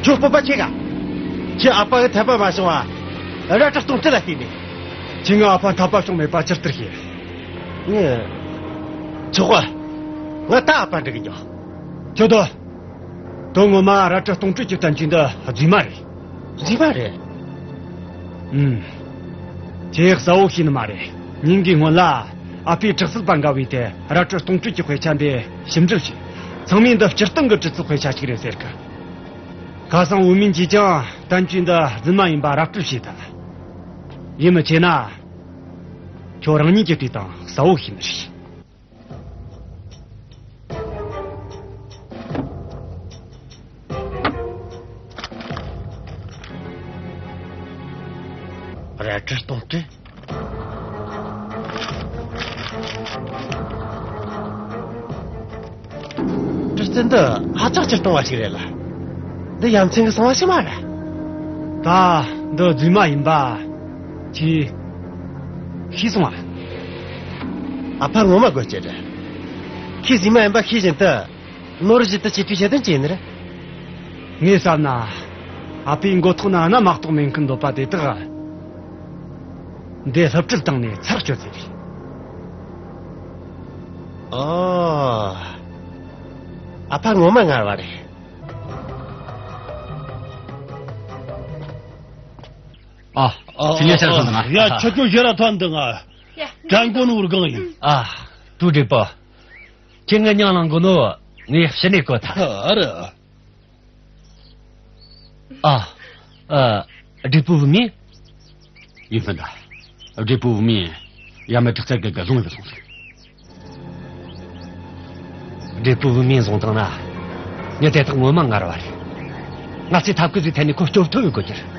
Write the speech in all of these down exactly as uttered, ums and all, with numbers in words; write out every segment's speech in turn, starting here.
ཁྱོད་སྤོབས་པ་ཆེ་ག། ཁྱོས་ཨ་ཕ་གི་འཐད་པ་མ་བྱུང་བ་རལ་གྲི་སྟོང་ཁྲི་ལ་བལྟས་ནས། ཁྱོས་ངའི་ཨ་ཕ་འཐད་པ་བྱུང་མེད་པ་ཇི་ལྟར་ཤེས། ངས། ཆོག་ག། ང་ད་ཨ་ཕ་འདྲི་གི་འགྱོ། ཁྱོད་དོ། དོན་ངོ་མ་རལ་གྲི་སྟོང་ཁྲི་གི་བསྟན་བཅོས་འདི་རྫུན་མ་རེད། རྫུན་མ་རེད། ཨུམ། ཁྱོས་གསལ་བོ་ཤེས་ནི་མ་རེད། ཉིན་འགའི་སྔོན་ལ་ཨ་ཕས་གྲི་རྩལ་པ་འགའ་བོས་དེ་རལ་གྲི་སྟོང་ཁྲི་གི་དཔེ་ཆ་འདི་ཞིབ་འབྲི་བྱས། ཚང་མས་འདི་སྤྱིར་བཏང་གི་གྲི་རྩལ་དཔེ་ཆ་ཞིག་རེད་ཟེར་གི། ཁ་སང་བུད་མེད་ཀྱིས་ཀྱང་བསྟན་བཅོས་འདི་རྫུན་མ་ཡིན་པ་ར་སྤྲོད་བྱས་ཐལ། ཡིད་མི་ཆེས་ན། ཁྱོད་རང་ཉིད་ཀྱིས་བལྟས་དང་གསལ་བོ་ཤེས་ནི་རེད། རལ་གྲི་སྟོང་ཁྲི། གྲི་རྩལ་འདི་ཧ་ཅང་སྤྱིར་བཏང་བ་ཞིག་རེད་ལ། འདི་ཡ་མཚན་གི་སོང་བ་ཞིག་མ་རེད། ད་འདི་རྫུན་མ་ཡིན་པ་ཁྱོས་ཤེས་སོང་ང་། ཨ་ཕ་ངོ་མ་དགོད་ཀྱི་རེད། ཁོས་རྫུན་མ་ཡིན་པ་ཤེས་བཞིན་དུ། ནོར་བཞིན་དུ་ཅི་ཐུས་བྱེད་དོན་ཅི་ཡིན་ནི་རེད། ངས་བསམ་ན། ཨ་ཕའི་མགོ་ཐོག་ན་གནམ་མ་གཏོགས་མེད་མཁན་འདོད་པ་དེ་དག་འདི་སླུ་བྲིད་བཏང་ནས་ཚར་གཅོད་ཟེར། ཨོ། ཨ་ཕ་ངོ་མ་ངར་བ་རེད། ཨ། ཨ། ཁྱེད་ཉལ་ཆ་ཐོན་ན། ཡ། ཁྱེད་ཚོ་ཞེ་ར་ཐོན་འདུག་ང་། ཡ། དྲན་གོ་ནོར་གང་ཡིན། ཨ། ཀྲུའུ་བགྲེས་པོ། ཁྱེད་ངའི་མྱིང་གླེང་གོ་ནོ་ངས་ཕྱི་ནས་གོ་ཐལ། ཨ་རེད། ཨ། ཨ། བགྲེས་པོ་བུད་མེད། ཡིན་ཕན་ད། བགྲེས་པོ་བུད་མེད་ཡ་མའི་དྲག་རྩལ་གི་ག་བཟུང་ཡོད་སོང་ཟིག། བགྲེས་པོ་བུད་མེད་བཟུང་བཏང་ན། ངས་དེ་དག་ངོ་མ་ངར་བ་རེད། ང་ཚོས་ཐབས་བཀོད་ཟིག་འཐེན་ནས་ཁོ་སྐྱོབ་ཐབས་ཡོད་དགོས་ཀྱི་རེད།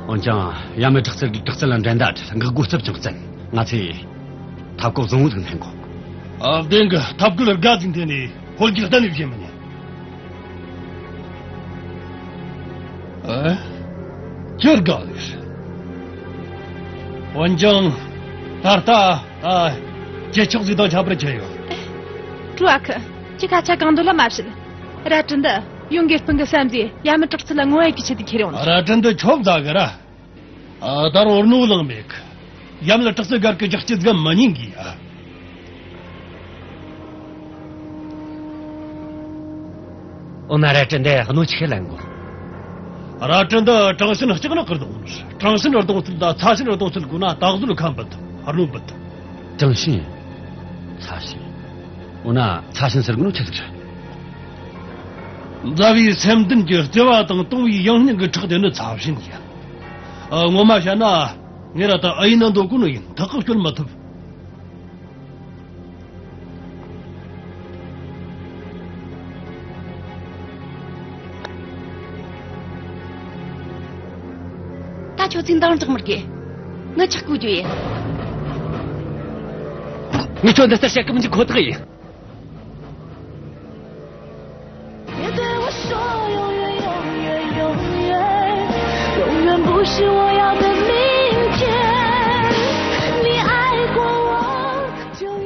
འོན་ཀྱང་ཡ་མའི་དྲག་རྩལ་གི་དྲག་རྩལ་ལ་འགྲན་ཟླ་འགྲིག་འགག་སྒོ་རྩུབ་ཅིང་བཙན། ང་ཚོས་ཐབས་བཀོད་བཟང་བོ་ཟིག་འཐེན་དགོས། ཨ། བདེན་གི། ཐབས་བཀོད་དགའ་ཟིག་འཐེན་ནས་ཧོལ་རྒྱག་གཏན་ནས་བྱེད་མི་ཉན། ཨ། ཁྱོད་དགའ་ལས། འོན་ཀྱང་ད་ལྟ། ཨ། ཁྱེད་ཆོག་ཟིག་དང་ཁྱད་པར་ཆེ་ཡོད། ཀྲུའུ་ཨ་ཁུ། ཁྱེད་སྐད་ཆ་གང་འདོད་ལ་མ་བཤད། རལ་གྲི་འདི་ཡོང་གི་སྤུན་གི་བསམ་རྫས་ཡ་མའི་དྲག་རྩལ་ལ་ངོ་ཡ་གི་ཆེད་དུ་ཁྱེར་ཡོང་ནི། རལ་གྲི་འདི་ཁྱོད་ཟ་གི་ར། ཨ། ད་རུང་བར་ནོ་ལངས་མེད་གི། ཡ་མའི་དྲག་རྩལ་སྒར་གི་རྒྱག་སྤྱད་ཟིག་མ་ཉན་གི་ཨ། འོ་ན་རལ་གྲི་འདི་གནོད་ཆེ་ལན་གོ། རལ་གྲི་འདི་དྲང་ཞིན་ལྕགས་ནག་གི་རྡུང་། དྲང་ཞིན་རྡུང་ཚུལ་དང་ཚ་ཞིན་རྡུང་ཚུལ་གོ་ན་ད་གཟོད་ཁ་འབུད་ཐུབ། རྣོ་འབུད་ཐུབ། དྲང་ཞིན། ཚ་ཞིན། འོ་ན་ཚ་ཞིན་ཟེར་གོ་ནོ་ཆི་ཟིག་རེད། མཛའ་བོའི་སེམས་ལྡན་གྱི་བརྩེ་བ་དང་དུང་བའི་ཡང་སྙིང་གི་ཁྲག་དེ་ནི་ཚ་ཞིན་ཡིན། ཨ། ངོ་མ་བཤད་ན། ངས་ར་ད་ཨ་ཡིན་ན་འདོད་གོ་ནོ་ཡིན། ཐག་གིས་གཅོད་མི་ཐུབ། ད་ཁྱོད་ཚོས་འདང་རྒྱག་མི་དགོས། ངས་ཆག་བསྐོ་རྒྱུ་ཡིན། ངས་ཁྱོད་འདི་ལྟར་བཤད་གི་མི་འཇུག་ཁོ་ཐག་ཡིན། 别对我说永远，永远，永远，永远不是我要的明天。你爱过我，就一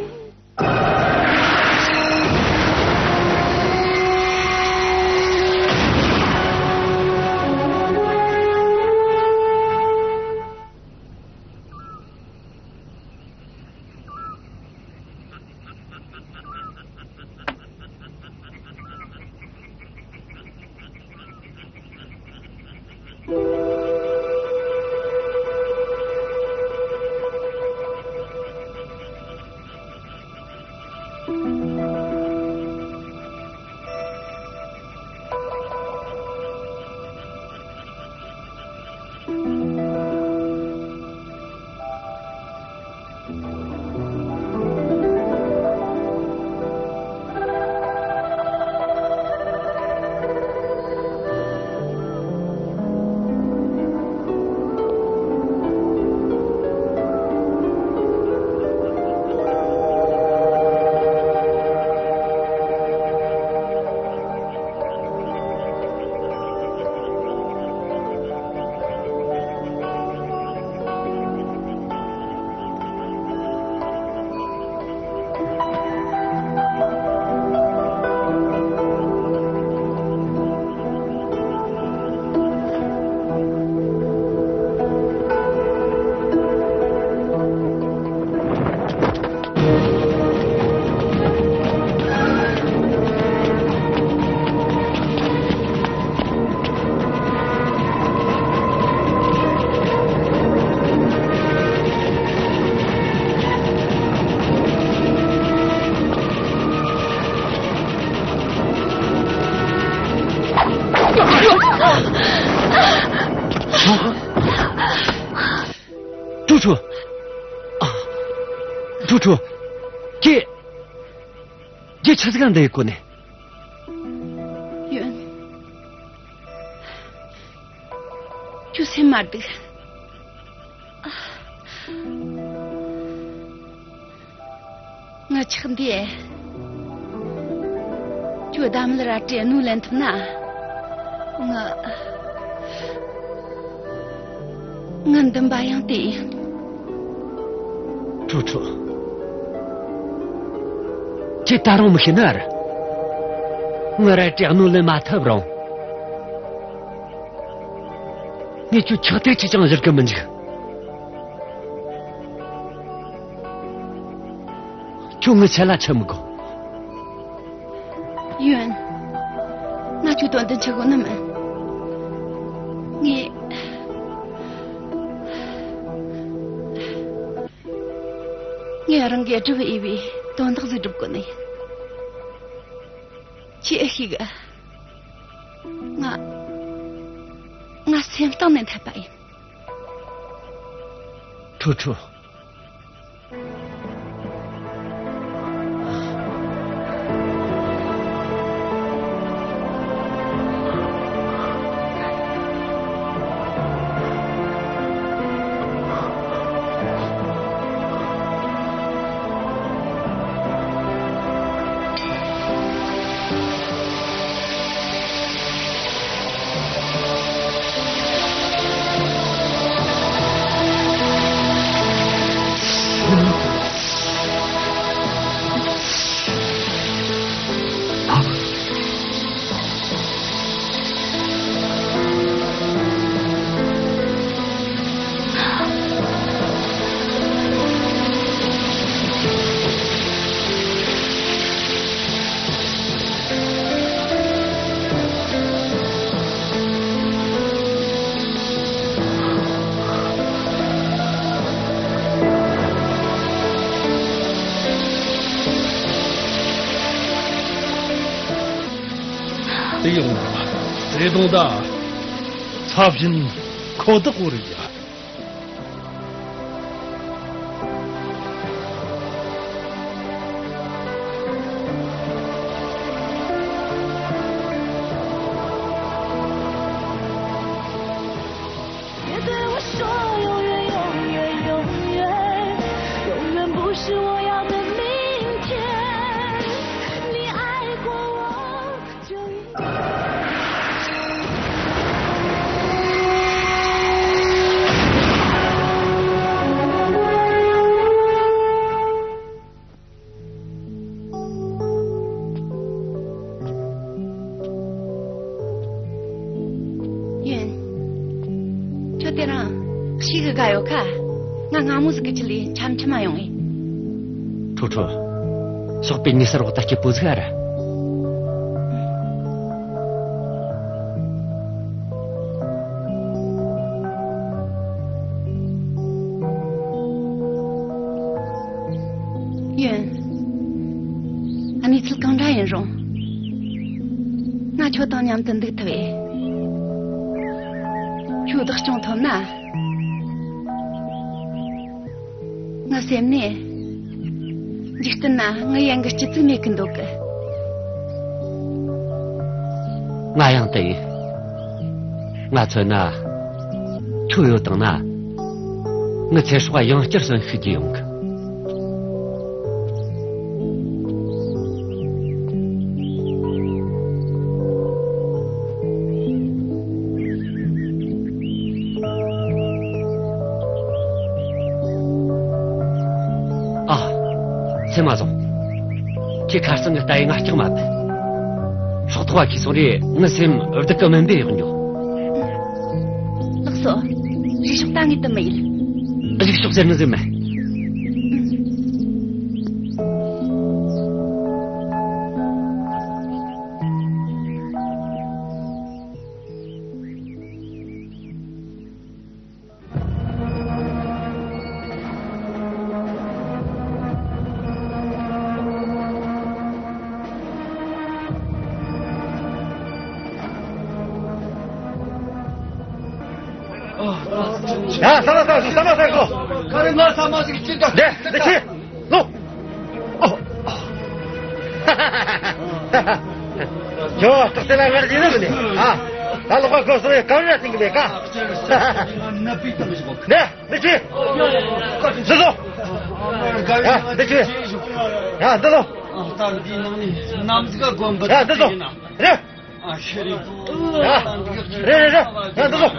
ཁྲོ་ཁྲོ། ཨ། ཁྲོ་ཁྲོ། ཁྱེད། ཁྱེད་ཆི་ཟིག་ག་འདི་ཡི་གོ་ནས། ཡོན། ཁྱོད་སེམས་མ་སྡུག། ཨ། ང་ཆག་འདིས། ཁྱོད་ད་མལ་ར་སྤྲད་ནོ་ལེན་ཐུབ་ན། ང་། ང་འདུན་པ་ཡང་དེ་ཡིན། ཁྲོ་ཁྲོ། ཁྱེད་ད་རུང་མི་ཤེས་ནི་ཨ་རེད། ང་ར་སྤྲད་ནོ་ལེན་མ་ཐུབ་རུང་། ངས་ཁྱོད་ཁྲག་ཐིགས་གཅིག་ཀྱང་བཞུར་གི་མི་འཇུག། ཁྱོད་ངའི་ཆེད་ལ་འཆི་མི་དགོས། ཡོན། ང་ཁྱོད་དོན་དུ་འཆི་དགོས་ནི་མིན། ངས། ངས་རང་གིས་སྒྲུབ་འོས་པའི་དོན་དག་ཟིག་སྒྲུབ་དགོས་ནི་ཡིན། ཁྱོས་ཨེ་ཤེས་གི། ང་། ང་སེམས་གཏིང་ནས་འཐད་པ་ཡིན། ཁྲོ་ཁྲོ། དེ་ཡོང་བ་བརྩེ་དུང་ད་ཚབས་ཆེན་ཁོ་ཐག་པོ་རེད་ཡ། ཡོན། ཁྱོད་དེ་རིང་ཞེ་གི་དགའ་ཡོད་ཁ། ང་སྔ་མོ་ཟིག་གི་ཆེད་ལས་འཆམ་འཆམ་མ་ཡོང་ངས། ཁྲོ་ཁྲོ། ཞོགས་པའི་ཉི་ཟེར་འོག་ད་སྐྱིད་པོ་ཟིག་ཨ་ར། ཡོན། གནས་ཚུལ་གང་འདྲ་ཡིན་རུང་། ང་ཁྱོད་དང་མཉམ་དུ་འདུག་ཐུབ་བས། ཁྱོད་བདག་སྐྱོང་ཐོབ་ན། ངའི་སེམས་ནས། འཇིག་རྟེན་ན་ངའི་ཡན་གི་སྐྱིད་ཙིག་མེད་གི་འདོད་གི། ང་ཡང་དེ་ཡིན། ང་མཚོན་ན། ཁྱོད་ཡོད་དང་ན། ངའི་ཚེ་སྲོག་ཡང་བསྐྱར་གསོན་ཤུགས་ཀྱིས་ཡོང་གི། ཨ། སེམས་མ་བཟུང་། ཁྱེད་ཁ་རྩང་གི་ལྟ་ཡི་ང་སྐྲག་མ་བབས། སྲོག་ཐོག་བ་ཁྱེར་སོང་རེ་ངའི་སེམས་བདག་གི་སྨན་པས་གཡོག་འགྱོ། ལགས་སོ། རིག་ཤོག་ད་ངས་དུ་མི་ཡིན། རིག་ཤོག་ཟེར་ནི་ཟིག་མེད། ཡ། ས་མ་ས་ས་མ་ས་གོ། ག་རེ་ང་ས་མ་ཟིག་ཅི་འདྲ། འདི་འདི་ཆི། ལོ། ཨོ། ཇོ་སྟག་སེ་ལ་ངར་ཡིན་ནམ་ནི། ཨ། ད་ལོག་ག་གོ་སོ་ཡ་ག་རེ་ཟིན་གི་མེད་ཀ། ནི་འདི་ཆི། འདི་ཟོ། ཡ། འདི་ཆི། ཡ། འདི་ལོ། ཨ། ད་འདི་ནང་ནས་གནམ་གཟིག་ག་གོམ་པ། ཡ། འདི་ཟོ། རེད། ཨ། ཤེས་རེད། ཡ། རེད་རེད་རེད། ཡ། འདི་ལོ།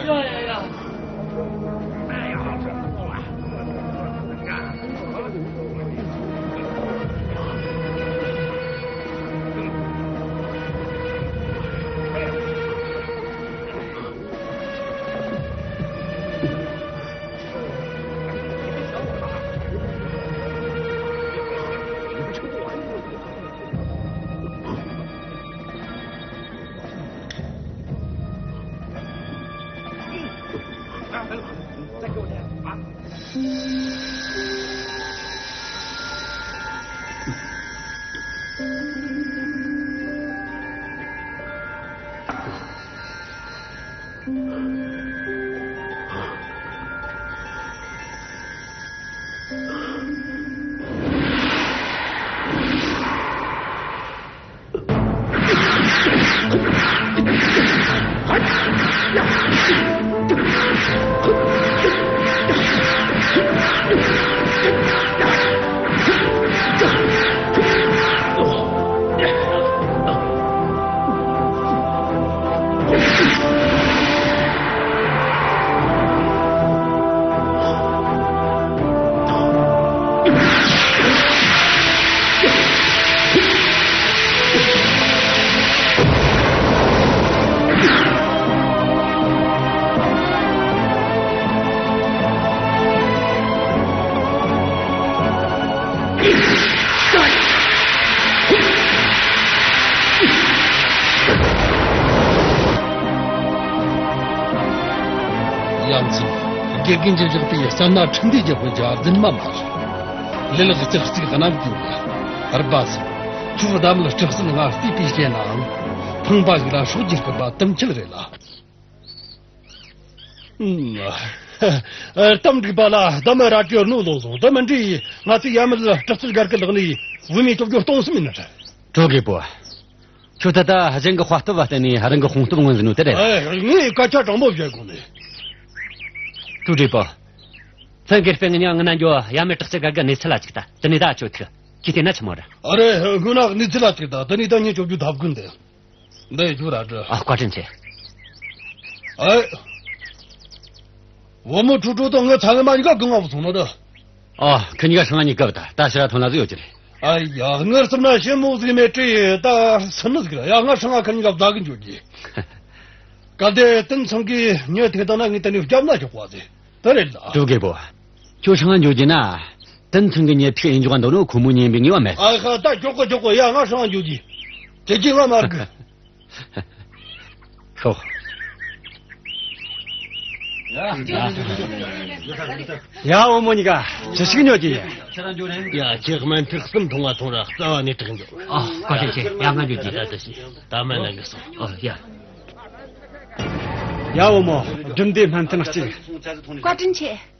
ཡ་མཚན། དགེ་རྒན་གྱིས་བཞག་པའི་སྐྱབས་གནས་ཁྲི་འདུས་ཀྱི་དཔེ་ཆ་རྫུན་མ་མ་རེད། ལུས་ལག་ལྕགས་རྩིག་གནམ་གྱི་རྦ་ཟིན། ཁྱོད་ཟླ་མེད་སྐྲག་སེལ་ང་བལྟས་པས་བཤད་ནའང་། ཕངས་པ་ཞིག་ལ་སྲོག་གི་སྐུད་པ་དུམ་ཁྱད་རེད་ལ། ཨུམ། ཨ། གཏམ་འགྲིག་པ་ལ་ཟླ་མེད་ར་ཅོ་ར་ནོ་ལོ་ཟོ། དེ་མིན་དུས་ང་ཚོས་ཡ་མེད་སྐྲག་སེལ་སྒར་གི་ལག་ནས་བུད་མེད་བཅོ་བརྒྱད་སྟོང་གསུམ་ཡིན་ན་ར། ཀྲོ་རྒད་པོ། ཁྱོད་ད་ལྟ་གཞན་གྱི་དཔའ་སྟོབས་བ་བརྟེན་ནས་རང་གི་དཔུང་སྟོབས་མངོན་ཟིན་ནོ་དེ་རེད། ཨེ། ངས་སྐད་ཆ་དྲང་པོ་བཤད་དགོས་ནི། ཀྲོ་རྒད་པོ། ལྷན་རྒྱས་སྤུན་ཉེ་ང་ན་འགྱོ་ཡ་མེད་སྐྲག་སེལ་སྒར་གི་གནས་ཚུལ་ལ་ཅིག་ལྟ། དེ་ནས་ད་ཁྱོད་ཐུག་ཁྱེད་བལྟས་ན་ཆི་མོ་རེད། ཨ་རེ། སྔོན་ན་གནས་ཚུལ་ལ་ཅིག་ལྟ། དེ་ནས་ད་ངས་བཅོ་བརྒྱད་ཐབས་ཀུན་འདི། འདི་ཡི་རྒྱུ་ར་འདྲི། ཨ། བཀའ་དྲིན་ཆེ། ཨེ། བུ་མོ་ཁྲུ་ཁྲུ་དང་ངའི་ཚ་ངེ་མ་གཉིས་ཀ་གང་ང་བུད་སོང་ནོ་ད། ཨ། ཁི་གཉིས་ཀ་ཧྲང་ང་གཉིས་ཀ་བུད་ད། ད་ཕྱིར་ར་ཐོན་ན་ཟིག་ཡོད་ཀྱི་རེད། ཨ་ཡ། ངར་སེམས་ན་ཞེ་མོ་ཟིག་མེད་དྲི་ད་སུན་ནི་ཟིག་ར། ཡ། ང་ཧྲང་ང་ཁི་གཉིས་ཀ་བདག་གི་འཇོག་གི། གལ་ཏེ་ཏིན་ཚང་གིས་ཉེ་ཐིག་བཏང་ན་ངས་དེ་ནས་སྐྱབས་གནས་འཇོག་པ་ཟེ། དེ་རེད་ལ། ཀྲོ་རྒད་པོ། ཁྱོད་ཧྲང་ང་འགྱོ་རྒྱུ་ན། ཏིན་ཚང་གི་ཉེ་ཐིག་ཡིན་འཇོག་འདོད་ནོ་ཁོ་མོ་ཉན་པའི་ངེས་པ་མེད། ཨ་ཁ། ད་འཇོག་གོ་འཇོག་གོ། ཡ། ང་ཧྲང་ང་འགྱོ་རྒྱུ། ཁྱེད་ཀྱིས་ང་མ་རིག་གི། ཤོག། ཡ། བུ་མོ་གཉིས་ཀ་ཅི་ཞིག་ཉོ་རྒྱུ་ཡིན། ཡ། ཁྱེད་སྨན་ཐིག་གསུམ་འཐུང་བ་འཐུང་ར། རྩ་བ་ནས་དྲག་འཇོག། ཨ། བཀའ་དྲིན་ཆེ། ཡ། ང་ཉོ་རྒྱུ། ད་ད་ཞིག་ད་མ་ན་གི་སོང་། ཨོ་ཡ། ཡ། བུ་མོ། སྒྲུབ་འདི་སྨན་ཐུན་གཅིག། བཀའ་དྲིན་ཆེ།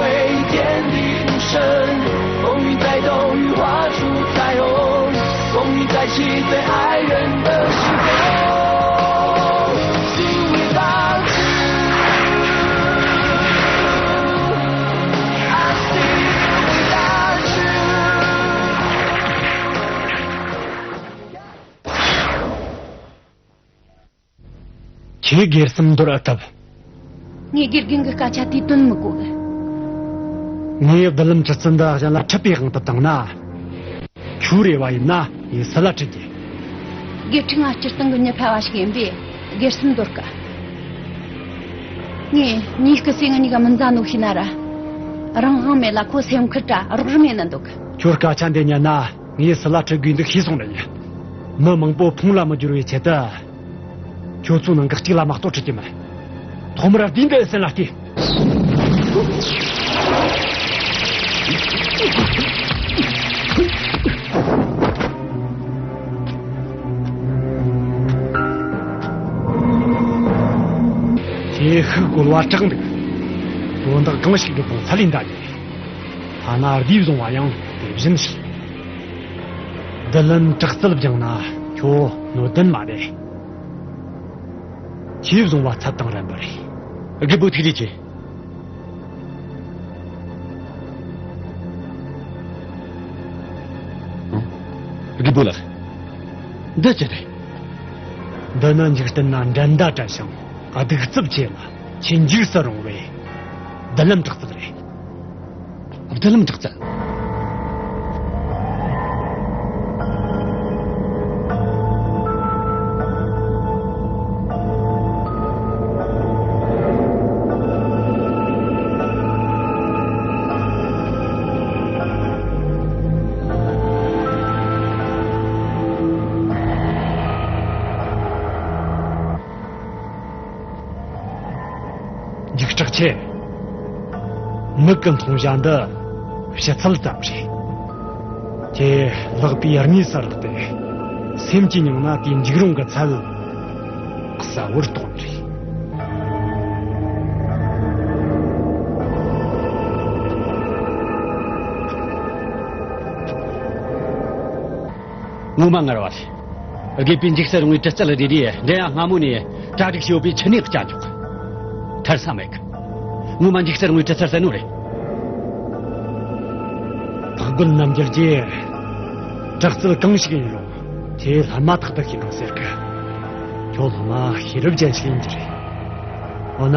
飞溅的钟声，风雨再冻，雨化出彩虹，风雨再起，最爱人的时候。Sing without you, I sing without you. ཁྱེད་སྒེར་སེམས་འདོར་ཨེ་ཐུབ། ངས་དགེ་རྒན་གྱི་སྐད་ཆ་དེ་དོན་མི་གོ་གི། ངས་རྡུལ་ལམ་གྲི་རྩལ་འདི་གཞན་ལ་འཁྲིད་པའི་དབང་དུ་བཏང་ན། ཁྱོའི་རེ་བ་ཡིན་ན་ངས་སུ་ལ་འཁྲིད་རྒྱུ། དགེ་ཕྲུག་ང་སྤྱིར་བཏང་གི་མྱི་ཕལ་བ་ཞིག་ཡིན་པས་སྒེར་སེམས་འདོར་གི། ངས་མྱིའི་སྐུ་སྲས་ང་གཉིས་ཀ་མི་མཛའ་ནོ་ཤེས་ན་ར། རང་དབང་མེད་ལ་ཁོ་སེམས་ཁུར་དྲ་རོགས་རམ་ཡེད་ན་འདོད་གི། ཁྱོད་སྐད་ཆ་འདི་ཉན་ན་ངས་སུ་ལ་འཁྲིད་དགོས་འདུག་ཤེས་སོང་ནི་ཡིན། མི་མང་པོ་ཕུང་ལ་མི་འགྱུར་བའི་ཆེད་དུ། ཁྱོད་ཚོའི་ནང་གི་གཅིག་ལ་མ་གཏོགས་འཁྲིད་ཀྱི་མེད། ཐོག་མར་དེ་འདི་སེམས་ལ་གཏད། ཁྱེད་ཤུགས་དགོས་པ་དྲག་འདུག་དོན་དག་གང་ཞིག་སྒྲུབ་དང་ཚ་ལས་འདའ་ཉེ། ཐ་ན་རྡེའུ་བཟུང་བ་ཡང་དེ་བཞིན་ཞིག་རྡུལ་ལམ་དྲག་རྩལ་སྦྱངས་ན་ཁྱོད་སྣོད་ལྡན་མ་རེད། ཁྱེད་བཟུང་བ་ཚད་དང་རན་པ་རེད། རྒད་པོ་ཐུགས་རྗེ་ཆེ། རྒད་པོ་ལགས། འདི་ཅི་རེད། འདི་ནི་འཇིག་རྟེན་ན་འགྲན་ཟླ་བྲལ་ཞིང་གདུག་རྩུབ་ཆེ་ལ་ཆེས་འཇིགས་སུ་རུང་བའི་རྡུལ་ལམ་དྲག་རྩལ་རེད། རྡུལ་ལམ་དྲག་རྩལ། འཇིགས་སྐྲག་ཆེ། མིག་གི་མཐོང་བྱ་འདི་ཕྱི་ཚུལ་ཙམ་རེད། ཁྱེད་ལག་པའི་དངོས་སུ་བརླག་སྟེ། སེམས་ཀྱི་ཉིང་ན་དེའི་འཇིགས་རུང་གི་ཚད་གསལ་བོར་རྟོགས་ནི་རེད། ངོ་མ་ངར་བ་རེད། དགེ་སྤུན་འཇིགས་སུ་རུང་བའི་དྲི་རྩད་རེ་རེ་འདྲེན་ཡ་སྔ་མོ་ནས་གྲ་སྒྲིག་བྱས་ཡོད་པའི་ཆུ་ནས་བཅའ་འཇོག་ཐར་ས་མེད་གི། ངོ་མ་འཇིགས་སུ་རུང་བའི་དྲི་རྩད་གསལ་ནོ་རེད། འཕགས་རྒོད་རྣམ་རྒྱལ་གྱིས་དྲག་རྩལ་གང་ཞིག་ཡིན་རུང་ཁྱེད་ལྷ་མ་ཐག་ཏུ་ཤེས་འགྲོ་ཟེར་གི། ཁྱོད་ལྷ་མ་ཤེས་རབ་ཅན་ཞིག་ཡིན་རྒྱུ་རེད། འོ་ན་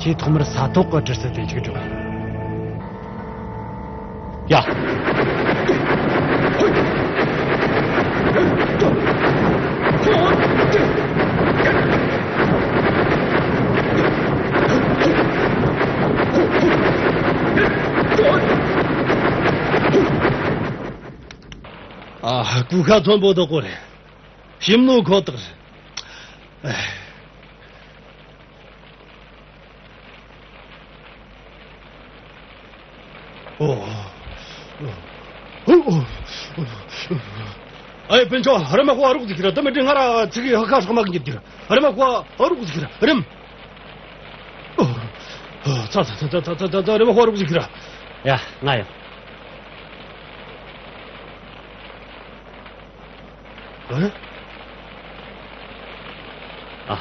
ཁྱེད་ཐོག་མར་ས་ཐོག་གི་དྲི་རྩད་དེ་ཅིག་སྒྲོག་ཡ། ཨ། གོས་ཁ་མཐོན་པོ་དག་གོ་རེད། ཞིམ་ནོ་ཁོ་ཐག་རེད། ཨེ། ཨོ། ཨོ། ཨོ། ཨེ། སྤུན་ཆ། རེམ་མ་ཁོ་ཨ་རོགས་ཟིག་ཁྱེར། དེ་མི་དྲན་ང་ར་ཚིག་གི་ཧ་ཁ་ཧྲག་མ་གི་འགྱུར་གྱི། རེམ་མ་ཁོ་ཨ་རོགས་ཟིག་ཁྱེར། རེམ། ཨོ། ཨོ། ཚ་ཚ་ཚ་ཚ་ཚ་ཚ། རེམ་མ་ཁོ་ཨ་རོགས་ཟིག་ཁྱེར། ཡ། ང་ཡོང་། ཨ། ཨ།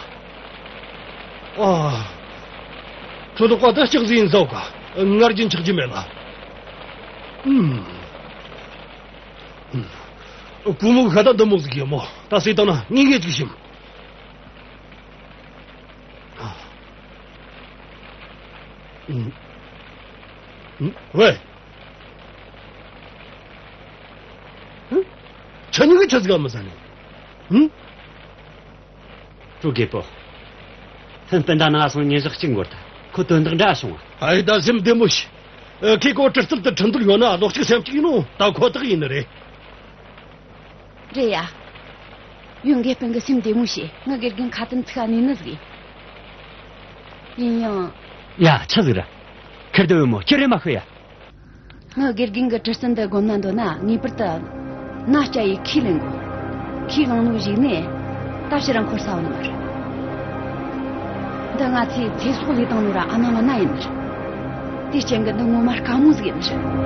ཨ། ཁྱོད་ཀ་ད་ལྕགས་ཟིན་ཟོ་ག། ངར་གྱིན་ཆགས་ཀྱི་མེད་ལ། ཨུམ། ཨུམ། ཀུ་མུ་ཁ་ད་འདི་མོ་ཟིག་ཡོད་མོ། ད་སེ་ད་ན་ངེས་ངེས་ཅིག་ཞིམ། ཨ། ཨུམ། ཨུམ། ཝེ། ཧུམ། ཁྱེད་གཉིས་ཀྱིས་ཆི་ཟིག་ག་མི་ཟ་ནི། ཧུམ། ཀྲུའུ་རྒད་པོ། ཐུན་སྤུན་ཟླ་ནང་སོང་ཉིན་ཞག་གཅིག་འགོར་ད། ཁོ་དོན་དག་འདྲ་བྱུང་བ། ཨའི་ད་སེམས་བདེ་མོ་བྱོས། ཨ། ཁོས་ཁོ་དྲི་རྩལ་དེ་ཁྲིད་འདོད་ཡོད་ན་བློ་གཅིག་སེམས་གཅིག་ཡིན་ནོ་ད་ཁོ་ཐག་ཡིན་ནི་རེད། རེད་ཡ། ཡོན་དགེ་སྤུན་གྱིས་སེམས་བདེ་མོ་བྱོས། ངའི་དགེ་རྒན་ཁ་དན་ཚིག་ག་ནས་ནི་ཟིག་ཡིན། ཡིན་ཡང་། ཡ། ཆི་ཟིག་ར། ཁེར་དེ་བོ་མོ་ཁྱེད་རེ་མ་ཤོད་ཡ། ངའི་དགེ་རྒན་གྱི་དྲི་རྩལ་འདི་སྒོམ་ན་འདོད་ན་ངེས་པར་དུ་མནའ་བསྐྱལ་ཡས་ཁས་ལེན་དགོས། ཁས་བླངས་ནོ་གཞུག་ནས་ད་ཕྱིར་ར་འཁོར་ས་བ་ནི་མ་རེད། འདི་ང་ཚོས་ཚེ་སྲོག་བློས་བཏང་ནོ་ར་ཨ་ནང་ལ་ན་ཡིན་ནི་རེད། དེའི་རྐྱེན་གྱིས་འདི་ངོ་མ་དཀའ་མོ་ཟིག་ཡིན་ནི་རེད།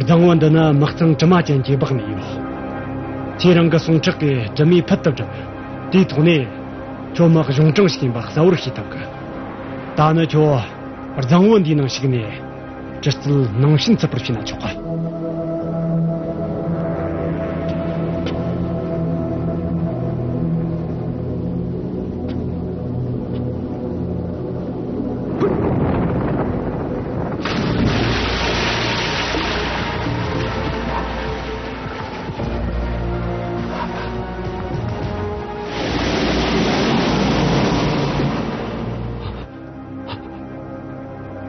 རྫིང་བུ་འདི་ནི་དམག་ཚང་གྲིབ་མ་ཅན་གྱིས་སྦགས་ནས་ཡོད། ཁྱེད་རང་གི་ཟུངས་ཁྲག་གིས་གྲིབ་མས་ཕུལ་དུ་བསྒྲུབས། དེའི་ཐོག་ནས་ཁྱོད་དམག་གཞུང་དྲང་ཞིག་ཡིན་པ་གསལ་བོར་ཤེས་ཐུབ་གི། ད་ནི་ཁྱོད་རྫིང་བུ་འདིའི་ནང་ཞུགས་ནས་གྲི་རྩལ་ནང་བཞིན་ཚུད་པར་བྱས་ན་ཆོག་གི།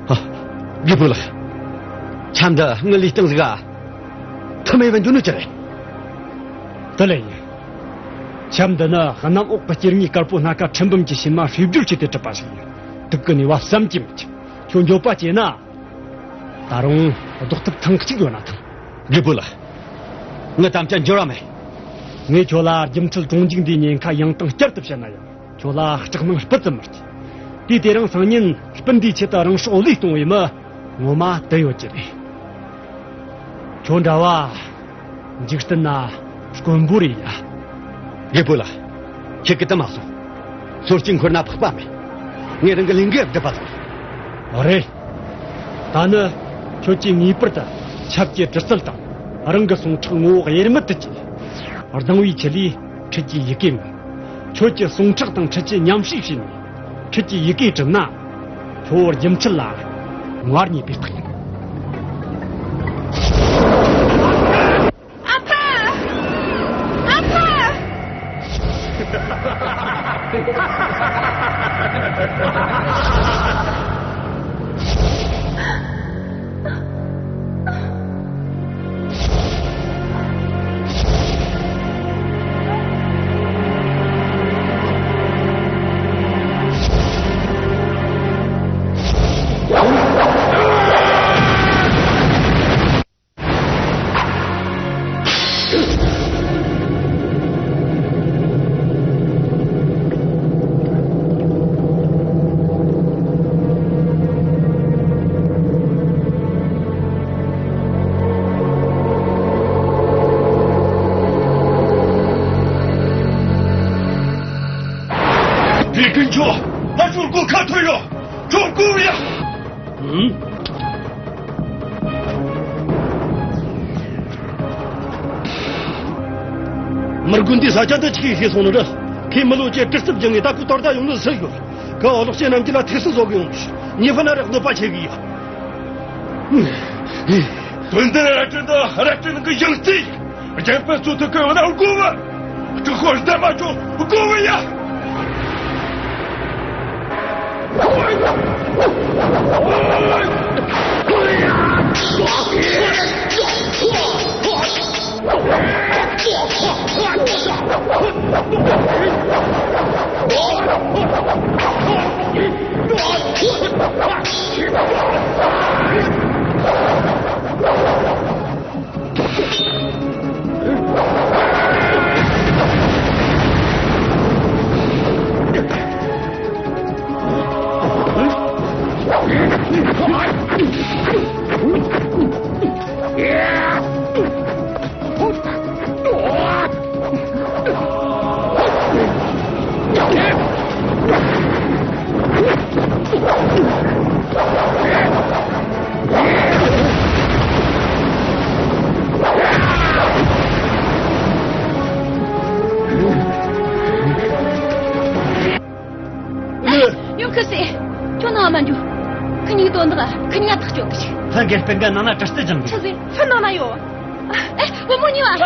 ཨ། རྒད་པོ་ལགས། ཆབ་འདི་ངའི་ལུས་སྟེང་ཟིག་ག་ཐུ་མེད་པ་འཇུ་ནི་ཅི་རེད། དེ་ལས་ཡིན། ཆབ་འདི་ནི་གནམ་འོག་གི་སྐྱེ་དངོས་དཀར་པོ་སྣ་ཁ་ཁྲི་འབུམ་གྱི་ཕྱེ་མ་ཧྲིལ་བསྒྱུར་བྱས་ཏེ་གྲུབ་པ་ཞིག་ཡིན། དུག་གི་ནུས་པ་བསམ་གྱིས་མི་ཁྱབ། ཁྱོད་འགྱོད་པ་སྐྱེས་ན། ད་རུང་ལྡོག་ཐབས་ཐེངས་གཅིག་ཡོད་ན་ཐང་། རྒད་པོ་ལགས། ངའི་དམ་བཅའ་འགྱུར་བ་མེད། ངས་ཁྱོད་ལ་སྒྱུ་འཕྲུལ་གྲོང་འཇུག་འདིའི་ཉེན་ཁ་ཡང་དང་བསྐྱར་དུ་བཤད་ན་ཡང་། ཁྱོད་ལ་སྐྲག་སྣང་སྤུ་ཙམ་མི་སྐྱེ། དུས་དེ་རིང་སང་ཉིན་སྤུན་ཟླའི་ཆེད་དུ་རང་སྲོག་བློས་གཏོང་བའི་མི་ངོ་མ་དེ་ཡོད་ཀྱི་རེད། ཁྱོད་འདྲ་བ་འཇིག་རྟེན་ན་དཀོན་པོ་རེད་ཡ། རྒད་པོ་ལགས། ཁྱེད་ཀྱིས་དེ་མ་གསུང་། སོ་སྐྱེས་འཁོར་ན་ཕག་པ་མེད། ངས་རང་གི་ལས་འགན་བསྒྲུབས་པ་དང་། རེད། ད་ནི་ཁྱོད་ཀྱིས་ངེས་པར་དུ་ཆབ་ཀྱི་གྲི་རྩལ་དང་རང་གི་ཟུངས་ཁྲག་ངོ་བོ་དབྱེར་མེད་དུ་བྱས། རྫིང་བུའི་ཆུ་ལས་ཁྲུས་ཀྱི་ཡི་གེ་ངོམ། ཁྱོད་ཀྱི་ཟུངས་ཁྲག་དང་ཁྲུས་ཀྱི་མཉམ་བསྲེས་བྱས་ནས་ཁྲུས་ཀྱི་ཡི་གེ་བྲིས་ན། ཁྱོད་བར་རྒྱུ་མཆུ་ལ་ངར་ཉེས་པའི་རྟགས་ཡིན། ཨ་ཕ། ཨ་ཕ། དེ་ཀུན་ཁྱོད་ཕར་ཚུར་སྒོ་ཁ་ཐོན་ཡོད། ཁྱོད་སྒོ་ཡ། ཨུམ། མི་རྒོད་འདི་ས་ཆ་འདི་ཆི་ཤེས་སོང་ནི་རེད། ཁོས་མི་ལོ་ཆེ་གྲི་རྩལ་སྦྱངས་ངས་ད་ཁོ་ད་ལྟ་ཡོང་ནི་སུ་ཡོད། ཁོ་ཨོ་ལོག་ཅན་རྣམས་ཀྱི་ལ་ཐེ་སུ་བཟོ་གི་ཡོང་། ཉེ་ཕན་ན་རེག་ནོ་པ་ཆེ་གི་ཡ། དོན་དེ་ར་ཏྲི་ད་ར་ཏྲི་ནང་གི་ཡང་རྩེ། རྒྱལ་པོ་གཙོ་ཐུག་གི་འོ་ན་དགོ་བ། དྲག་པོར་འདེམས་མ་ཆོག་དགོ་བ་ཡ། ཡོང་ཁུ་སི། ཁྱོད་ནང་མ་འཇུ། ཁི་གཉིས་དོན་དག་ཁི་གཉིས་ཐག་གཅོད་གི་ཆུག་ཧན་གེ་སྤེན་ག་ནང་ན་གྲི་རྩལ་སྦྱང་གི། ཆི་ཟེ། ཧན་ནང་ན་ཡོད། ཨེ། བུ་མོ་གཉིས་བ།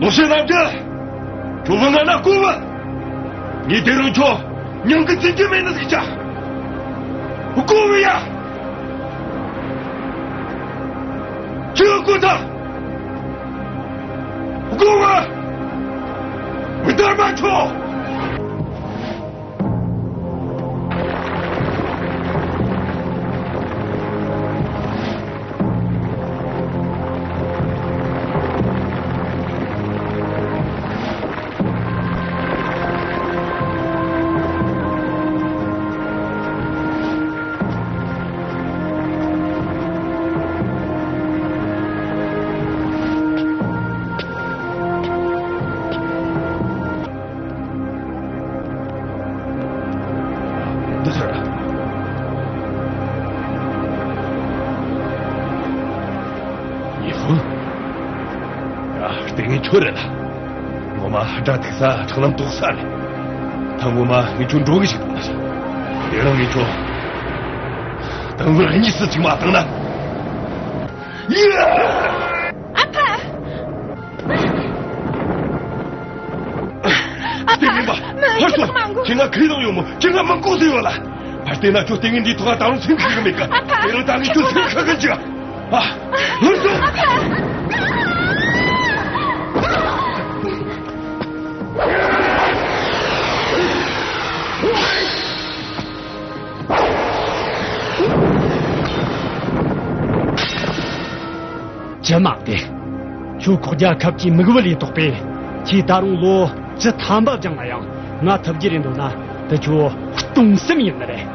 ལོ་ཤེ་ལབ་རྒྱུ། ཁྱོད་བུ་ང་ན་གོ་བ། ངས་དེ་རིང་ཁྱོད་མྱང་གི་འཛིན་རྒྱུ་མེད་ནི་ཟིག་བྱ། གོ་བ་ཡ། ཁྱོད་གོ་ཐལ། གོ་བ། བུ་དར་མ་ཁྱོད། འདི་ཁར། ཉི་ཧོང་། ཡ། ལྟས་ངན་ཁྱོད་རེད་ལ། ངོ་མ་དགྲ་ཐུག་ས་ཁྲག་ལམ་དོག་ས་རེད། ད་ངོ་མ་ངས་ཁྱོད་འགྲོ་གི་ཞིག་བཏང་ན་ཤ། དེ་རིང་ངས་ཁྱོད་དང་བུ་གཉིས་སུ་གཅིག་མ་བཏང་ན། ཨ་ཕ། ཨ་ཕ། ལྟས་ངན་པ། ཕར་སོང་། ཁྱེད་ང་ཁས་བླངས་ཡོད་མོ། ཁྱེད་ང་མི་གོ་ཟེར་ཡོད་ལ། ཕར་བལྟས་ན་ཁྱོད་ལྟས་ངན་འདིའི་ཐོག་ད་རུང་སེམས་ཁུར་གི་མེད་གི། ཨ་ཕ། དེ་རིང་ད་ངས་ཁྱོད་སེམས་ཁུར་གི་འཇུག་ཨ། ཕར་སོང་། ཨ་ཕ། ཅི་མ་བདེ། ཁྱོད་ཁོག་རྒྱ་ཁབ་ཀྱི་མིག་བུ་ལས་ཐོག་པས་ཁྱེད་ད་རུང་ལོ་བཅུ་ཐམ་པ་སྦྱངས་ན་ཡང་ང་ཐུབ་རྒྱུ་རེད་འདོད་ན། དེ་ཁྱོད་སྟོང་སེམས་ཡིན་ནི་རེད།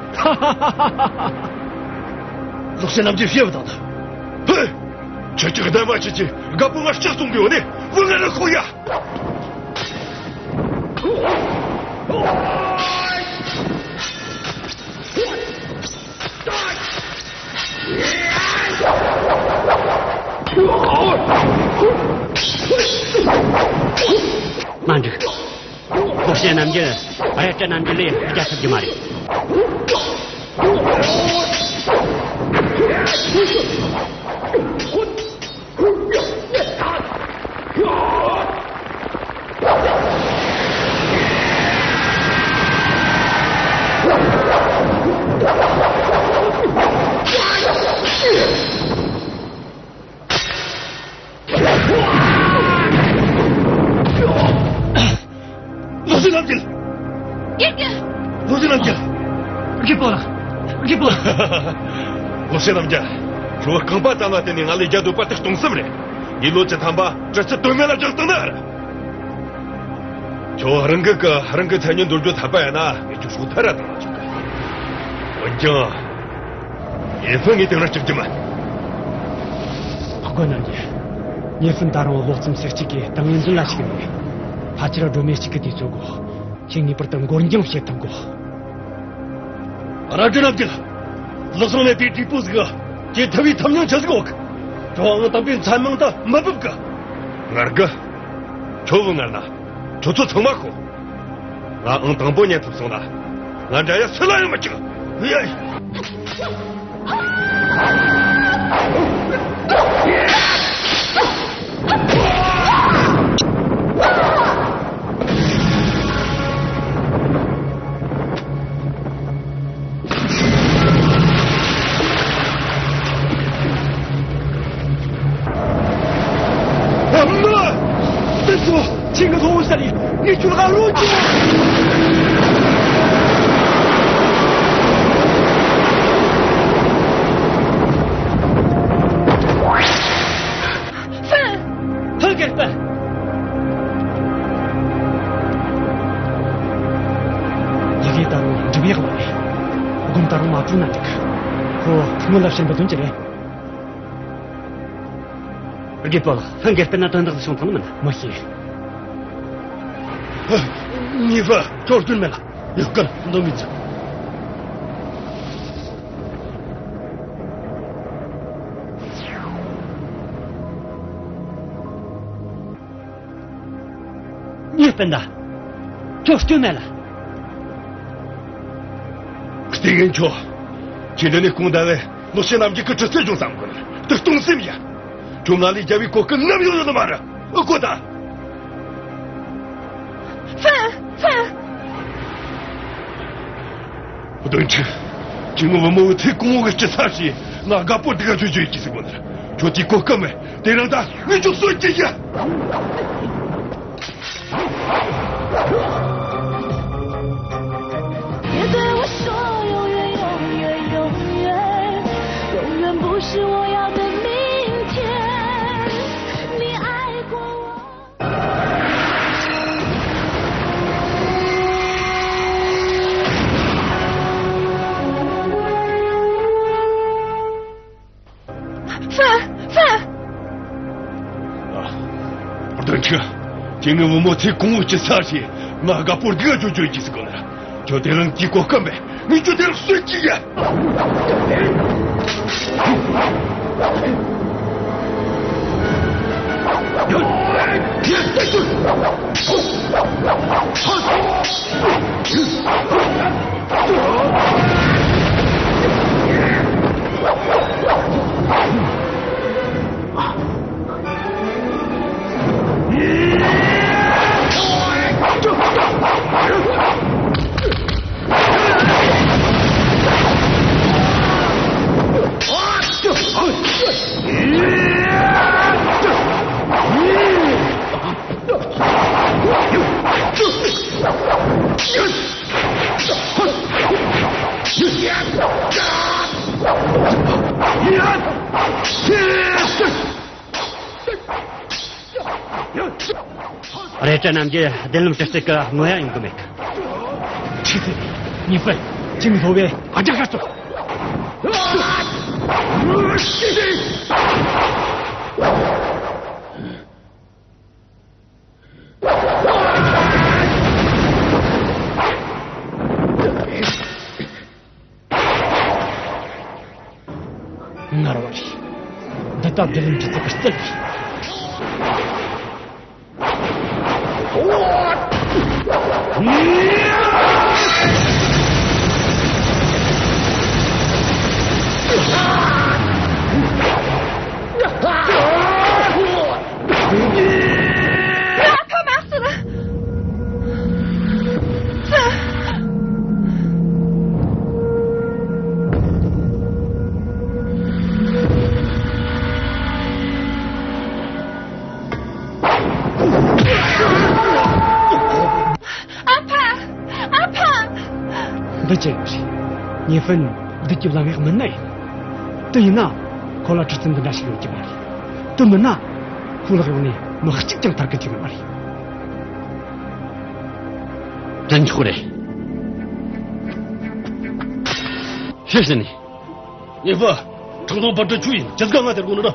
ལོག་སེ་རྣམ་རྒྱལ་ཕྱིར་བུད་དང་ད། ཧེ། ཁྱེད་ཀྱི་གདམས་པ་ཁྱེད་ཀྱི་རྒད་པོ་ང་ལྕགས་གཏོང་གི་ཡོད་ནི། བུ་ང་ལ་ཁོ་ཡ། མ་འགྲིག་ལོག་བཤད་རྣམ་འགྱུར་རལ་གྲི་རྣམ་འགྱུར་ལས་རྒྱལ་ཐུབ་རྒྱུ་མ་རེད། ལོག་སེ་རྣམ་རྒྱལ། ཡེ་གི། ལོག་སེ་རྣམ་རྒྱལ། རྒད་པོ་ལགས། རྒད་པོ་ལགས། ལོག་སེ་རྣམ་རྒྱལ། ཁྱོད་རྐང་པ་ཙམ་ལ་བརྟེན་ནས་ང་ལས་རྒྱལ་འདོད་པ་དེ་སྟོང་བསམ་རེད། ངས་ལོ་བཅུ་ཐམ་པ་གྲི་རྩལ་དོན་མེད་ལ་སྦྱངས་བཏང་ནི་རེད། ཁྱོད་རང་གི་གི་རང་གི་མཚན་སྙན་འདོར་རྒྱུ་ཐར་པ་ཡིན་ན་ངས་ཁྱོད་སྲོག་ཐར་ར་བཏང་ན་ཆོག་གི། འོན་ཀྱང་། ཉི་ཧོང་ངས་དེ་རིང་སྐྲག་རྒྱུ་མིན། འགོ་ནོར་གྱི། ཉི་ཧོང་ད་རུང་ལོ་གསུམ་ཟེར་གཅིག་གི་ཏང་ཡོན་འཛིན་ལ་ཞུགས་ནས། ཕལ་ཆེར་སྒྲོན་མེ་གཅིག་གི་དུས་ཚོད་དགོས། ཁྱེད་ངེས་པར་དུ་འགོར་འགྱངས་བྱེད་ཐུབ་དགོས། རལ་གྲི་རྣམ་རྒྱལ། ལག་སོང་ནས་དེའི་དྲིལ་བུ་ཟིག་གི་ཐུབ་པའི་ཐབས་མྱོང་ཆི་ཟིག་ཡོད་གི། ཁྱོད་ཨང་དང་པོའི་མཚན་མིང་དུ་མི་འབབ་གི། ངར་གི། ཁྱོད་བུ་ངར་ན། ཁྱོད་ཚོ་ཚང་མ་ཤོག་ང་ཨང་དང་པོ་ཉན་ཐུབ་སོང་ན། ང་འདྲ་ཡ་སུ་ལ་ཡང་མི་སྐྲག་ཡ། ཨ་མ། ཏུ་ཚོ། ཁྱེད་ཀྱི་ལྷོ་བོ་ས་ལས་ངས་ཁྱོད་ལ་རོགས་བྱེད། ཧྥན། ཧྥན་གེ་སྤེན། ཡི་གེ་ད་རུང་འགྲིག་ཡག་མ་རེད། སྒོམ་ད་རུང་མ་བཀྲུས་ན་འགྲིག་ཁོ་སྔོན་ལ་བྱིན་པ་དོན་ཅི་རེད། རྒད་པོ་ལགས། ཧྥན་གེ་སྤེན་ན་དོན་དག་བྱུང་ཐང་མིན། མི་ཤེས། ཉི་ཧོང་། ཁྱོད་སྐྱོན་མེད་ལ། ཡོད་ཀུན་འདོན་མི་ཚུགས། ཉི་ཧོང་ད། ཁྱོད་སྐྱོན་མེད་ལ། ལྟས་ངན་ཁྱོད། ཁྱེད་འདི་ནས་ཁོང་ད་བས་ལོ་ཤས་ནམ་རྒྱུན་གྱི་གྲི་རྩལ་སྦྱོང་བསམ་གོ་ནི། དེ་སྟོང་སེམས་ཡ། ཁྱོད་ང་ལས་རྒྱལ་བའི་གོ་སྐབས་ནམ་ཡོང་ཡོད་ནི་མ་རེད། ཨ་གོ་ད། བློན་ཆེན། ཁྱོས་ངའི་བུ་མོ་བོ་ཚེ་གང་བོ་གི་སྐྱེལ་ས་བྱོས། ང་རྒད་པོ་སྡུག་ག་འགྱོ་རྒྱུ་ཡིན་ཟེར་གོ་ནི་ར། ཁྱོད་དེ་གོ་སྐབས་མེད། དེ་རིང་ད་ངས་ཁྱོད་གསོད་རྒྱུ་ཡིན། 别对我说永远，永远，永远，永远不是我要的明天。你爱过我。 ཧྥན། ཧྥན། ཨ། བློན་ཆེན། ཁྱོས་ངའི་བུ་མོ་ཚེ་གང་བོ་སྐྱེལ་ས་བྱོས། ང་རྒད་པོ་སྡུག་ག་འགྱོ་རྒྱུ་ཡིན་ཟེར་གོ་ནི་ར། ཁྱོད་དེ་རིང་དེ་གོ་སྐབས་མེད། ངས་ཁྱོད་དེ་རིང་གསོད་རྒྱུ་ཡིན། རེད་དྲ་རྣམས་ཀྱིས་བདེན་ལམ་དྲི་རྩད་ཀྱི་ངོ་ཡ་ཡོང་གི་མེད་གི། ཁྱི་ཚེ། ཉི་ཧྥན། ཁྱེད་ནི་སློབ་དཔོན་ཨ་ཅག་ཤ་སོ། ངར་བ་རེད། འདི་ལྟ་བདེ་ལམ་གྱི་ཚིག་གི་རྩལ་རེད། ཨ་ཕ་མ་སྲིད། ཨ་ཕ། ཨ་ཕ། འདི་ཅི་ཡིན་རེད། ཉི་ཧྥན་བདུད་ཀྱི་ལམ་ཡག་མིན་ནི་ཡིན། དེ་ཡིན་ན། ཁོ་ལ་གྲི་རྩལ་འདི་འདྲ་ཞིག་ཡོད་ཀྱི་མ་རེད། དེ་མིན་ན། ཁོའི་ལག་ཡོང་ནས་མི་གཅིག་ཀྱང་ཐར་གི་འཇུག་ནི་མ་རེད། བྲན་ཆོག་རེད། ཤེས་ཟིན་ནི། ཉི་ཧྥན། ཁྲག་འཐུང་པ་དེ་ཁྱོད་ཡིན། ཅི་ཟིག་ག་ང་དེར་དགོངས་ནི་རེད།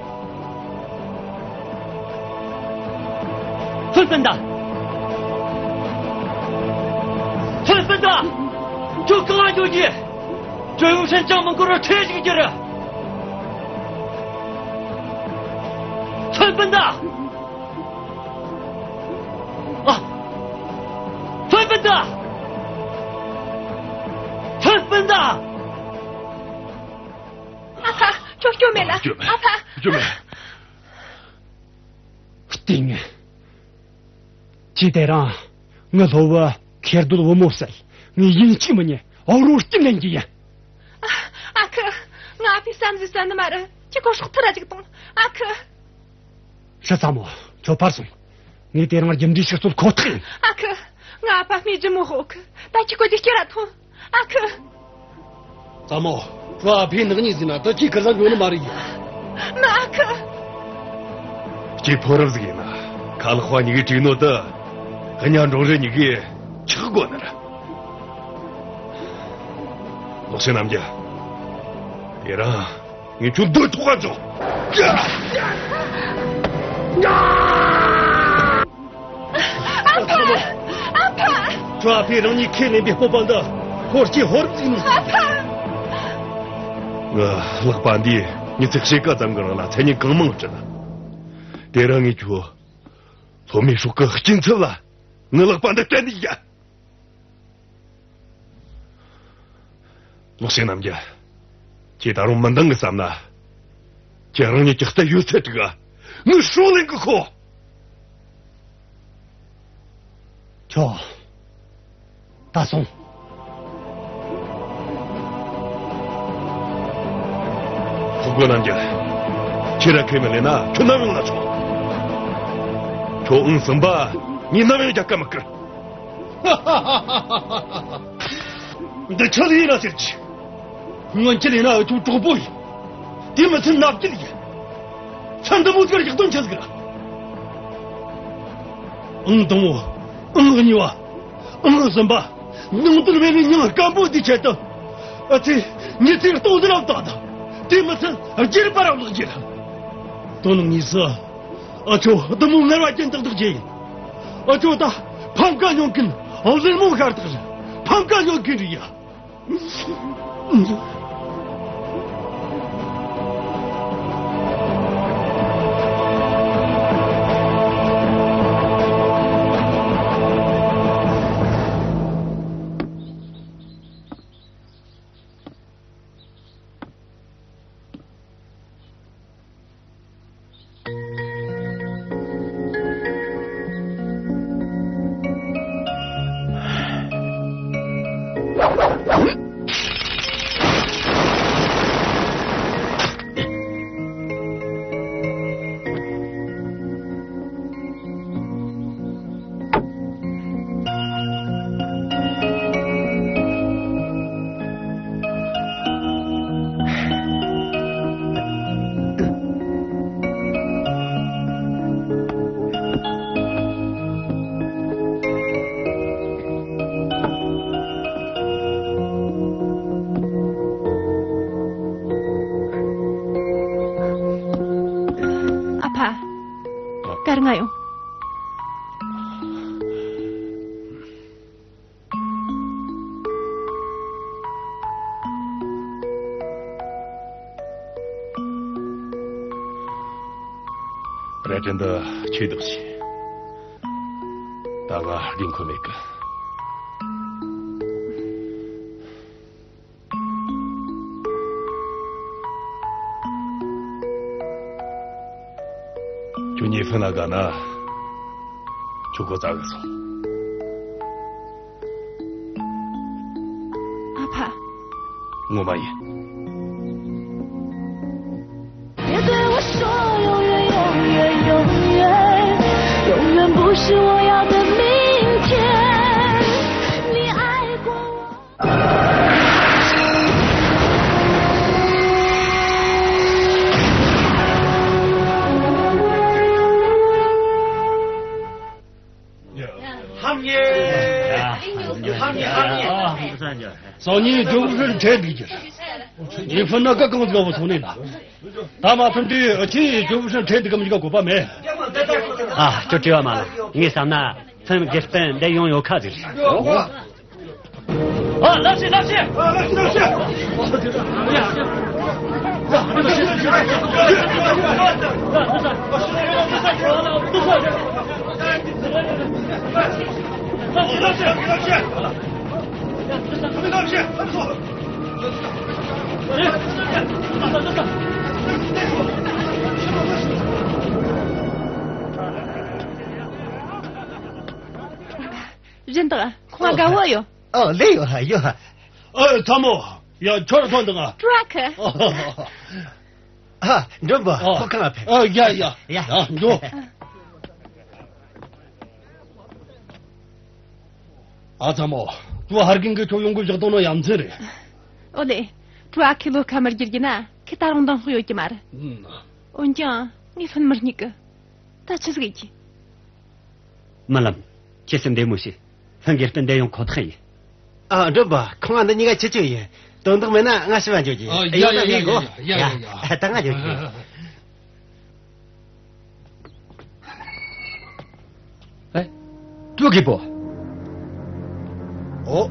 ཧྥུན་སྤུན་ཟླ། ཧྥུན་སྤུན་ཟླ། ཁྱོད་གང་ང་འགྱོ་རྒྱུ། ཀྲོའུ་ཧྲན་ཅང་མི་འཁོར་བར་ཁྲིད་ཅིག་གྱུར། ཧྥུན་སྤུན་ཟླ། ཨ། ཧྥུན་སྤུན་ཟླ། ཧྥུན་སྤུན་ཟླ། ཨ་ཕ། ཁྱོད་སྐྱོན་མེད་ན། སྐྱོན་མེད། ཨ་ཕ། སྐྱོན་མེད། ལྟས་ངན། ཁྱེད་དེ་རིང་ངའི་སློབ་བུ་མཁས་རྡོར་བུ་མོ་བསད། ངས་ཡིན་གཅིག་མིན་གཉིས་ཨོ་རོ་སྐྱིད་ལེན་གྱི་ཡིན། ཨ། ཨ་ཁུ། ང་ཨ་ཕའི་བསམ་གཟས་བསམ་ནི་མ་རེད། ཁྱེད་ཁོ་སྲོག་ཐར་ར་ཅིག་གཏོང་། ཨ་ཁུ། ཧྲི་ཚ་མོ། ཁྱོད་ཕར་སོང་། ངས་དེ་རིང་རྒྱུ་འབྲས་ཞིག་རྩོད་ཁོ་ཐག་ཡིན། ཨ་ཁུ། ང་ཨ་ཕ་རྨས་རྒྱུ་མོ་ཧོ་ཁུ། ད་ཁྱེད་ཁོ་རྒྱུ་སྐྱེ་ར་ཐོངས། ཨ་ཁུ། ཚ་མོ། ཁྱོད་ཨ་ཕའི་ནག་ཉེས་ཟིན་ན་ད་ཁྱེད་ཁ་སང་འགྱོ་ནི་མ་རེད་ཡ། མ་ཨ་ཁུ། ཁྱེད་ཕོ་རབ་ཟིག་ཡིན་ན། ཁ་ལག་པ་གཉིས་ཀས་བྲིས་ནོ་དེ། གཉའ་འབྲོང་རི་གཉིས་ཀས་ཆག་དགོས་ནི་རེད། ལོག་ཤེས་རྣམ་རྒྱལ། དེ་རིང་ངས་ཁྱོད་འདོད་ཐོག་ག་འཇོག་ཡ། ཡ། ཨ་ཕ། ཨ་ཕ། ཁྱོད་ཨ་ཕས་རང་ཉིད་ཁས་ལེན་པའི་སྤོབས་པ་འདི་ཧོར་གྱི་ཧོར་ཟིག་ནི། ཨ་ཕ། ངའི་ལག་པ་འདིས་མྱི་ཚེ་ཕྱེད་ཀ་ཙམ་གྱི་རིང་ལ་མཚན་སྙན་གང་མང་བསྐྲུན། དེ་རིང་ངས་ཁྱོད་སློབ་མའི་སྲོག་གི་སྐྱིན་ཚབ་ལ་ངའི་ལག་པ་འདི་སྤྲད་ནི་ཡིན། ལོག་ཤེས་རྣམ་རྒྱལ། ཁྱེད་ད་རུང་མི་འདང་གི་བསམ་ན། ཁྱེད་རང་ཉིད་ཀྱི་རྩལ་ཡོད་ཚད་དྲུག་ག་ངའི་སྲོག་ལེན་གི་ཁོ། ཁྱོད། ད་སོང་། མགོ་ནང་རྒྱལ། ཁྱེད་ར་ཁས་མི་ལེན་ན་ཁྱོད་ནམ་ཡོང་ན་ཆོག། ཁྱོད་ཨང་གསུམ་པ་ངས་ནམ་ཡང་རྒྱལ་ཁ་མི་བསྐུར། འདི་ཆི་ལས་ཡིན་ན་ཟེར་གྱི། སྔོན་ཆད་ཡིན་ན་འུ་ཆོ་གྲོགས་པོ་ཡིན། དེ་མི་ཚད་ནག་རྒྱལ་ཡིན། ཚན་འདི་མོ་ཟིག་ག་ཡག་དོན་ཆི་ཟིག་ར། ཨང་དང་པོ། ཨང་གཉིས་པ། ཨང་གསུམ་པ། ནང་དོན་མེད་ནི་མྱིང་སྐམ་པོ་འདི་ཆེད་དུ། ཨ་ཙི། ཉི་ཚེ་སྟོང་ཟིག་ར་བཏང་དང་། དེ་མི་ཚད་རྒྱལ་པ་ར་ལག་རྒྱལ། དོན་དངོས་སུ། ཨ་ཆོ་བདུད་མོ་ངར་བ་ཅན་དག་དག་ཅེ་ཡིན། ཨ་ཆོ་ད་ཕམ་ཁ་ཉོ་མཁན་བླུན་མོ་ཤ་སྟག་རེད། ཕམ་ཁ་ཉོ་མཁན་རེད་ཡ། ཨ་ཕ། ཀར་ང་ཡོང་། རེ་ཏན་འདི་ཆེ་བདག་ཆེ། ད་ང་རྒན་ཁོ་མེད་གི། ཁྱོད་ཉི་ཧྥུན་ན་དགའ་ན། ཁྱོད་ཁོ་ཙ་གི་སོང་། ཨ་ཕ། ངོ་མ་ཡིན། 别对我说永远，永远，永远，永远不是我要的明天。你爱过我。 ཧམ་ཉེ། ཧམ་ཉེ། ཧམ་ཉེ། སང་ཉིན་ཇོ་བོ་ཧྲན་ཁྲིད་འདུག་རྒྱུ། ཉི་ཧྥུན་ན་ག་གང་ཟིག་བ་སོང་ནས་ན། ད་མ་ཐོན་དུས་ཨ་ཆི་ཇོ་བོ་ཧྲན་ཁྲིད་འདུག་གམ་ཞིག་ག་གོ་བ་མེད། ཨ། ཁྱོད་བྲེལ་བ་མ་ལ། ངས་བསམ་ན་ཚན་དགེ་སྤུན་འདི་ཡོང་ཡོད་ཁ་ཟིག་རེད། ཨ། ལགས་སེ། ལགས་སེ། ཨ། ལགས་སེ། ལགས་སེ། རེད་དང་། ཁོང་དགའ་བོ་ཡོད། ཨོ། ལེ། ཡོད་ཧ། ཡོད་ཧ། ཨ། ཚ་མོ། ཡ། ཁྱོད་ཐོན་དང་ང་། ཀྲུའུ་ཨ་ཁུ། ཨ། མགྲོན་པོ། ཨ། ཁོ་ཁང་ང་ཕེབས། ཨ། ཡ་ཡ། ཡ། ཡ། འགྲོ། ཨ། ཚ་མོ། ཀྲུའུ་ཧར་གིན་གི་ཁྱོད་ཡོང་གི་བཞག་དང་ནོ་ཡ་མཚན་རེད། ཨོ་ལེ། ཀྲུའུ་ཨ་ཁུ་ལོ་ཁ་མར་གྱུར་གྱི་ན་ཁི་ད་རུང་འདང་ཧོ་ཡོད་ཀྱི་མ་རེད། ཨུམ། འོན་ཀྱང་ངས་ལྷུན་མི་རྙེད་གི། ད་ཆི་ཟིག་ཡེད་ཀྱི། རྨི་ལམ། ཁྱེད་སེམས་བདེ་མོ་བྱོས། ལྷུན་དགེ་སྤུན་འདི་ཡོང་ཁོ་ཐག་ཡིན། ཨ། མགྲོན་པོ། ཁོང་ང་འདི་གཉིས་ཀ་ཁྱེར་རྒྱུ་ཡིན། དོན་དག་མེད་ན་ང་ཕྱི་བ་འགྱོ་རྒྱུ་ཡིན། ཨ། ཡ་ཡ་ཡ་ཡ། ཡ་ཡ་ཡ། ད་ང་འགྱོ་རྒྱུ་ཡིན། ཨེ། ཀྲུའུ་རྒད་པོ། ཨོ།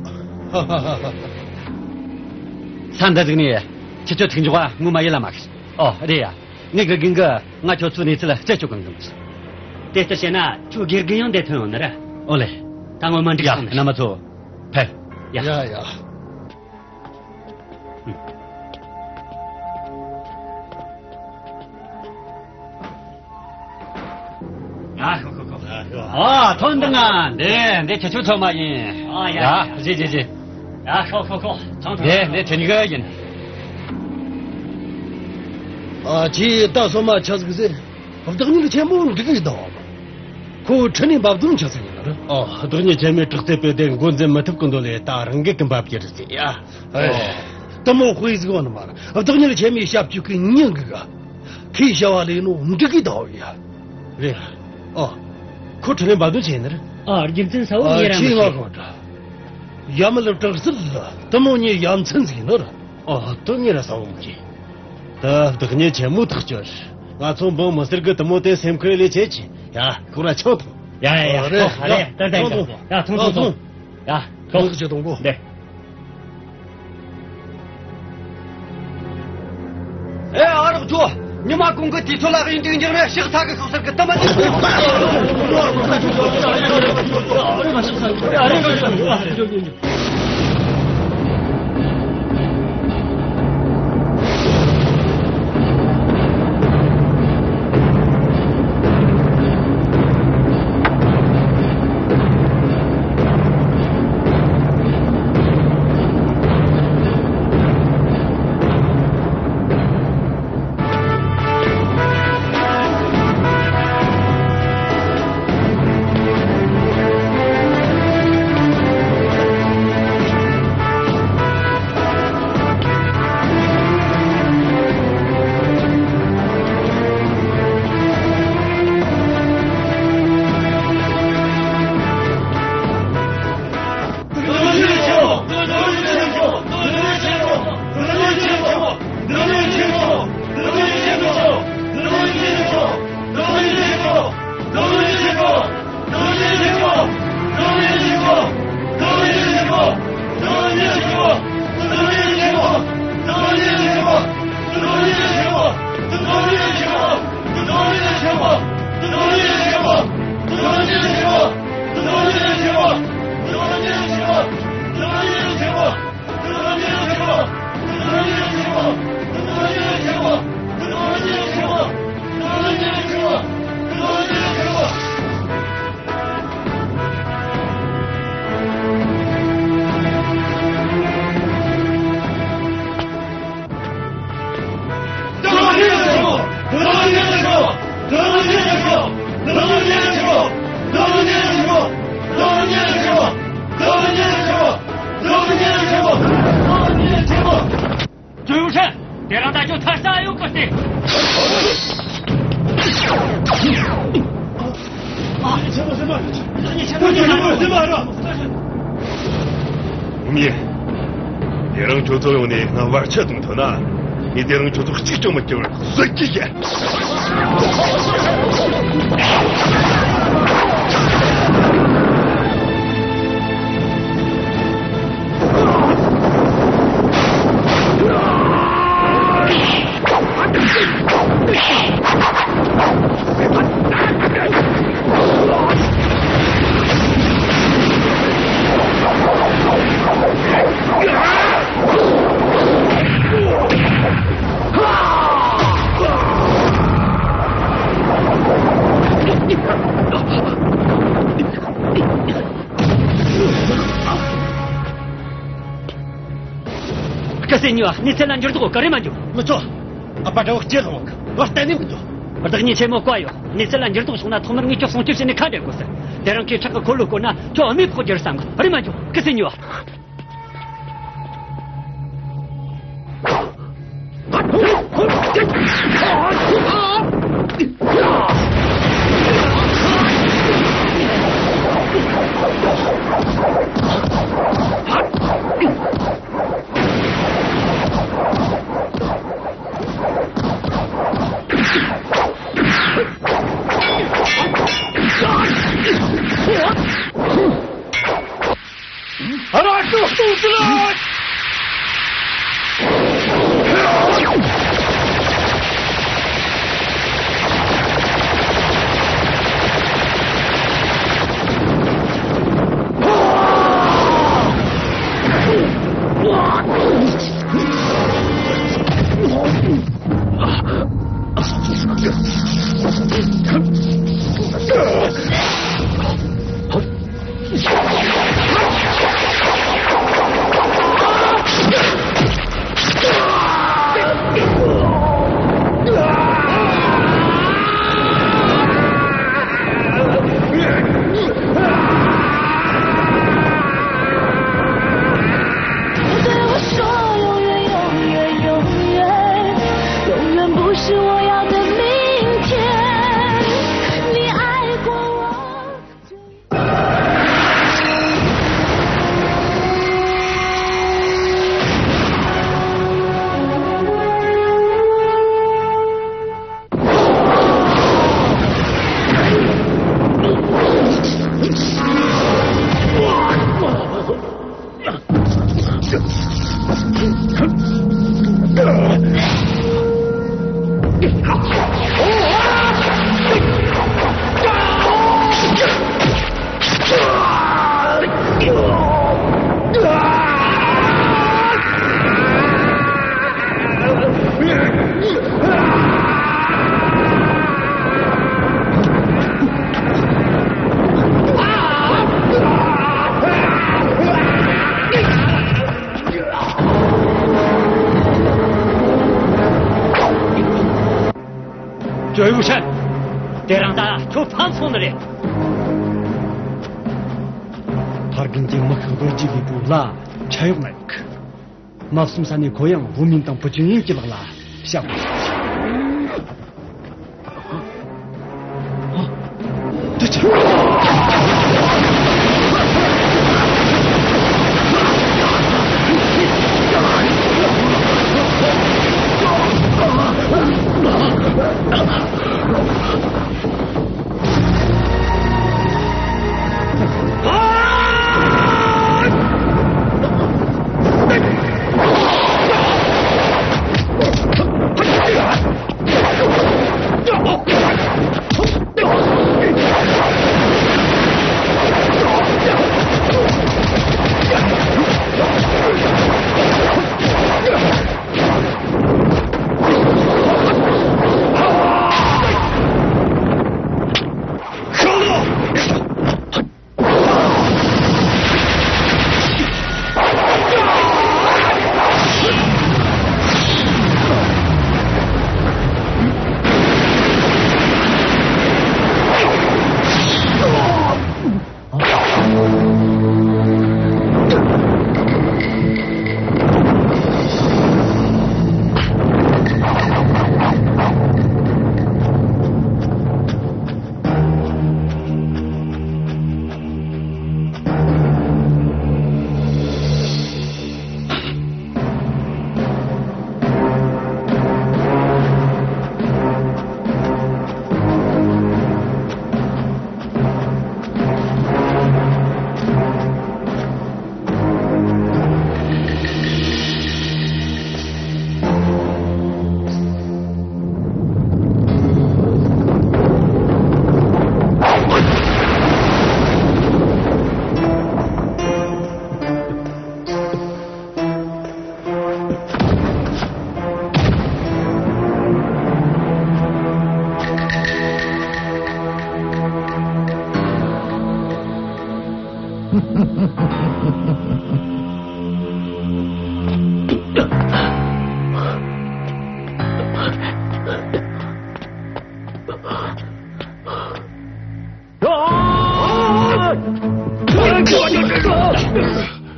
ས་འདི་ཟིག་ནས་ཁྱེད་ཚོ་ཐུག་འཇོག་པ་ངོ་མ་ཡིད་ལ་མ་ཁུག་ཨོ། རེད་ཡ། ངའི་དགེ་རྒན་གིས་ང་ཁྱོད་ཚོའི་གནས་ཚུལ་ལ་རྩད་གཅོད་གི་འདུག་དེ་ལྟར་བྱས་ན་ཁྱོད་དགེ་རྒན་ཡང་འདིར་ཐོན་ཡོང་ནི་རེད། ཨོ་ལེ། ད་ངོ་མ་འགྲིག་ཡ། སོང་ནི། རྣམ་པ་ཚོ། ཕེབས། ཡ། ཡ་ཡ། ཨ། ཁོ་ཁོ་ཁོ། ཨ། ཐོན་དང་ང་། འདི་འདི་ཁྱེད་ཚོའི་ཚོད་མ་ཡིན། ཨ། ཡ། ཡ། ཡ། བཞེས་བཞེས་བཞེས། ཡ། ཁོ་ཁོ་ཁོ། ཐོན་ཐོན། འདི་འདི་ཁྱེད་གཉིས་ཀ་ཡིན། ཨ། ཁྱོས་ད་སོ་མ་ཆི་ཟིག་ཟེར། བདག་ཉིད་ཆེན་མོ་འབྲུག་གི་ཟླ་བ། ཁོ་ཁྲི་ནས་འབབ་དོན་ཆི་ཟིག་ཡིན་ནི་རེད། ཨོ། བདག་ཉིད་ཆེན་མོས་དྲག་རྩལ་སྤེལ་ཏེ་འགོ་འཛིན་མི་ཐུབ་གི་འདོད་ལས། ད་རང་འགུལ་གི་འབབ་རྒྱུ་རེད་ཟེར་ཡ། ཨེ། ཨོ། དེ་མོ་དཔེ་ཟིག་ཡོད་ནི་མ་རེད། བདག་ཉིད་ཆེན་མོའི་ཞབས་ཀྱུ་གི་མྱི་འགུལ་ག། ཁོས་བྱ་བ་ལས་ནོ་འབྲུག་གི་ཟླ་བ་ཡ། རེད། ཨོ། ཁོ་ཁྲི་ནས་འབབ་དོན་ཆི་ཡིན་ནི་རེད། ཨ། རྒྱུ་མཚན་གསལ་བོ། ཨ། ངས་ར་ཁྱོས་མི་ཤེས། ང་གང་དྲ། ཡ་མི་ལ་དྲག་རྩལ་ལ་དེ་མོ་ཉེ་ཡ་མཚན་ཟིག་ཡིན་ནི་རེད། ཨོ། དོན་ངས་ར་གསལ་བོ་མི་ཤེས། ད་བདག་ཉིད་ཆེན་མོ་ཐག་ཆོད། ང་ཚོ་འབངས་མི་སེར་གི་དེ་མོ་དེ་སེམས་ཁུར་ལས་ཆེ་ཆེ། ཡ། ཁོ་ར་ཆང་འཐུང་། ཡ་ཡ་ཡ། ཨ། རེད། ཨ། རེད། ད་ད་ཆང་འཐུང་། ཡ། ཆང་འཐུང་། ཆང་འཐུང་། ཡ། ཆང་ཟིག་ཅིག་འཐུང་གོ། རེད། ཨེ། ཨ་རོགས་ཚོ། ཉི་མ་གུང་གི་དུས་ཚོད་ལ་གཡུ་འབྲུག་འགྱུར་བའི་ཕྱག་ཚ་གི་ཤོག་སར་གི་ཏི་མ་ཏི། ཀྲུའུ་ཡུང་ཧྲན། དེ་རིང་ད་ཁྱོད་ཐར་ས་ཡོད་གི་སྟེ། ཨ། ཆེན་པོ་ཟེར་མ་རེད། ཆེན་པོ་ཟེར་མ་རེད། ཨུ་མི། དེ་རིང་ཁྱོད་ཚོ་ཡོང་ནས་ང་བར་ཆད་གཏོང་ཐུབ་ན། ངས་དེ་རིང་ཁྱོད་ཚོ་གཅིག་ཀྱང་མི་སྐྱུར་བར་གསོད་རྒྱུ་བྱེད། སྐུ་སྲས་གཉིས་པ། གནས་ཚུལ་ལ་འགྱུར་ལྡོག་ག་རེ་མ་འགྱུར། མི་ཚོ། ཨ་ཕ་དགྲ་བོ་སྐྱེ་ལྷུང་གི། ང་གཏན་ནས་མི་འགྱུར། བདག་ཉིད་ཆེན་མོ་བཀའ་ཡོད། གནས་ཚུལ་ལ་འགྱུར་ལྡོག་བྱུང་ན་ཐོག་མར་ངས་ཁྱོད་སྲུང་སྐྱོབ་བྱས་ནས་ཁ་བྲལ་དགོས་ཟེར། དེ་རིང་ཁོས་ཁྲག་གི་འཁོར་ལོ་བསྐོར་ན་ཁྱོད་བུད་མེད་ཕོག་རྒྱུ་རེད་བསམ་གི། རེད་མ་འགྱོ། སྐུ་སྲས་གཉིས་པ། ཕ་རྒན་གྱི་མི་ཤི་རྡོ་རྗེ་ལུས་པོ་ལ་ཆ་ཡོག་ན་ཡོད་གི། མ་བསམ་ས་ནས་ཁོ་ཡང་བུ་མིན་དང་བུ་ཆུང་ཡིན་གྱི་ལག་ལ་བཤད་དགོས། དེ་ཆ།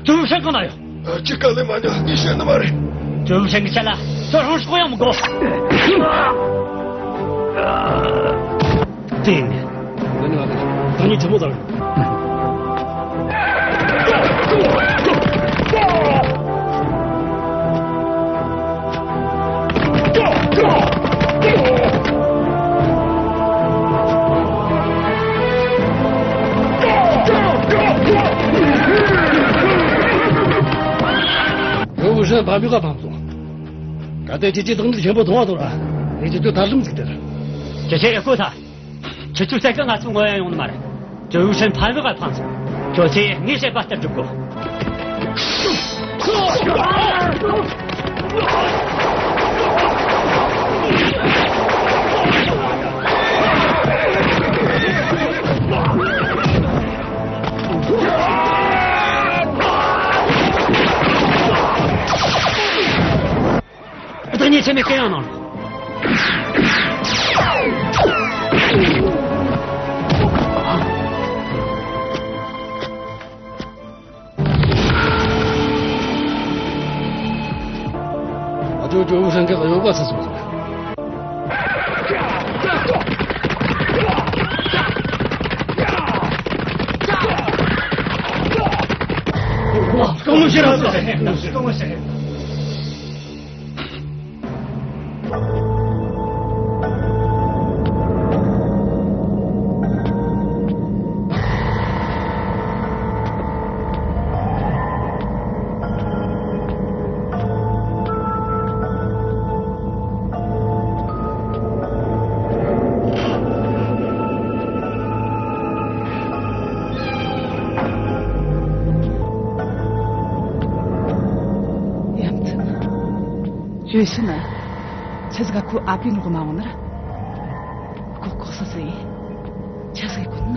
ཀྲུའུ་ཧྲན་གང་ན་ཡོད། ཨ། ཅི་ག་ལས་མ་ཉོ། ངས་བཤད་ནི་མ་རེད། ཀྲུའུ་ཧྲན་གྱི་ཆ་ལ་ཁྱོད་རང་སྲོག་ཡང་མི་དགོས། དེ་ནི། ད་ནི་ང་ད་ནི་ཐུན་མོང་དང་། ཀྲུའུ་ཧྲན་ཕམ་པའི་ཁ་ཕམ་སོང་། གལ་ཏེ་ཁྱེད་ཀྱིས་བདག་འཛིན་ཆེན་པོ་མཐོང་བ་དོར་ར། ངས་ཁྱེད་ཚོ་ཐར་ལམ་ཟིག་སྟེར། ཁྱེད་ཆོས་ཡག་པོ་ཐལ། ཁྱེད་ཚོའི་སེམས་ཁ་ང་ཚོ་ངོ་ཡང་ཡོང་ནི་མ་རེད། ཀྲུའུ་ཧྲན་ཕམ་པའི་ཁ་ཕམ་སོང་། ཁྱོད་ཚོས་ངས་བཤད་པ་ལྟར་སྒྲུབ་དགོས། བདག་ཉིད་ཆེན་མོའི་གུ་ཡངས་གནང་རོགས། ཨ་ཅོ་ཅོ། ཧྲན་གི་གཡོག་པ་ཚོ་སོང་ཟིག། སྐུ་ངོ་ཤེས་རབ་ཟེར། སྐུ་ངོ་ཤེས་རབ། ཡ་མཚན། བརྗོད་ཤི་ན། ཆི་ཟིག་ག་ཁོ་ཨ་ཕའི་ནོར་མ་འོང་ནར། ལྐོག་ལྐོག་སུ་སུ་ཡིན། ཆི་ཟིག་གོ་ན།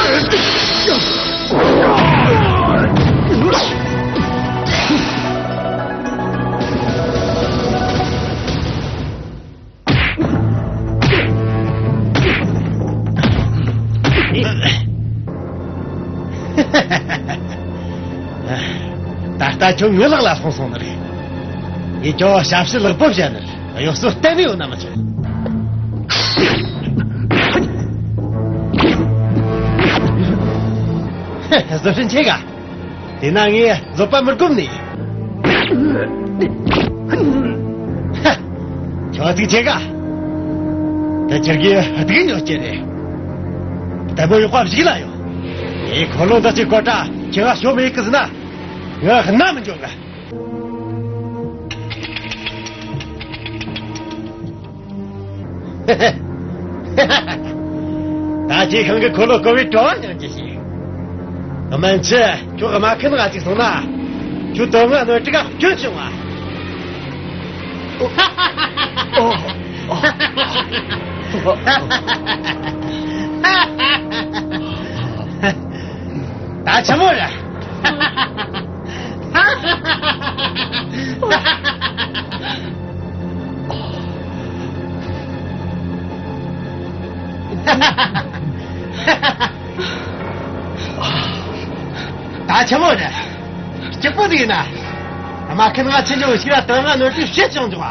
ད་ལྟ་ཁྱོད་ངའི་ལག་ལ་ལྷུང་སོང་ནི་རེད། ངས་ཁྱོད་ཞབས་ཕྱི་ལེགས་པོ་བྱས་ནི་རེད། གཡོ་ཟོལ་གཏན་ནས་ཡོད་ན་མི་ཆོག་ཧེ། བཟོད་བསྲན་ཆེ་ག་དེ་ན་ངས་བཟོད་པ་མི་སྒོམ་ནི། ཧ། ཁྱོད་ཚིག་ཆེ་ག་དེ་ཁྱེད་ཀྱིས་སྡུག་ཉོ་སྐྱེ་རེད། དེ་མོ་ཡག་པ་ཞིག་ལ་ཡོད། ངས་འཁོར་ལོ་འདི་ཅིག་བཀོལ་དྲ་ཁྱེད་ང་ཤོ་མེད་གི་ཟེར་ན། ང་ཧ་ན་མི་འཇོག་ག་ད་ཁྱེད་ཁང་གི་འཁོར་ལོ་བསྐོར་བའི་བྲོ་བ་མྱང་རྒྱུ་ཞིག་སྨན་ཆུ། ཁྱོད་རྨ་ཁན་ང་ཅིག་སོང་ན། ཁྱོད་དོན་ལྔ་སྣོད་དྲུག་ག་སྐྱོན་བྱུང་བ། ད་ཆི་མོ་རེད། ད་ཆི་མོ་རེད། སྐྱིད་པོ་ཟིག་ཡིན་ན། རྨ་ཁན་ང་ཆི་འཇོག་ཞིག་ལ་དོན་ལྔ་སྣོད་དྲུག་བཤད་ཆོག་འཇོག་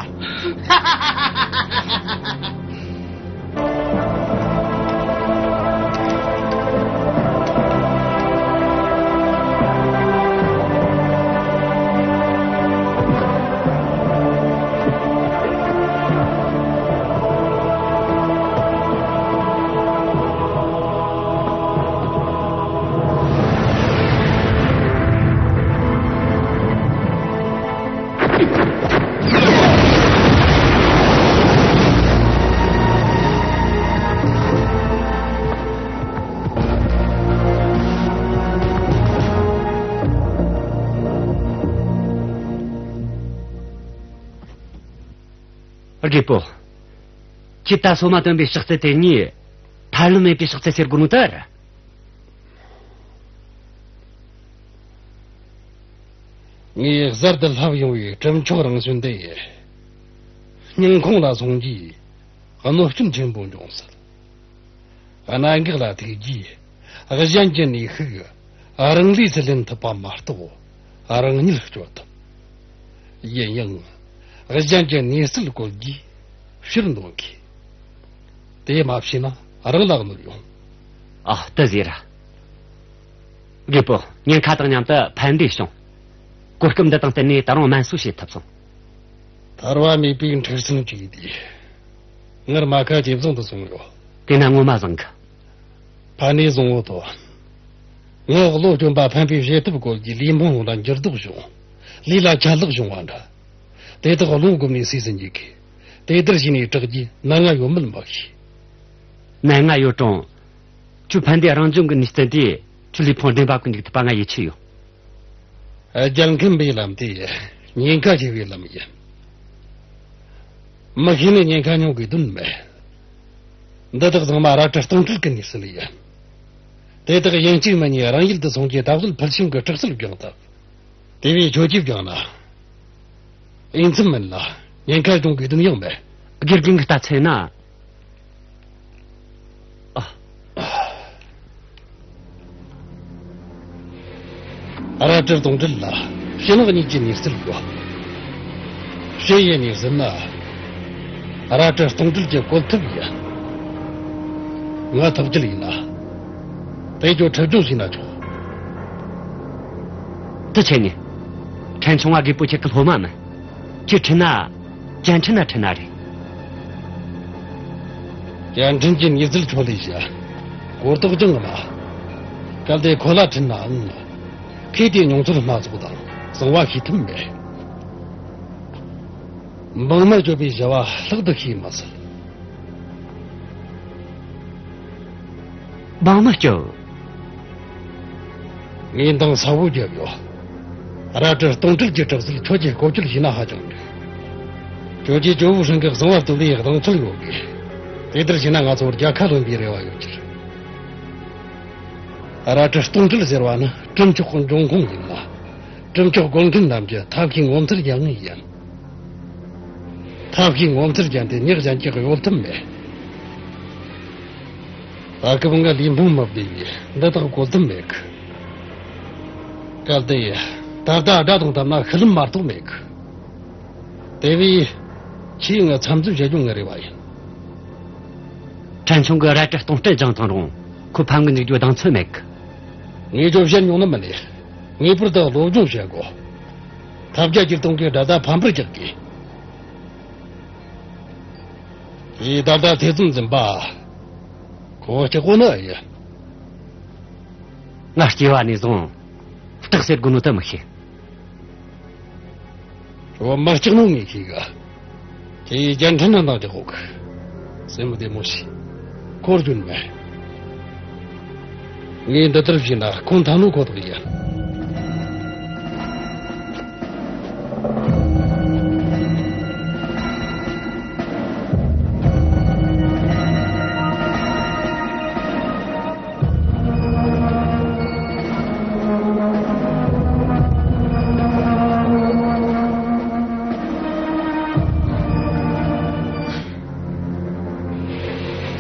རྒད་པོ། ཁྱེད་ད་སོ་མ་བཏོན་པའི་ཕྱག་རྩལ་དེ་གཉིས། ཐར་ལམ་མེད་པའི་ཕྱག་རྩལ་ཟེར་དགོས་ནོ་ད་ར། ངས་གསར་དུ་བསླབས་ཡོང་བའི་གྲུབ་མཆོག་རང་བྱོན་འདི་ཡིས། སྙིང་ཁོང་ལ་སོང་རྗེས་གནོད་སྐྱོན་ཆེན་པོ་འབྱུང་སྲིད། གནད་འགག་ལ་ཐུག་རྗེས་གཞན་གྱི་ནུས་ཤུགས་རང་ལུས་སུ་ལེན་ཐུབ་པ་མ་གཏོགས་རང་ཉིད་སྐྱོབ་ཐུབ། ཡིན་ཡང་གཞན་གྱི་ནུས་རྩལ་བཀོལ་རྗེས་ཕྱིར་འདོན་དགོས། དེ་མ་བྱས་ན་རང་ལ་གནོད་ཡོང་། ཨ། དེ་ཟེར་ར། རྒད་པོ། ཉེན་ཁ་དང་མཉམ་དུ་ཕན་བདེ་བྱུང་། གོ་སྐབས་འདི་དང་བསྟུན་ནས་ད་རུང་དམན་གསོ་བྱེད་ཐུབ་སོང་། ཐར་བ་མེད་པའི་འཁྲུག་ཟིང་བྲིས་ཏེ། ངར་མ་ཁ་ཇེ་བཟང་དུ་སོང་ཡོད། དེ་ན་ངོ་མ་བཟང་གི། ཕ་ནས་བཟང་བོ་དོ། ངའི་བློ་སྐྱོན་པ་ཕན་པའི་བྱེད་ཐབས་བཀོལ་གྱི་ལུས་འཕངས་ལ་འགྱུར་ལྡོག་བྱུང་། ལུས་ལ་ཆད་ལྷག་བྱུང་བ་འདྲ། དེ་དག་བློ་སྒོམ་ནས་སུས་སུ་འཇུག་གི། དེ་ལྟར་བྱས་ནས་དྲག་རྒྱུ་ནད་ང་ཡོད་མེད་མི་ཤེས། ནད་ང་ཡོད་རུང་། ཁྱོད་ཕན་བདེ་རང་བྱུང་གི་ནུས་རྩལ་དེས་ཁྱོད་ལུས་ཕུང་བདེ་འབབ་ཀྱི་འཇུག་ཐུབ་པ་ང་ཡིད་ཆེས་ཡོད། རྒྱལ་ཁམས་པའི་ལམ་དེ་ཉེན་ཁ་ཆེ་བའི་ལམ་ཡིན། མི་ཤེས་ནས་ཉེན་ཁ་མྱོང་དགོས་དོན་མེད། འདི་དག་ཚང་མ་རལ་གྲི་སྟོང་སྤྲུལ་གྱི་ནུས་རྩལ་ཡིན། དེ་དག་ཡིན་གཅིག་མིན་གཉིས་རང་ཡུལ་དུ་སོང་རྗེས་ད་གཟོད་ཕུལ་བྱུང་གི་དྲག་རྩལ་སྦྱོང་ཐུབ། དེ་བས་ཁྱོད་ཀྱིས་སྦྱངས་ན། འོས་འཚམ་མིན་ལ་ཉེན་ཁ་སྦྱོང་དགོས་དོན་ཡང་མེད། དགེ་རྒན་གྱིས་ལྟ་ཚེ་ན། ཨ། རལ་གྲི་སྟོང་སྤྲུལ་ལ་ཕྱི་ནང་གཉིས་ཀྱི་ནུས་རྩལ་དགོས། ཕྱི་ཡི་ནུས་རྩལ་ན། རལ་གྲི་སྟོང་སྤྲུལ་གྱི་བཀོལ་ཐབས་ཡིན། ང་ཐབས་ཅད་ཡིན་ན། དེ་ཁྱོད་ཁྲིད་སྦྱོང་བྱས་ན་ཆོག། དེ་ཆེ་ནི། ཕྲན་ཆུང་བ་རྒད་པོ་ཁྱེད་ཀྱི་སློབ་མ་མིན། ཁྱེད་ཁྲིད་ན། བཅའ་ཁྲིད་ན་ཁྲིད་ན་རེད། བཅའ་ཁྲིད་ཀྱི་ནུས་རྩལ་ཁྱོད་ལས་བྱ། གོ་རྟོགས་ཅང་མ། གལ་ཏེ་ཁོ་ལ་ཁྲིད་ནའང་། ཁོས་དེའི་མྱོང་ཚོར་སྣ་ཚོགས་དང་གསང་བ་ཤེས་ཐུབ་མེད། འབངས་མི་སྐྱོབ་པའི་བྱ་བ་ལྷག་ཏུ་ཤེས་མི་སྲིད། འབངས་མི་སྐྱོབ། ངས་འདང་ཟབ་བོ་བརྒྱབ་ཡོད། རལ་གྲི་སྟོང་སྤྲུལ་གྱི་དྲག་རྩལ་ཁྱོད་ཀྱིས་བཀོལ་སྤྱོད་བྱས་ན་ཧ་ཅང་འགྲིག། ཁྱོད་ཀྱིས་ཇོ་བོ་ཧྲེང་གི་གསང་བ་བཏོན་པའི་གདེང་ཚོད་ཡོད་གི། དེ་ལྟར་བྱས་ན་ང་ཚོར་རྒྱལ་ཁ་ལོན་པའི་རེ་བ་ཡོད་ཀྱི་རེད། རལ་གྲི་སྟོང་སྤྲུལ་ཟེར་བ་ནི་གྲུབ་མཆོག་གི་འབྱུང་ཁུངས་ཡིན་ལ། གྲུབ་མཆོག་བཀོལ་མཁན་རྣམས་ཀྱི་ཐབས་ཤེས་ངོ་མཚར་ཡང་ཡིན། ཐབས་ཤེས་ངོ་མཚར་ཅན་དེ་མྱི་གཞན་གྱིས་གཡོལ་ཐབས་མེད། ད་སྐབས་ང་ལུས་འཕངས་མི་བདེ་བས་འདི་དག་བཀོལ་ཐབས་མེད་གི། གལ་ཏེ་ ད་ལྟ་དགྲ་དང་འཐབ་ན་ཤི་ལམ་མ་གཏོགས་མེད་གི། དེ་བས་ཁྱེད་ངའི་མཚམས་འཛིན་བྱེད་རྒྱུ་ངའི་རེ་བ་ཡིན། ཕྲན་ཆུང་གིས་རལ་གྲི་སྟོང་སྤྲད་བཅངས་བཏང་རུང་ཁོ་ཕམ་གི་འཇུག་རྒྱུ་གདེང་ཚོད་མེད་གི། ངས་ཁྱོད་བཤད་མྱོང་ནི་མིན་ནས། ངེས་པར་དུ་སློབ་སྦྱོང་བྱེད་དགོས། ཐབས་བརྒྱ་ཇུས་སྟོང་གིས་དགྲ་ཟླ་ཕམ་པར་རྒྱག་དགོས། དེས་ད་ལྟ་ཐེ་ཚོམ་འཛིན་པ་ཁོ་སྐྲག་གོ་ནི་ཡིན། ང་སྐྱེ་བ་ནས་བཟུང་སྐྲག་ཟེར་དགོས་ནོ་དེ་མི་ཤེས། ཁྱོད་མི་སྐྲག་ནོ་ངས་ཤེས་གི། དེ་རྒྱལ་ཕྲན་ན་འདང་རྒྱག་གོ་གི། སེམས་བདེ་མོ་བྱོས། ཁོར་རྒྱུན་མེད། ངས་འདི་ལྟར་བྱས་ན་ཁོང་ཐང་ནོ་ཁོ་ཐག་ཡིན།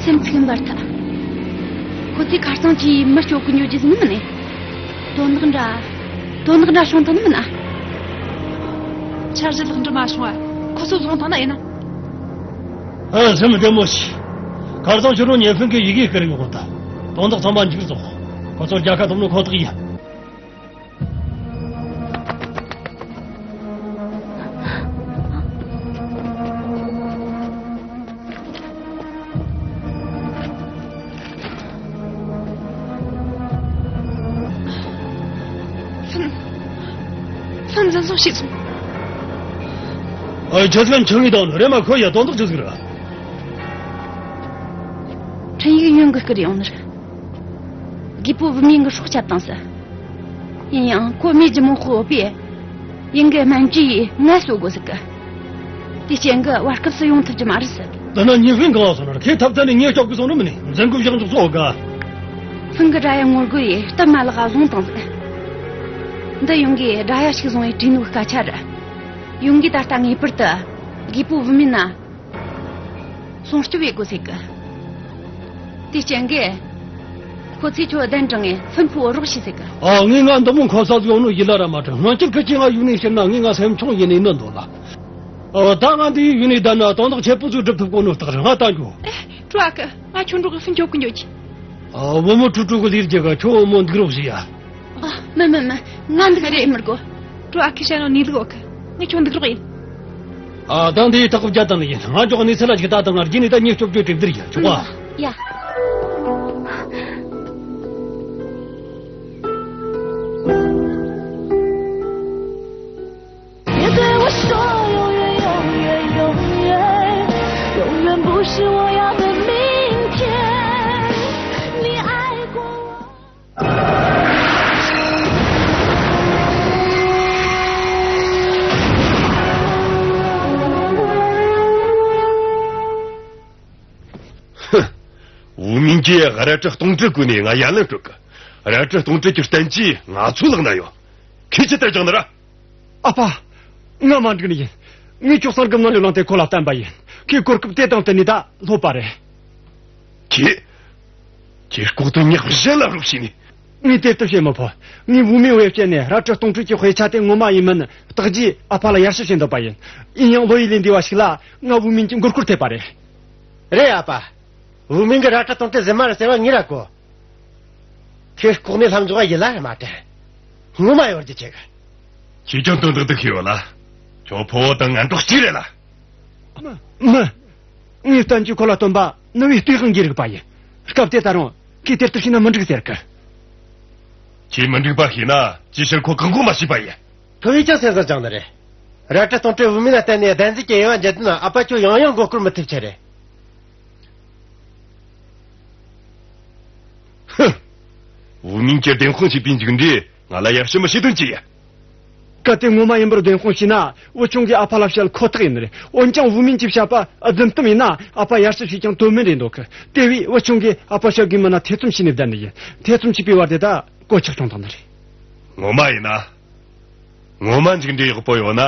སེམས་ཚིག་འབར་ཐལ། ཁོ་ཚོས་ཁ་རྩང་གིས་མི་སྐྱོབ་གི་འགྱོ་རྒྱུ་ཟེར་ནི་མིན་ནས། དོན་དག་འདྲ། དོན་དག་འདྲ་བྱུང་ཐལ་ནི་མིན་ན། འཆར་གཞི་ལེགས་འགྲུབ་མ་བྱུང་བ་ཁོ་ཚོ་བཟུང་ཐལ་ན་ཡིན་ན། ཨ། སེམས་བདེ་མོ་བྱོས། ཁ་རྩང་ཕྱི་རུ་ཉེ་ཕན་གི་ཡི་གེ་བསྐུར་ཡོད་གོ་ད། དོན་དག་ཚང་མ་མཇུག་རྫོགས། ཁོ་ཚོར་རྒྱལ་ཁ་ཐོབ་ནོ་ཁོ་ཐག་ཡིན། ཧྥུན། ཧྥུན་འཛིན་བཟུང་བྱས་སོང་། ཨ། ཁྱེད་ཚོ་ཆང་ངི་དང་རེ་མ་ཁོ་ཡ་དོན་དག་ཆི་ཟིག་རེད། འཕྲིན་ཡིག་ཡོན་གི་བསྐུར་ཡོང་ནི་རེད། རྒད་པོ་བུད་མེད་གི་སྲོག་བསྐྱབས་བཏང་ཟེར། ཡིན་ཡང་ཁོ་མི་རྒྱུ་མོ་ཁོ་བོ་པས། ཡིན་གི་སྨན་བཅོས་ཡས་ངལ་གསོ་དགོས་ཟེར་གི། དེའི་རྐྱེན་གི་བར་སྐབས་སུ་ཡོང་ཐུབ་རྒྱུ་མ་རེད་ཟེར། དེ་ན་ཉི་ཧྥིན་གང་ལ་སོང་ན་ར། ཁོས་ཐབས་བཙན་ནས་ངས་སྐྱོབ་གི་སོང་ནི་མིན་ནས། འཛིན་གོ་བཞག་འཇོག་ཚོ་ག། ཧྥུན་གི་དགྲ་ཡ་ངོ་རྒོལ་ཡས་སྟབས་མ་ལེགས་བཟུང་བཏང་ཟེར། འདི་ཡོན་གིས་དགྲ་ཡ་ཞིག་བཟུང་བའི་གྲོས་ནོ་སྐད་ཆ་རེད། ཡོན་གིས་ད་ལྟ་ངེས་པར་དུ་རྒད་པོ་བུད་མེད་ན་སྲུང་སྐྱོབ་ཡེད་དགོས་ཟེར་གི། དེའི་རྐྱེན་གི། ཁོ་ཚོས་ཁྱོད་གདན་དྲངས་ངས་ཧྥུན་ཕུ་བོ་རོགས་བྱོས་ཟེར་གི། ཨ། ངས་ང་འདི་མོ་འཁོར་ས་ཟིག་ཡོང་ནོ་ཡིད་ལ་ར་མ་དྲན། སྔོན་ཆད་ཁི་ཆོས་ང་ཡུལ་ནས་ཕྱིར་ན་ངས་ང་སེམས་ཆུང་ཡིན་ནས་ནི་འདོད་ལ། ཨ། ད་ང་འདི་ཡུལ་ནས་བསྡད་ན་དོན་དག་ཆེ་པོ་ཟིག་སྒྲུབ་ཐུབ་གོ་ནོ་རྟགས་རེད། ང་ད་འགྱོ། ཨེ། སྤྲོ་བ་གི། ང་ཁྱོད་འགྲོགས་གི་ཧྥུན་སྐྱོབ་གི་འགྱོ་རྒྱུ། ཨ། བུ་མོ་ཁྲུ་ཁྲུ་གི་ལས་རྒྱུ་ག། ཁྱོད་བུ་མོ་འདུག་རོགས་བྱོས་ཡ། ཨ། མིན་མིན་མིན། ང་འདུག་རེ་མི་དགོས། སྤྲོ་བ་གི་བཤད་ནོ་ནས་ལུག་ཡོད་གི། ངས་ཁྱོད་འདུག་རོགས་ཡེད། ཨ། ད་འདི་ཐག་བརྒྱབ་བཏང་ནི་ཡིན། ང་འགྱོ་གི། ནས་ཚེ་ལ་ཅིག་ད་དང་ང་རྒྱུན་ནས་ད་ངས་སྐྱོབ་རྒྱུ་གྲོས་བསྡུར་ཡིན། ཆོག་ག། ཡ། ཧུ། ཝུ་མིན་གྱིས་རལ་གྲི་སྟོང་ཁྲི་བརྐུས་ནས་ང་ཡ་ལན་སྤྲོད་གི། རལ་གྲི་སྟོང་ཁྲི་གི་བསྟན་བཅོས་ང་ཚོའི་ལག་ན་ཡོད། ཁྱེད་ཀྱིས་དེར་སྦྱངས་ནི་ར། ཨ་ཕ། ང་མ་འགྲིག་ནི་ཡིན། ངས་ཁྱོད་གསང་སྒམ་ནང་ནས་བླངས་ཏེ་ཁོ་ལ་བསྟན་པ་ཡིན། ཁོས་གོ་སྐབས་དེ་དང་བསྟུན་ནས་ད་ལྷོད་པ་རེད། ཁྱེད། ཁྱེད་ལྐོག་ཏུ་ཉག་གཞན་ལ་རོགས་བྱས་ནས། ངས་དེ་ལྟར་བྱེད་མི་ཕོད། ངས་ཝུ་མིན་བེ་བཤད་ནས་རལ་གྲི་སྟོང་ཁྲི་གི་དཔེ་ཆ་དེ་ངོ་མ་ཡིན་མིན་བརྟག་རྗེས་ཨ་ཕ་ལ་ཡར་ཞུ་བྱེད་འདོད་པ་ཡིན། ཡིན་ཡང་ལོ་ཡི་ལས་འདས་པ་ཞིག་ལ་ང་ཝུ་མིན་གྱི་མགོ་སྐོར་ཐེབས་པ་རེད། རེད་ཨ་ཕ། ཝུ་མིན་གྱི་རལ་གྲི་སྟོང་ཁྲི་ཟིན་མ་རེད་ཟེར་བ་ངས་ར་གོ། ཁོས་ལྐོག་ནས་ལྷམ་འཇོག་པ་ཡིད་ལ་ར་མ་དྲན། ངོ་མ་ཡོད་རྒྱུ་ཆེ་གི། ཁྱེད་ཀྱང་དོན་དག་འདི་ཤེས་ཡོད་ལ། ཁྱོད་ཕུ་བོ་དང་ངན་གྲོགས་གཅིག་རེད་ལ། མི། མི། ངས་བསྟན་བཅོས་ཁོ་ལ་སྟོན་པ་ནུ་བོས་ལྟོས་དབང་གིས་རིག་པ་ཡིན། སྐབས་དེ་ད་རུང་ཁོས་དེ་ལྟར་བྱས་ན་མི་འགྲིག་ཟེར་གི། ཁྱེད་མི་འགྲིག་པ་ཤེས་ན་ཅིའི་ཕྱིར་ཁོ་བཀག་འགོག་མ་བྱས་པ་ཡིན། ཕུ་བོས་ཀྱང་སེམས་བཟང་བཅངས་ནི་རེད། རལ་གྲི་སྟོང་ཁྲི་ཝུ་མིན་ལ་བརྟེན་ནས་བདེན་འཛིན་གྱི་དབྱེ་བ་འབྱེད་དུས་ན་ཨ་ཕ་ཁྱོད་ཡང་ཡང་མགོ་སྐོར་མི་ཐེབས་ཆེད་རེད། ཧུ། ཝུ་མིན་གྱིས་བདེན་དཔང་བྱས་པའི་མཇུག་འབྲས་ང་ལ་ཡར་ཞུ་མི་བྱེད་དོན་ཅི་ཡིན། གལ་ཏེ་ངོ་མ་ཡིན་པར་བདེན་དཔང་བྱས་ན་བུ་ཆུང་གིས་ཨ་ཕ་ལ་བཤད་ཁོ་ཐག་ཡིན་ནི་རེད། འོན་ཀྱང་ཝུ་མིན་གྱིས་བཤད་པ་རྫུན་གཏམ་ཡིན་ན་ཨ་ཕ་ཡར་ཞུ་བྱས་ཀྱང་དོན་མེད་རེད་འདོད་གི། དེ་བས་བུ་ཆུང་གིས་ཨ་ཕ་བཤད་དགོས་མིན་ན་ཐེ་ཚོམ་བྱས་ནས་བསྡད་ནི་ཡིན། ཐེ་ཚོམ་བྱས་པའི་བར་དེ་ད་གོད་ཆག་བྱུང་བཏང་ནི་རེད། ངོ་མ་ཡིན་ན། ངོ་མ་མཇུག་འབྲས་ཡག་པོ་ཡོད་ན།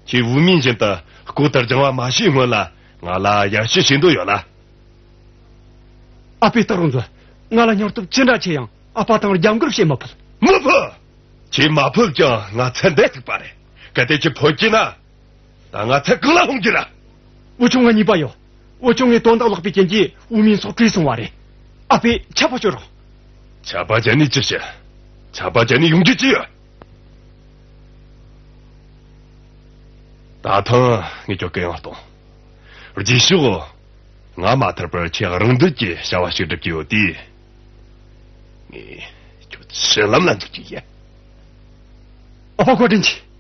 ཁྱེད་ཝུ་མིན་བཞིན་དུ་ལྐོག་ཏུ་སྦྱང་བ་མ་བྱས་སྔོན་ལ་ང་ལ་ཡར་ཞུ་བྱེད་འདོད་ཡོད་ལ། ཨ་ཕས་རྟགས་རུང་མཛོད། ང་ལ་སྙིང་སྟོབས་ཅི་འདྲ་ཆེ་ཡང་ཨ་ཕ་དང་རྒྱབ་འགལ་བྱེད་མི་ཕོད། མི་ཕོད། ཁྱེད་མ་ཕོད་ཀྱང་ང་ཚེ་འདི་ཐུག་པ་རེད། གལ་ཏེ་ཁྱེད་ཕོད་ཀྱི་ན། ད་ང་ཚེ་གང་ལ་ལྷུང་རྒྱུ་ར། བུ་ཆུང་ང་གཉིས་པ་ཡོད། བུ་ཆུང་ངས་དོན་དག་ལོག་པའི་རྐྱེན་གྱིས་བུ་མིན་སོགས་བྲོས་སོང་བ་རེད། ཨ་ཕས་ཆད་པ་གཅོད་རོགས། ཆད་པ་བཅད་ནས་ཅི་བྱེད། ཆད་པ་བཅད་ནས་ཡོང་རྒྱུ་ཅི་ཡོད། ད་ཐེངས་ངས་ཁྱོད་གུ་ཡངས་གཏོང་། རྗེས་ཕྱོགས། ང་མ་ཐར་པར་ཁྱེད་རང་འདོད་ཀྱི་བྱ་བ་ཞིག་སྒྲུབ་ཀྱི་ཡོད་དུས། ངས་ཁྱོད་ཕྱི་ལམ་ལ་འཇུག་རྒྱུ་ཡིན། ཨ་ཕ་བཀའ་དྲིན་ཆེ།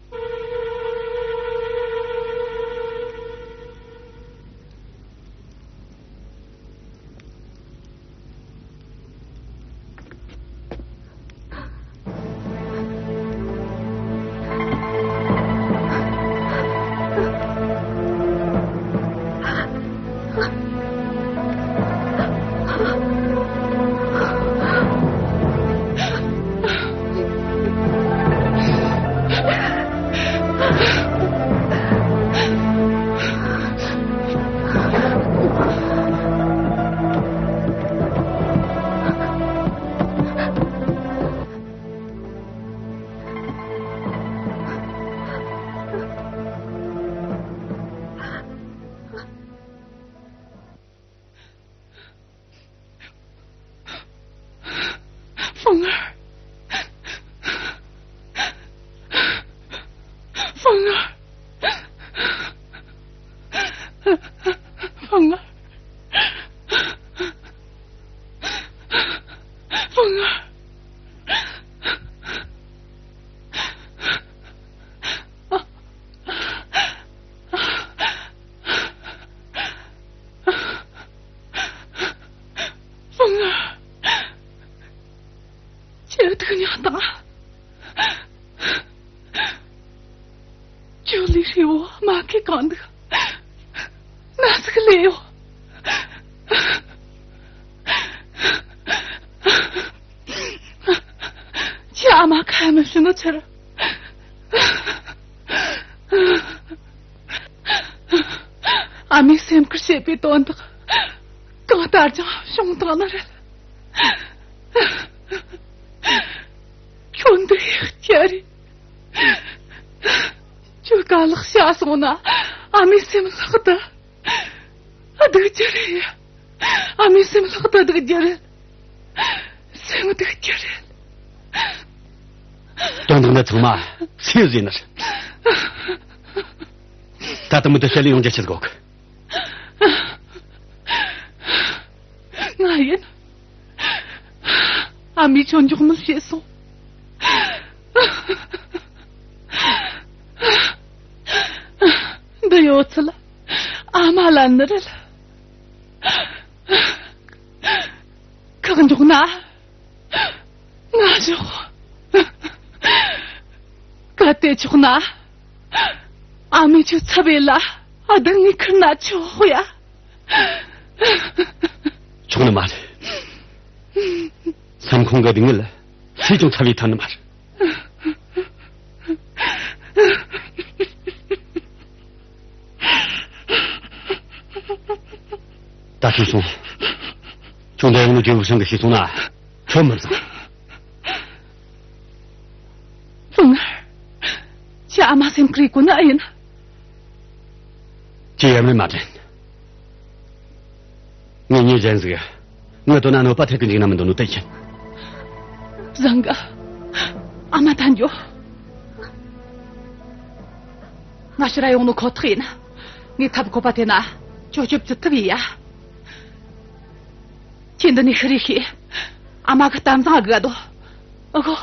ཧྥང་ཨར། ཧྥང་ཨར། ཧྥང་ཨར། ཧྥང་ཨར། ཧྥང་ཨར། ཁྱེད་སྡུག་མྱངས་དང་། ཁྱོད་ལས་ཧྲིལ་བོ་རྨ་ཁའི་གང་འདུག་ན་ཟུག་ལས་ཡོད། ཁྱེད་ཨ་མ་ཁ་མི་ཤི་ནོ་ཆེར། ཨ་མའི་སེམས་ཁུར་བྱེད་པའི་དོན་དག་གང་ལྟར་ཀྱང་བྱུང་བཏང་ནི་རེད། ཁྱོད་འདི་ཡག་ཅི་རེད། ཁྱོད་ག་ལག་བྱས་སོང་ན་ཨ་མའི་སེམས་ལྷག་ཏུ་སྡུག་རྒྱུ་རེད། ཨ་མའི་སེམས་ལྷག་ཏུ་སྡུག་རྒྱུ་རེད། སེམས་སྡུག་རྒྱུ་རེད། དོན་དག་འདི་ཚང་མ་སུས་བཟོས་ནི་རེད། ད་ལྟ་མི་དེ་ཞལ་ལས་ཡོང་རྒྱུ་ཆི་ཟིག་གོ། ང་ཡིན། ཨ་མས་ཁྱོད་མགྱོགས་མིན་བྱས་སོང་། འདི་ཡོད་ཚད་ཨ་མ་ལན་ནི་རེད། ཁག་འཇོག་ན། ང་ཞོག་གལ་ཏེ་ཆོག་ན། ཨ་མས་ཁྱོད་ཚབ་ཡེད་ལ། ཨ་དང་ངའི་ཁུར་ན་ཆོག་ཡ། ཆོག་ནི་མ་རེད། སེམས་ཁོང་གི་སྡུག་བསྔལ་སུས་ཀྱང་ཚབ་ཡེད་ཐུབ་ནི་མ་རེད། ད་ཐུང་སོང་། ཁྱོད་འདྲ་ཡོང་ནོ་ཇེ་བུ་ཤང་གི་ཤི་སོང་ན་ཁྱོད་མི་བཟང་། ཧྥུང་ཨར། ཁྱེད་ཨ་མ་སེམས་ཁུར་ཡེད་གོ་ནི་ཨེ་ཡིན། ཁྱེད་ཡ་མེད་མ་དྲན། ངས་ཉིན་གཞན་ཟིག་ངའི་དོན་ན་གནོད་པ་ཐེབས་གི་འཇུག་ན་མི་འདོད་ནོ་དེ་ཡིན། བཟང་གི། ཨ་མ་ཐན་འགྱོ། ང་ཕྱིར་ར་ཡོང་ནོ་ཁོ་ཐག་ཡིན། ངས་ཐབས་བཀོད་པ་དེ་ན་ཁྱོད་སྐྱོབ་ཅི་ཐུབ་ཡིན་ཡ། ཁྱེད་འདི་ནས་ཤི་རེ་ཤི། ཨ་མ་གི་གཏམ་བཟང་ཨ་གི་ཨ་དོ། ཨ་གོ།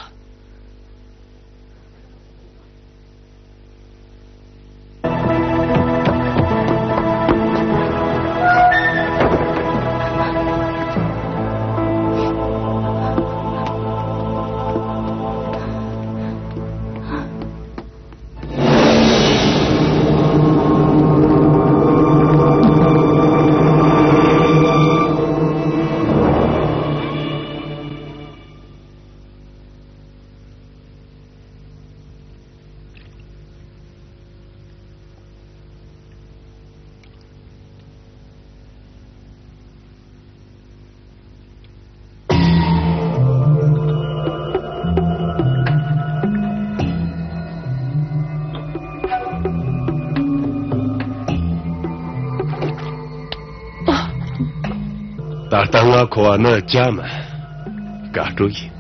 ད་ལྟ་ང་མཁོ་བ་ནི་ཇ་མིན། ཀ་སྤྲོད་ཡིན།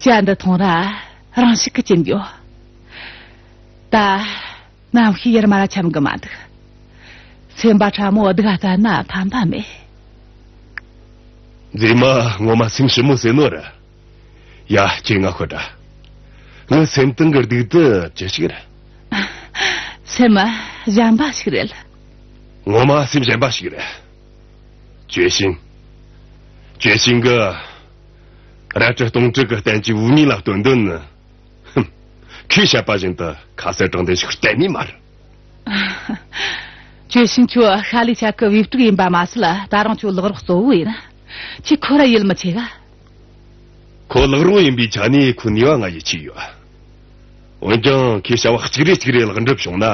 ཇ་འདི་འཐུང་ར་རང་ཤུགས་ཀྱིས་གྱིན་འགྱོ། ད་ནམ་ཤེས་ཡར་མར་འཆམ་གི་མ་འདུག། སེམས་པ་ཕྲ་མོ་སྡུག་བཙལ་ན་ཕན་པ་མེད། མཛེས་མ་ངོ་མ་སེམས་ཞིབ་མོ་ཟེར་ནོ་རེད། ཡ། ཁྱེད་ང་ཤོད་དྲ། ངའི་སེམས་གཏིང་གི་སྡུག་དེ་ཅི་ཞིག་རེད། སེམས་གཞན་པ་ཞིག་རེད། ངོ་མ་སེམས་གཞན་པ་ཞིག་རེད། ཅོས་ཤིན། ཅོས་ཤིན་གི་རལ་གྲི་སྟོང་ཕྲག་གི་བསྟན་བཅོས་བོད་མི་ལ་སྟོན་དོན་ནི། ཧུམ། ཁོས་བཤད་པ་བཞིན་དུ་ཁ་གསལ་དྲང་བདེན་ཞིག་གཏན་ནས་མ་རེད། ཅོས་ཤིན་ཁྱོད་ཤ་ལི་ཆ་གི་བེ་ཕྲུག་ཡིན་པ་མ་ཟད། ད་རུང་ཁྱོད་ལག་རོགས་གཙོ་བོ་ཡིན། ཁྱོས་ཁོ་ར་ཡིད་མི་ཆེས་ག། ཁོ་ལག་རོགས་ཡིན་པའི་ཆ་ནས་ཁོའི་ནུས་པ་ང་ཡིད་ཆེས་ཡོད། འོན་ཀྱང་ཁོས་བྱ་བ་གཅིག་རེ་གཅིག་རེ་ལེགས་འགྲུབ་བྱུང་ན།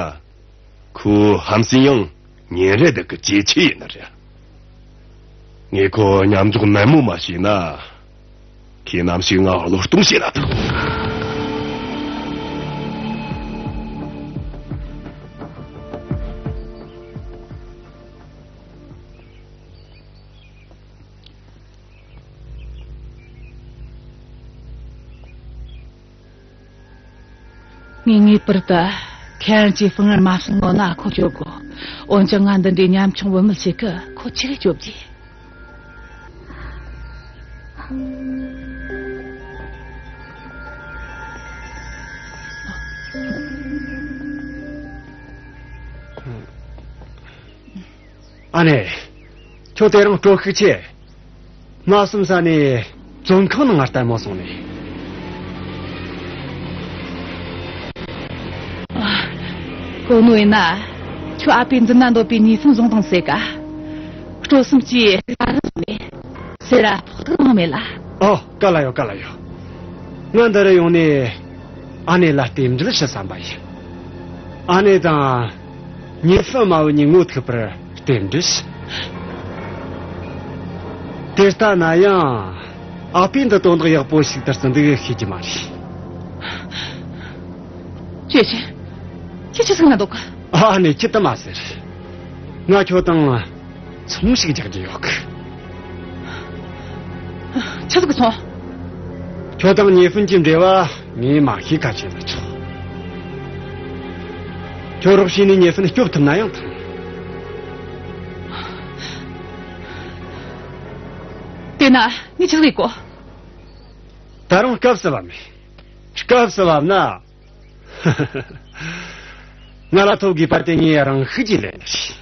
ཁོའི་ཧམ་སེམས་ཡང་ཉིན་རེ་བདུད་ཀྱི་ཇེ་ཆེ་ཡིན་ནི་རེད། ངས་ཁོ་མཉམ་འཇོག་ནན་མོ་མ་བྱས་ན། ཁོས་ནམ་ཞིག་ང་བློས་གཏོང་བྱེད་ལ་ཐུག། ངས་ངེས་པར་དུ་ཁེ་ཨན་གྱི་ཧྥང་ཨན་མ་བསད་ནོ་ན་ཁོ་སྐྱོབ་དགོས། འོན་ཀྱང་ང་འདི་འདྲའི་ཉམ་ཆུང་བུད་མེད་ཞིག་གིས་ཁོ་ཆི་གིས་སྐྱོབ་རྒྱུ། ཨ་ནེ། ཁྱོད་དེ་རིང་སྤྲོ་ཤུགས་ཆེ། མ་སུམ་ས་ནས་བཙོན་ཁང་ནང་ང་ལྟད་མོ་སོང་ནས། གོ་ནོ་ཡིན་ན། ཁྱོད་ཨ་ཕས་འཛིན་ན་འདོད་པའི་ཉེས་སེམས་བཟུང་དང་ཟེར་ག། སྤྲོ་སེམས་ཀྱིས་ད་རུང་མེད་ཟེར་ར་ཕོག་ཐུག་གནང་མེད་ལ། ཨོ། ག་ལ་ཡོད། ག་ལ་ཡོད། ང་འདི་རུ་ཡོང་ནས་ཨ་ནེ་ལ་རྟེན་འབྲེལ་ཞུ་བསམ་པ་ཡིན། ཨ་ནེ་དང་ཉི་ཧྥུན་མ་བུ་གཉིས་ངོ་ཐུག་པར་རྟེན་འབྲེལ་ཞུ། དེ་ལྟ་ན་ཡང་ཨ་ཕས་འདི་དོན་དག་ཡག་པོ་ཞིག་ཏུ་བརྩི་འདུག་ཤེས་ཀྱི་མ་རེད། ཅེ་ཅེ། ཁྱེད་ཆི་ཟིག་ན་འདུག། ཨ་ནེ། ཅི་ད་མ་ཟེར། ང་ཁྱོད་དང་ཚོང་ཞིག་རྒྱག་རྒྱུ་ཡོད་གི། ཆི་ཟིག་གི་ཚོང་། ཁྱོད་དང་ཉི་ཧྥུན་གྱི་འབྲེལ་བ་ངས་མ་ཤེས་ཁ་ཆེ་ན་ཆོག། ཁྱོད་རོགས་བྱས་ནས་ཉི་ཧྥུན་སྐྱོབ་ཐུབ་ན་ཡང་ཐང་། དེ་ན་ངས་ཆི་ཟིག་གོ། ད་རུང་སྐབས་སུ་བབ་མེད། སྐབས་སུ་བབ་ན། ང་ལ་ཐོབ་དགོས་པ་དེ་ངས་རང་ཤུགས་ཀྱིས་ལེན་ནི་རེད།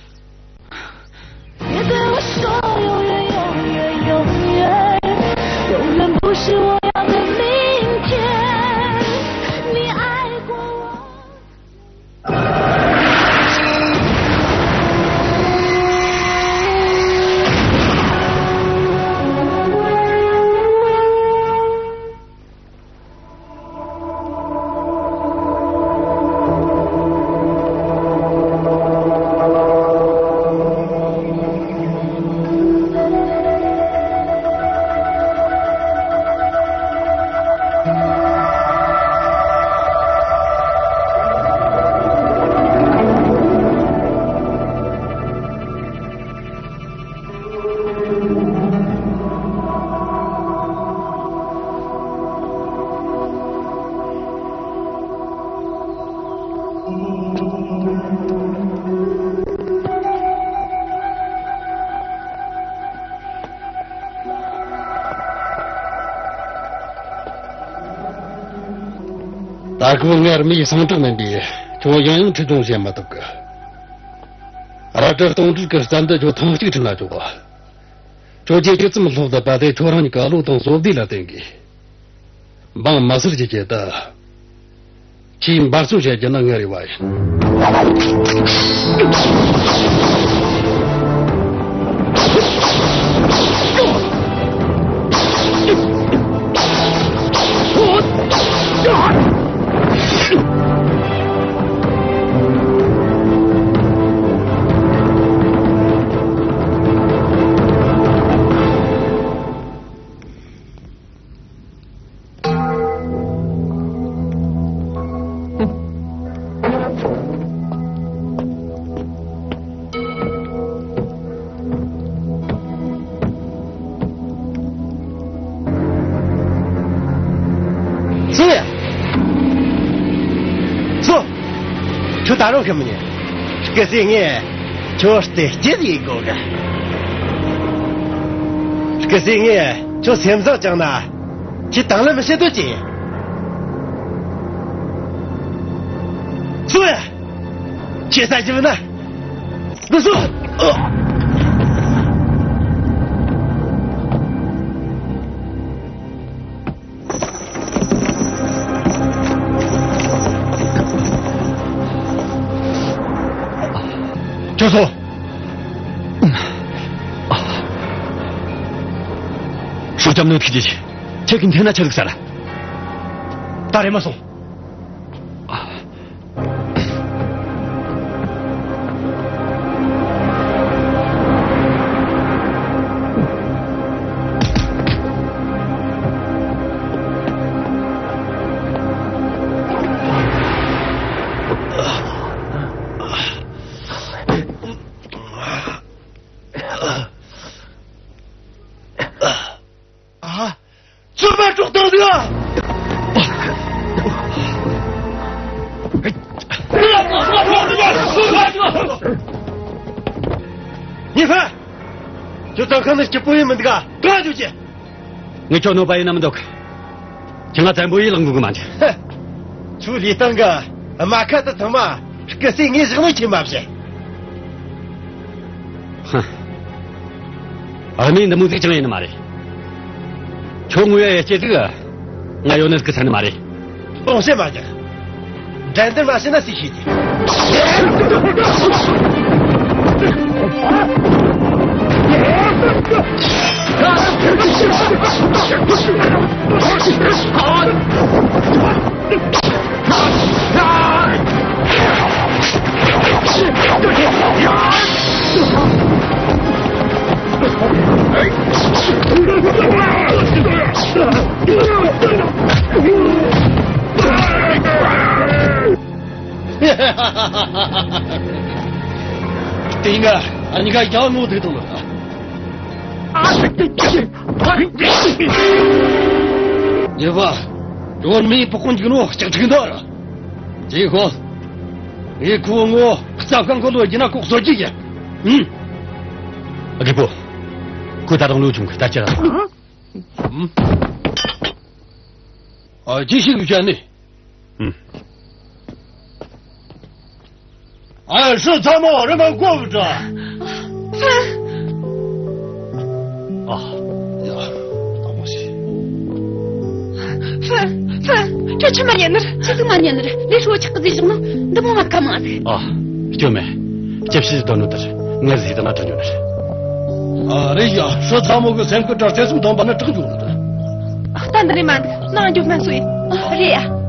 别对我说永远，永远，永远，永远不是我要的明天。你爱过我。 ད་སྐབས་ངར་མིའི་སང་དྲག་མིན་པས་ཁྱོད་ཡང་ཡང་ཁྲིད་སྦྱོང་བྱེད་མི་ཐུབ་གི། རལ་གྲི་སྟོང་ཕྲག་གི་རྩལ་འདི་ཁྱོད་ཐེངས་གཅིག་ཁྲིད་ན་ཆོག་གི། ཁྱོད་ཀྱིས་ཇི་ཙམ་སློབ་ཐུབ་པ་དེ་ཁྱོད་རང་ཉིད་ཀྱི་བློ་དང་བཟོ་ལྟ་ལ་བརྟེན་དགོས། འབངས་མི་སེར་གྱི་ཆེད་དུ་ཁྱེད་འབད་བརྩོན་བྱེད་རྒྱུ་ནི་ངའི་རེ་བ་ཡིན། ད་རུང་ཁི་མི་ཉན། སྐུ་སྲས། ངས་ཁྱོད་བལྟས་སྐྱེས་ཡིན་དགོ་གི། སྐུ་སྲས། ངས་ཁྱོད་སེམས་བཟང་བཅངས་ན། ཁྱེད་དང་ལེན་མི་བྱེད་དོ་ཅི། སུ་ཡ། ཁྱེད་ས་ཞིབ་ན། འདི་སུ། ཨ། ཁྱོད་ཚོ། ཧྲུའུ་ཅམ་ནོ་ཐིག་ཅིག་ཁྱེད་ཀྱི་འཐེན་ན་ཆི་ཟིག་ཟེར། ད་རེམ་མ་སོང་། ཨ། ཚོད་མ་གྲོགས་དང་ཟིག་ཨ། ཉི་ཧྥ། ཁྱོད་ད་ཁང་ནས་སྐྱིད་པོ་ཡིན་མི་འདུག་ག་གང་འཇུག་ཅི། ངས་ཁྱོད་གནོད་པ་ཡེད་ན་མི་འདོད་གི། ཁྱེད་ང་བཙན་པོ་ཡེད་ལག་འགུལ་གི་མ་འཇུག་ཧེ། ཁྱོད་ལི་ཏང་གི་རྨ་ཁ་དེ་ཚང་མ་སྐུ་སྲས་ངས་བཞག་ནོ་ཁྱེད་མ་བཤད། ཧ། ཨ་མས་འདི་མོ་ཟིག་ཅང་ཡེད་ནི་མ་རེད། ཁྱོད་ངོ་ཡ་ཡ་སྐྱེ་ཟིག་ང་ཡོད་ནི་ཟིག་གི་ཚན་ནི་མ་རེད། སྟོང་བཤད་མ་རྒྱག་འགྲན་བསྡུར་མ་བྱས་ན་སུས་ཤེས་ཀྱི། དེ་ང་ཨ་ནི་ག་ཡང་མོ་དེ་དང་། ཉེ་བ། ཡོར་མེའི་པགས་ཀོན་གྱི་ནོ་ལྕགས་ཁྲིག་འདི་ར། ཅི་ཧོ། ངས་ཁོ་ངོ་རྩྭ་ཤིང་གི་ལོ་རྒྱུས་ན་ཁོ་གསོད་རྒྱུ་ཡིན། ཨུམ། རྒད་པོ། ཁོ་ད་དུང་ལོ་ཆུང་གི་ད་ཅི་ར། ཨུམ། ཨ། ཅི་ཞིག་བྱས་ནས། ཨུམ། ཨ། ཧྲི་ཚ་མོ་རེ་མ་གོ་བྲ། ཧྥན། ཨ། ཡ། ཨ་མོ་ཤི། ཧྥན། ཧྥན། ཁྱོད་ཆི་མ་ཉན་ནི་རེད། ཆི་ཟིག་མ་ཉན་ནི་རེད། ལས་ཧྲོ་ཆག་གི་ཟིག་བཞག་ནོ་འདི་མོ་མ་ཁ་མང་ཟིག་ཨ། སྐྱོན་མེད། སྐྱབས་ཕྱི་དོན་ནོ་དེར་ངར་ཟིག་དང་ན་དྲག་ཉོ་ནི་རེད། ཨ། རེད་ཡ། ཧྲི་ཚ་མོ་གི་སེམས་ཁུར་དྲག་ཚེ་སུམ་སྟོང་པ་ན་དྲག་འཇུག་ནི་རེད། ད་འདི་ནས་མ་འདུག་ནང་འགྱོ་སྨན་གསོ་ཡིན། ཨ། རེད་ཡ།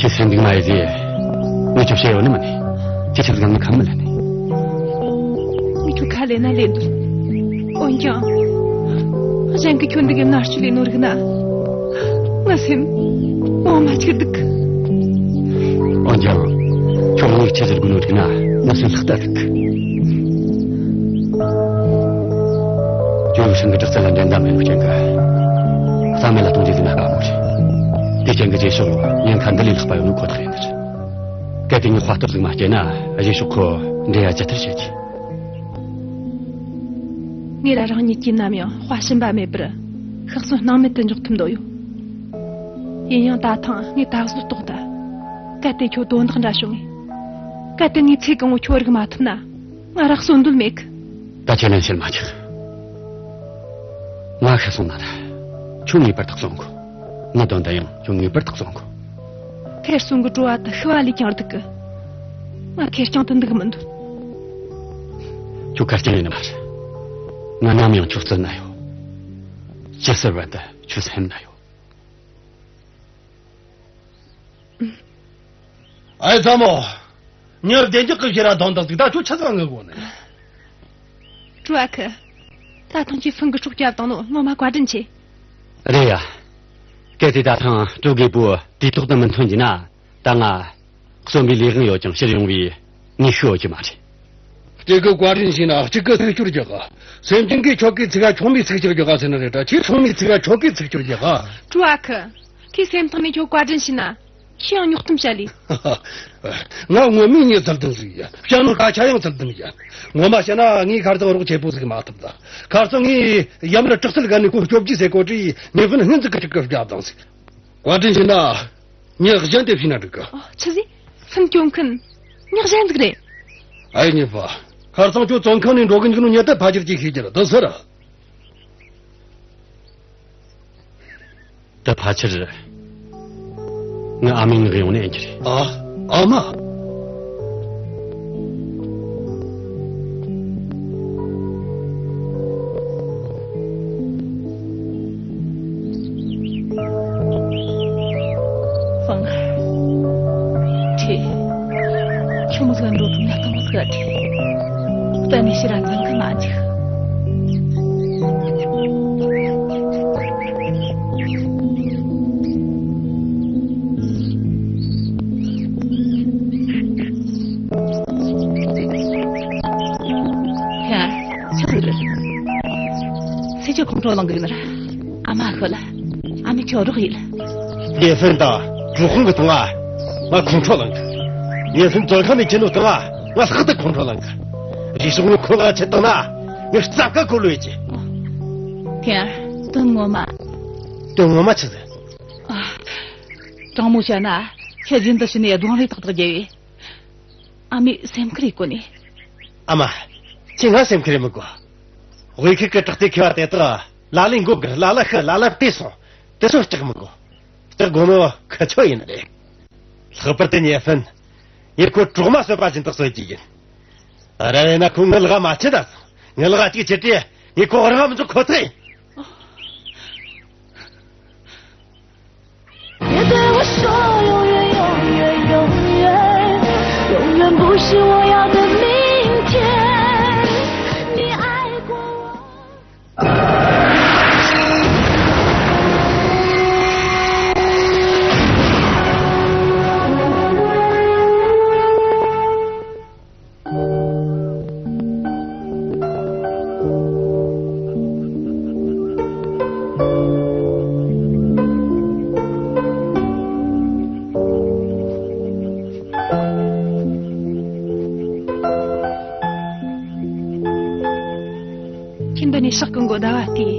ཁྱེད་སེམས་སྡུག་མ་ཡེད་ཟེར། ངས་ཁྱོད་བཤད་ཡོད་ནི་མིན་ནི། ཁྱེད་ཆི་ཟིག་ངས་ཁ་མི་ལེན་ནི། ངས་ཁྱོད་ཁ་ལེན་ན་ལེན་འདུག་འོན་ཀྱང་། གཞན་གྱིས་ཁྱོད་འདི་གའི་མནར་གཅོད་ལས་ནོ་རིག་ན། ང་སེམས་འོ་མ་ཆིག་སྡུག་འོན་ཀྱང་། ཁྱོད་ངས་ཆི་ཟེར་དགོས་ནོ་རིག་ན་ང་སེམས་ལྷག་ལྟ་སྡུག་ཇོ་བོ་ཧྲན་གྱི་དྲག་རྩལ་ལ་འགྲན་ཟླ་མེད་ནོ་རྐྱེན་གྱིས། རྩ་མེད་ལ་གཏོང་རྒྱུ་ཟིག་ན་དཀའ་མོ་རེད། དེ་རྐྱེན་གྱིས་རྗེས་ཕྱོགས་ཉེན་ཁ་འདི་ལས་ལྷག་པ་ཡོང་ནོ་ཁོ་ཐག་ཡིན་ནི་རེད། གལ་ཏེ་ངས་དཔའ་སྟོབས་ཟིག་མ་སྐྱེས་ན་རྗེས་ཕྱོགས་ཁོ་འདྲེ་ཡ་ཇི་ལྟར་བྱེད་ཀྱི། ངེད་ར་རང་ཉིད་ཀྱིས་ནམ་ཡང་དཔའ་ཞུམ་པ་མེད་པར་ཤི་གསོན་སྣང་མེད་དུ་འཇོག་ཐུབ་འདོད་ཡོད། ཡིན་ཡང་ད་ཐེངས་ངས་ད་གཟོད་རྟོགས་ཐལ། གལ་ཏེ་ཁྱོད་དོན་དག་འདྲ་བྱུང་ངས། གལ་ཏེ་ངས་ཚེ་གང་བོ་ཁྱོད་རིག་མ་ཐུབ་ན། ང་ར་གསོན་འདོད་མེད་གི། ད་ཁྱེད་ལན་བྱེད་མ་ཆག་ང་ཤི་སོང་ན་ར། ཁྱོད་ངེས་པར་དུ་གསོན་དགོས། ངའི་དོན་དུ་ཡང་ཁྱོད་ངེས་པར་དུ་གསོན་དགོས། ཁེར་སོང་གི་སྤྲོ་བ་དེ་ཤི་བ་ལས་ཀྱང་སྡུག་གི། ང་ཁེར་རྐྱང་དུ་འདུག་མི་འདོད། ཁྱོད་ཁེར་རྐྱང་ཡིན་ནི་མ་རེད། ང་ནམ་ཡང་ཁྱོད་བརྩི་ནི་ཡོད། ཇི་སྲིད་བར་དུ་ཁྱོད་སེམས་ན་ཡོད། ཨའི་ཚ་མོ། མྱི་བདེ་འཇགས་ཀྱི་ཤེས་ར་དོན་དག་ཅིག་ད་ཁྱོད་ཆི་ཟིག་ངུ་གོ་ནི། ཀྲུའུ་ཨ་ཁུ། ད་ཐེངས་ཀྱི་ཧྥུན་གྱིས་སྲོག་བསྐྱབས་བཏང་ནོ་ངོ་མ་བཀའ་དྲིན་ཆེ། རེད་ཡ། གལ་ཏེ་ད་ཐེངས་ཀྲུའུ་རྒད་པོ་དུས་ཐོག་ཏུ་མི་ཐོན་རྒྱུ་ན། ད་ང་གསོན་པའི་ལས་དབང་ཡོད་ཀྱང་ཕྱིར་ཡོང་བའི་ནུས་ཤུགས་ཡོད་རྒྱུ་མ་རེད། གཅིག་གིས་བཀའ་དྲིན་ཞུས་ན་གཅིག་གིས་ཚིག་སྐྱོར་རྒྱག་ག། སེམས་ཅན་གྱིས་ཁྱོད་ཀྱི་ཚིག་ག་ཆུང་མའི་ཚིག་ཅིག་རྒྱག་ག་ཟེར་ནི་རེད་དྲ། ཁྱོས་ཆུང་མའི་ཚིག་ག་ཁྱོད་ཀྱི་ཚིག་སྐྱོར་རྒྱག་ག། ཀྲུའུ་ཨ་ཁུ། ཁོས་སེམས་གཏིང་ནས་ཁྱོད་བཀའ་དྲིན་ཞུས་ན། ཁྱོས་ཡང་རྙོག་གཏམ་བཤད་ལེ། ང་ངོ་མའི་མྱི་ཚུལ་ལྡན་ཟིག་ཡིན། སྤྱང་ནོ་སྐད་ཆ་ཡང་ཚུལ་ལྡན་ཡིན། ངོ་མ་བཤད་ན་ངས་ཁ་རྩང་རོགས་ཆེ་པོ་ཟིག་མ་ཐུབ་ད། ཁ་རྩང་ངས་ཡ་མལ་དྲག་རྩལ་སྒང་ནས་ཁོ་སྐྱོབ་རྒྱུ་ཟེར་གོ་དུས་ངས་ཧྥུན་སྔོན་ཟིག་གི་ཅིག་གི་རྒྱབ་དང་ཟིག། བཀའ་དྲིན་ཞུས་ན། མྱི་གཞན་དེ་བྱས་ན་འགྲིག་གི། ཨོ། ཆི་ཟིག། ཧྥུན་སྐྱོབ་མཁན། མྱི་གཞན་ཟིག་རེད། ཨའི་གཉིས་པ། ཁ་རྩང་ཁྱོད་བཙོན་ཁང་ནས་འགྲོ་གི་འཇུག་ནོ་ཉེ་དུ་ཕ་ཁྱེར་གྱིས་ཤེས་རྒྱུ་རེད། དེ་སུ་རེད། དེ་ཕལ་ཆེར་ངའི་ཨ་མས་མངགས་ཡོང་ནི་ཡིན་རྒྱུ་རེད། ཨ། ཨ་མ། ཧྥང་ཨར། ཁྲེ། ཁྱོད་མོ་ཟིག་འགྲོ་དུས་ང་དང་མོ་ཟིག་ཁྲེ། གཏན་ནས་ཕྱིར་ར་འཛིན་གི་མ་འཇུག། ཧེ། ཆི་ཟིག་རེད། སུས་ཁྱོད་ཁོང་ཁྲོ་ལངས་གི་ཡིན་ན་ར། ཨ་མ་ཤོད་ལ། ཨ་མས་ཁྱོད་རོགས་ཡེད། ཉེ་ཧྥུན་དང་ཀྲུའུ་ཧུང་གིས་བཏང་ང་། ང་ཁོང་ཁྲོ་ལངས་གི། ཉེ་ཧྥུན་བཙོན་ཁང་ནས་ཁྱེར་ནོ་བཏང་ང་། ང་ལྷག་ཏུ་ཁོང་ཁྲོ་ལངས་གི། རེ་ཞོག་ངས་ཁོ་ལ་ཆད་བཏང་ན། ངས་རྩ་བཀའ་འཁོར་ལོས་ཡེད་རྒྱུ། ཐེན་ཨར། དོན་ངོ་མ། དོན་ངོ་མ་ཆི་ཟིག། ཨ། དྲང་མོ་བཤད་ན། ཁྱེད་རྒྱུན་དུ་ཕྱི་ནས་གདོང་རིས་ཏག་ཏག་རྒྱབ་བས། ཨ་མས་སེམས་ཁུར་ཡེད་གོ་ནི། ཨ་མ། ཁྱེད་ང་སེམས་ཁུར་ཡེད་མི་དགོས། དབུས་ཁུལ་གི་དྲག་རྩལ་མཁས་པ་དེ་དག་ལ་ལས་མགོ་སྒུར། ལ་ལ་ཤི། ལ་ལ་བལྟས་སོང་། དེ་ཚོ་སྐྲག་མི་དགོས། སྐྲག་དགོས་ནོ་ཁི་ཆོ་ཡིན་ནི་རེད། ལྷག་པར་དུ་ཉེ་ཧྥུན། ངས་ཁོ་གྲོག་མ་གསོད་པ་བཞིན་དུ་གསོད་རྒྱུ་ཡིན། ར་བས་ན་ཁོ་ངའི་ལག་མ་ཆད་ད་སོང་། ངའི་ལག་གཅིག་ཆད་དུས་ངས་ཁོ་རང་མི་འཇོག་ཁོ་ཐག་ཡིན། ཁྱེད་འདི་ནས་ཕྱག་གི་མགོ་ཟླ་བ་བལྟས།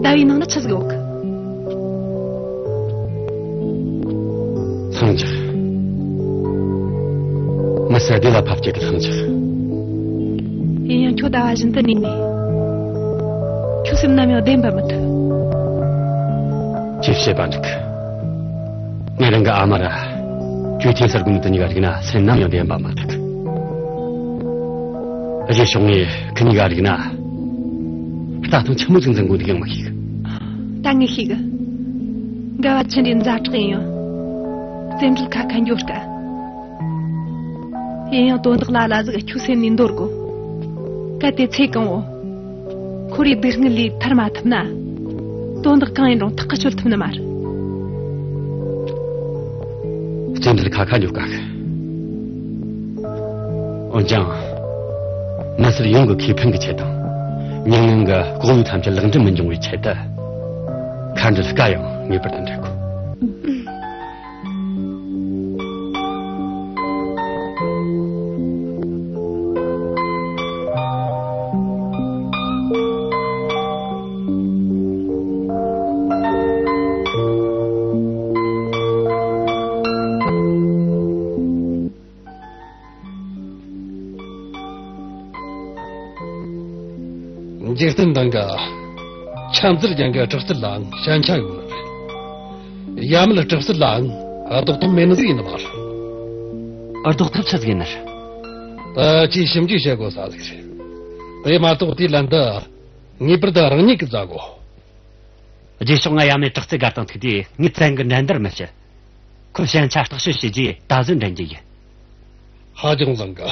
ཟླ་བའི་ནང་ན་ཆི་ཟིག་ཡོད་གི། ལྷིང་འཇགས། མི་སེར་བདེ་ལ་ཕབ་སྐྱེད་ཀྱི་ལྷིང་འཇགས། ཡིན་ཡང་ཁྱོད་ཟླ་བ་བཞིན་དུ་གནས་ནས། ཁྱོད་སེམས་ནམ་ཡང་བདེན་པ་མི་ཐུབ། ཅི་བྱེད་པ་འགྲིག། ངས་རང་གི་ཨ་མ་ར། ཅུའུ་ཐེན་གསར་དགོན་དུ་གཉིས་ཀ་རིག་ན་སེམས་ནམ་ཡང་བདེན་པ་མི་འདུག། རྗེས་ཕྱོགས་ངས་ཁི་གཉིས་ཀ་རིག་ན། རྩ་ཐང་ཆི་མོ་ཟིག་འཛིན་དགོས་འདུག་ཡང་མི་ཤེས་གི། ད་ངས་ཤེས་གི། འགལ་བ་ཆི་འདྲའི་ཛ་དྲག་ཡིན་ཡང་། བཙན་འཕྲུལ་ཁ་ཁ་འགྱོ་དཀའ། ཡིན་ཡང་དོན་དག་ལ་ལ་ཟིག་ཁྱོའི་སེམས་ནས་འདོར་དགོས། གལ་ཏེ་ཚེ་གང་བོ། ཁོར་ཡུག་སྡུག་བསྔལ་ལས་ཐར་མ་ཐུབ་ན། དོན་དག་གང་ཡིན་རུང་ཐག་གིས་གཅོད་ཐུབ་ནི་མ་རེད། བཙན་འཕྲུལ་ཁ་ཁ་འགྱོ་དཀའ་གི། འོན་ཀྱང་། མི་སེར་ཡོངས་ཀྱི་ཁེ་ཕན་གྱི་ཆེད་དང་། མྱ་ངན་གྱི་ལྐོག་གླུ་ཐམས་ཅད་ལེགས་འགྲུབ་མི་འབྱུང་བའི་ཆེད་དུ། ཁ་འབྲལ་དཀའ་ཡང་ངེས་པར་དུ་འབྲལ་དགོས། འཇིག་རྟེན་སྟེང་གི་ཆ་འཛུལ་ཅན་གྱི་དྲག་རྩལ་ལའང་ཞན་ཆ་ཡོད་ནི་རེད། ཡ་མལ་དྲག་རྩལ་ལའང་ལྡོག་ཐབས་མེད་ནི་ཟིག་ཡིན་ནི་མ་རེད། ལྡོག་ཐབས་ཆི་ཟིག་ཡིན་ནི་རེད། ད་ཅིག་ཞིབ་འཇུག་བྱེད་དགོས་ས་ཟིག་རེད། དེ་མ་གཏོགས་དེའི་ལན་འདི་ངེས་པར་དུ་རང་ཉིད་ཀྱིས་བཙལ་དགོས། རྗེས་ཕྱོགས་ང་ཡ་མེད་དྲག་རྩལ་སྒར་དང་ཐུག་དུས་ངས་བཙན་གྱིས་འགྲན་བསྡུར་མི་བྱེད། ཁོའི་ཞན་ཆ་བརྟག་དཔྱད་བྱས་རྗེས་ད་གཟོད་འགྲན་རྒྱུ་ཡིན། ཧ་ཅང་བཟང་གི།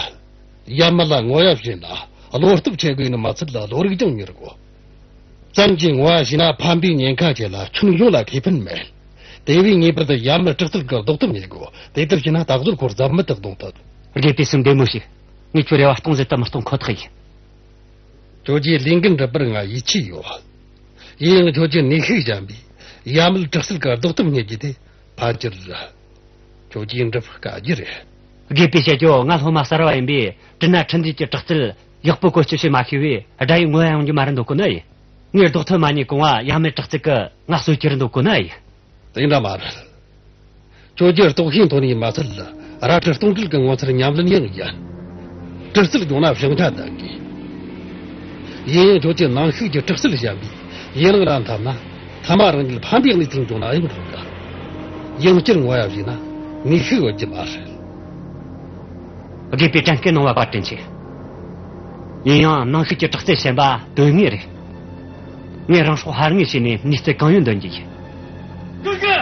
ཡ་མལ་ལ་ངོ་ཡ་བྱས་ན་ བློ་སྟོབས་ཆེ་དགོས་ནི་མ་ཚད་ལ་བློ་རིག་ཀྱང་མྱུར་དགོས། བཙན་གྱིས་ངོ་བ་ཤེས་ན་ཕམ་པའི་ཉེན་ཁ་ཆེ་ལ་ཁྱོན་ཡོངས་ལ་ཁེ་ཕན་མེད། དེ་བས་ངེས་པར་དུ་ཡ་མེད་དྲག་རྩལ་གྱི་ལྡོག་ཐབས་རྙེད་དགོས། དེ་ལྟར་བྱས་ན་ད་གཟོད་ཁོ་རྩ་མེད་དུ་གཏོང་ཐུབ། དགེ་བའི་སེམས་བདེ་མོ་བྱོས། ངས་ཁྱོད་རེ་བ་སྟོང་ཟད་དུ་མི་གཏོང་ཁོ་ཐག་ཡིན། ཁྱོད་ཀྱིས་ལས་འགན་སྒྲུབ་པར་ང་ཡིད་ཆེས་ཡོད། ཡིན་ཡང་ཁྱོད་ཀྱིས་ནུས་ཤུགས་ཞན་པས་ཡ་མེད་དྲག་རྩལ་གྱི་ལྡོག་ཐབས་རྙེད་རྒྱུ་དེ་ཕལ་ཆེར་ཁྱོད་ཀྱིས་འགྲུབ་དཀའ་རྒྱུ་རེད། དགེ་བའི་བཤད་རྒྱུ། ང་སློབ་མ་གསར་བ་ཡིན་པས་དྲིན་ན་ཁྲི་འདུས་ཀྱི་དྲག་རྩལ་ཡག་པོ་བཀོལ་སྤྱོད་བྱེད་མ་ཤེས་པས་དགྲ་ཡི་ངོ་ཡ་ཡོང་རྒྱུ་མ་རེད་འདོད་གོ་ནི་ཡིན། ངས་ལྡོག་ཐབས་མ་རྙེད་གོང་བ་ཡ་མེད་དྲག་རྩལ་གྱིས་ང་གསོད་རྒྱུ་རེད་འདོད་གོ་ནི་ཡིན། དེ་འདྲ་མ་རེད། ཁྱོད་ཀྱིས་ལྟོགས་ཤིང་འཐོར་ནས་མ་ཚད་ལ་རལ་གྲི་སྟོང་ཁྲི་གི་ངོ་མཚར་ཉམས་ལེན་ཡང་ཡིན། དྲག་རྩལ་སྦྱོང་ན་བྱང་ཆ་ལྡན་དགོས། ཡིན་ཡང་ཁྱོད་ཀྱིས་ནང་ཤུགས་ཀྱི་དྲག་རྩལ་ཞན་པས་ཡན་ལག་ར་འཐབ་ན་ཐ་མ་རང་ཉིད་ཕམ་པའི་གནས་ཚུལ་འབྱུང་ན་ཡང་འགྲིག་གི། ཡང་བསྐྱར་ངོ་ཡ་བྱས་ན་ནུས་ཤུགས་ཡོད་རྒྱུ་མ་རེད། དགེ་བའི་དྲན་སྐུལ་གནང་བ་བཀའ་དྲིན་ཆེ། ཡིན་ཡང་ནང་ཤུགས་ཀྱི་དྲག་རྩལ་ཞན་པ་དོན་དངོས་རེད། ངས་རང་སྲོག་ཧར་ངེས་བྱས་ནས་ནུས་རྩལ་གང་ཡོད་འདོན་རྒྱུ་ཡིན། གུ་གུ།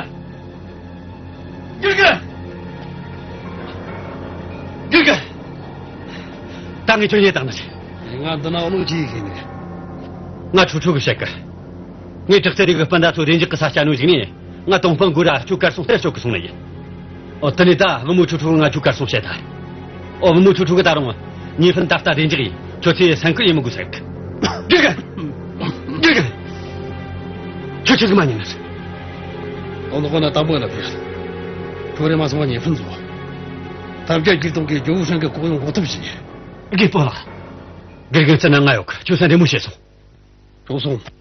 གུ་གུ། གུ་གུ། ད་ངས་ཁྱོད་རྙེད་བཏང་ནི་རེད། ང་འདི་ན་བློ་ཅི་ཡིས་ཤེས་ནས། ང་ཁྲུ་ཁྲུ་གི་བཤད་གི། ངས་དྲག་རྩལ་རིག་གི་སྤུན་ཟླ་ཚོ་རེ་འཇགས་གི་ས་སྐྱ་ནོ་ཞིག་ནས། ང་ཏོང་ཧྥང་གུ་ར་ཁྱོད་གར་སོང་གཏེར་ཤོག་གི་སོང་ནི་ཡིན། ཨོ། དེ་ནས་ད་བུ་མོ་ཁྲུ་ཁྲུ་ང་ཁྱོད་གར་སོང་བཤད་ད། ཨོ། བུ་མོ་ཁྲུ་ཁྲུ་གི་ད་རུང་ཉེ་ཕན་ད་ལྟ་རེ་འཇགས་ཡིན། ཁྱོད་ཚོས་སེམས་ཁུར་ཡེ་མི་དགོས་ཟེར་གི། དགེ་རྒན། དགེ་རྒན། ཁྱོད་ཆི་ཟིག་མ་ཉན་ནི། ཨོ། ལོག་ན་དང་པོ་ལ་ཕེབས། ཁྱོད་རེ་མ་སོང་བ་ཉེ་ཕན་ཚོ། ཐབས་བརྒྱ་ཇུས་སྟོང་གིས་ཇོ་བོ་ཧྲན་གི་ལྐོག་གཡོ་འགོག་ཐབས་བྱས། དགེ་སྤོ་ལགས། དགེ་རྒན་རྩི་ན་ང་ཡོད་གི། ཁྱོད་སེམས་རེ་མོ་བྱས་སོང་། ཁྱོད་སོང་།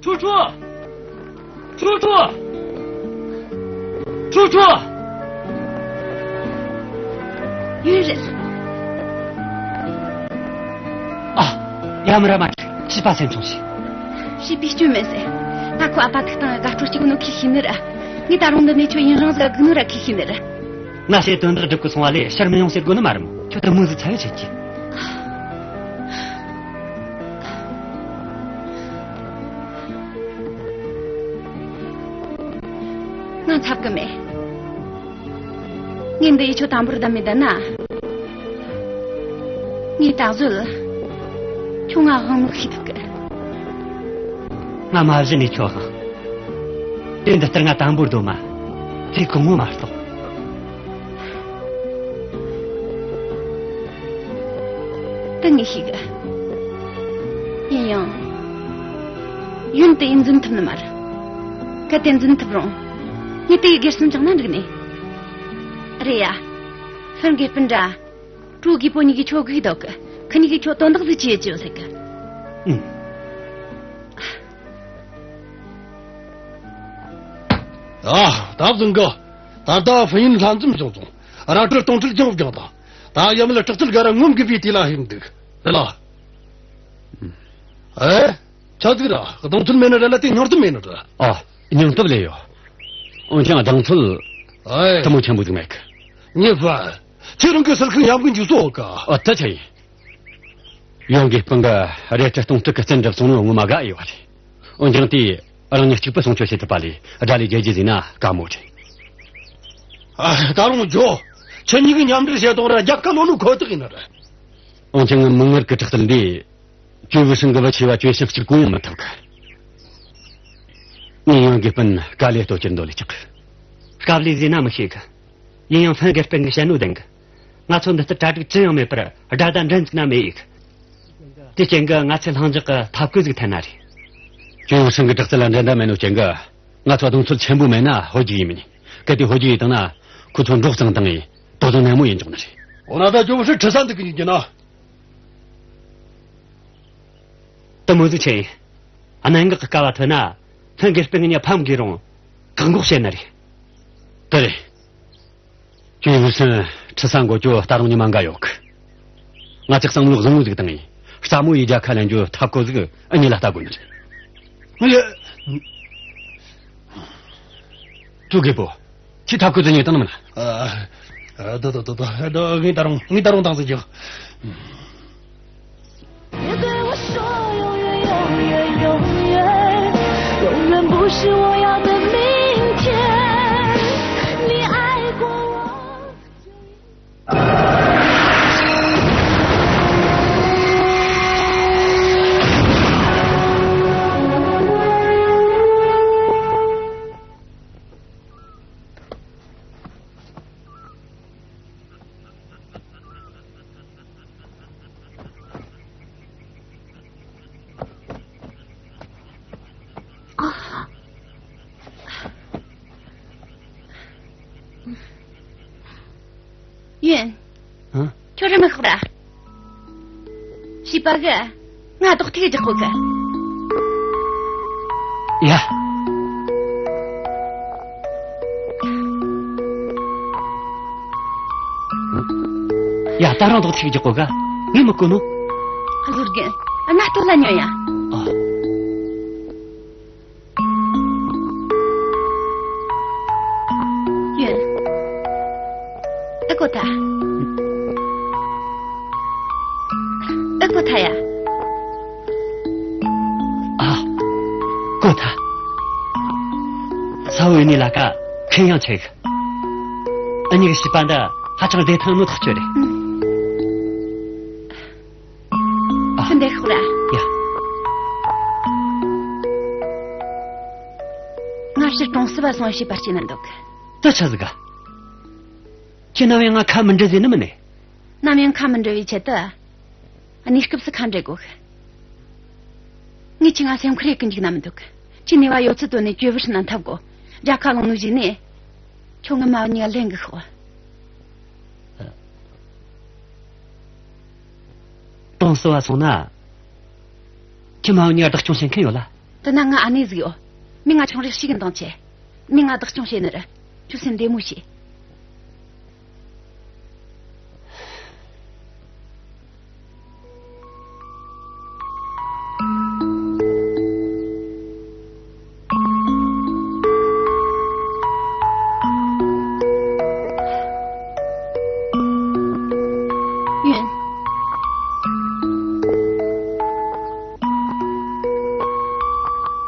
ཁྲུ་ཁྲུ། ཁྲུ་ཁྲུ། ཁྲུ་ཁྲུ། ཡུན་རེད། ཨ། ཡ་མི་ར་མ་ཁྲི་བྱིས་པ་སེམས་ཆུང་ཞིག་བྱིས་པའི་སྐྱོན་མེད་ཟེར། ད་ཁོ་ཨ་ཕ་ཐུག་དང་དགའ་སྤྲོ་གཅིག་ནོ་ཁི་ཤི་ནི་ར། ངས་ད་རུང་འདི་ནས་ཁྱོད་ཡུན་རིང་ཟིག་སྒུག་ནོ་ར་ཁི་ཤི་ནི་ར། ང་ཞེ་དོན་དག་སྒྲུབ་གི་སོང་བ་ལས་ཕྱིར་མི་ཡོང་ཟེར་དགོས་ནི་མ་རེད་མོ། ཁྱོད་དུ་མོ་ཟིག་ཚ་བའི་ཆེད་ཀྱི། ང་འཚབ་གི་མེད། ངས་འདི་ཡི་ཁྱོད་དམ་པོར་བསྡམས་མེད་ད་ན། ངས་ད་གཟོད་ཁྱོད་ང་དབང་མོ་ཤེས་ཐུབ་གི། ང་མ་གཞི་ནས་ཁྱོད་དབང་། དེ་འདི་ལྟར་ང་དམ་པོར་སྡོད་མ། ཚེ་གང་བོ་མ་གཏོགས། དེ་ངས་ཤེས་གི། ཡིན་ཡང་། ཡུན་དེ་ཡིས་འཛིན་ཐུབ་ནི་མ་རེད། གལ་ཏེ་འཛིན་ཐུབ་རུང་། ངས་དེ་ཡི་སྒེར་སེམས་བཅངས་ན་འགྲིག་ནི། རེད་ཡ། ཧྥུན་དགེ་སྤུན་ར། ཀྲུའུ་རྒད་པོ་གཉིས་ཀྱིས་ཁྱོད་སྒུག་འདུག་གི། ཁི་གཉིས་ཀྱིས་ཁྱོད་དོན་དག་ཟིག་བྱེད་རྒྱུ་ཟེར་གི། ཨུམ། ཨ། ད་བཟང་གི། ད་ལྟ་ཧྥུན་ཡུན་ལྷན་འཛོམས་བྱུང་སོང་། རལ་གྲི་སྟོང་ཁྲི་ཀྱང་བརྒྱངས་དང་། ད་ཡ་མི་ལ་དྲག་རྩལ་ག་ར་ངོམ་དགོས་པའི་དུས་ལ་ཕེབས་འདུག་རེད་ལ། ཨེ། ཆ་ཟིག་ར་གདོང་ཚུལ་མེད་ནི་རེད་ལ། དེ་སྙིང་སྟོབས་མེད་ནི་རེད། ཨ། སྙིང་སྟོབས་ལས་ཡོད། འོན་ཀྱང་གདེང་ཚོད། ཨེ། དེ་མོ་ཆེན་པོ་ཟིག་མེད་གི། ཉེ་ཕུན། ཁྱེད་རང་གི་སིལ་ཁུང་ཡམ་གི་འཇུག་སོ་ག་ཨ། ད་ཆ་ཡིན། ཡོན་གི་སྤུན་གི་རལ་གྲི་སྟོང་ཁྲི་གི་རྩལ་འགྲུབ་སོང་ནོ་ངོ་མ་དགའ་ཡོད་རེད། འོན་ཀྱང་དེ་རང་ཉིད་གཅིག་པུ་སྲུང་སྐྱོབ་བྱེད་ཐུབ་པ་ལས་དགྲ་ལས་རྒྱལ་རྒྱུ་ཟིན་ན་དཀའ་མོ་རེད། ཨ། ད་རུང་ཇོ། ཁྱེད་གཉིས་ཀྱིས་མཉམ་འབྲེལ་བྱེད་དང་ར་རྒྱལ་ཁ་ལོན་ནོ་ཁོ་ཐག་ཡིན་ནི་རེད། འོན་ཀྱང་མིག་སྔར་གི་དྲག་རྩལ་འདིས། ཅུས་ཝུ་ཧྲིན་གི་བུ་ཆེ་བ་ཅུས་ཞང་གཅིག་པུ་ཡང་མི་ཐུབ་གི། ངས་ཡོན་གི་སྤུན་དཀའ་ལས་གཏོད་རྒྱུར་འདོད་ལས་ཆག་གི། དཀའ་ལས་ཟེར་ན་མི་ཤེས་གི། ཡིན་ཡང་ཧྥན་དགེ་སྤུན་གྱིས་བཤད་ནོ་བདེན་གི། ང་ཚོ་འདི་ལྟར་གྲ་སྒྲིག་ཅི་ཡང་མེད་པར་དགྲ་ཟླ་འགྲན་ཟིག་ན་མེད་ཡིག། དེ་རྐྱེན་གྱིས་ང་ཚོས་ལྷིང་འཇགས་ཀྱི་ཐབས་བཀོད་ཟིག་འཐེན་ན་རེད། ཅུས་ཝུ་ཧྲིན་གི་དྲག་རྩལ་ལ་འགྲན་ཟླ་མེད་ནོ་རྐྱེན་གྱིས། ང་ཚོ་གདེང་ཚོད་ཆེན་པོ་མེད་ན་ཧོལ་རྒྱུག་ཡེ་མི་ཉན། གལ་ཏེ་ཧོལ་རྒྱུག་ཡེ་བཏང་ན་ཁོ་ཚོ་འབྲོག་གཙང་བཏང་ངེ་དོ་དོ་ནན་མོ་ཡེ་འཇོག་ནི་རེད། འོ་ན་ད་ཅུས་ཝུ་ཧྲིན་ཁྲི་ས་འདུག་གི་ཉིན་གྱི་ན། དེ་མོ་ཟིག་ཆེ་ཡིན། གནད་འགག་གི་སྐབས་བ་ཐོན་ན་ཧྥན་དགེ་སྤུན་གཉིས་ཕམ་དགོས་རུང་བཀག་འགོག་བྱེད་ནི་རེད། དེ་རེད། ཅུས་ཝུ་ཧྲིན་ཁྲི་ས་འགོད་རྒྱུ་ད་རུང་ཉི་མ་འགའ་ཡོད་གི། ང་ཚོས་བསམ་བློ་བཟང་བོ་ཟིག་བཏང་ངེ་རྩ་མོ་ཡི་རྒྱལ་ཁ་ལེན་རྒྱུ་ཐབས་བཀོད་ཟིག་ཨ་ནི་ལ་ལྟ་དགོས་ནི་རེད། ཀྲུའུ་རྒད་པོ། ཁྱེད་ཐབས་བཀོད་ཟིག་རྙེད་བཏང་ནི་མིན་ན། ཨ། ཨ། དོ་དོ་དོ་དོ་དོ། ངས་ད་རུང་ངས་ད་རུང་ཏང་ཙིག་རྒྱག། 别对我说永远，永远，永远，永远不是我要的明天。你爱过我。ཨ། ཡུན། ཨ། ཁྱོད་རི་མོ་ཤོག་ར། བྱིས་པ་གི། ང་རྡོག་ཐིག་རྒྱག་གོ་གི། ཡ། ཡ། ད་རུང་རྡོག་ཐིག་རྒྱག་གོ་གི། ངས་མི་གོ་ནོ། བློ་རྒན། ང་ལྟོས་ལ་ཉོན་ཡ། ཨ། ཡུན། ཨེ་གོ་ཐལ། ཨེ་གོ་ཐལ་ཡ། ཨ། གོ་ཐལ། ས་བོན་ནི་ལ་ཀ་ཁེན་ཡང་ཆེ་གི། ཨ་ནི་གི་བྱིས་པ་འདི་ཧ་ཅང་བདེ་ཐང་ནོ་ཐག་ཆོད་རེད། ཨ། ཁྱོད་འདིར་ཤོག་ར། ཡ། སྔ་ཕྱིར་གྲོང་གསེབ་བ་སོང་བྱིས་པ་སྐྱེས་ན་འདུག། དེ་ཆི་ཟིག་ག། ཁྱེད་ནམ་ཡང་ང་ཁ་མི་འབྲལ་ཟེར་ནི་མིན་ནི། ནམ་ཡང་ཁ་མི་འབྲལ་བའི་ཆེད་དུ། གནས་སྐབས་སུ་ཁ་འབྲལ་དགོས། ངས་ཁྱེད་ང་སེམས་ཁུར་ཡེད་གི་འཇུག་ན་མི་འདུག། ཁྱེད་ནུས་པ་ཡོད་ཚད་བཏོན་ནས་གྱོད་བུ་ཧྲིལ་ན་འཐབ་དགོས། རྒྱལ་ཁ་བླངས་ནོ་གཞུག་ནས། ཁྱོད་ངའི་མ་བུ་གཉིས་ཀ་ལེན་གི་ཤོག། གྲོང་གསེབ་བ་སོང་ན། ཁྱེད་མ་བུ་གཉིས་ཀ་བདག་སྐྱོང་བྱེད་མཁན་ཡོད་ལ། དེ་ན་ང་ཨ་ནེ་ཟིག་ཡོད། མོས་ང་ཆུང་རིགས་ཤིག་གི་འདང་ཆེ། མོས་ང་བདག་སྐྱོང་བྱེད་ནི་རེད། ཁྱོད་སེམས་བདེ་མོ་བྱོས། ཡུན།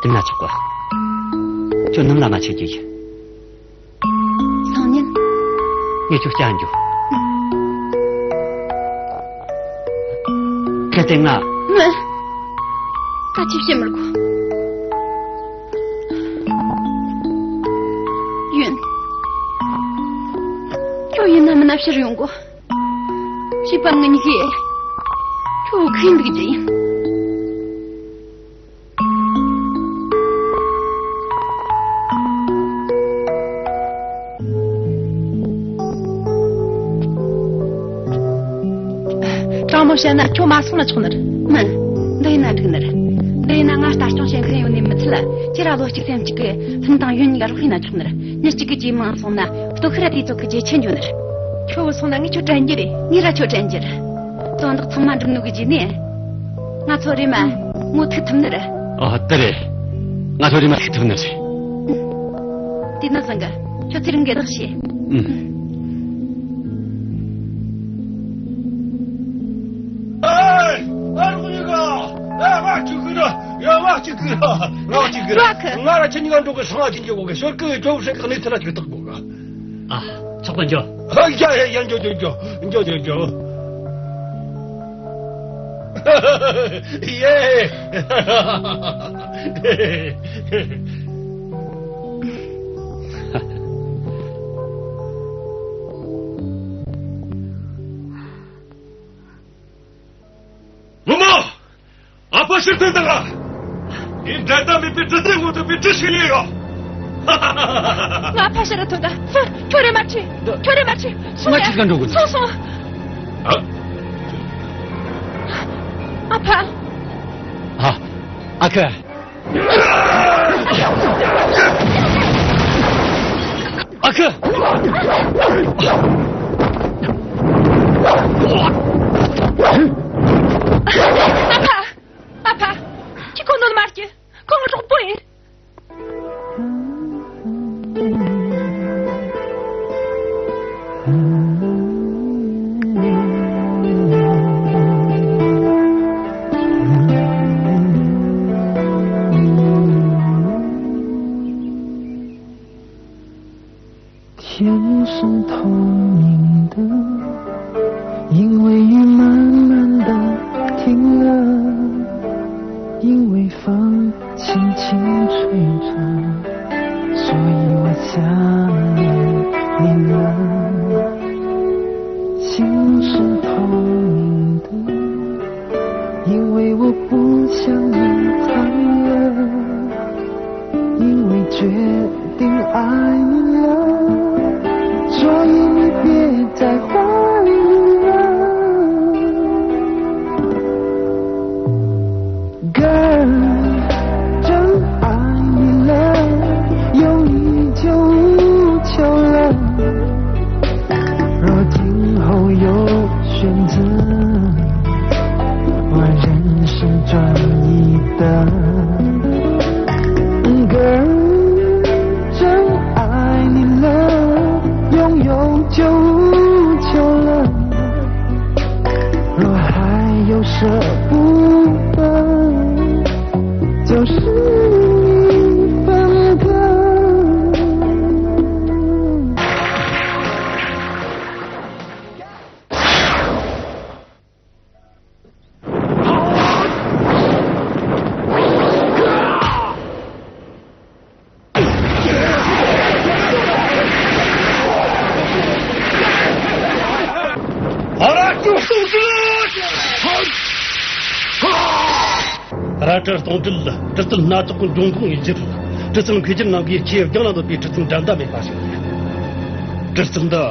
དེ་ན་ཆོག་གི། ཁྱོད་ནང་ལ་མ་ཆས་རྒྱུ་ཡིན། སང་ཉིན། ངས་ཁྱོད་བསྐྱལ་འགྱོ། གལ་ཏེ་ང་། མིན། ད་ཅི་བྱེད་མི་དགོས། ཡུན། ཁྱོད་ཡིན་ན་མིན་ན་ཕྱིར་ཡོང་དགོས། བྱིས་པ་ངེད་གཉིས་ཀས་ཁྱོད་བོ་ཁུར་འདུག་རྒྱུ་ཡིན། དྲང་མོ་བཤད་ན་ཁྱོད་མ་སོང་ན་ཆོག་ནི་རེད། མིན། འདི་ཡིན་ན་འགྲིག་ནི་རེད། འདི་ཡིན་ན་ང་ལྟ་སྐྱོང་བྱེད་མཁན་ཡོད་ནི་མི་ཚད། ཁྱེད་ར་བློ་གཅིག་སེམས་གཅིག་གིས་ལྷན་དང་ཡུན་གཉིས་ཀ་རོགས་ཡིན་ན་ཆོག་ནི་རེད། མྱི་གཅིག་གི་ཇེ་མང་སོང་ན་སྟོབས་ཤུགས་ར་དེ་ཚོ་གི་ཇེ་ཆེར་འགྱོ་ནི་རེད། ཁྱོད་བུད་སོང་ན་ངས་ཁྱོད་དྲན་རྒྱུ་རེད། ངས་ར་ཁྱོད་དྲན་རྒྱུ་རེད། དོན་དག་ཚང་མ་འགྲུབ་ནོ་གི་རྗེས་ནས། ང་ཚོ་རེམ་མ་ངོ་ཐུག་ཐུབ་ནི་རེད། ཨ། དེ་རེད། ང་ཚོ་རེམ་མ་ཐུག་ཐུབ་ནི་རེད། དེ་ནི་བཟང་གི། ཁྱོད་ཚེ་རིང་གི་བདག་བྱོས། ཨུམ། ཨེ། ཨ། རོགས་གཉིས་ཀ། ཨ། ང་གཅིག་གི་ར། ཡ། ང་གཅིག་གི་ར། ང་གཅིག་གི་ར། ར་ཁི། ང་ར་ཁྱེད་གཉིས་ཀ་འགྲོ་གི། སྲང་ང་གཅིག་འཇོག་གོ་གི། ཞོར་གི་ཇོ་བོ་ཧྲེ་གི་གནས་ཚུལ་ར་ཅིག་བརྟག་དགོས་གི། ཨ། ཚོགས་པ་འཇོག། ཨ། ཡ་ཡ་ཡ། འཇོག་འཇོག་འཇོག། འཇོག་འཇོག་འཇོག། ཡེ། ངོ་མ། ཨ་ཕ་ཕྱིར་ཐོན་དང་། ངས་འགྲན་ཟླ་མེད་པའི་གྲུ་གཟིངས་ངོ་ཐུག་པའི་གྲུ་ཞིག་ལས་ཡོད། ང་ཕ་ཕྱིར་ཐོན་དང་། ཁྱོད་རེམ་མ་ཁྲིད། ཁྱོད་རེམ་མ་ཁྲིད། སོང་། ང་ཁྲིད་ག་འགྲོ་དགོས། སོང་སོང་། ཨ། ཨ་ཕ། ཨ། ཨ་ཁུ། ཨ་ཁུ། ཨ་ཕ། ཨ་ཕ། ཁྱོས་ཁོ་ནོར་མ་སྐྱེ། ཁོ་ང་གྲོགས་པོ་ཡིན། 天是透明的，因为雨慢慢地停了，因为风轻轻吹着，所以我想念你了。心是透明的，因为我不想隐藏了，因为决定爱你了，所以你别再怀疑了。Girl，真爱你了，有你就无求了。若今后有选择，我仍是专一的。Girl，真爱你了，拥有就无求了。若还有舍不得，就是你分割。 ཨ་ར་སྤྲོ་སྟོང་དྲིལ། ཨ་ར་སྤྲོ་སྟོང་དྲིལ། གྲི་རྩལ་སྣ་ཚོགས་ཀྱི་འབྱུང་ཁུངས་ཡིན་ཕྱིར། གྲི་རྩལ་མཁས་ཅན་རྣམས་ཀྱིས་ཆེས་རྒྱང་ལ་འདོད་པའི་གྲི་རྩལ་འགྲན་ཟླ་མེད་པ་ཞིག་རེད། གྲི་རྩལ་འདི་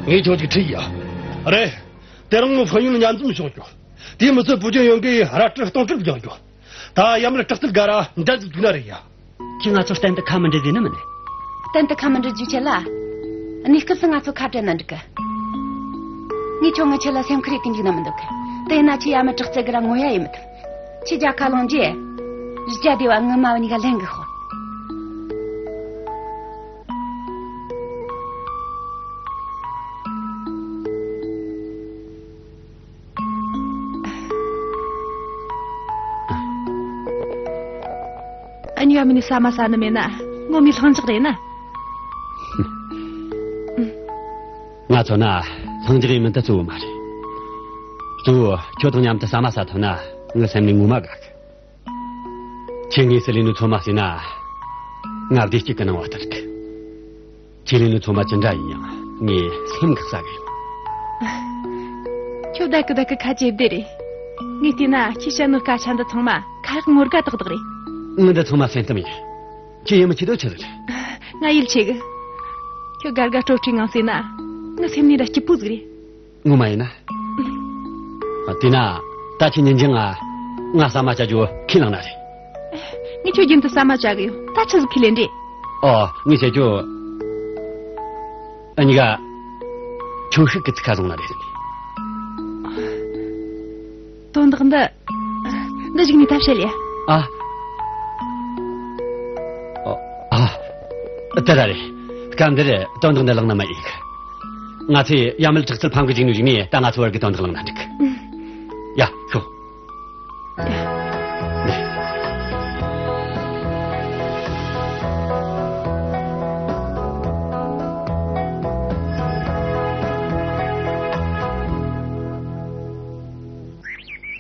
ངས་ཁྱོད་ཀྱི་ཁྲིད་ཡ། རེད། དེ་རིང་ངས་ཕན་ཡོན་མཉམ་འཛོམས་བྱུང་རྒྱུ། དེའི་མི་ཚོད་བུ་ཅན་ཡོན་གྱིས་ཨ་ར་སྤྲོ་སྟོང་དྲིལ་བརྒྱངས་རྒྱུ། ད་ཡ་མལ་དྲག་རྩལ་ག་ར་འགྲན་ཟླ་དུས་ན་རེད་ཡ། ཁྱེད་ང་ཚོ་གཏན་དུ་ཁ་མི་འབྲལ་རྒྱུ་ནི་མིན་ནི། གཏན་དུ་ཁ་མི་འབྲལ་རྒྱུའི་ཆེད་ལ། གནས་སྐབས་སུ་ང་ཚོ་ཁ་བྲལ་ན་འགྲིག་གི། ངས་ཁྱོད་ངའི་ཆེད་ལ་སེམས་ཁུར་ཡེད་གི་འཇུག་ན་མི་འདོད་གི། དེ་ཡིན་ན་ཁྱེད་ཡ་མི་དྲག་རྩལ་གི་ར་ངོ་ཡ་ཡེད་མི་ཐུབ། ཁྱེད་རྒྱལ་ཁ་ལོངས་རྗེས། གཞི་རྒྱ་སྡེ་བ་ངི་མ་བ་གཉིས་ཀ་ལེན་གི་ཤོག། ཨ་ནི་ཡ་མི་ནི་ཟ་མ་ཟ་ནི་མེད་ན་ངོ་མའི་ལྷིང་འཇགས་རེད་ན། ང་མཚོན་ན་ལྷིང་འཇགས་ཡིན་མིན་དེ་གཙོ་བོ་མ་རེད། གཙོ་བོ་ཁྱོད་དང་མཉམ་དུ་ཟ་མ་ཟ་ཐུབ་ན་ངའི་སེམས་ནས་ངོ་མ་དགའ་གི། ཁྱེད་ངའི་སུ་ལས་ནོ་ཚོད་མ་ཟོས་ན། ང་བདེ་སྐྱིད་ཀྱི་སྣང་བ་ལྟར་གི། ཁྱེད་ལས་ནོ་ཚོད་མ་ཅི་འདྲ་ཡིན་ཡང་ངས་སེམས་འགག་ས་གི་ཡོད། ཁྱོད་བདག་གི་བདག་གི་ཁ་ཇེ་བདེ་རེད། ངས་བལྟས་ན་ཁྱེད་བཤད་ནོ་སྐད་ཆ་འདི་ཚང་མ་ཁ་ཡག་ངོ་དགའ་ཏག་ཏག་རེད། ངས་འདི་ཚང་མ་སེམས་གཏམ་ཡིན། ཁྱེད་ཡིད་མི་ཆེས་དོ་ཆི་ཟིག་རེད། ང་ཡིད་ཆེས་གི། ཁྱོད་དགའ་དགའ་སྤྲོ་སྤྲོའི་ངང་ཟོས་ན། ངའི་སེམས་ནས་ར་སྐྱིད་པོ་ཟིག་རེད། ངོ་མ་ཡིན་ན། ཨ། དེས་ན་ད་ཁྱེད་ཉིན་རྒྱུན་ང་ང་ཟ་མ་བཅའ་རྒྱུ་ཁས་བླངས་ན་རེད། ངས་ཁྱོད་རྒྱུན་དུ་ཟ་མ་བཅའ་གི་ཡོད། ད་ཆི་ཟིག་ཁས་ལེན་རེད། ཨོ། ངས་བཤད་རྒྱུ། འུ་གཉིས་ཀ་ཆུང་ཤོས་ཀྱི་ཚིག་ཁ་བཟུང་ན་རེད། དོན་དག་འདི། འདི་གཞུག་ནས་ད་བཤད་ལེ། ཨ། ཨ། ཨ། དེ་ར་རེད། སྐབས་འདིར་དོན་དག་འདི་གླེང་ན་མི་འོས་གི། ང་ཚོས་ཡ་མལ་དྲག་རྩལ་ཕམ་གི་འཇུག་ནོའི་གཞུག་ནས་ད་ང་ཚོ་བར་གི་དོན་དག་གླེང་ན་འགྲིག་གི། ཡ། ཤོག།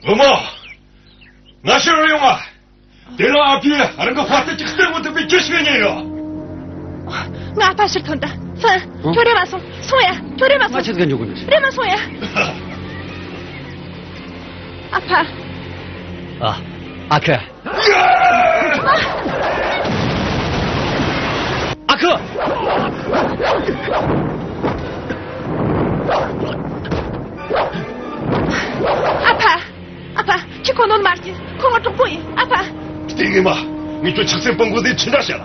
བུ་མོ། ང་ཕྱིར་ར་ཡོང་ང་། དེ་རིང་ཨ་ཕས་རང་གི་དཔའ་རྟགས་ཀྱི་རྩལ་མུ་མཐུད་པའི་ཁྱེད་ཞིག་ཉན་ཡོད། ང་ཨ་ཕ་ཕྱིར་ཐོན་ད། ཧྥན། ཨ། ཁྱོད་རེམ་མ་སོང་། སོང་ཡ། ཁྱོད་རེམ་མ་སོང་། ང་ཆི་ཟིག་ག་འཇུག་གི་འདུག་རེམ་མ་སོང་ཡ། ཨ་ཕ། ཨ། ཨ་ཁུ། ཨ་ཁུ། ཨ་ཕ། ཨ་ཕ། ཁྱོས་ཁོ་གནོད་མ་སྐྱེལ། ཁོ་ངའི་གྲོགས་པོ་ཡིན། ཨ་ཕ། ལྟས་ངན་མ། ངས་ཁྱོད་ཆགས་སེམས་སྤོང་དགོས་ཟེར་ཆི་འདྲ་བཤད་ལ།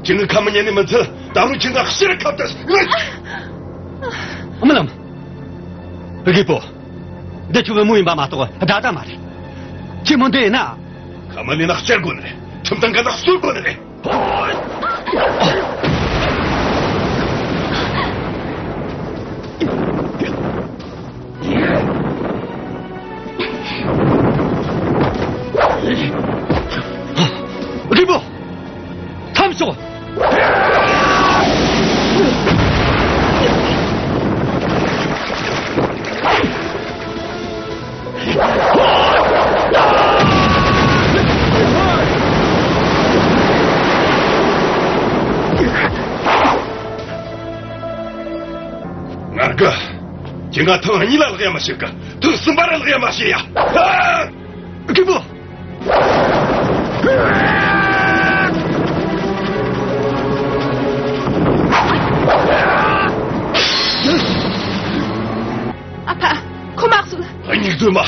ཁྱེད་ངའི་ཁ་མི་ཉན་ནི་མི་ཚད། ད་རུང་ཁྱེད་ང་ཕྱིར་ཁ་བཏང་། རྨི་ལམ། རྒད་པོ། འདི་ཁྱོད་བུ་མོ་ཡིན་པ་མ་གཏོགས་དགྲ་ཟླ་མ་རེད། ཁྱེད་མོ་འདི་ཡིན་ན། ཁ་མི་ལེན་ན་བཅར་དགོས་ནི་རེད། ཁྲིམས་དང་འགལ་ན་གསོད་དགོས་ནི་རེད། རྒད་པོ། མཚམས་ཞོག། ང་ཐེངས་གཉིས་ལ་ལག་ཡ་མ་བྱེད་གི། ཐེངས་གསུམ་པ་ར་ལག་ཡ་མ་བྱེད་ཡ། ཨ། རྒད་པོ། ཨ་ཕ། ཁོ་མ་གསོད། སྙིགས་འཛུལ་མ།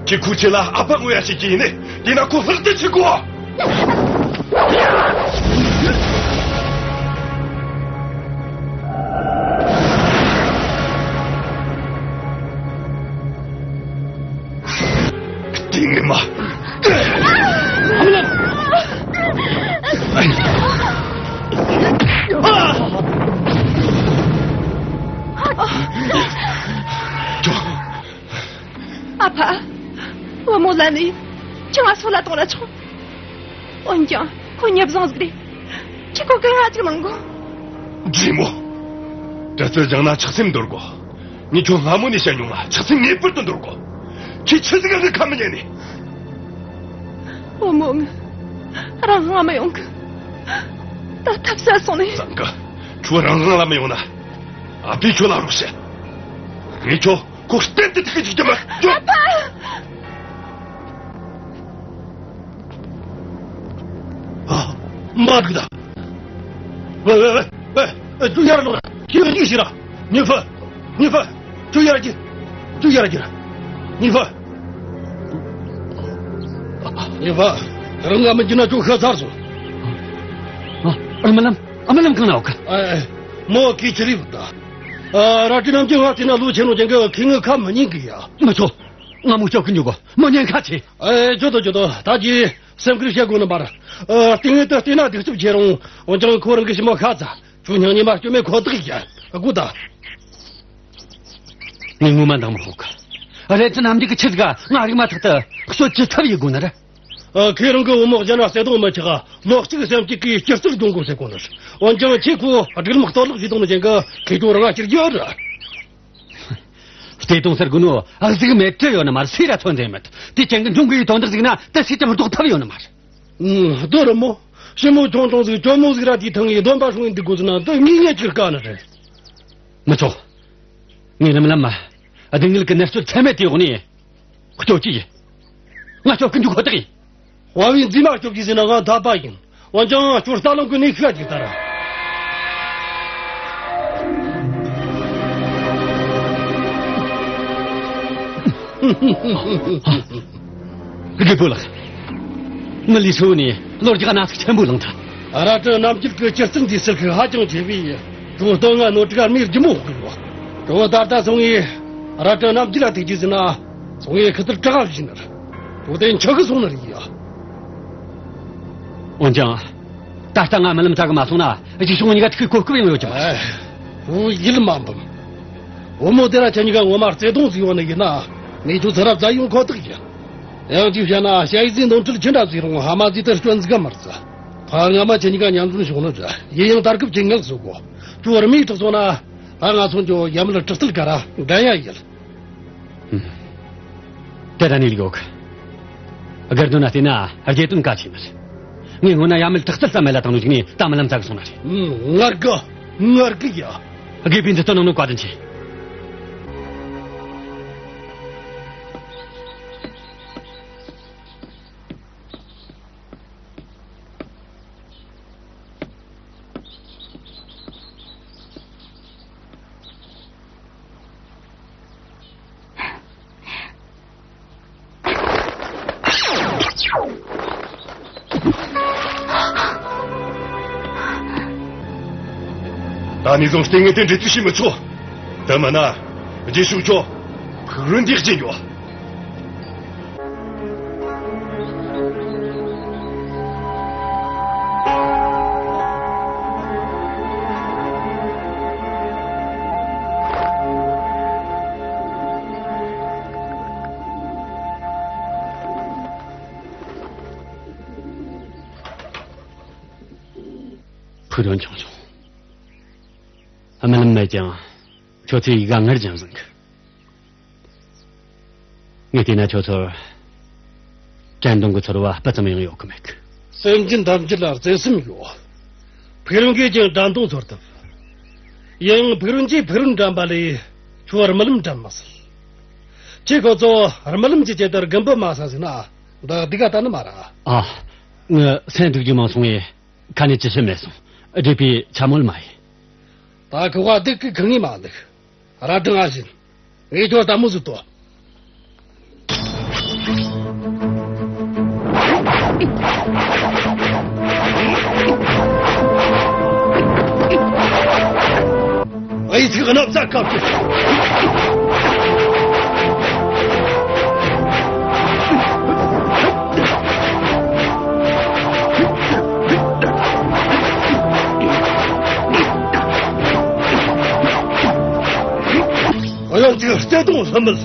ཁྱེད་ཁུ་ཆེ་ལ་ཨ་ཕ་ངོ་ཡ་བྱེད་ཀྱི་ཡིན་ནི། དེས་ན་ཁོ་ལྷག་ཏུ་ཆེ་གོ། སྡུག་བསྔལ་མ། ཨ་ཕ། བུ་མོ་ལ་ནི་ཅང་ང་སོད་ལ་གཏོང་ལ་ཆོག་འོན་ཀྱང་ཁོ་ཉེས་བཟང་ཟིག་རེད། ཁྱེད་ཁོ་གི་ང་ཅིག་གནང་གོ། འདྲེ་མོ། དྲི་རྩད་སྦྱངས་ན་ཆགས་སེམས་འདོར་གོ། ངས་ཁྱོད་སླ་མོ་ནས་བཤད་མྱོང་ང་ཆགས་སེམས་ངེས་པར་དུ་འདོར་གོ། ཁྱེད་ཆི་ཟིག་ག་ངའི་ཁ་མི་ཉན་ནི། བུ་མོ་ངི་རང་དབང་མི་ཡོང་གི། ད་ཐབས་ཟད་སོང་ནི། བཟང་གི། ཁྱོད་རང་དབང་ལ་མི་ཡོང་ན། ཨ་ཕས་ཁྱོད་ལ་རོགས་བྱེད། ངས་ཁྱོད་ཁོ་གཏན་དུ་ཐུག་གི་འཇུག་རྒྱུ་མ། ཁྱོད། ཨ་ཕ། ཨ། མ་འགྲིག་ད། ཝེ་ཝེ་ཝེ་ཝེ། ཨ། ཁྱོད་ཡར་ལོངས་ར། ཁྱོད་ཡར་ཤོག་ར། ཉི་ཧྥུ། ཉི་ཧྥུ། ཁྱོད་ཡར་རྒྱུགས། ཁྱོད་ཡར་རྒྱུགས་ར། ཉི་ཧྥུ། ཉི་ཧྥུ། རང་ང་མི་འཇུ་ན་ཁྱོད་ཤི་ཚར་སོང་། ཨ། རྨི་ལམ། རྨི་ལམ་གང་ན་ཡོད་གི། ཨ། མོ་གིས་ཅི་རེད་བུད་ད། ཨ། རལ་གྲི་རྣམ་འགྱུར་བ་དེ་ན་ལོ་ཆེ་ནོ་ཅན་གི་ཁོ་ངའི་ཁ་མི་ཉན་གི་ཡ། མི་ཆོག་ང་མོ་སྐྱོབ་གི་འཇུག་གོ། མོ་ཉེན་ཁ་ཆེ། ཨེ། ཇོ་དོ་ཇོ་དོ། ད་ཅི་སེམས་ཁུར་བྱེད་དགོས་ནི་མ་རེད། ཨ། ལྟས་ངན་དེ་བལྟས་ན་གདུག་རྩུབ་ཆེ་རུང་། འོན་ཀྱང་ཁོ་རང་གི་ཞི་མོ་ཤ་ཚ། ཁྱོད་སྙིང་ཉེ་མོ་སྐྱོབ་མེད་ཁོ་ཐག་ཡིན། སྒུག་ད། ངས་ངོ་མ་འདང་མི་ཁོག་གི། རལ་གྲི་རྣམ་འགྱུར་གི་ཆི་ཟིག་ག་ང་རིག་མ་ཐག་ཏུ་གསོད་ཅི་ཐབས་ཡེད་དགོས་ནི་རེད། ཨ། ཁོས་རང་གི་བུ་མོ་གཞན་ལ་བརྩེ་དུང་མི་ཆགས། ལོག་ཅིག་སེམས་སྐྱིད་གིས་སྐྱིད་རྩིས་སྡོང་གོ་ཟེར་གོ་ནི། འོན་ཀྱང་ཁྱེད་ཁོ་སྒྲིག་ལམ་གཏོར་བརླག་བྱས་བཏང་ནི་ཅན་གི་ཁེ་གྱོང་རང་ང་སྐྱེལ་རྒྱུ་རེད། བརྩེ་དུང་ཟེར་གོ་ནོ་ཨ་ཟིག་མེད་དུ་ཡོད་ནི་མ་རེད། སུས་ར་མཚོན་འདོད་མེད། དེ་ཅན་གི་འབྱུང་གི་ཡོད་དོན་དག་ཟིག་ན་དེ་སུས་ཀྱང་ལྡོག་ཐབས་ཡོད་ནི་མ་རེད། ཨུམ། ལྟོས་ར་མོ། ཞི་མོ་ཆུང་ཆུང་ཟིག་གྱོ་མོ་ཟིག་ར་དེའི་ཐང་ངེ་སྡོམ་པ་སྲུང་ཡིན་འདུག་དགོས་ཟེར་ན་འདི་ངེས་ངེས་ཅིག་དཀའ་ནི་རེད། མི་ཆོག་ངས་རྨི་ལམ་མ། སྡུག་བསྔལ་གི་མནར་གཅོད་ཚད་མེད་དེའི་འོག་ནས་སྐྱོབ་ཀྱི་ཡིན། ང་སྐྱོབ་གི་འཇུག་ཁོ་ཐག་ཡིན། དཔའ་བོས་མཛེས་མ་སྐྱོབ་རྒྱུ་ཟེར་ན་ང་འཐད་པ་ཡིན། འོན་ཀྱང་ཁྱོད་རྟ་ལུང་གི་གནས་ཤིག་ག་ཅིག་ལྟ་ར། རྒད་པོ་ལགས། མི་ལི་ཧྲི་བོ་ནས་ལོ་བརྒྱ་ན་ཟུག་ཆེན་པོ་བླངས་ཐལ། རལ་གྲི་རྣམ་འགྱུར་གྱི་སྐྱིད་རྩིས་འདིའི་ཟུར་ཤུགས་ཧ་ཅང་ཆེ་བས། ཁྱོད་སྟོད་ང་ནོར་དྲུག་མིར་རྒྱུ་མོ་དགོས། ཁྱོད་ད་ལྟ་སོང་ངས་རལ་གྲི་རྣམ་འགྱུར་ལ་ཐུག་རྒྱུ་ཟེར་ན། སོང་ངས་ཁི་ཐུར་དྲག་བཞིན་ནར། ཁྱོད་དེ་འཆི་གི་སོང་ནི་རེད་ཡ། འོན་ཀྱང་། ད་ལྟ་ང་རྨི་ལམ་བཙལ་གི་མ་སོང་ན་རྗེས་ཕྱོགས་གཉིས་ཀ་ཐུག་གི་གོ་སྐབས་ཡང་ཡོད་ཀྱི་མ་རེད། ཨེ། བུ་ཡིད་མ་འབུམ། བུ་མོ་དེ་ར་ཁྱེད་གཉིས་ཀ་ངོ་མ་བརྩེ་དུང་ཟིག་ཡོད་ནི་ཡིན་ན། ངས་ཁྱོད་ཚུར་ར་བཙལ་ཡོང་ཁོ་ཐག་ཡིན། ཡང་ཅིག་བཤད་ན་ཞ་ཡི་ཟིའི་འདོན་ཁྲིད་ཅི་འདྲ་ཟིག་རུང་ཧ་མ་ཟིག་དེར་སྐྱོན་ཟིག་ག་མི་རྩི། ཕ་ང་མ་ཁྱེད་གཉིས་ཀ་མཉམ་འཛོམས་བྱུང་ནི་རེད། ཡིན་ཡང་ད་སྐབས་ཀྱི་ངལ་གསོ་དགོ། ཁྱོད་རྨིས་དྲག་སོང་ན། ད་ང་སོང་ཁྱོད་ཡ་མལ་དྲག་རྩལ་ག་ར་འགྲན་ཡ་ཡིན། ཨུམ། དེ་ད་ནི་ལིག་ཡོག་དགེ་འདུན་ན་བལྟས་ན་རྒྱལ་དོན་གལ་ཆེ་ནི་རེད། ངས་སྔོན་ན་ཡ་མལ་དྲག་རྩལ་ཙམ་མེད་ལ་བཏང་ནོ་ཅིག་ནས་ད་རྨི་ལམ་བཙལ་གི་སོང་ནི་རེད། ཨུམ། ངར་གི། ངར་གི་ཡ། དགེ་སྤུན་འདི་ལྟ་ནང་ནོ་བཀའ་དྲིན་ཆེ། ད་ནས་བཟུང་ལྟས་ངན་དེ་འདྲ་ཅིག་བྱེད་མི་ཆོག་དེ་མིན་ན་རྗེས་ཕྱོགས་ཁྱོད་ཕུག་རོན་འདིས་བརྗེད་འགྱོ། ཕུག་རོན་ཆུང་ཆུང་། རྨི་ལམ་མེད་ཀྱང་ཁྱོད་ཚོའི་ཡི་གེ་སྔར་བཞིན་བཟང་གི། ངས་བལྟས་ན་ཁྱོད་ཚོར་དྲན་གདུང་གི་ཚོར་བ་སྤུ་ཙམ་ཡང་ཡོད་གི་མེད་གི། སེམས་ཅན་ཐམས་ཅད་ལ་བརྩེ་སེམས་ཡོད། ཕུག་རོན་གྱིས་ཀྱང་དྲན་གདུང་ཚོར་ཐུབ། ཡང་ཕུག་རོན་གྱིས་ཕུག་རོན་དྲན་པ་ལས། ཁྱོད་རྨི་ལམ་དྲན་མ་སྲིད། ཁྱེད་ཁོ་ཚོ་རྨི་ལམ་གྱི་ཆེད་དུ་རྒན་པོ་མ་ཟ་ཟིག་ན་འདི་སྡུག་ག་ད་ནི་མ་ར། ཨ། ངི་སེམས་སྡུག་རྒྱུ་མང་སོང་ངས་ཁ་ནས་ཅི་བཤད་མེད་སོང་། སྡིག་པའི་ཆ་མོལ་མ་ཡིན། ད་ཁོ་བ་སྡིག་གི་ཁུ་ངེས་མ་འདུག་ར་དྲི་ང་བཞིན། ངས་ཁྱོད་ལྟད་མོ་ཟིག་ལྟོས། ཨེ་ཚིག་གནམ་ས་ཁ་བྲལ། ཨ་ཡང་ཅིག་བརྩེ་དུང་ལྷམ་མེད།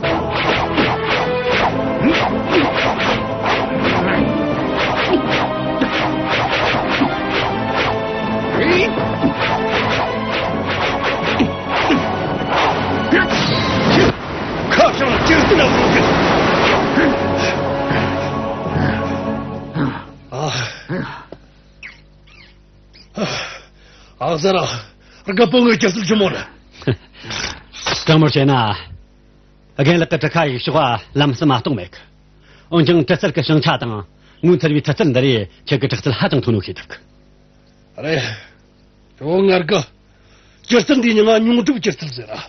ཁ་བྱང་ཅིག་ཏུ་ན་བུ་གི། ཨ། ཨ་ཟེར་ར། རྒད་པོ་ངའི་སྐྱུར་རྩལ་ཆི་མོ་རེད། དྲང་མོར་བཤད་ན། རྒན་ལགས་ཀྱི་གྲུ་ཁ་ཡིག་ཕྱོགས་ལམ་སེང་མ་གཏོགས་མེད་གི། འོན་ཀྱང་གྲུ་རྩལ་གྱི་བྱང་ཆ་དང་ངོས་འཚེར་བའི་གྲུ་རྩལ་འདི་རིགས་ཁྱེད་ཀྱི་གྲུ་རྩལ་ཧ་ཅང་མཐོ་ནོ་ཤེས་ཐུབ་གི། རེད། ཁྱོད་ངར་གི། སྐྱུར་རྩལ་འདིའི་མྱིང་ང་མྱོང་གྲུབ་སྐྱུར་རྩལ་ཟེར་ར།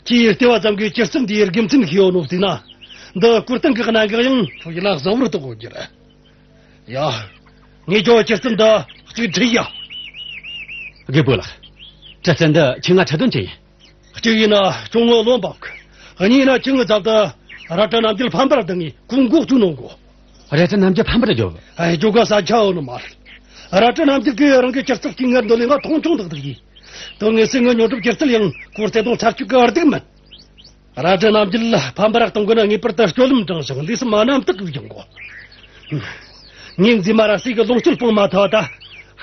ཁྱེད་ཡི་ལྟེ་བ་ཙམ་གྱི་སྐྱུར་རྩལ་འདིའི་དགེ་མཚན་ཤེས་ཡོད་ནོ་བལྟས་ན། འདི་སྐུ་རྟེན་གྱི་གནད་འགག་ཡང་ཁྱོད་ཡིད་ལ་གསལ་བོར་རྟོགས་དགོས་རྒྱུ་རེད། ཡ། ངས་ཁྱོད་སྐྱུར་རྩལ་འདི་གཅིག་ཁྲིད་ཡ། རྒད་པོ་ལགས། གྲུ་རྩལ་འདི་ཁྱེད་ང་ཁྲིད་དོན་ཅི་ཡིན། གཅིག་ཡིན་ན་ཁྱོད་ངོ་བློ་འབབ་གི། གཉིས་ཡིན་ན་ཁྱེད་ངའི་ཚབ་ཏུ་ར་སྤྲོད་རྣམ་རྒྱལ་ཕམ་པར་བཏང་ངས་ཁོང་མགོ་བཙུགས་གནང་དགོ། ར་སྤྲོད་རྣམ་རྒྱལ་ཕམ་པར་རྒྱོབ། ཨེ། རྒྱོབ་ག་ས་ཆ་ཡོད་ནི་མ་རེད། ར་སྤྲོད་རྣམ་རྒྱལ་གྱིས་རང་གི་སྐྱུར་རྩལ་གྱི་ངར་འདོད་ལས་ང་མཐོང་ཆུང་ཏག་ཏག་ཡིན། དོན་དངོས་སུ་ངའི་མྱོང་གྲུབ་སྐྱུར་རྩལ་ཡང་ཁོ་བརྩེ་དུང་ཚར་གཅིག་གི་སྡུག་མིན། ར་སྤྲོད་རྣམ་རྒྱལ་ཕམ་པར་གཏོང་དགོས་ན་ངེས་པར་དུ་སྤྱོད་ལམ་དྲང་ཞིང་ལུས་སེམས་རྣམ་དག་གིས་སྦྱོང་དགོ། ངས་མཛེས་མ་ར་སྲས་ཀྱི་ལོངས་སྤྱོད་སྤང་མ་ཐུབ་པ་ད་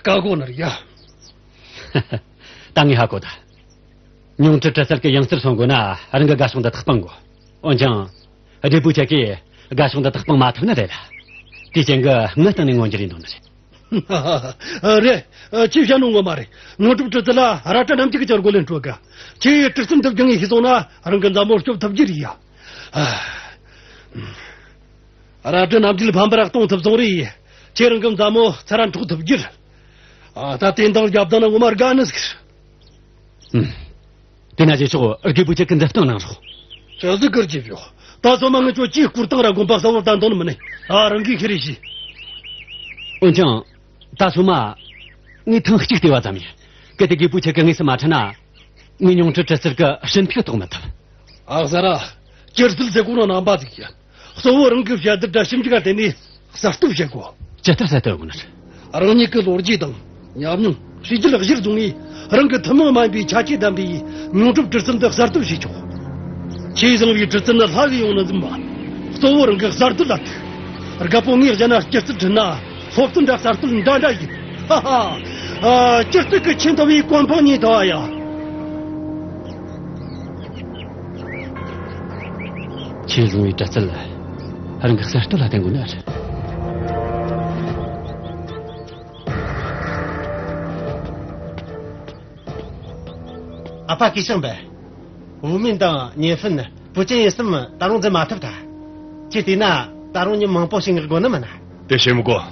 དཀའ་གོ་ནི་རེད་ཡ། ད་ངས་ཧ་གོ་ད། མྱོང་གྲུབ་གྲུ་རྩལ་གྱི་ཡང་རྩེར་སོན་དགོས་ན་རང་གི་དགའ་ཕྱོགས་འདི་དག་སྤང་དགོ། འོན་ཀྱང་། བགྲེས་པོ་ཁྱེད་ཀྱིས་དགའ་ཕྱོགས་འདི་དག་སྤང་མ་ཐུབ་ནི་རེད་ལ། དེའི་རྐྱེན་གྱིས་ངའི་སྟེང་ནས་མངོན་གྱུར་ཡིན་འདུག་ནི་རེད། རེད། ཁྱེད་བཤད་ནོ་ངོ་མ་རེད། མྱོང་གྲུབ་གྲུ་རྩལ་ལ་ར་སྤྲོད་རྣམ་རྒྱལ་གྱི་ཅང་རྒོལ་ལན་སྤྲོད་དཀའ། ཁྱེད་ཡི་གྲུ་རྩལ་འདི་སྦྱང་ངེས་ཤེས་སོང་ན་རང་གི་མཛའ་མོ་སྐྱོབ་ཐུབ་རྒྱུ་རེད་ཡ། ར་སྤྲོད་རྣམ་རྒྱལ་ཕམ་པར་གཏོང་ཐུབ་སོང་རེད། ཁྱེད་རང་གི་མཛའ་མོ་ཚུར་ར་འཕྲོག་ཐུབ་རྒྱུ་རེད། ཨ། ད་དེ་འདང་རྒྱབ་བཏང་ན་ངོ་མ་དགའ་ནི་ཟིག་རེད། ཨུམ། དེ་ན་རྗེས་ཕྱོགས་རྒད་པོ་ཁྱེད་ཀྱི་མཛུབ་སྟོན་གནང་རོགས། ཅི་ཟིག་གི་རྗེས་ཕྱོགས། ད་སོ་མ་ངས་ཁྱོད་ཀྱིས་སྐུར་བཏང་ར་དགོན་པ་གསལ་བོར་བསྟན་དོན་མིན་ནི། ཨ། རང་གིས་ཤེས་རེ་ཤེས། འོན་ཀྱང་། ད་སོ་མ། ངས་ཐེངས་གཅིག་བལྟས་པ་ཙམ་ཡིན། གལ་ཏེ་རྒད་པོ་ཁྱེད་ཀྱིས་དངོས་སུ་མ་ཁྲིད་ན། ངས་མྱོང་གྲུབ་གྲུ་རྩལ་གྱི་ཞིབ་འཇུག་རྟོགས་མི་ཐུབ། ཨ་ཟེར་ར། སྐྱུར་རྩལ་ཟེར་གོ་ནོ་རྣམ་པ་ཟིག་ཡིན། གཙོ་བོ་རང་གི་བྱ་བསྡུར་དང་ཞིབ་འཇུག་ག་བརྟེན་ནས་གསར་གཏོད་བྱེད་དགོ། ཇི་ལྟར་གསར་གཏོད་དགོ་ནི། རང་ཉིད་ཀྱི་ལོ་རྒྱུས་དང་ཉམས་མྱོང་། ཤེས་རྒྱུད་གཞིར་བཟུང་ངས་རང་གི་ཐུན་མོང་མ་ཡིན་པའི་ཁྱད་ཆོས་ལྡན་པའི་མྱོང་གྲུབ་གྲུ་རྩལ་འདི་གསར་གཏོད་བྱེད་ཆོག། ཆེས་བཟང་བའི་གྲུ་རྩལ་ནི་ལྷ་གིས་ཡོང་ནི་ཟིག་མ། གཙོ་བོ་རང་གི་གསར་གཏོད་ལ་ཐུག། རྒད་པོ་ངས་བཤད་ན་སྐྱུར་རྩལ་ཁྲིད་ན། སློབ་སྟོན་དང་གསར་གཏོད་འདྲ་འདྲ་ཡིན། ཧ་ཧ། ཨ། སྐྱུར་རྩལ་གྱི་ཆེས་མཐོ་བའི་གོ་འཕང་རྙེད་ཐུབ་པ་ཡ། ཁྱེད་བཟུང་བའི་གྲུ་རྩལ་རང་གི་གསར་གཏོད་ལ་བརྟེན་དགོས་ནི་རེད། ཨ་ཕ་སྐུ་ཞབས་འབད། ཝུ་མིན་དང་ཉེ་ཧྥིན། པུ་ཅན་ཡིན་གསུམ་ད་རུང་འཛིན་མ་ཐུབ་ཐལ། ཁྱེད་བལྟས་ན་ད་རུང་མྱི་མང་པོ་ཞིག་མངགས་དགོས་ནི་མིན་ན། དེ་བྱེད་མི་དགོས།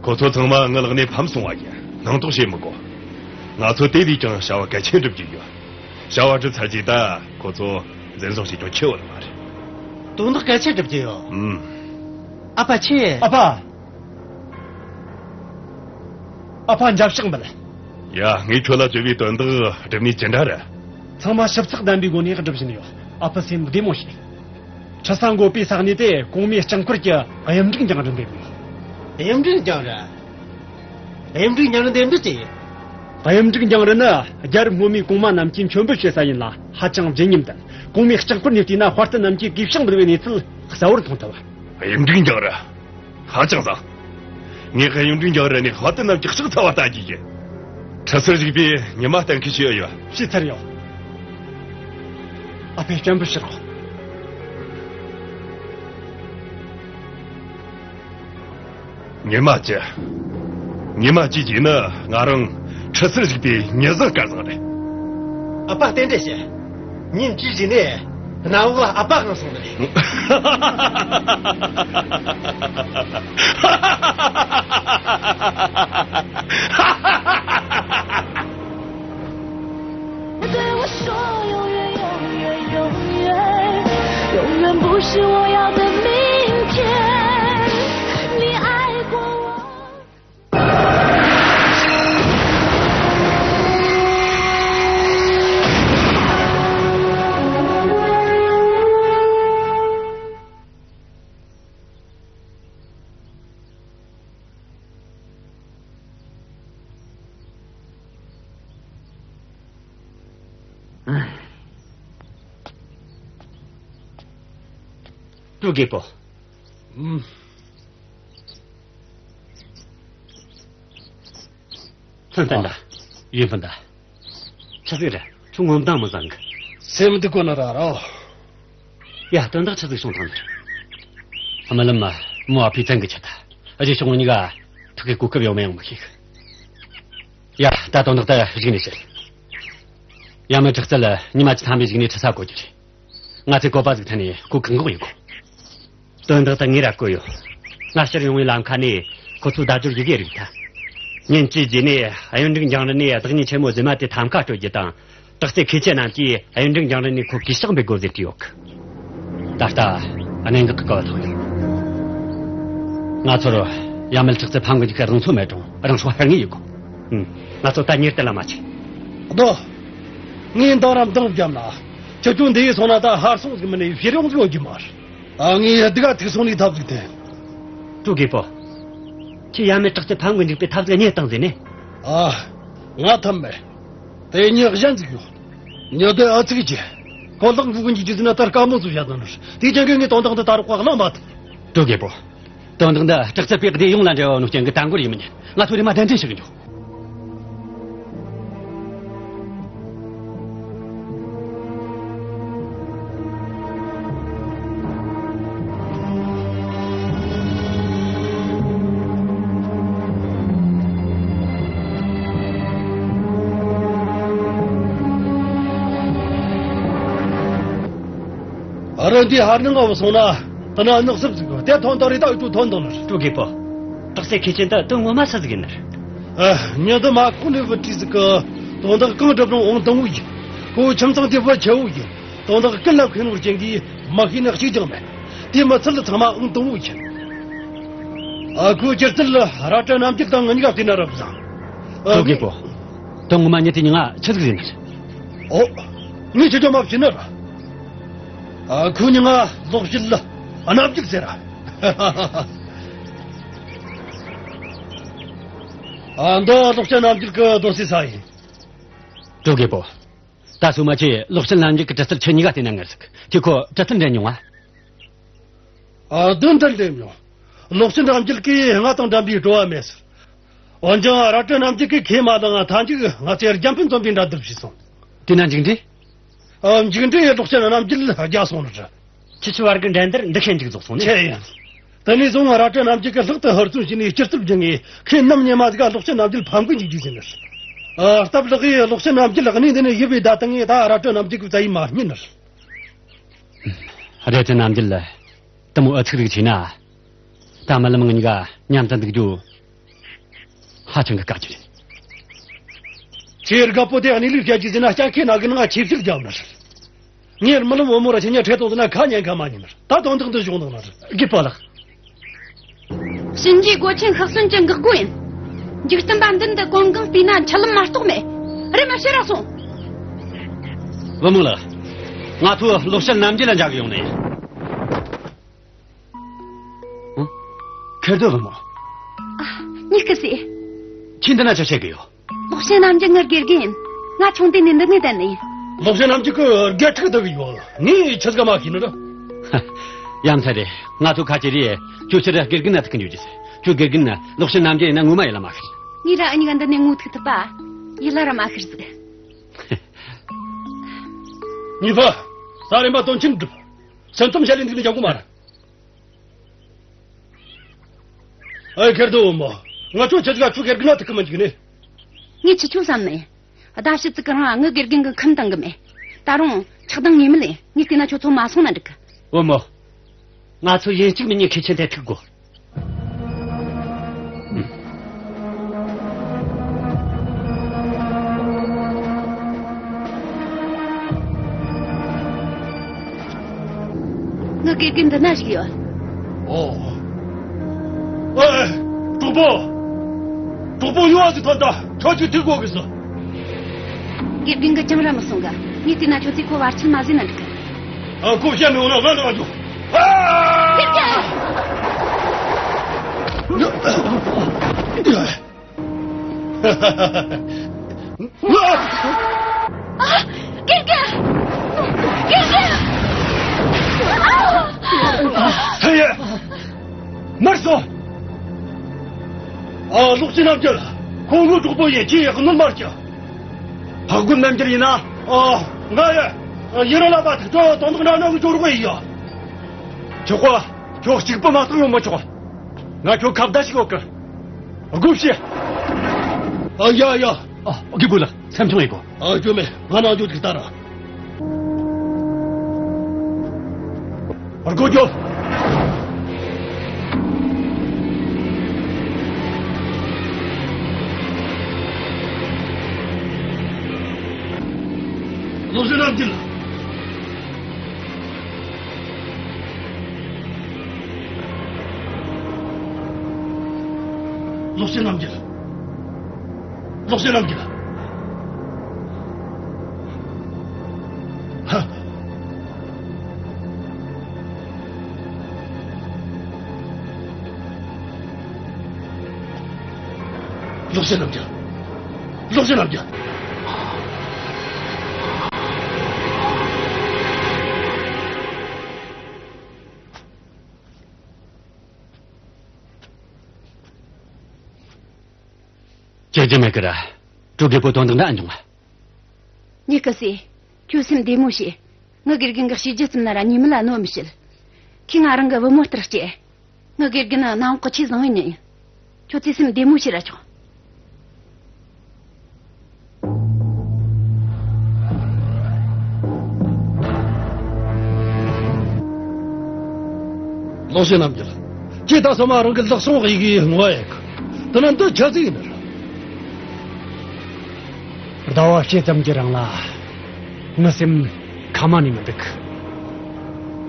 ཁོ་ཚོ་ཚང་མ་ངའི་ལག་ནས་ཕམ་སོང་བ་ཡིན། སྣང་དོགས་བྱེད་མི་དགོས། ང་ཚོ་དེ་ལས་ཀྱང་བྱ་བ་གལ་ཆེན་སྒྲུབ་རྒྱུ་ཡོད། བྱ་བ་སྒྲུབ་ཚར་རྗེས་ད་ཁོ་ཚོ་འཛིན་བཟུང་བྱེད་རྒྱུ་ཆེ་བོ་ནི་མ་རེད། དོན་དག་གལ་ཆེན་སྒྲུབ་རྒྱུ་ཡོད། ཨུམ། ཨ་ཕ་ཁྱེད། ཨ་ཕ། ཨ་ཕ་མཇལ་ཕྱག་འབུལ། ཡ། ངས་ཁྱོད་ལ་བཅོལ་བའི་དོན་དག་སྒྲུབ་ནས་ཅི་འདྲ་རེད། ཚང་མ་ཞིབ་ཚགས་ལྡན་པའི་སྒོ་ནས་སྒྲུབ་བཞིན་ཡོད། ཨ་ཕ་སེམས་བདེ་མོ་བྱོས། ཁྲི་ས་འགོ་པའི་ས་གནས་དེ་གོང་མའི་ལྕགས་འཁོར་གྱི་གཡུ་འབྲུག་འགྱིང་རིན་འདེབས་ཡོད། གཡུ་འབྲུག་འགྱིང་རིན། གཡུ་འབྲུག་འགྱིང་རིན་དེ་འདྲ་ཅི། གཡུ་འབྲུག་འགྱིང་རིན་ནི་རྒྱལ་རབས་སྔོན་མའི་གོང་མ་རྣམས་ཀྱིས་མཆོད་འབུལ་བྱེད་ས་ཡིན་ལ། ཧ་ཅང་བརྗིད་ཉམས་ལྡན། གོང་མའི་ལྕགས་འཁོར་ནས་བལྟས་ན་དཔའ་རྟུལ་རྣམས་ཀྱིས་གུས་ཕྱག་འབུལ་བའི་གནས་ཚུལ་གསལ་བོར་མཐོང་ཐུབ། གཡུ་འབྲུག་འགྱིང་རིན། ཧ་ཅང་བཟང་། ངས་གཡུ་འབྲུག་འགྱིང་རིན་ནས་དཔའ་རྟུལ་རྣམས་ཀྱི་ལྕགས་ཚ་བ་ལྟ་རྒྱུ་ཡིན། ཁྲི་སར་གཞུག་པའི་ཉི་མ་གཏན་འཁེལ་བྱས་ཡོད། བྱས་ཚར་ཡོད། ཨ་ཕས་སྤྱན་འབུལ་ཞུ་རོགས། ཉི་མ་གཅིག་ཉི་མ་གཅིག་རྗེས་ནི་ང་རང་ཁྲི་སར་གཞུག་པའི་ཉི་གཟའ་སྐར་བཟང་རེད། ཨ་ཕ་རྟེན་འབྲེལ་ཞུ། ཉིན་གཅིག་རྗེས་ནས་ གནམ་འོག་ཨ་ཕ་གང་སོང་ནི་རེད། 对我说永远，永远，永远，永远不是我要的明天。你爱过我。 ཀྲུའུ་རྒྱལ་པོ། ཨུམ། ཧྥན་ཧྥན་ད། ཡུན་ཧྥན་ད། ཆི་ཟིག་རེད། ཁྱོད་ངོ་མདངས་མི་བཟང་གི། སེམས་སྡུག་གོ་ནི་ར་རོ། ཡ། དོན་དག་ཆི་ཟིག་བྱུང་ཐང་ནི་རེད། རྨི་ལམ་མོ་ཨ་ཕི་ཙན་གི་ཆེད་ད། ཨ་ཅེ་ཤོག་གཉིས་ཀ་ཐུག་གི་གོ་སྐབས་ཡོང་མི་ཡོང་མི་ཤེས་གི། ཡ། ད་དོན་དག་ད་གཞུག་ནས་བཤད། ཡ་མེད་དྲག་རྩལ་ཉི་མ་གཅིག་ཐམ་པའི་གཞུག་ནས་ཁྲི་ས་བསྐོ་རྒྱུ་རེད། ང་ཚོས་བཀོད་པ་ཟིག་འཐེན་ནས་ཁོ་བཀག་འགོག་ཡེད་དགོས། དོན་དག་ད་ངས་ར་བཀོད་ཡོད། སྔ་ཕྱིར་ཡོང་བའི་ལམ་ཁ་ནས་ཁོ་ཚོའི་བརྡ་སྦྱོར་ཡི་གེ་རིག་ཐལ། ཉིན་གཅིག་རྗེས་ནས་གཡུ་འབྲུག་འགྱིང་རིང་ནས་བདག་ཉིད་ཆེན་མོ་གཟིམ་མ་དེ་ཐམ་ཀ་སྤྲོད་རྒྱུ་དང་། དྲག་རྩལ་མཁས་ཅན་རྣམས་ཀྱིས་གཡུ་འབྲུག་འགྱིང་རིང་ནས་ཁོ་གུས་ཕྱག་འབུལ་དགོས་ཟེར་བྲིས་ཡོད་གི། ད་ལྟ་གནད་འགག་གི་སྐབས་ཐོན་ཡོད། ང་ཚོར་ཡ་མེད་དྲག་རྩལ་ཕམ་གི་འཇུག་གི་རང་ཚོད་མེད་རུང་རང་སྲོག་ཕར་ངེས་ཡོད་གོ། ཨུམ། ང་ཚོ་ད་མྱུར་དུ་ལམ་མ་ཆས། ལགས། ངས་འདང་ར་འདང་བརྒྱབ་ན། ཁྱེད་ཚོ་འདི་ཡི་སོང་ན་ད་ཧར་སོང་ཟིག་མིན་ནས་ཕྱིར་ཡོང་ཟིག་ཡོད་རྒྱུ་མ་རེད། ཨ། ངས་སྡུག་ག་ཐུག་སོང་ནས་ཐབས་ཟིག་འཐེན། ཀྲུའུ་རྒྱལ་པོ། ཁྱེད་ཡ་མེད་དྲག་རྩལ་ཕམ་གི་འཇུག་པའི་ཐབས་ཟིག་རྙེད་བཏང་ཟེར་ནས། ཨ། ང་ཐབས་མེད། དེ་མྱི་གཞན་ཟིག་ཡོད། མྱི་དེ་ཨུ་ཚུགས་ཆེ། ཁོ་ལག་འགུལ་གི་འཇུག་རྒྱུ་ཟིག་ན་ད་དཀའ་མོ་བཟོ་བྱ་དང་ནི། དེའི་རྐྱེན་གྱིས་ངས་དོན་དག་འདི་ད་རག་པ་གླེང་མ་ཐུབ། ཀྲུའུ་རྒྱལ་པོ། དོན་དག་འདི་དྲག་རྩལ་པས་སྡེ་ཡོངས་ལ་འབྲེལ་བ་ཡོད་ནོ་རྐྱེན་གྱིས་ད་འགོར་ཡི་མིན། ང་ཚོ་རེམ་མ་གདན་འདྲེན་ཞུ་གི་འཇུག། ཨ། རི་འདི་ཧར་ནང་ང་བུད་སོང་ན། ད་ན་ནགས་གསེབ་ཟིག་གི་དེ་ཐོན་དང་རི་དྭགས་ཡོད་དུ་ཐོན་དང་ནི། ཀྲུའུ་རྒྱལ་པོ། དྲག་རྩལ་མཁས་ཅན་ད་དོན་ངོ་མ་སུ་ཟིག་ཡིན་ནི། ཨ། མྱི་འདི་མ་ཁུངས་ནས་བུད་དུས་ཟིག་གི། དོན་དག་གང་སྒྲུབ་རུང་ཨང་དང་པོ་ཡིན། ཁོ་ཁྱིམ་ཚང་དེ་བུ་ཆེ་བོ་ཡིན། དོན་དག་ཀུན་ལ་མཁས་ནོ་རྐྱེན་གྱིས་མ་ཤེས་ནི་གཅིག་ཀྱང་མེད། དེ་མི་ཚུལ་ཚང་མ་ཨང་དང་པོ་ཡིན། ཨ། ཁོའི་སྒྱུ་རྩལ་རལ་གྲི་རྣམ་བསྒྱིངས་དང་ངེད་གཉིས་ཀ་བལྟས་ན་རབ་བཟང་། ཨ། ཀྲུའུ་རྒྱལ་པོ། དོན་ངོ་མ་མྱི་དེ་མྱིང་ང་ཆི་ཟིག་ཟེར་ནི། ཨོ། ངས་ཁྱེད་ཆོ་མ་བཤད་ནི་ར། ཨ། ཁོའི་མྱིང་ང་གློག་བཞུ་རྣམ་བསྒྱིངས་ཟེར་ར། ཨ། འདི་གློག་བཞུ་རྣམ་བསྒྱིངས་གི་སྡོད་སའི་ས་ཡིན། ཀྲུའུ་རྒྱལ་པོ། ད་སོ་མ་ཁྱེད་གློག་བཞུ་རྣམ་བསྒྱིངས་གི་གྲི་རྩལ་ཁྱེད་གཉིས་ཀ་བལྟས་ན་ངར་ཟིག། ཁྱེད་ཁོ་གྲི་རྩལ་འགྲན་མྱོང་ང་། ཨ། དོན་དག་འགྲན་མྱོང་། གློག་བཞུ་རྣམ་བསྒྱིངས་ཀྱིས་ང་དང་འགྲན་པའི་སྤྲོ་བ་མེད་ཟེར། འོན་ཀྱང་རལ་གྲི་རྣམ་བསྒྱིངས་ཀྱིས་ཁས་མ་བླངས། མཐའ་མཇུག་ང་ཚོས་རྒྱལ་ཕམ་མཚོན་པའི་འགྲན་བསྡུར་བྱས་སོང་། དེ་ན་མཇུག་འབྲས། ཨ། མཇུག་འབྲས་གློག་བཞུ་རྣམ་བསྒྱིངས་རྒྱལ་སོང་ནི་རེད། ཁྱེད་ཆོ་བར་གི་འགྲན་བསྡུར་འདི་ཤེད་མཇུག་རྫོགས་སོང་ནི། ཆི་ཡིན། དེ་ནས་བཟུང་རལ་གྲི་རྣམ་བསྒྱིངས་ཀྱིས་ལྷག་ཏུ་ཧུར་བརྩོན་བྱས་ནས་སྒྱུ་རྩལ་སྦྱངས་ངེས། ཁོས་ནམ་ཉི་མ་ཟིག་ག་གློག་བཞུ་རྣམ་བསྒྱིངས་ཕམ་གི་འཇུག་རྒྱུ་ཟེར་ནི། ཨ། སྟབས་ལེགས་ཡས་གློག་བཞུ་རྣམ་བསྒྱིངས་གནས་འདི་ནས་ཡུལ་བས་བདའ་བཏང་ངེས། ད་རལ་གྲི་རྣམ་བསྒྱིངས་ཀྱི་བཙལ་ཡིན་མ་རྙེད་ནི། རལ་གྲི་རྣམ་བསྒྱིངས་ལ་དེ་མོ་ཨུ་ཚུགས་རིག་ཆེ་ན། ད་རྨི་ལམ་ངེད་གཉིས་ཀ་མཉམ་དུ་འདུག་རྒྱུ་ཧ་ཅང་གི་དཀའ་རྒྱུ་རེད། ཁྱེད་རྒད་པོ་དེ་གནས་ལུགས་བཤད་རྒྱུ་ཟེར་ན་སྐྱ་ཁའི་ནང་གི་ནང་ཆེ་བཤད་རྒྱབ་ནི་རེད། ངས་རྨི་ལམ་བུ་མོ་ར་ཁྱེད་གཉིས་ཁྲིད་དང་ཟེར་ན་ཁ་ཉན་ཁ་མ་ཉན་ནི་རེད། ད་དོན་དག་འདི་བྱུང་དང་ནི་རེད། རྒད་པོ་ལགས། གཤིན་རྗེའི་སྒོ་ཆེན་ཤི་གསོན་གྱི་འགག་སྒོ་ཡིན། འཇིག་རྟེན་པ་མདུན་དུ་གོམ་གང་བལྟས་ན་འཕྲལ་ལམ་མ་གཏོགས་མེད། རེམ་མ་ཕྱིར་ར་སོང་། བུ་མོ་ལགས། ང་ཚོ་གློག་བཞུ་རྣམ་བསྒྱིངས་ལ་འཇགས་གི་ཡོང་ནི་ཡིན། ཨང་། ཁེར་རྡོ་བུ་མོ། ཨ། མྱི་སྐུ་སྲས། ཁྱེད་འདི་ན་ཆི་བྱེད་གི་ཡོད། གློག་བཞུ་རྣམ་བསྒྱིངས་ངའི་དགེ་རྒན་ཡིན། ང་ཆུང་དུས་ནས་འདི་ནས་བསྡད་ནི་ཡིན། གློག་བཞུ་རྣམ་བསྒྱིངས་ཀྱིས་དགེ་ཕྲུག་བསྡུ་གི་ཡོད། ངས་ཆི་ཟིག་ག་མ་ཤེས་ནི་རེད། ཡ་མཚན་རེད། ང་ཚོ་ཁ་ཅིག་རེད། ཁྱོད་ཕྱིར་དགེ་རྒན་ན་ཐུག་གི་འཇུག་རྒྱུ་ཟེར། ཁྱོད་དགེ་རྒན་ན་གློག་བཞུ་རྣམ་བསྒྱིངས་ཡིན་ན་ངོ་མ་ཡིད་ལ་མ་ཤར། ངས་ར་འུ་གཉིས་ཀ་འདི་ནས་ངོ་ཐུག་ཐུབ་པ། ཡིད་ལ་ར་མ་ཤར་ཟིག། གཉིས་པ། ད་རེམ་པ་དོན་ཆེན་འགྲུབ། སེམས་ཙམ་བྱས་ལས་འདུག་ནས་རྒྱག་གོ་མ་རེད། ཨེ། ཁེར་རྡོ་བུ་མོ། ང་ཚོ་ཆི་ཟིག་ག་ཁྱོད་དགེ་རྒན་ན་ཐུག་གི་མི་འཇུག་ནི། ངས་ཆི་ཆོ་བསམ་ནི། ཟླ་ཕྱེད་ཙིག་གི་རིང་ང་དགེ་རྒན་གྱིས་ཁྲིམས་བཏང་གི་མེད། ད་ ད་རུང་ཆགས་སྡང་ངེས་མེད་ལས། ངས་བལྟས་ན་ཁྱོད་ཚོ་མ་སོང་ན་འགྲིག་གི། བུ་མོ། ང་ཚོ་ཡིན་གཅིག་མིན་གཉིས་མཁས་ཆེན་དེ་ཐུག་དགོས། ངའི་དགེ་རྒན་འདི་ན་ཞིག་ཡོད། ཨོ། ཨེ། གྲོགས་པོ། གྲོགས་པོ་ཡོད་ཟིག་ཐོན་ད། ཁྱོད་ཀྱིས་ཐུག་དགོས་གི་ཟིག་དགེ་རྒན་གིས་ཅང་ར་མི་གསུང་གི། ངས་བལྟས་ན་ཁྱོད་ཚོས་ཁོ་བར་ཆད་མ་བཟོས་ན་འགྲིག་གི། ཨ། ཁོ་བཤད་མི་འོང་ན་ང་ནང་འགྱོ། ཨ། དགེ་རྒན། ཨ། དགེ་རྒན། དགེ་རྒན། ཨ། ཧེ་ཡེ། མར་སོང་། ཨ། ལོག་ཅི་རྣམ་རྒྱལ། ཁོང་ངོ་གྲོགས་པོ་ཡིན། ཁྱེད་ཡག་གནོད་མ་རྒྱག་འཕགས་རྒོད་རྣམ་རྒྱལ་ཡིན་ན། ཨ། ང་ཡ། ཡི་ར་ལ་བ་ཐུག་ཏོ་དོན་དག་འདྲ་ནང་གི་ཅོ་རོགས་ཡི་ཡ། ཆོག་གོ། ཁྱོད་གཅིག་པུ་མ་གཏོགས་ཡོང་མི་ཆོག་ང་ཁྱོད་ཁ་བརྡ་ཞིག་ཡོད་གི། སྒོ་ཕྱེ། ཨ་ཡ་ཡ། ཨ། དགེ་སྐོས་ལགས། སེམས་ཆུང་ཡེ་གོ། ཨ། ཅོ་མེད། ང་ནང་འགྱོ་ཅིག་ལྟ་ར། སྒོ་རྒྱོབ། ལོག་ཤེས་རྣམ་རྒྱལ། ལོག་ཤེས་རྣམ་རྒྱལ། ལོག་ཤེས་རྣམ་རྒྱལ། ཧ། ལོག་ཤེས་རྣམ་རྒྱལ། ལོག་ཤེས་རྣམ་རྒྱལ། ཅི་རྒྱུ་མེད་གི་ར། ཀྲུའུ་རྒད་པོ་དོན་དག་འདྲ་ཨེ་འབྱུང་བ། ཉི་སྐུ་སྲས། ཁྱོད་སེམས་བདེ་མོ་བྱོས། ངའི་དགེ་རྒན་གིས་བྱས་རྗེས་ཙམ་ན་ར་ཉེས་མེད་ལ་གནོད་མི་བྱེད། ཁྱོས་ང་རང་གི་བུ་མོ་ལྟར་གཅེས། ངའི་དགེ་རྒན་ནི་གནམ་འོག་གི་ཆེས་བཟང་བའི་མྱི་ཡིན། ཁྱོད་ཚོས་སེམས་བདེ་མོ་བྱོས་ར་ཆོག་ལོག་ཤེས་རྣམ་རྒྱལ། ཁྱེད་ད་སོ་མ་རང་གི་ལག་ཟུང་གཡུག་གི་ངོ་ཡག་གི། དེ་ན་འདི་ཆི་ཟིག་ཡིན་ནི་རེད། ཟླ་བ་ཕྱེད་ཙམ་གྱི་རིང་ལ་ངའི་སེམས་ཁ་མ་ནས་མི་འདུག་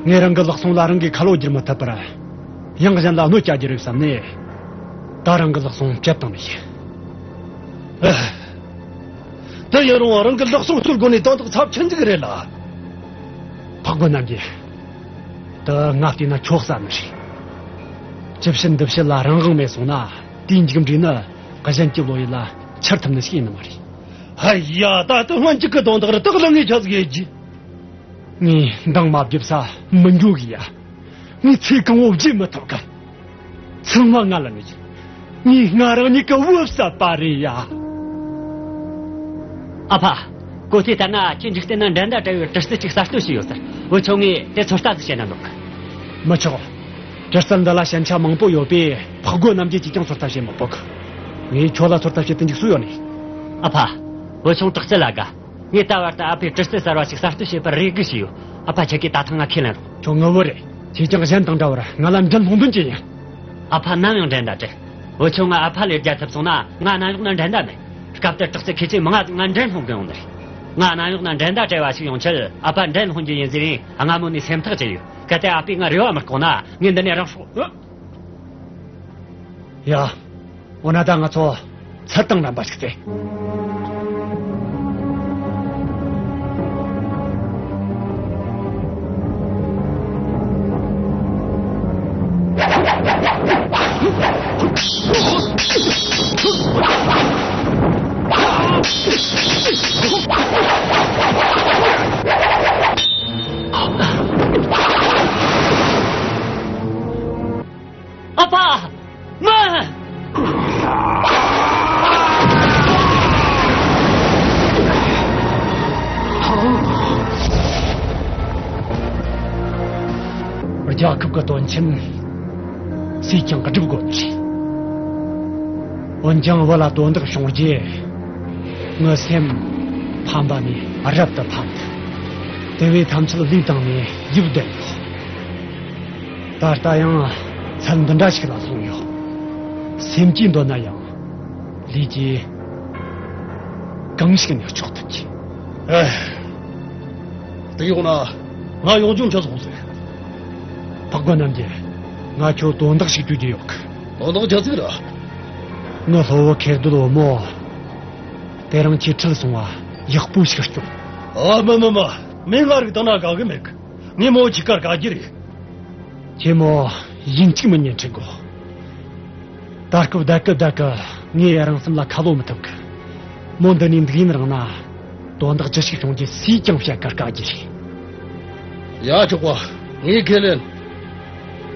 ངས་རང་གི་ལག་ཟུང་ལ་རང་གིས་ཁ་ལོ་བསྒྱུར་མི་ཐུབ་པར། ཡང་གཞན་ལ་གནོད་བསྐྱལ་རྒྱུ་རེད་བསམ་ནས། ད་རང་གི་ལག་ཟུང་བཅད་བཏང་ནི་ཡིན། ཨ། དེ་ཡིན་རུང་རང་གི་ལག་ཟུང་གཅོད་དགོས་ནི་དོན་དག་ཚབས་ཆེན་ཟིག་རེད་ལ། འཕགས་རྒོད་རྣམ་རྒྱལ། དེ་ང་བལྟས་ན་ཁྱོད་བསམ་ནི་རེད། ཅི་བྱེད་འདི་བྱེད་ལ་རང་དབང་མེད་སོང་ན། དེའི་མཇུག་འབྲས་ནི་གཞན་གྱི་བློ་ཡུལ་ལ་འཆར་ཐུབ་ནི་ཞིག་ཡིན་ནི་མ་རེད། ཧ་ཡ། ད་ལྟ་སྔོན་གཅིག་གི་དོན་དག་རེད། དག་ལ་ངས་ཆ་ཟིག་ཡེད་རྒྱུ། ངས་འདང་མ་བརྒྱབ་ས་མི་འགྱོ་གི་ཡ། ངས་ཚེ་གང་བོ་བརྗེད་མི་ཐུབ་གི། ཚང་མ་ང་ལ་ནི་ཡིན། ངས་ང་རང་ཉིད་ཀྱི་བུ་བསད་པ་རེད་ཡ། ཨ་ཕ། གོ་ཐོས་ལྟར་ན་ཁྱེད་འཇིག་རྟེན་ན་འགྲན་ཟླ་བྲལ་བའི་གྲི་རྩལ་ཅིག་གསར་གཏོད་བྱས་ཡོད་ཟེར། བུ་ཆུང་ངས་དེ་ཚོད་ལྟ་ཟིག་བྱེད་ན་འདོད་གི། མི་ཆོག་གྲི་རྩལ་འདི་ལ་ཞན་ཆ་མང་པོ་ཡོད་པས་འཕགས་རྒོད་རྣམ་རྒྱལ་གྱིས་ཀྱང་ཚོད་ལྟ་བྱེད་མི་ཕོད་གི། ངས་ཁྱོད་ལ་ཚོད་ལྟ་བྱེད་དུ་འཇུག་སྲོལ་ཡོད་ནི། ཨ་ཕ། བུ་ཆུང་དྲག་རྩལ་ལ་དགའ། ངས་ད་བར་དུ་ཨ་ཕས་གྲི་རྩལ་གསར་བ་ཞིག་གསར་གཏོད་བྱེད་པར་རེ་སྒུག་བྱས་ཡོད། ཨ་ཕ་ཁྱེད་ཀྱིས་ད་ཐེངས་ང་ཁས་ལེན་རོགས། ཁྱོད་ངའི་བུ་རེད། ཁྱེད་ཀྱང་གཞན་དང་འདྲ་བར་ང་ལ་འགྲན་སློང་འདུན་གྱི་ཡིན། ཨ་ཕ་ནམ་ཡང་འགྲན་ཟླ་བྲལ། བུ་ཆུང་ང་ཨ་ཕ་ལས་རྒྱལ་ཐུབ་སོང་ན། ང་གནམ་འོག་ན་འགྲན་ཟླ་མེད། སྐབས་དེར་དྲག་རྩལ་མཁས་ཆེན་མང་ང་ང་འགྲན་སློང་གི་ཡོང་ནི་རེད། ང་གནམ་འོག་ན་འགྲན་ཟླ་བྲལ་བ་ཞིག་ཡོང་ཆེད་ཨ་ཕ་འགྲན་སློང་རྒྱུ་ཡིན་ཟེར་ནས་སྔ་མོ་ནས་སེམས་ཐག་བཅད་ཡོད། གལ་ཏེ་ཨ་ཕས་ང་རེ་བ་མི་བསྐོང་ན། ངས་འདི་ནས་རང་སྲོག་ཡ། འོ་ན་ད་ང་ཚོ་ཚུར་དང་རན་པ་ཞིག་བཙལ། ཨ་ཕ། མ། རྒྱལ་ཁབ་ཀྱི་དོན་ཆེན་སུས་ཀྱང་སྒྲུབ་དགོས་ནི་རེད། འོན་ཀྱང་བུ་ལ་དོན་དག་བྱུང་རྗེས་ངའི་སེམས་ཕམ་པ་ནས་རབ་ཏུ་ཕམ་ཐལ། དེ་བས་ཐམས་ཅད་ལུས་བཏང་ནས་ཡིབ་བསྡད་ཡོད། ད་ལྟ་ཡང་ཚད་འདི་འདྲ་ཞིག་ལ་སོང་ཡོད། སེམས་ཀྱིས་འདོད་ན་ཡང་ལུས་ཀྱིས་གང་ཞིག་ནས་ལྕོགས་ཐུབ་ཀྱི། ཨེ། དེ་ཡོང་ན་ང་ཡོང་རྒྱུ་ཆ་སོང་ཟེར། འཕགས་པ་རྣམས་ཀྱིས་ང་ཁྱོད་དོན་དག་ཞིག་བཅོལ་རྒྱུ་ཡོད་གི། དོན་དག་ཅི་ཟིག་རེད། ངའི་སློབ་བུ་ཁེར་སྡོད་བུ་མོ་དེ་རིང་ཁྱེད་ཁྲིད་སོང་བ་ཡག་པོ་ཞིག་སྐྱོང་། ཨ། མི་མི་མི། མོས་ང་རིག་བཏང་ན་དགའ་གི་མེད་གི། ངས་མོ་ཁྱེད་ཀར་དགའ་རྒྱུ་རེད། ཁྱེད་མོ་ཡིན་གཅིག་མིན་གཉིས་ཁྲིད་དགོས། ད་སྐབས་བསྡད་གི་བསྡད་གི་ངས་རང་སེམས་ལ་ཁ་ལོ་མི་ཐུབ་གི། མོ་འདི་ནས་འདུག་ཡིན་རུང་ན་དོན་དག་ཅི་ཞིག་བྱུང་རྒྱུ་སུས་ཀྱང་བཤད་གི་དཀའ་རྒྱུ་རེད། ཡ། ཆོག་པ། ངས་ཁས་ལེན།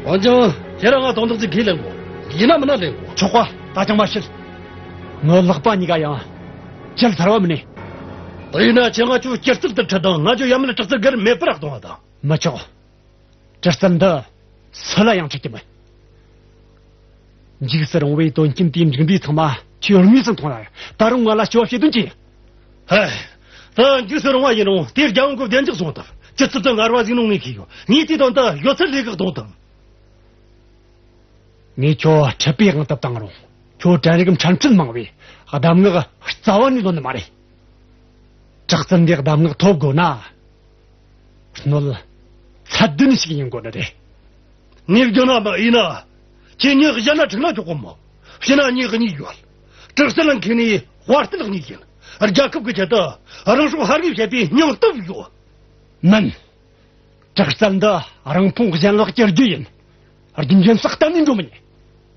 འོན་ཀྱང་ཁྱེད་རང་ང་དོན་དག་ཅིག་ཁས་ལེན་དགོས། ཡིན་ན་མིན་ན་ལེན་དགོས། ཆོག་པ། ད་ཅང་མ་བཤད། ངའི་ལག་པ་གཉིས་ཀ་ཡང་བཅད་ཚར་བ་མིན་ནས། དེ་ཡིན་ན་ཁྱེད་ང་ཁྱོད་སྐྱུར་རྩལ་དུ་ཁྲིད་དང་། ང་ཁྱོད་ཡ་མེད་སྐྲག་རྩལ་སྒེར་མེད་པར་གཏོང་བ་དང་། མི་ཆོག། སྐྱུར་རྩལ་འདི་སུ་ལ་ཡང་ཁྲིད་ཀྱི་མིན། འཇིགས་སུ་རུང་བའི་དོན་རྐྱེན་དེའི་མཇུག་འབྲས་ཚང་མ་ཁྱོད་དངོས་སུ་མཐོང་ཡ། ད་རུང་ང་ལ་སྐྱོ་བ་བྱེད་དོན་ཅི་ཡིན། ཧེ། ད་འཇིགས་སུ་རུང་བ་ཡིན་རུང་དེ་རྒྱལ་ཡོངས་ཀྱི་བདེ་འཇགས་སྲུང་ཐབས། སྐྱུར་རྩལ་དུ་ངར་བ་ཟིག་ནོ་ངས་ཤེས་ཡོད། ངས་དེའི་དོན་དུ་ཡོད་ཚད་ལས་ཀ་གཏོང་དང་། ངས་ཁྱོད་ཁྲིད་པའི་དབང་དུ་བཏང་རུང་། ཁྱོད་དྲན་རིག་འཕྲན་སྤྲོད་མང་བས་གདམས་ངག་རྩ་བ་ནས་འདོན་ནི་མ་རེད། དྲག་རྩལ་འདིའི་གདམས་ངག་ཐོབ་དགོས་ན། སྣོད་ཚད་ལྡན་ཞིག་ཡིན་དགོས་ནི་རེད། ངས་བརྗོད་ན་མ་ཡིན་ན། ཁྱེད་ཉིད་གཞན་ལ་འཁྲིད་ན་ཆོག་གོ་མོ། བྱས་ན་ངས་གཉིས་ཡོད། དྲག་རྩལ་མཁས་ནི་དཔའ་རྟུལ་གཉིས་ཡིན། རྒྱལ་ཁབ་ཀྱི་ཆེད་དུ་རང་སྲོག་ཕར་གི་བྱེད་པའི་སྙིང་སྟོབས་ཡོད། མིན། དྲག་རྩལ་འདི་རང་ཕུང་གཞན་ལག་གི་རྒྱུ་ཡིན། རྒྱུ་འབྲས་སུ་གཏན་ནས་འགྲོ་མི་ཉན།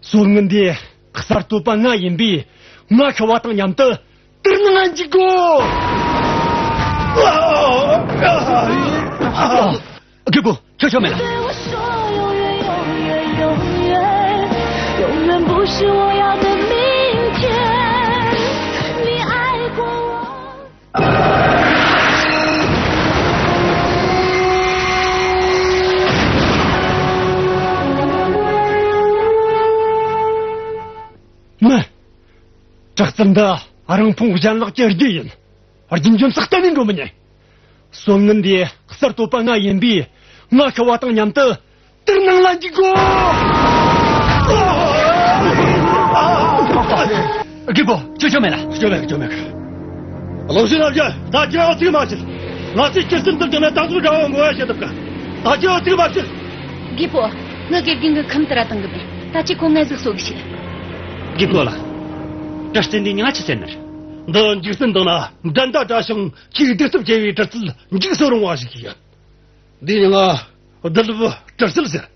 སྲོལ་ངན་འདིའི་གསར་གཏོད་པ་ང་ཡིན་པས། ང་ཤི་བ་དང་མཉམ་དུ་དུར་སྣང་ང་འཇིག་གོ། རྒད་པོ། ཁྱོད་ཆོ་མེད་ལ། 对我说永远，永远，永远，永远不是我要的明天。你爱过我。 མིན། དྲག་རྩལ་འདི་རང་ཕུང་གཞན་ལག་གི་རྒྱུ་ཡིན། རྒྱུ་འབྱོན་སྲེག་གཏན་ནས་འགྲོ་མི་ཉན། སྲོལ་ངན་འདིའི་གསར་གཏོད་པ་ང་ཡིན་པས། ང་ཤི་བ་དང་མཉམ་དུ་དུར་སྣང་ལ་འཇིག་གོ། རྒད་པོ། ཁྱོད་ཆོ་མེད་ལ། ཆོ་མེད། ཆོ་མེད། ལོ་ཤི་ན་རྒྱ། ད་ཁྱེད་རང་ཚིག་མ་བྱེད། ང་ཚོས་སྐྱུར་རྩལ་འདི་བྱུང་ན་ད་གཟོད་དགྲ་བོ་ངོ་ཡ་བྱེད་ཐུབ་ག། ད་ཁྱེད་རང་ཚིག་མ་བྱེད། རྒད་པོ། ངའི་དགེ་རྒན་གྱིས་ཁམས་དུ་ར་བཏང་གི་མེད། ད་ཁྱེད་ཁོ་ངའི་གཟུགས་གསོ་གི་ཤིག། རྒད་པོ་ལགས། དྲག་རྩལ་འདི་ཉག་ཆི་ཟེར་ནི་རེད། འདི་འཇིག་རྟེན་དང་ན་འགྲན་ཟླ་དྲག་ཞིང་ཆེས་གདུག་རྩུབ་ཆེ་བའི་དྲག་རྩལ་འཇིགས་སུ་རུང་བ་ཞིག་ཡིན། འདི་ནི་ང་རྡུལ་བུ་དྲག་རྩལ་ཟེར།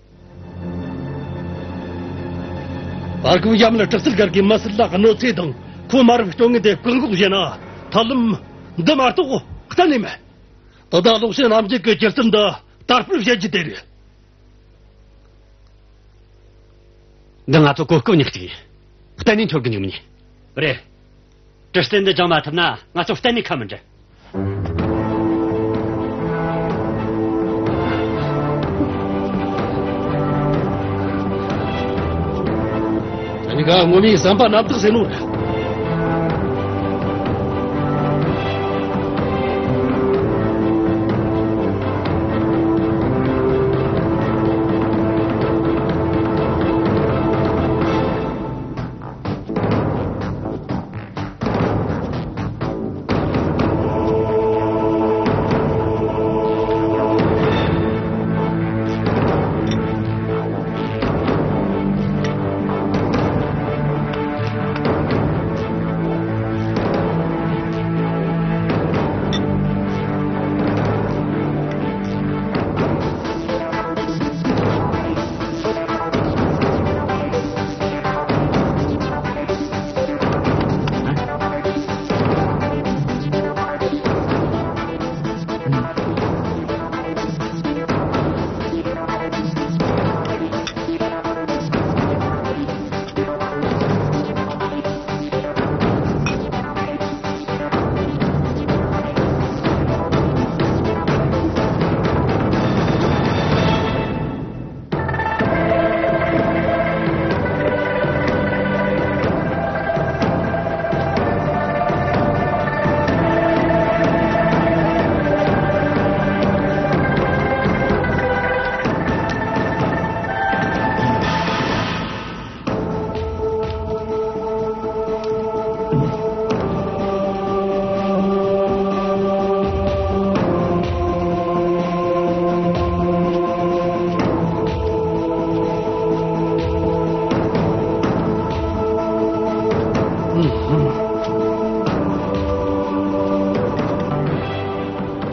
ད་སྐབས་ཡ་མེད་དྲག་རྩལ་སྒེར་གྱི་མི་སེར་ལ་གནོད་འཚེ་དང་ཁོ་མ་རབས་སྐྱོ་ངལ་དེ་བཀག་འགོག་བྱས་ན། ཐབས་ལམ་འདི་མ་གཏོགས་གཏན་ནས་མེད། ད་ལྟ་ལོ་ཤི་རྣམས་ཀྱིས་སྐྱུར་རྩལ་འདི་དར་སྤེལ་བྱེད་རྒྱུ་དེ་རེད། འདི་ང་ཚོ་གོ་སྐབས་ཉག་གཅིག་ཡིན། གཏན་ནས་འཆོར་གི་འཇུག་མི་ཉན། རེད། དྲག་རྩལ་འདི་སྦྱང་མ་ཐུབ་ན་ང་ཚོ་གཏན་ནས་ཁ་མི་འབྲལ། ད་ནི་ག་ངོ་མའི་བསམ་པ་རྣམ་དག་ཟེར་ནོ་རེད།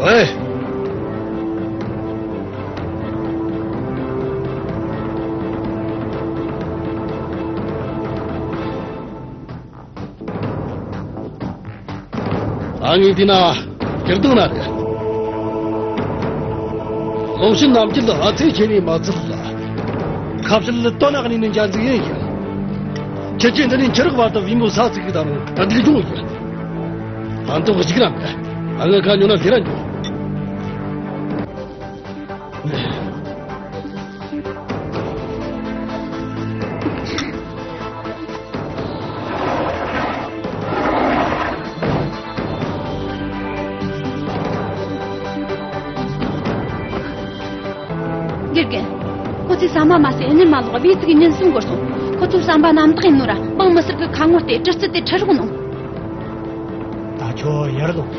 ཨེ། ད་ངས་བལྟས་ན་སྤྱིར་བཏང་ན་རེད། ལུང་ཤིན་རྣམ་རྒྱལ་ཨ་ཙི་ཁྱེད་ནས་མ་ཚུད་ལ། ཁ་བཤད་ལ་དོན་ནག་ནས་ནི་འཇའ་འཛིན་ཡིན་ཞིང་། ཁྱེད་ཀྱིས་འདི་ནས་འཁྱུ་རོགས་བར་དུ་བེམ་པོ་ས་ཚིགས་ཀྱི་དང་ད་འགྲིག་འགྲོ་ཡིན། ད་འདུག་གཞིག་ར་མེད། ཨ་ང་ཁ་ཉོ་ན་ལས་ར་འགྱོ། དགེ་རྒན། ཁོ་ཚོས་ཟ་མ་མ་ཟོས་ཉིན་མ་ལོག་བུའི་ཚིག་ཉིན་གསུམ་འགོར་སོང་། ཁོ་ཚོའི་བསམ་པ་རྣམ་དག་ཡིན་ནོ་ར་འབངས་མི་སེར་གི་ཁ་ངོ་སྟེ་གྲི་རྩལ་དེ་ཁྲིད་རོགས་གནང་། ད་ཁྱོད་ཡར་ལོངས།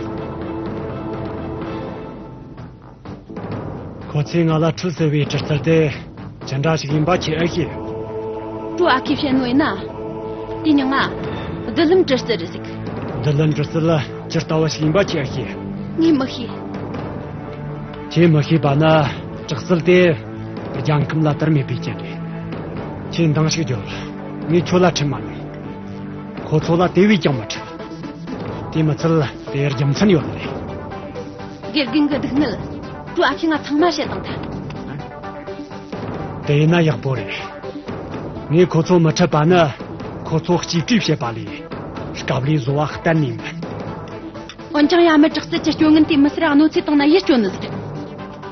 ཁོ་ཚོས་ང་ལ་ཁྲུས་ཟེར་བའི་གྲི་རྩལ་དེ་ཅི་འདྲ་ཞིག་ཡིན་པ་ཁྱེད་ཨེ་ཤེས། ཀྲུའུ་ཨ་ཁུས་བཤད་ནོ་ཡིན་ན། དེ་མྱིང་ང་རྡུལ་ལེན་གྲི་རྩལ་རེད་ཟིག་རྡུལ་ལེན་གྲི་རྩལ་ཇི་ལྟ་བུ་ཞིག་ཡིན་པ་ཁྱེད་ཨེ་ཤེས། ངས་མི་ཤེས། ཁྱེད་མི་ཤེས་པ་ན་གྲི་རྩལ་དེ་རྒྱལ་ཁམས་ལ་དར་མེད་པའི་རྐྱེན་རེད། ཁྱེད་འདང་ཞིག་རྒྱོབ། ངས་ཁྱོད་ལ་ཁྲིད་མ་མྱོང་། ཁོ་ཚོ་ལ་དེ་བས་ཀྱང་མི་ཁྲིད། དེ་མི་ཚད་དེར་རྒྱུ་མཚན་ཡོད་རེད། དགེ་རྒན་གྱི་སྡུག་བསྔལ་ཀྲུའུ་ཨ་ཁུས་ང་ཚང་མ་བཤད་བཏང་ཐལ། དེ་ཡིན་ན་ཡག་པོ་རེད། ངས་ཁོ་ཚོ་མི་ཁྲིད་པ་ནི་ཁོ་ཚོ་གཅེས་སྤྲས་བྱེད་པ་ལས་སྐབས་ལས་བཟོ་བ་གཏན་ནས་མིན། འོན་ཀྱང་ཡ་མི་དྲག་རྩལ་གྱི་སྤྱོད་ངན་དེ་མི་སེར་གནོད་འཚེ་བཏང་ན་ཡིད་སྐྱོ་ནི་ཟིག་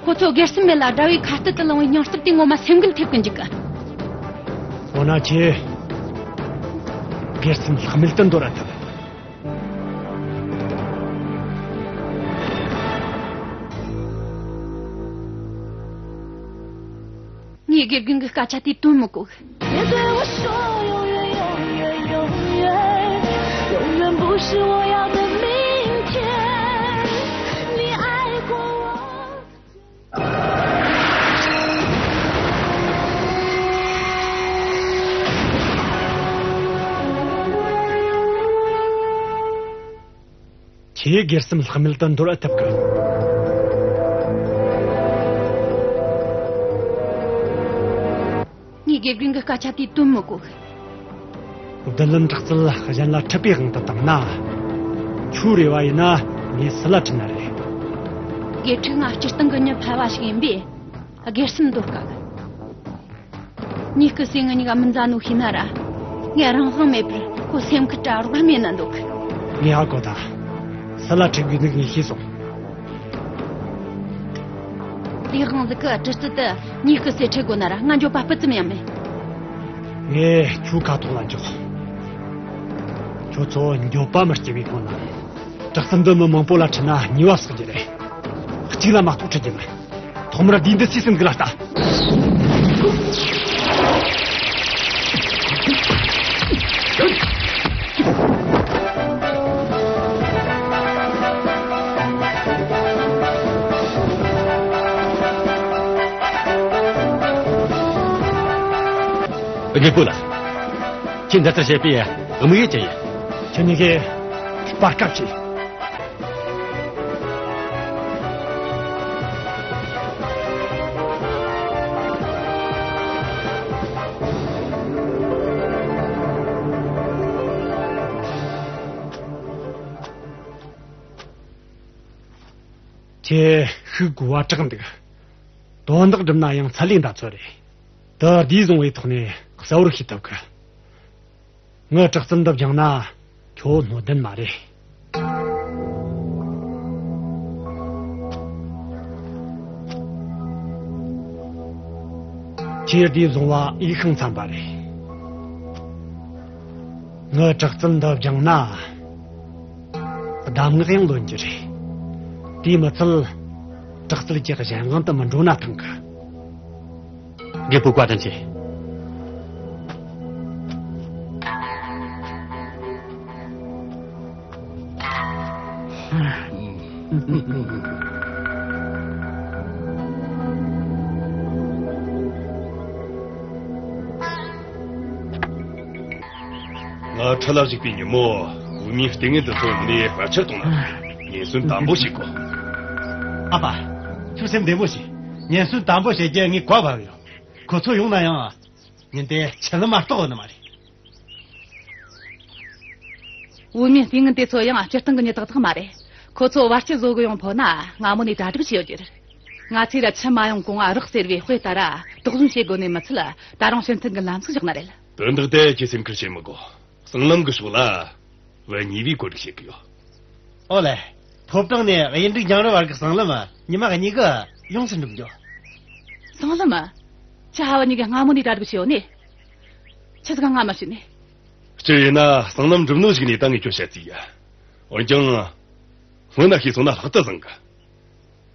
ཁོ་ཚོ་སྒེར་སེམས་མེད་ལ་དགྲ་བོའི་ཁ་གཏད་དུ་ལངས་པའི་སྙིང་སྟོབས་དེ་ངོ་མ་སེམས་འགུལ་ཐེབས་གི་འཇུག་གི་འོ་ན་ཁྱེད་སྒེར་སེམས་ལྷག་མེད་དུ་འདོར་ར་ཐུབ། ངས་དགེ་རྒན་གྱི་སྐད་ཆ་དེ་དོན་མི་གོ། 别对我说永远，永远，永远，永远不是我要的明天。你爱过我。 ཁྱེད་སྒེར་སེམས་ལྷག་མེད་དུ་འདོར་ཨེ་ཐུབ་གི། ངས་དགེ་རྒན་གྱི་སྐད་ཆ་དེ་དོན་མི་གོ། རྡུལ་ལེན་དྲག་རྩལ་གཞན་ལ་ཁྲིད་པའི་དབང་དུ་བཏང་ན། ཁྱོའི་རེ་བ་ཡིན་ན་ངས་སུ་ལ་ཁྲིད་ན་རེད། དགེ་ཕྲུག་ང་སྤྱིར་བཏང་གི་མྱི་ཕལ་བ་ཞིག་ཡིན་པས་སྒེར་སེམས་འདོར་དཀའ་གི། ཉིད་སྐུ་སྲས་ང་གཉིས་ཀ་མི་མཛའ་ནོ་ཤེས་ན་ར། ངས་རང་དབང་མེད་པར་ཁོ་སེམས་ཁུར་དྲ་རོགས་རམ་ཡེད་ན་འདོད་གི། ངས་ཧ་གོ་ད། སུ་ལ་ཁྲིད་དགོས་ནི་ངས་ཤེས་སོང་། དེའི་དབང་ཟིག་གི་གྲི་རྩལ་དེ་ཉིད་སྐུ་སྲས་ཁྲིད་དགོས་ན་ར་ང་འགྱོད་པ་སྤུ་ཙམ་ཡང་མེད། ངས་ཁྱོའི་ཁ་ཐོག་ལ་འཇོག་ཁྱོད་ཚོ་འགྱོད་པ་མི་སྐྱེ་བའི་སྒོ་ནས། དྲག་རྩལ་འདི་མི་མང་པོ་ལ་ཁྲིད་ན་ཉེས་པ་བསགས་རྒྱུ་རེད། གཅིག་ལ་མ་གཏོགས་ཁྲིད་རྒྱུ་མེད། ཐོག་མར་དུས་འདི་སུས་ཟིན་གི་ལ་ལྟ། རྒད་པོ་ལགས། ཁྱེད་འདི་ལྟར་བྱེད་པའི་དམིགས་ཡུལ་ཅི་ཡིན། ཁྱེད་གཉིས་ཀས་སྤར་ཁ་བྱེད། ཁྱེད་ཤུགས་དགོས་པ་དྲག་འདུག་དོན་དག་སྒྲུབ་ན་ཡང་ཚད་ལས་འདའ་ཚོད་རེད། དེ་བསྡུས་བཟུང་བའི་ཐོག་ནས་གསལ་བོར་ཤེས་ཐུབ་གི། ངའི་དྲག་རྩལ་འདི་སྦྱངས་ན་ཁྱོད་སྣོད་ལྡན་མ་རེད། ཁྱེད་བསྡུས་བཟུང་བ་འོས་ཤིང་འཚམ་པ་རེད། ངའི་དྲག་རྩལ་འདི་སྦྱངས་ན་གདམས་ངག་ཡང་ལོན་རྒྱུ་རེད། དེས་མི་ཚད་དྲག་རྩལ་གྱི་གཞན་དབང་དུ་མི་འགྲོ་ན་ཐང་གི། རྒད་པོ་བཀའ་དྲིན་ཆེ། ང་ཁྲི་ལ་བཞུགས་པའི་ཉིན་མོ། བོད་མིའི་ལྟས་ངན་དེ་ཚོ་ངས་ཕལ་ཆེར་གཏོང་ན། ཉེན་ཟོན་དམ་པོ་བྱེད་དགོས། ཨ་ཕ། ཁྱོད་སེམས་བདེ་མོ་བྱོས། ཉེན་ཟོན་དམ་པོ་བྱེད་རྒྱུ་ངས་གོ་བབས་ཡོད། ཁོ་ཚོ་ཡོང་ན་ཡང་། ཉིན་དེ་ཆུ་ལམ་མ་གཏོགས་ཡོད་ནི་མ་རེད། བོད་མིའི་ལྟས་ངན་དེ་ཚོ་ཡང་སྤྱིར་བཏང་གི་མྱི་དག་དག་མ་རེད། ཁོ་ཚོ་བར་ཆད་བཟོ་གི་ཡོང་ཕོད་ན་སྔ་མོ་ནས་གྲ་སྒྲིག་བྱས་ཡོད་རྒྱུ་རེད། ང་ཚོས་ར་ཆུ་མ་ཡོང་གོང་ང་རགས་ཟེར་བའི་དཔེ་ལྟར་ར་དོགས་ཟོན་བྱེད་དགོས་ནི་མི་ཚད་ད་རུང་ཕྱིར་འཐེན་གི་ལམ་ཟིག་བཞག་ན་རེད། དོན་དག་དེ་ཁྱེད་སེམས་ཁུར་བྱེད་མི་དགོས། སྲང་ལམ་གི་ཕྱོགས་ལ་བུ་གཉིས་པའི་བཀོད་སྒྲིག་བྱེད་གི་ཡོད། ཨོ་ལེ། ཕོ་བྲང་ནས་གཡུ་འབྲུག་རྒྱང་རིང་བར་གི་སྲང་ལམ་ཉི་མ་གཉིས་གི་ཡོངས་སུ་འགྲུབ་འགྱོ། སྲང་ལམ། ཁྱེད་ཕ་བུ་གཉིས་ཀས་སྔ་མོ་ནས་གྲ་སྒྲིག་བྱས་ཡོད་ནི། ཆི་ཟིག་ག་ང་མ་ཤེས་ནི། སྤྱིར་ཡིན་ན་སྲང་ལམ་འགྲུབ་ནོ་ཞིག་ནས་ད་ངས་ཁྱོད་བཤད་རྩིས་ཡ། འོན་ཀྱང་། སྔོན་ན་ཤེས་སོང་ན་ལྷག་ཏུ་བཟང་གི།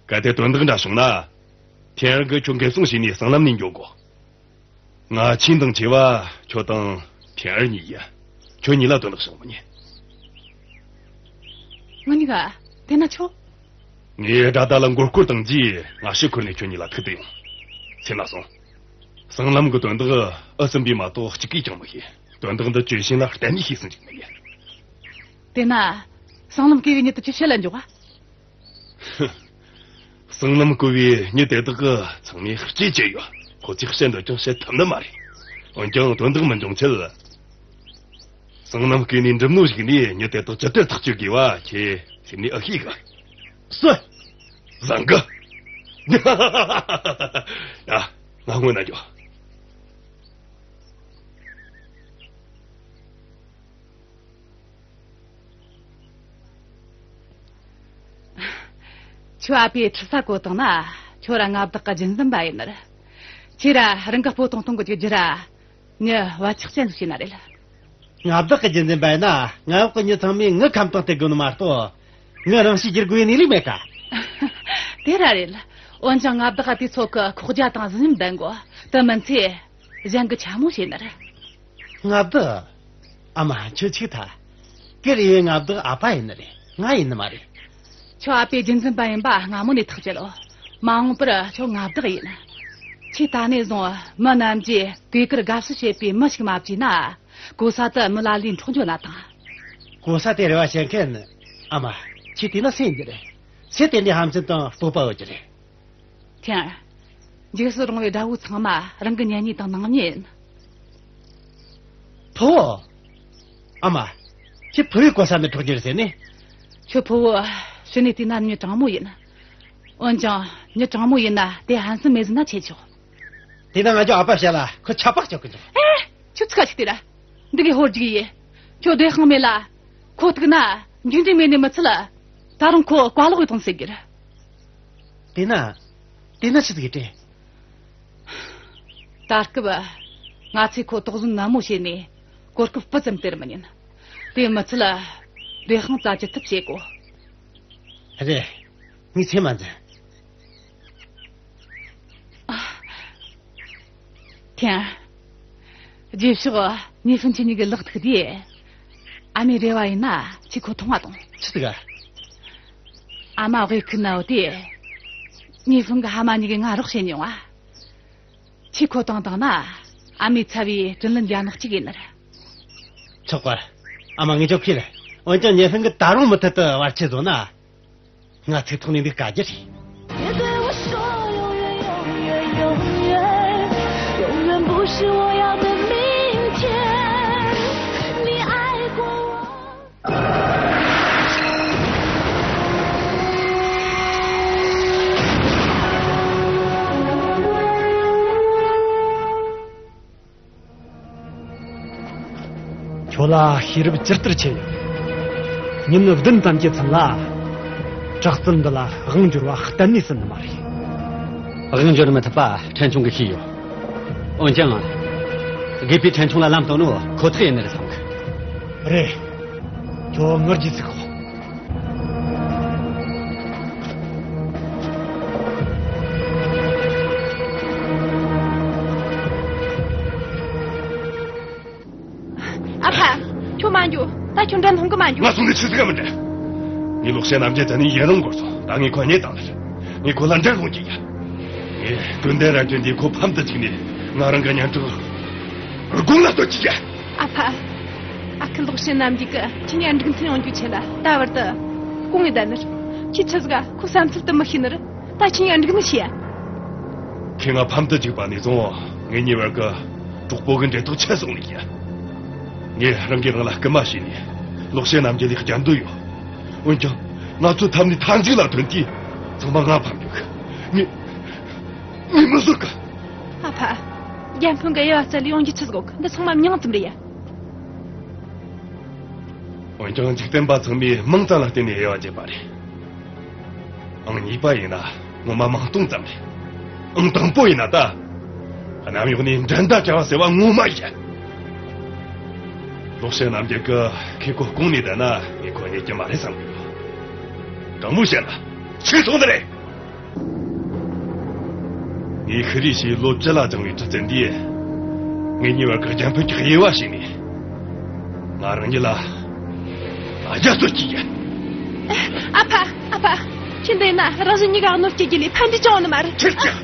གལ་ཏེ་དོན་དག་འདྲ་བྱུང་ན། ཐེན་ཨར་གིས་ཁྱོད་འགེབས་སྲུང་བྱས་ནས་སྲང་ལམ་ནས་འགྱོ་དགོས། ང་ཆེས་འདང་ཆེ་བ་ཁྱོད་དང་ཐེན་ཨར་གཉིས་ཡིན། ཁྱོད་གཉིས་ལ་དོན་དག་བྱུང་མི་ཉན། ང་གཉིས་ཀ། དེ་ན་ཁྱོད། ངས་དགྲ་ཟླ་ལ་མགོ་སྐོར་བཏང་རྗེས་ང་ཕྱིར་འཁོར་ནས་ཁྱོད་གཉིས་ལ་ཐུག་ཏུ་ཡོང་། སེམས་ལ་ཟུངས། སྲང་ལམ་གི་དོན་དག་ཨུ་སུམ་པས་མ་གཏོགས་གཅིག་གིས་ཀྱང་མི་ཤེས། དོན་དག་འདི་གྲོས་ཆིན་ལ་གཏན་ནས་ཤེས་སུ་འཇུག་མི་ཉན། དེ་ན། སྲང་ལམ་བརྐོས་པའི་མྱི་དེ་ཆི་བྱེད་ལ་འཇུག་ག། སྲང་ལམ་བརྐོས་པའི་མྱི་དེ་དག་གིས་ཚང་མས་རྩིས་བྱས་ཡོད། ཁོ་ཚོས་བཤད་འདོད་ཀྱང་བཤད་ཐུབ་ནི་མ་རེད། འོན་ཀྱང་དོན་དག་མི་འབྱུང་ཆེད། སྲང་ལམ་བརྐོས་ནས་འགྲུབ་ནོ་ཞིག་ནས་མྱི་དེ་དག་ཇི་ལྟར་ཐག་གཅོད་དགོས་པ་ཁྱེད་སེམས་ནས་ཨེ་ཤེས་གི། སུ། བཟང་གི། ཡ། ང་སྔོན་ན་འགྱོ། ཁྱོད་ཨ་ཕས་ཁྲི་ས་བསྐོས་བཏང་ན་ཁྱོད་ར་མངའ་བདག་གི་རྒྱུན་འཛིན་པ་ཡིན་ནི་རེད། ཁྱེད་ར་རང་གི་སྤོ་ཏོང་ཏོང་གི་རྒྱུ་རྒྱུ་ར། མྱི་བ་ཆག་ཅན་ཟིག་བྱས་ན་རེད། མངའ་བདག་གི་རྒྱུན་འཛིན་པ་ཡིན་ན་མངའ་འོག་གི་མྱི་ཚང་མས་ངའི་ཁམས་དང་སྟེར་དགོས་ནི་མ་གཏོགས། ངའི་རང་གཤིས་བསྒྱུར་དགོས་ཡ་ནི་ལས་མེད་ཀ། དེ་ར་རེད། འོན་ཀྱང་མངའ་བདག་ག་དུས་ཚོད་གི་ཁོག་རྒྱ་དང་གཟི་ཉམས་ལྡན་དགོས། དེ་མིན་ཚེ། གཞན་གྱིས་འཕྱ་སྨོད་བྱས་ནི་རེད། མངའ་བདག། ཨ་མ་ཁྱོད་ཆིག་ཐལ། ཀིར་ཡེ་མངའ་བདག་ཨ་ཕ་ཡིན་ནི་རེད། ང་ཡིན་ནི་མ་རེད། ཁྱོད་ཨ་ཕའི་རྒྱུན་འཛིན་པ་ཡིན་པ་སྔ་མོ་ནས་ཐག་བཅད་ལོ། མ་འོངས་པར་ཁྱོད་མངའ་བདག་ཡིན། ཁྱེད་ད་ནས་བཟུང་མི་རྣམས་ཀྱིས་གོས་དཀར་དགའ་བསུ་བྱེད་པའི་མི་ཞིག་མ་བགྱིས་ན། གོ་ས་དེ་མི་ལ་ལས་འཕྲོག་འཇོག་ན་ཐང་། གོ་ས་དེ་རེ་བ་བྱེད་མཁན། ཨ་མ། ཁྱེད་དེ་ན་སུ་ཡིན་རྒྱུ་རེད། སུ་དེ་འདྲའི་ཧམ་སེམས་དང་སྤོབས་པ་ཡོད་རྒྱུ་རེད། ཐེངས། འཇིགས་སུ་རུང་བའི་དགྲ་བོ་ཚང་མ་རང་གི་གཉེན་ཉེ་དང་ནང་མི་ཡིན། ཕུ་བོ། ཨ་མ། ཁྱེད་ཕུ་བོའི་གོ་ས་ནས་འཕྲོག་རྒྱུ་རེད་ཟེར་ནས། ཁྱོད་ཕུ་བོ། ཕྱི་ནས་བལྟས་ན་མྱི་དྲང་མོ་ཡིན། འོན་ཀྱང་མྱི་དྲང་མོ་ཡིན་ན་དེ་ཧམ་སེམས་མེད་ཟེར་ན་ཆེ་ཆོག། དེ་ན་ང་ཅོ་ཨ་ཕ་བཤད་ལ་ཁོ་ཆད་པ་གཅོད་གི་འཇུག། ཨེ། ཁྱོད་ཚིག་ཁ་ཅིག་དེ་ར། འདི་གའི་ཧོར་འཇིག་ཡེ། ཁྱོད་བདེ་ཁང་མེད་ལ། ཁོ་ཐུག་ན། འཇིག་འདྲེ་མེད་ནི་མི་ཚད་ལ། ད་རུང་ཁོ་བཀའ་ལོག་ཡོད་དང་ཟེར་གི་ར། དེ་ན། དེ་ན་ཆི་ཟིག་ཡེ་དྲན། ད་སྐབས། ང་ཚོས་ཁོ་དོགས་ཟོན་ནན་མོ་བྱས་ནས། གོ་སྐབས་སྤུ་ཙམ་སྟེར་མི་ཉན། དེ་མི་ཚད་ལ། བདེ་ཁང་རྩ་ཅི་ཐུབ་བྱེད་དགོ། རེད། ངས་ཚེ་མ་འཛིན། ཐེན། རྗེས་ཕྱོགས་ཉེ་ཕུན་ཆེ་གཉིས་ཀྱི་ལག་ཐུག་དུས། ཨ་མའི་རེ་བ་ཡིན་ན་ཁྱེད་ཁོ་མཐོང་བ་དང་། ཆི་ཟིག་ག། ཨ་མ་དབུས་ཁུལ་ན་ཡོད་དུས། ཉེ་ཕུན་གྱི་ཕ་མ་གཉིས་ཀྱིས་ང་རོགས་བྱེད་མྱོང་བ། ཁྱེད་ཁོ་བཏང་བཏང་ན་ཨ་མའི་ཚ་བའི་དྲིན་ལན་འཇལ་ནོ་གཅིག་ཡིན་ནི་རེད། ཆོག་པ། ཨ་མ་ངས་ཅོ་ཁྱེར། འོན་ཀྱང་ཉེ་ཕུན་གྱིས་ད་རུང་མུ་མཐུད་དུ་བར་ཆད་བཟོ་ན། ང་ཚིག་ཐོག་ནས་འདི་བཀའ་རྒྱུ་རེད། 别对我说永远，永远，永远，永远不是我要的明天。你爱过我。 ཁྱོད་ལ་ཤེས་རབ་ཇི་ལྟར་ཆེ་ཡོད། ཉིན་བདུན་ཙམ་གྱི་ཚུན་ལ། དྲག་རྩལ་འདི་ལ་དབང་འབྱོར་བ་གཏན་ནས་སྲིད་ནི་མ་རེད། དབང་འབྱོར་མི་ཐུབ་པ་ཕྲན་ཆུང་གིས་ཤེས་ཡོད། འོན་ཀྱང་། དགོས་པའི་ཕྲན་ཆུང་ལ་ལམ་སྟོན་ནོ་ཁོ་ཐག་ཡིན་ནི་རེད་བསམ་གི། རེད། ཁྱོད་ངར་གྱིས་ཚིག་གོ། ཨ་ཕ། ཁྱོད་མ་འགྱོ། ད་ཁྱོད་འདྲ་སྣང་གི་མ་འགྱོ། ང་སོང་ནས་ཆི་ཟིག་ག་མི་འདྲ། ངས་ལོག་བཤད་རྣམས་ཀྱི་དེ་ནས་ཡུན་རིང་འགོར་སོང་། ད་ངས་ཁོ་རྙེད་བཏང་ནི་རེད། ངས་ཁོ་ལ་འདྲ་དགོངས་ཀྱི་ཡ། ངས་ཀུན་ལྡན་ར་ཅན་འདིའི་ཁོ་ཕམ་དུ་བཅུག་ནས་ང་རང་གི་གཉེན་གྲོགས་དགུང་ལ་གཏོད་ཀྱི་ཡ། ཨ་ཕ། ཨ་ཁུ་ལོག་བཤད་རྣམས་ཀྱིས་ཁྱེད་ཉར་འགྲིག་མཐུན་ཡོང་རྒྱུ་ཆེད་ལ་ད་བར་དུ་སྐུ་ངེ་བསྡད་ནི་རེད། ཁྱོས་ཆི་ཟིག་ག་ཁོའི་བསམ་ཚུལ་དེ་མི་ཤེས་ནི་རེད། ད་ཁྱོས་ངའི་འགྲིག་ནི་ཤེས་ཡ། ཁྱོས་ང་ཕམ་དུ་བཅུག་པ་ནས་བཟུང་ངེད་གཉིས་བར་གི་གྲོགས་པོ་གི་འབྲེལ་ཐོག་ཆད་སོང་ནི་ཡ། ངས་རང་གིས་རང་ལ་སྐུལ་མ་བྱས་ནས་ལོག་བཤད་རྣམས་ཀྱི་ལས་རྒྱག་འདོད་ཡོད། འོན་ཀྱང་ང་ཚོ་འཐབ་ནས་མཐའ་མཇུག་ལ་ཐོན་དུས་ཚང་མ་ང་ཕམ་འཇུག། ངས་ངས་མི་བཟོད་གི། ཨ་ཕ། རྒྱལ་ཕམ་གི་དབྱེ་བ་བཙལ་ལས་ཡོང་རྒྱུ་ཆི་ཟིག་ཡོད་གི། འདི་ཚང་མ་མྱིང་ཙམ་རེད་ཡ། འོན་ཀྱང་འཇིག་རྟེན་པ་ཚང་མས་མིང་ཙམ་ལ་བརྟེན་ནས་དབྱེ་བ་འབྱེད་པ་རེད། ཨང་གཉིས་པ་ཡིན་ན་ངོ་མ་མིང་སྟོང་ཙམ་རེད། ཨང་དང་པོ་ཡིན་ན་ད། གནམ་འོག་ནས་འགྲན་ཟླ་བྲལ་བ་ཟེར་བ་ངོ་མ་ཡིན། ལོག་བཤད་རྣམས་ཀྱིས་ཁོས་ཁོ་བསྐུངས་ནས་བསྡད་ན་ངས་ཁོ་རྙེད་ཀྱི་མ་རེད་བསམ་གི་ཡོད། དྲང་མོ་བཤད་ན་ཆི་སོང་ནི་རེད། ངས་ཤི་རེ་ཞིག་ལོ་བཅུ་ལ་སྦྱངས་པའི་གྲི་རྩལ་འདིས་ངེད་གཉིས་བར་གྱི་རྒྱལ་ཕམ་གྱི་དབྱེ་བ་ཕྱེ་ནས། ང་རང་ཉིད་ལ་རྒྱ་མཚོ་སྐྱེས་ཡིན། ཨ་ཕ། ཨ་ཕ། ཁྱོས་འདི་ན་རང་བཞིན་གཉིས་ཀ་གནོད་སྐྱེལ་རྒྱུ་ལས་ཕན་འབྲས་ཅང་ཡོད་ནི་མ་རེད། ཁྱོད་ཀྱིས།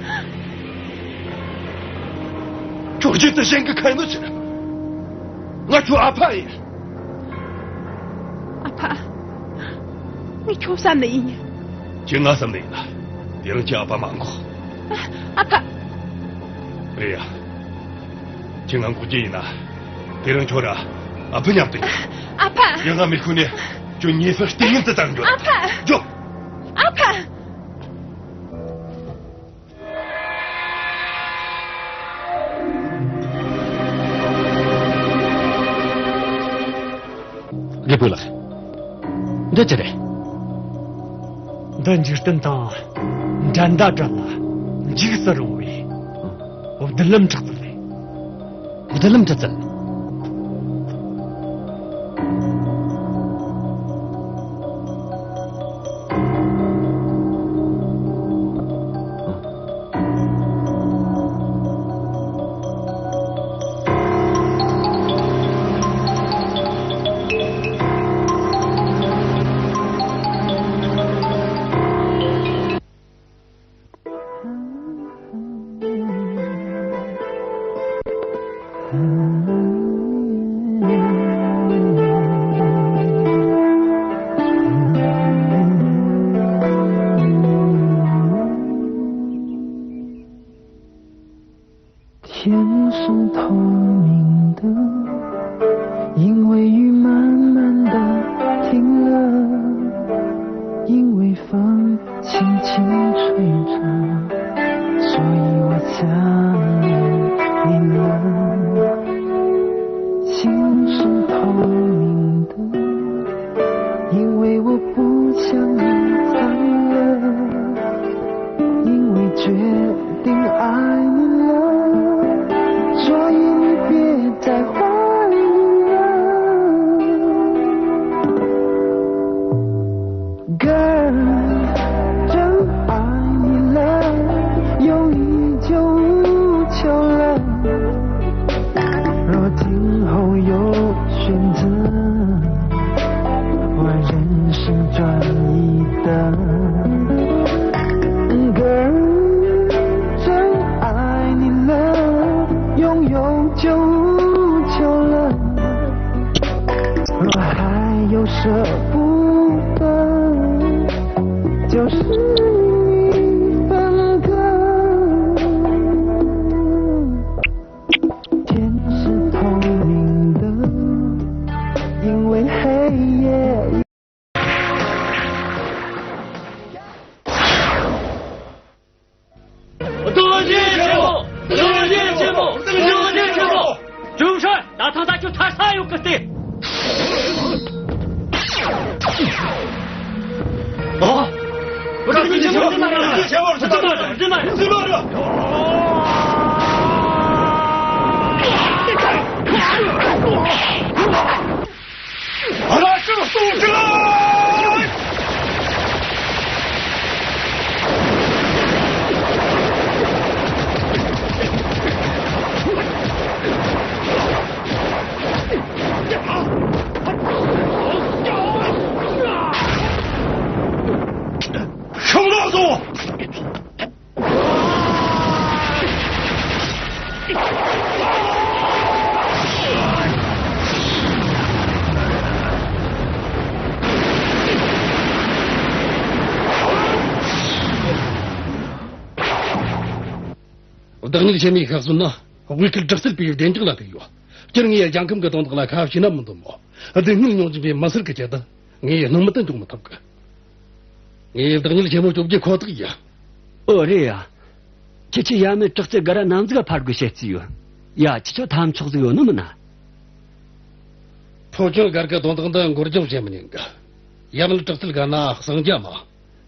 ཁྱོད་རྒྱུན་དུ་གཞན་གྱི་ཁ་ཡིན་ནོ་ཆི་རེད། ང་ཁྱོའི་ཨ་ཕ་ཡིན། ཨ་ཕ། ངས་ཁྱོད་བསམ་ནི་ཡིན། ཁྱོས་ང་བསམ་ནི་ཡིན་ན། དེ་རིང་ཁྱོས་ཨ་ཕ་མ་འགོག། ཨ་ཕ། རེད་ཡ། ཁྱོས་ང་འགོག་རྒྱུ་ཡིན་ན། དེ་རིང་ཁྱོད་ར་ཨ་ཕ་མཉམ་དུ་ཡོད། ཨ་ཕ། ཡང་ང་མི་ཤི་ནས་ཁྱོད་ཉེས་པར་ལྟས་ངན་དུ་བཏང་རྒྱུ། ཨ་ཕ། འགྱོ། ཨ་ཕ། རྒད་པོ་ལགས། འདི་ཅི་རེད། འདི་འཇིག་རྟེན་དང་འགྲན་ཟླ་བྲལ་ལ་འཇིགས་སུ་རུང་བའི་བརྡུང་ལམ་ཁྲག་རྩལ་རེད། བརྡུང་ལམ་ཁྲག་རྩལ།天是透明的，因为雨慢慢地停了，因为风轻轻吹着，所以我想你了。心是透明的，因为我不想你走了，因为决定爱你了，所以你别再怀疑了。Girl，真爱你了，用依旧无求了。若今后有选择，我仍是专一的。Girl，真爱你了，用永久无求了。若还有舍不得，就是你分割。天是透明的，因为黑夜。བདག་གཉེར་ཆེན་པོ། བདག་གཉེར་ཆེན་པོ། བདག་གཉེར་ཆེན་པོ། ཀྲུའུ་ཧྲན། ད་ཐེངས་ད་ཁྱོད་ཐར་ས་ཡོད་གི་སྟེ། ཨ། བདག་གཉེར་ཆེན་པོ། བདག་གཉེར་ཆེན་པོ། བདག་གཉེར་ཆེན་པོ། བདག་ཉིད་ཆེན་མོའི་ཤག་སོན་ན་དབུས་ཁུལ་དྲག་རྩལ་པའི་བདེ་འཇགས་ལ་ཐུག་ཡོད། སྤྱིར་ངས་རྒྱལ་ཁམས་ཀྱི་དོན་དག་ལ་ཁ་ཕྱེ་ན་མི་འདོད་མོ། སྡུག་བསྔལ་མྱོང་བཞིན་པའི་མི་སེར་གྱི་ཆེད་དུ་ངས་སྣང་མེད་དུ་འཇོག་མི་ཐུབ་གི། ངས་བདག་ཉིད་ཆེན་མོ་སྐྱོབ་རྒྱུ་ཁོ་ཐག་ཡིན། ཨོ་རེད་ཡ། ཁྱེད་ཆོས་ཡབ་མེས་དྲག་རྩལ་སྒར་ར་ནམ་ཟིག་ག་ཕར་རྒོལ་བྱེད་རྩིས་ཡོད། ཡ། ཁྱེད་ཆོ་ཐབས་མཆོག་ཟིག་ཡོད་ནི་མིན་ན། ཕོ་ཁྱོད་སྒར་གི་དོན་དག་འདི་འགོར་འགྱངས་བྱེད་མི་ཉན་གི། ཡབ་མེས་དྲག་རྩལ་སྒར་ན་གསང་རྒྱ་མ།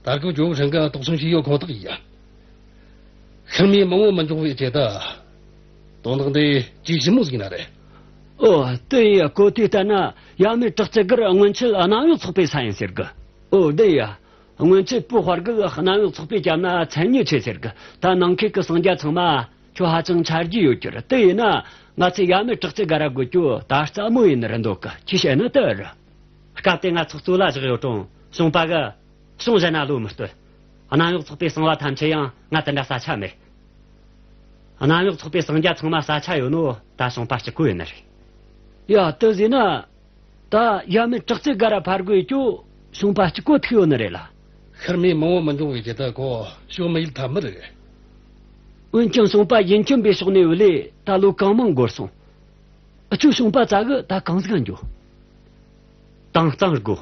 ད་སྐབས་ཇོ་བོ་ཧྲན་གིས་དོགས་ཟོན་བྱས་ཡོད་ཁོ་ཐག་ཡིན། ཤི་རྨས་མང་བོ་མི་འབྱུང་བའི་ཆེད་དུ། དོན་དག་འདི་ཇུས་ཞིབ་མོ་ཟིག་ན་རེད། ཨོ། དེ་ཡིན་ཡ། གོ་ཐོས་ལྟར་ན་ཡབ་མེས་དྲག་རྩལ་སྒར་སྔོན་ཆད་གནམ་འོག་ཚོགས་པའི་ས་ཡིན་ཟེར་གི། ཨོ། དེ་ཡིན་ཡ། སྔོན་ཆད་བོད་དཔའ་རྒོད་གནམ་འོག་ཚོགས་པས་བརྒྱབ་ན་མཚན་སྙན་ཆེ་ཟེར་གི། ད་ནང་ཁུལ་གི་གསང་རྒྱ་ཚང་མ་ཁྱོད་ཧ་ཅང་ཆ་རྒྱུས་ཡོད་རྒྱུ་རེད། དེ་ཡིན་ན་ང་ཚོས་ཡབ་མེས་དྲག་རྩལ་སྒར་ར་རྒོལ་རྒྱུ་ད་སླ་མོ་ཡིན་ནི་རེད་འདོད་གི། ཁྱོས་བཤད་ནི་དེ་རེད། སྐབས་དེ་ང་ཚོ་གཙོ་ལ་བཞག་ཡོད་རུང་གཞོང་པ་གིས་གསུང་བཞག་ན་བློ་མི་གཏོད། གནམ་འོག་ཚོགས་པའི་གསང་བ་ཐམས་ཅད་ཡང་ང་དེ་འདྲ་ས་ཆ་མེད། གནམ་འོག་ཚོགས་པའི་གསང་རྒྱ་ཚང་མ་ས་ཆ་ཡོད་ནོ་ད་གཞོང་པ་གཅིག་པོ་ཡིན་ནི་རེད། ཡ། དེ་ཟེར་ན། ད་ཡབ་མེས་དྲག་རྩལ་སྒར་ར་ཕར་རྒོལ་རྒྱུ་གཞོང་པ་གཅིག་པོ་ཐུག་ཡོད་ནི་རེད་ལ། ཤི་རྨས་མང་བོ་མི་འབྱུང་བའི་ཆེད་དུ་ཁོ་ཤོ་མི་ཡིད་ཐབས་མེད་རེད། འོན་ཀྱང་གཞོང་པ་ཡིན་ཁྱིམ་པའི་ཕྱོགས་ནས་བུད་ལས་ད་ལོ་གང་མང་འགོར་སོང་། འུ་ཆོ་གཞོང་པ་རྩ་གི་ད་གང་ཟིག་འགྱོ། དྭངས་གཙང་སྒོ།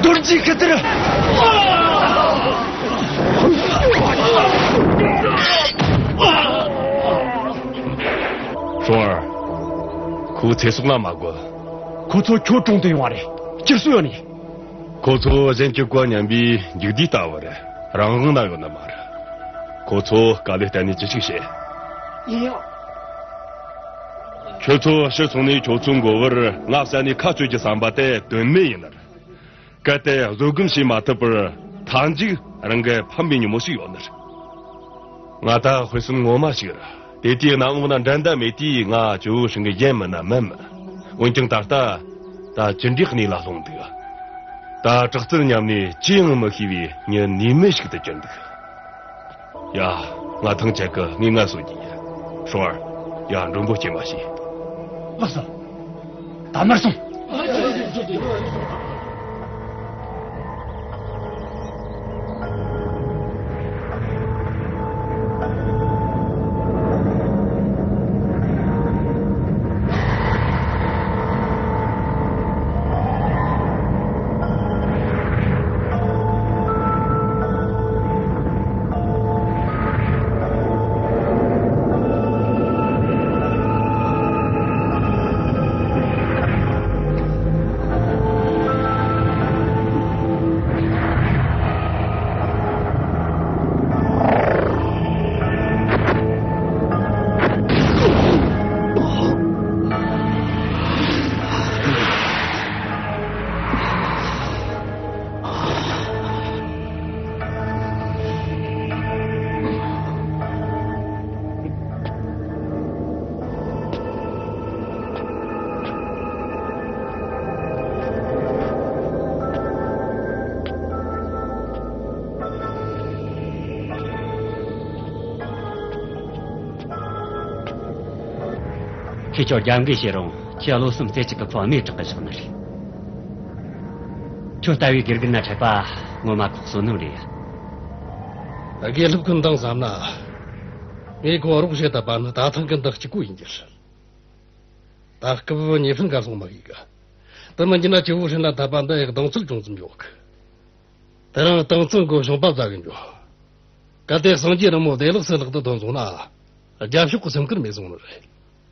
རྡོ་རྗེ་ཤི་ཐུར། ཧྲོང་ཨར། ཁོའི་ཚེ་སྲོག་ལ་མ་རྒོལ། ཁོ་ཚོ་ཁྱོད་དྲུང་དུ་ཡོང་བ་རེད། སྐྱུར་སྲོལ་ཡོད་ནི། ཁོ་ཚོ་གཞན་གྱི་བཀའ་ཉན་པའི་འཇིག་རྟེན་ལྟ་བུ་རེད། རང་དབང་ན་ཡོད་ནི་མ་རེད། ཁོ་ཚོ་དཀའ་ལས་གཏན་ནས་ཅི་ཞིག་བྱེད། ཡིན་ཡང་། ཁྱོད་ཚོ་ཕྱིར་སོང་ནས་ཁྱོད་ཚོའི་མགོ་བར་ང་བསད་ནས་ཁ་གཅོད་ཀྱི་བསམ་པ་དེ་དོན་མེད་ཡིན་ནི་རེད། གལ་ཏེ་བཟོད་སྒོམ་བྱེད་མ་ཐུབ་པར་མཐའ་མཇུག་རང་གི་ཕམ་པའི་ཉིན་མོ་ཞིག་ཡོད་ནི་རེད། ང་ད་དཔེ་སྲིད་ངོ་མ་ཞིག་རེད། དེ་དུས་གནམ་འོག་ན་འགྲན་ཟླ་མེད་དུས་ང་ཇོ་བོ་ཧྲེང་གི་ཡན་མིན་ན་མིན་མིན། འོན་ཀྱང་ད་ལྟ་ད་ཅི་འདྲའི་གནས་ལ་ལྷུང་འདུག། ད་དྲག་རྩལ་ཉམས་ནས་ཅི་ཡང་མི་ཤེས་པའི་མྱི་ནུས་མེད་ཞིག་ཏུ་གྱུར་འདུག། ཡ། ང་ཐང་ཆད་གི། ངས་ངལ་གསོ་རྒྱུ་ཡིན། ཧྲོང་ཨར། ཡ། མགྲོན་པོ་སྐྱེལ་མ་བྱེད། ལགས་སོ། ད་མར་སོང་། ཁྱེད་ཚོ་རྒྱབ་འགལ་བྱེད་རུང་ཁྱེད་བློ་སེམས་རྩེ་གཅིག་གི་ཕོ་མོས་དྲག་གི་བཞག་ནི་རེད། ཁྱོད་ལྟ་བུའི་དགེ་རྒན་ན་འཕྲད་པ་ངོ་མ་ཁོག་བསོད་ནམས་རེད་ཡ། དགེ་སློབ་ཀུན་དང་བསམ་ན། ངས་ཁོ་རོགས་བྱེད་ད་པ་ནི་ད་ཐེངས་ཀྱི་འདི་གཅིག་པོ་ཡིན་རྒྱུ་རེད། ད་སྐབས་ཉེ་ཕན་གར་སོང་མ་ཡིག་ག་དེ་མིན་གྱི་ན་ཅི་བོ་ཧྲིན་ལ་ད་པ་འདི་ཡག་གདེང་ཚོད་ཅུང་ཙམ་ཡོད་གི། དེ་རིང་ཏང་ཙུང་གི་ཞིང་པ་བཙལ་གི་འགྱོ། གལ་ཏེ་སངས་རྒྱས་རིན་མོ་བདེ་ལེགས་སུ་ལག་ཏུ་ཐོན་སོང་ན། རྒྱབ་ཕྱོགས་ཀྱི་སེམས་ཁུར་མེད་སོང་ནི་རེད།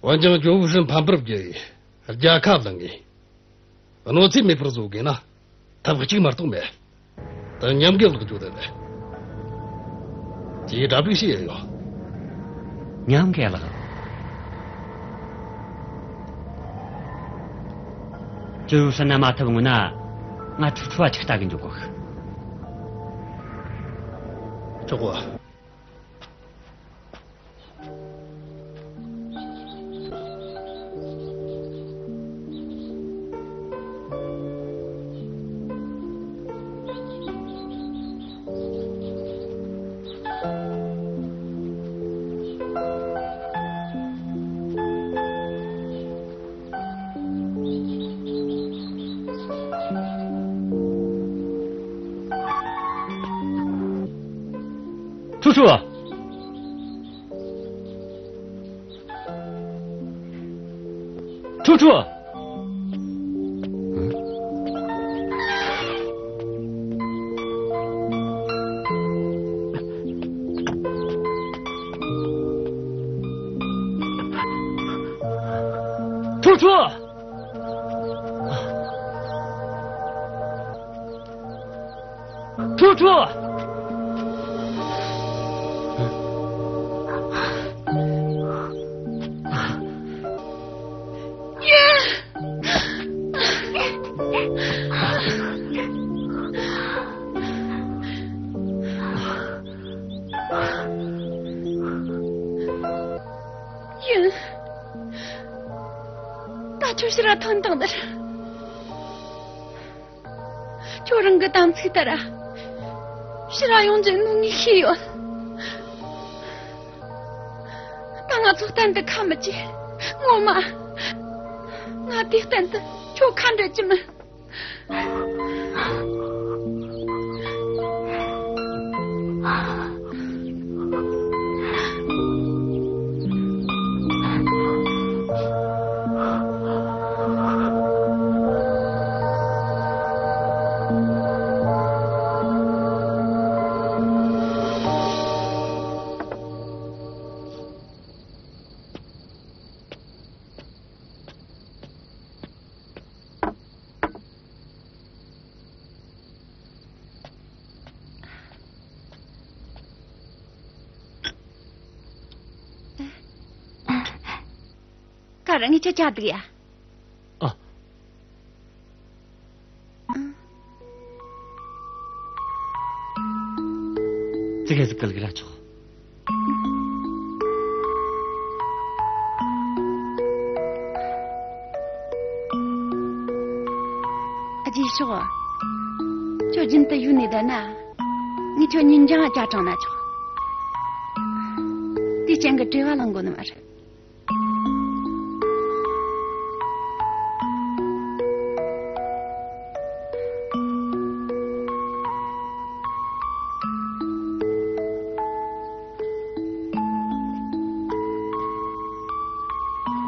འོན་ཀྱང་ཇོ་བོ་ཧྲིན་ཕམ་པར་བརྒྱུད་རྒྱལ་ཁ་བླངས་ངེས། གནོད་འཚེ་མེད་པར་བཟོ་དགོས་ན། ཐབས་གཅིག་མ་གཏོགས་མེད། ད་མཉམ་གི་ལག་འཇུ་དེ་རེད། ཅེས་གྲ་སྒྲིག་བྱས་ཡོད། མཉམ་གི་ལག་ཇོ་བོ་ཧྲིན་ན་མ་ཐུབ་སྔོན་ན། ང་ཁྲུ་ཁྲུ་བ་ཅིག་ལྟ་གི་འཇུག་གོ། ཆོག་གོ། ཁྲུ་ཁྲུ། ཁྲུ་ཁྲུ། ཁྲུ་ཁྲུ། ཁྲུ་ཁྲུ། ཡིན། ད་ཁྱོད་ཕྱིར་ར་ཐོན་དང་ནི། ཁྱོད་རང་གི་དམ་ཚིག་ལྟར་ར་ཕྱིར་ར་ཡོང་རྒྱུ་ནོ་ངས་ཤེས་ཡོད། ད་ང་ཚོ་གཏན་དུ་ཁ་མི་གྱེས། ངོ་མ། ང་དེ་གཏན་དུ་ཁྱོད་ཁ་འབྲལ་གྱི་མིན། ག་རེ། ངས་ཁྱོད་བཅར་འདུག་ཡ། ཨ། ཙི་གེ་ཟིག་གི་ལུགས་ར་ཆོག་རྗེས་ཕྱོགས། ཁྱོད་རྒྱུན་དུ་ཡུལ་ནས་བསྡད་ན། ངས་ཁྱོད་ཉིན་རྒྱང་ཅ་དྲངས་ན་ཆོག་དེའི་རྐྱེན་གྱིས་བྲེལ་བ་ལངས་དགོས་ནི་མ་རེད།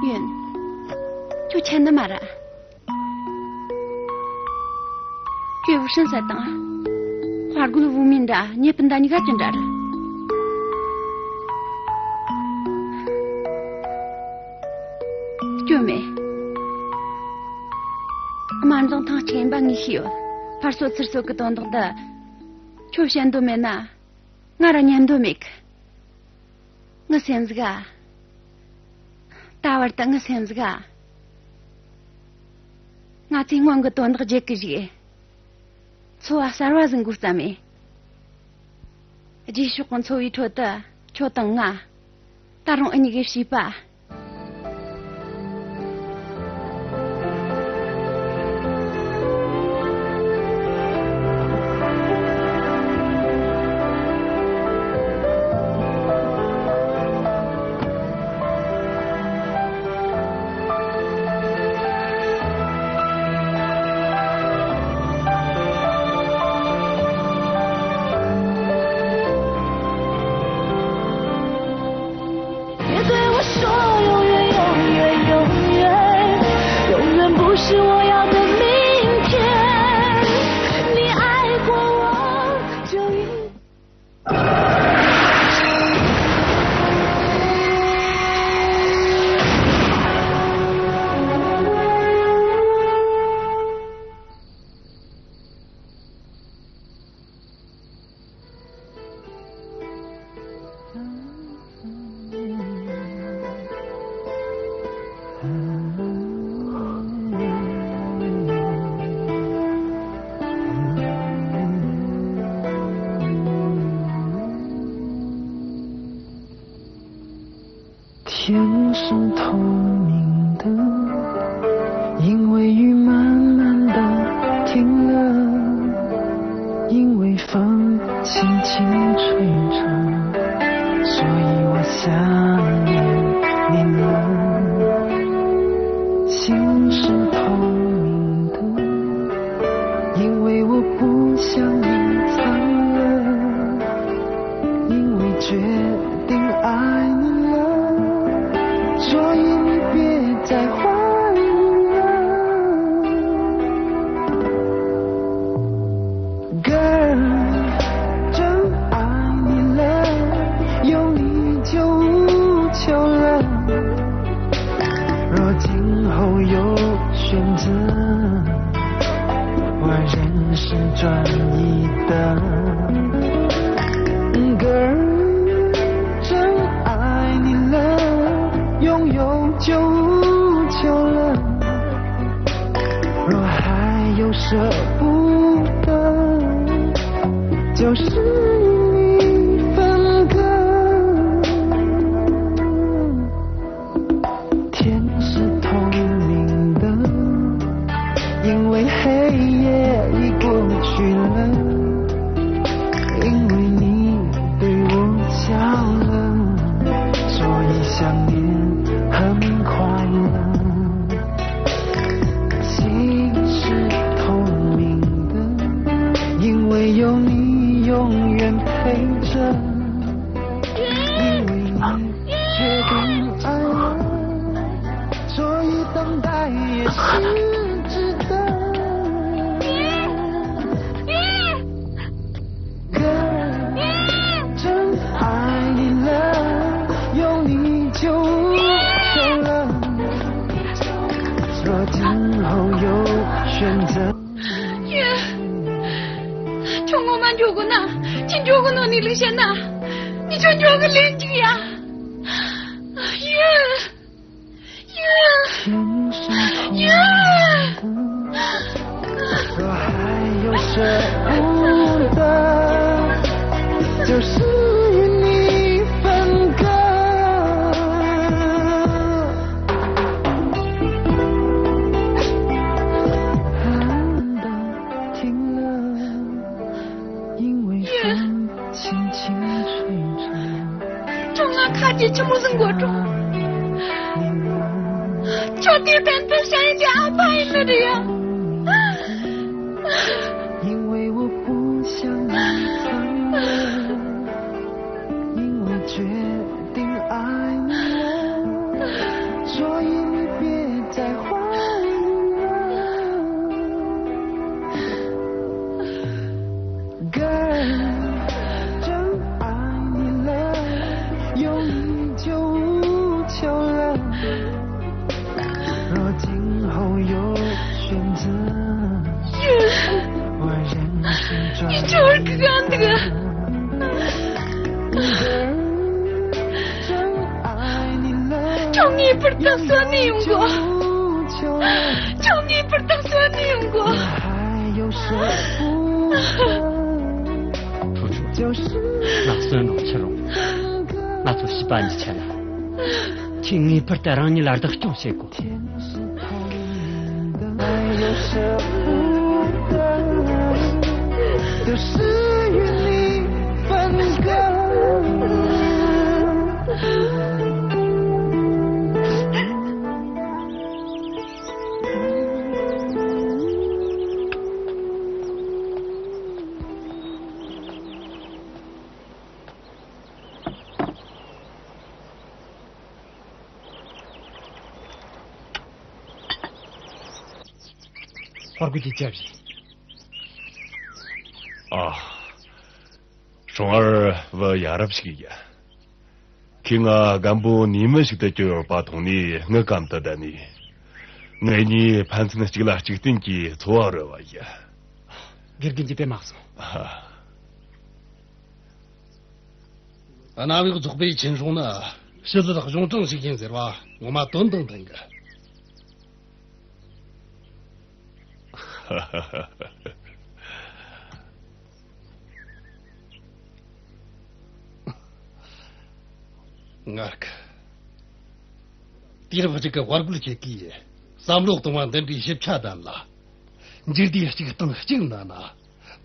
ཡིན། ཁྱོད་ཆད་ནི་མ་རེད། ཁྱོད་བུ་སྲིན་ཟེར་དང་། དཔའ་རྒོད་བུ་མིན་འདྲ། ཉེ་སྤུན་ཟླ་གཉིས་ཀ་ཅི་འདྲ་རེད། སྐྱོན་མེད། དམར་འཛིང་ཐང་ཆེན་པ་ངས་ཤེས་ཡོད། ཕར་སོད་ཚུར་སོད་ཀྱི་དོན་དག་འདི། ཁྱོད་བཤད་འདོད་མེད་ན། ང་རང་ཉན་འདོད་མེད་གི། ངའི་སེམས་ག། ད་བར་དུ་ངའི་སེམས་ག། ང་ཚོས་སྔོན་གྱི་དོན་དག་བརྗེད་གི་བཞག་འཚོ་བ་གསར་བ་ཟིག་འགོ་བརྩམས་མེད། རྗེས་ཕྱོགས་ཀྱི་འཚོ་བའི་ཁྲོད་དུ་ཁྱོད་དང་ང་། ད་རུང་འུ་གཉིས་ཀྱི་བྱིས་པ། 天是透明的，因为雨慢慢地停了，因为风轻轻吹着，所以我想念你了。心是透明的，因为我不想隐藏了，因为决定爱你了，所以你别再怀疑了。Girl，真爱你了，有你就无求了。若今后有选择，我仍是专一的。Girl，真爱你了，拥有就无求了。若还有舍不得，就是与你分割。天是透明的，因为黑夜已过去了，因为你对我笑了，所以想念很快乐。心是透明的，因为有你永远陪着，因为你决定爱了，所以等待也是值得。Girl，真爱你了，有你就无求了。若今后有选择。 ཡིན། ཁྱོད་ངོ་མ་འགྱོ་གོ་ན། ཁྱོད་འགྱོ་གོ་ནོ་ནི་ལུགས་བཤད་ན། ངས་ཁྱོད་འགྱོ་གི་ལན་ཅིག་ཡ། ཡིན། ཡིན། ཡིན། 若还有舍不得，就是与你分割。 停了，因为风轻轻吹着。 ཁྱོད་ང་ཁ་གྱེས་ཆི་མོ་ཟིག་འགོར་འགྲོ། ཁྱོད་དེ་བན་དེ་ཤ་ཡིན་དེ་ཨ་ཕ་ཡིན་ནི་རེད་ཡ། 因为我不想隐藏了，因为决定爱你了，所以你别再怀疑了。 Girl，真爱你了，有你就无求了。若今后有选择，我仍是专一的。你就是这样的。Girl，真爱你了，从你不打算你用过，有你就无求了。从你不打算你用过。我还有舍不得。 ཁྲོ་ཁྲོ། ང་གསོན་རུང་འཆི་རུང་། ང་ཚོ་བྱིས་པ་གཉིས་ཆེད་ལ། ཁྱེད་ངེས་པར་དུ་རང་ཉིད་ལ་བདག་སྐྱོང་བྱེད་དགོས། ཧོར་གོ་གི་ཅབ་ཞིག་ཨ། ཧྲོང་ཨར་བུ་ཡ་རབས་ཤིག་ཡིན། ཁོས་ང་རྒན་པོ་ནི་མི་ཞིག་ཏུ་གྱུར་ཡོད་པ་མཐོང་ནས་ངའི་གམ་དུ་བསྡད་ནས། ངེད་གཉིས་ཕན་ཚུན་གཅིག་ལ་གཅིག་བརྟེན་གྱིས་འཚོ་བ་རོལ་བ་ཡིན། དགེ་རྒན་གྱིས་དེ་མ་གསུངས། ཨ། གནམ་འོག་རྫོགས་པའི་ཆོས་འབྱུང་ནི་ཞི་ལུ་གཞུང་དྲང་ཞིག་ཡིན་ཟེར་བ་ངོ་མ་དོན་དང་ལྡན་གི། ངར་གི། དུས་རབས་གཅིག་གི་དཔའ་རྒོད་ཁྱེད་ཀྱིས་བསམ་བློ་གཏོང་བ་འདི་འདྲའི་ཞིབ་ཆ་ལྡན་ལ། འཇིག་རྟེན་གཅིག་སྟེང་གཅིག་ན་ན།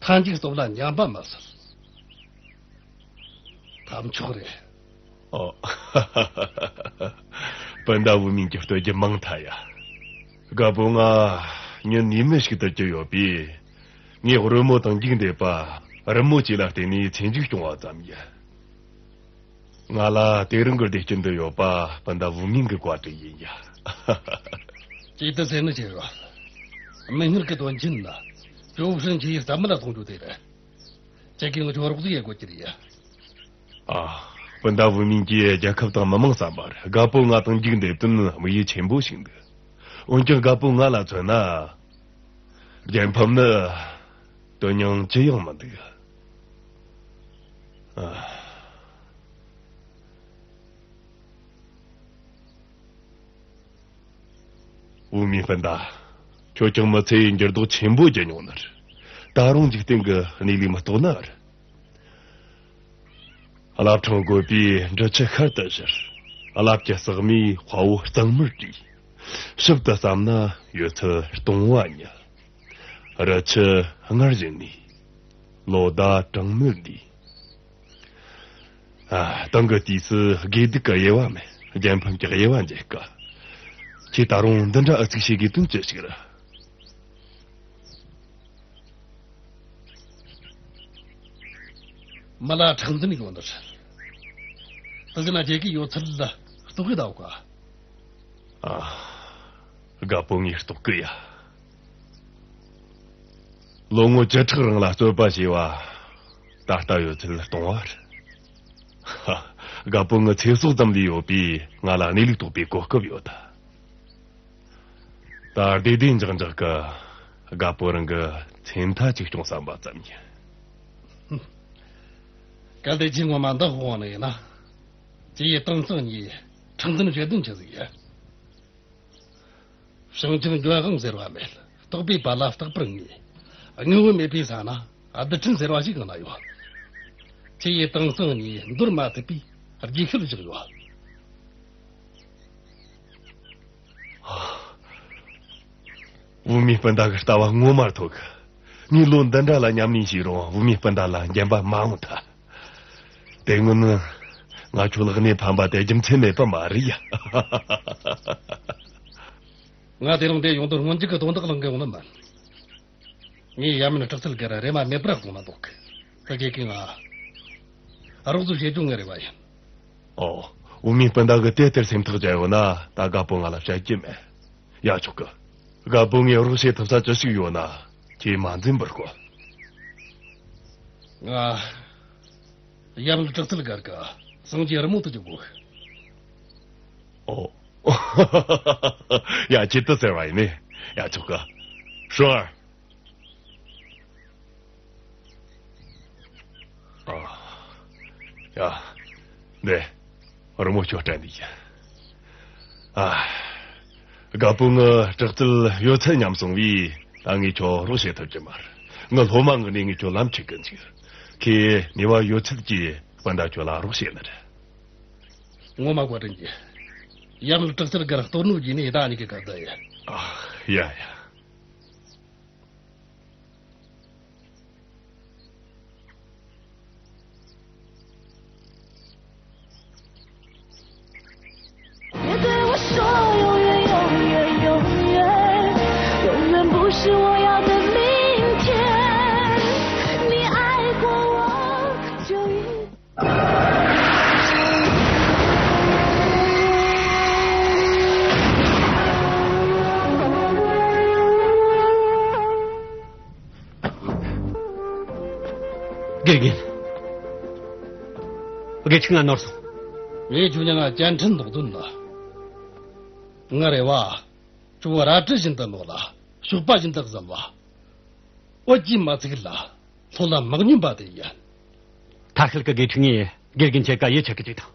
མཐའ་མཇུག་སྟོབས་ལ་ཉམས་པ་མི་སྲིད། ཐབས་མཆོག་རེད། ཨོ། སྤུན་ཟླ་བུ་མིན་གྱིས་བསྟོད་རྒྱུ་མང་ཐལ་ཡ། རྒད་པོ་ང་ཉིན་ནུས་མེད་ཞིག་ཏུ་གྱུར་ཡོད་པས། ངས་རོལ་མོ་དང་འཇིག་འདེབས་པ། རི་མོ་བཅས་ལ་བརྟེན་ནས་ཚེ་མཇུག་སྐྱོང་བ་ཙམ་ཡིན། ང་ལ་དེ་རིང་གི་བདེ་སྐྱིད་འདི་ཡོད་པ་སྤུན་ཟླ་བུ་མིན་གྱི་བཀའ་དྲིན་ཡིན་ཡ། ཅིག་ཏུ་ཟེར་ནི་ཆེ་བ། མིག་སྔར་གྱི་དོན་རྐྱེན་ལ། ཇོ་བོ་ཧྲན་ཆི་ཡིས་རྩ་མེད་ལ་གཏོང་རྒྱུ་དེ་རེད། ཁྱེད་ཀྱིས་ང་ཚོ་རོགས་ཟིག་ཡེད་དགོས་ཀྱི་རེད་ཡ། ཨ། སྤུན་ཟླ་བུ་མིན་གྱིས་རྒྱལ་ཁབ་དང་མི་མང་བསམ་པར་རྒད་པོ་ང་དང་འཇིག་འདེབས་དོན་དམིགས་ཡུལ་ཆེན་པོ་ཞིག་འདུག་འོན་ཀྱང་རྒད་པོ་ང་ལ་མཚོན་ན། རྒྱལ་ཕམ་ནི་དོན་སྙིང་ཅི་ཡང་མི་འདུག་ཨ། བུ་མིན་སྤུན་ཟླ། ཁྱོད་ཀྱང་མི་ཚེ་ཡི་འགྱུར་ལྡོག་ཆེན་པོ་བརྒྱུད་མྱོང་ནི་རེད། ད་རུང་འཇིག་རྟེན་གྱི་གནས་ལུགས་མི་རྟོགས་ནི་རེད། བླ་བྲང་རྒོད་པོས་འབྲི་ཆུ་ཤར་དུ་བཞུར། རླབས་ཀྱི་ཟེགས་མས་དཔའ་བོ་གཙང་མར་བསྲུས། ཞིབ་ཏུ་བསམ་ན་ཡོད་ཚད་སྟོང་བ་ཉིད། རི་ཆུ་སྔར་བཞིན་ནས། ལོ་ཟླ་གྲང་མོར་འདས། ཨ། དེང་གི་དུས་སུ་དགེ་སྡིག་གི་དབྱེ་བ་མེད། རྒྱལ་ཕམ་གྱི་དབྱེ་བ་འབྱེད་དཀའ། ཁྱེད་ད་རུང་འདི་འདྲ་ཨུ་ཚུགས་བྱེད་དགོས་དོན་ཅི་ཞིག་རེད། མི་ལ་ཁྲག་འཛིན་ཡོད་ནི་རེད། དེ་ཟིན་ན་རྒྱལ་ཁའི་ཡོད་ཚད་ལ་རྟོགས་གི་གདའ་ག་ཨ། རྒད་པོ་ངས་རྟོགས་གི་ཡ། ལོ་ངོ་བཅུ་ཕྲག་རིང་ལ་རྩོད་པ་བྱས་པ། ད་ལྟ་ཡོད་ཚད་སྟོང་བ་རེད། ཧ། རྒད་པོ་ངའི་ཚེ་སྲོག་ཙམ་ལས་ཡོད་པས་ང་ལ་གནས་ལུགས་རྟོགས་པའི་གོ་སྐབས་ཡོད་ད། ད་བདེ་བདེ་འཇགས་འཇགས་ཀྱི་རྒད་པོ་རང་གི་མཚན་མཐའ་ཅིག་སྐྱོང་བསམ་པ་ཙམ་ཡིན། གལ་ཏེ་ཁྱེད་ངོ་མ་འདི་དཔོག་ནི་ཡིན་ན། ཁྱེད་ཡི་དེང་སང་ཉིད་ཁྲག་འཛིན་བྱེད་དོན་ཆི་ཟིག་ཡིན། བྱང་ཆུབ་འབྱོན་དབང་ཟེར་བ་མེད། རྟོགས་པའི་བར་ལ་རྟག་པར་ངེས། དངོས་པོ་མེད་པའི་ས་ན་རྡུལ་ཕྲན་ཟེར་བ་ཞིག་གང་ན་ཡོད། ཁྱེད་ཡི་དེང་སང་ཉིད་འདོར་མ་ཐུབ་པའི་རྗེས་ཤུལ་བཞག་ཡོད། བུད་མེད་སྤུན་ཟླ་གི་ལྟ་བ་ངོ་མ་མཐོ་གི། ངས་ལོ་འདི་འདྲ་ལ་ཉམས་ལེན་བྱས་རུང་བུད་མེད་སྤུན་ཟླ་ལ་འགྲན་པ་མ་འོང་ཐལ། དེ་སྔོན་ང་ཁྱོད་ལ་གནས་ཕམ་པ་དེ་རྒྱུ་མཚན་མེད་པ་མ་རེད་ཡ། ང་དེ་རིང་འདིར་ཡོང་དོན་སྔོན་འཇུག་གི་དོན་དག་གླེང་གི་ཡོང་ནི་མིན། ངས་ཡ་མེན་དྲག་རྩལ་སྒེར་རེ་མ་མེད་པར་དགོངས་ན་འདོད་གི། ད་ཁྱེད་ཀྱིས་ང་རོགས་ཟིག་བྱེད་རྒྱུ་ངའི་རེ་བ་ཡིན། ཨོ། བུད་མེད་སྤུན་ཟླ་གིས་དེ་ལྟར་སེམས་ཐག་བཅད་ཡོད་ན། ད་རྒད་པོ་ང་ལ་བཤད་རྒྱུ་མེད། ཡ་ཆོག་གི། རྒད་པོ་ངས་རོགས་བྱེད་ཐུབ་ས་ཅི་ཞིག་ཡོད་ན་ཁྱེད་མ་འཛེམ་པར་གོ། ང་ཡ་མེན་དྲག་རྩལ་སྒེར་གི་སངས་རྒྱས་རི་མོ་དེ་ཅིག་དགོས། ཨོ། ཡ། ཁྱེད་དེ་ཟེར་བ་ཡིན་ནི། ཡ་ཆོག་གི། ཧྲོ་ཨར། ཨ། ཡ། ནེ། རི་མོ་ཁྱོད་སྤྲད་འདི་ཡིན། ཨ། རྒད་པོ་ངའི་དྲག་རྩལ་ཡོད་ཚད་ཉམས་སོང་བས་ད་ངས་ཁྱོད་རོགས་བྱེད་ཐུབ་ཀྱི་མ་རེད། ངའི་སློབ་མ་ངོས་ནས་ངས་ཁྱོད་ལམ་ཁྲིད་གི་འཇུག་ཁྱེད་ནུས་པ་ཡོད་ཚད་ཀྱིས་སྤུན་ཟླ་ཁྱོད་ལ་རོགས་བྱེད་ནི་རེད། ངོ་མ་བཀའ་དྲིན་ཆེ། ཡ་མེན་དྲག་རྩལ་སྒེར་གཏོར་ནོ་བགྱིས་ནས་ད་ནི་གི་ག་ད་ཡ། ཨ། ཡ་ཡ། དགེ་རྒན། དགེ་ཕྲུག་ང་ནོར་སོང་། ངས་ཁྱོད་ཉིད་ང་བཅར་འཕྲིན་འདོགས་དོན་ལ། ངའི་རེ་བ། ཁྱོད་རལ་གྲི་བཞིན་དུ་རྣོ་ལ། གཤོག་པ་བཞིན་དུ་གཟི་བ། འོད་ཀྱིས་མ་ཚིག་ལ། ལྷོད་ལ་མ་སྙོམས་པ་དེ་ཡིན། ཐ་ཤལ་གི་དགེ་ཕྲུག་ངས་དགེ་རྒན་ཁྱེད་ཀ་ཡིད་ཆེས་གི་བྱེད་དང་།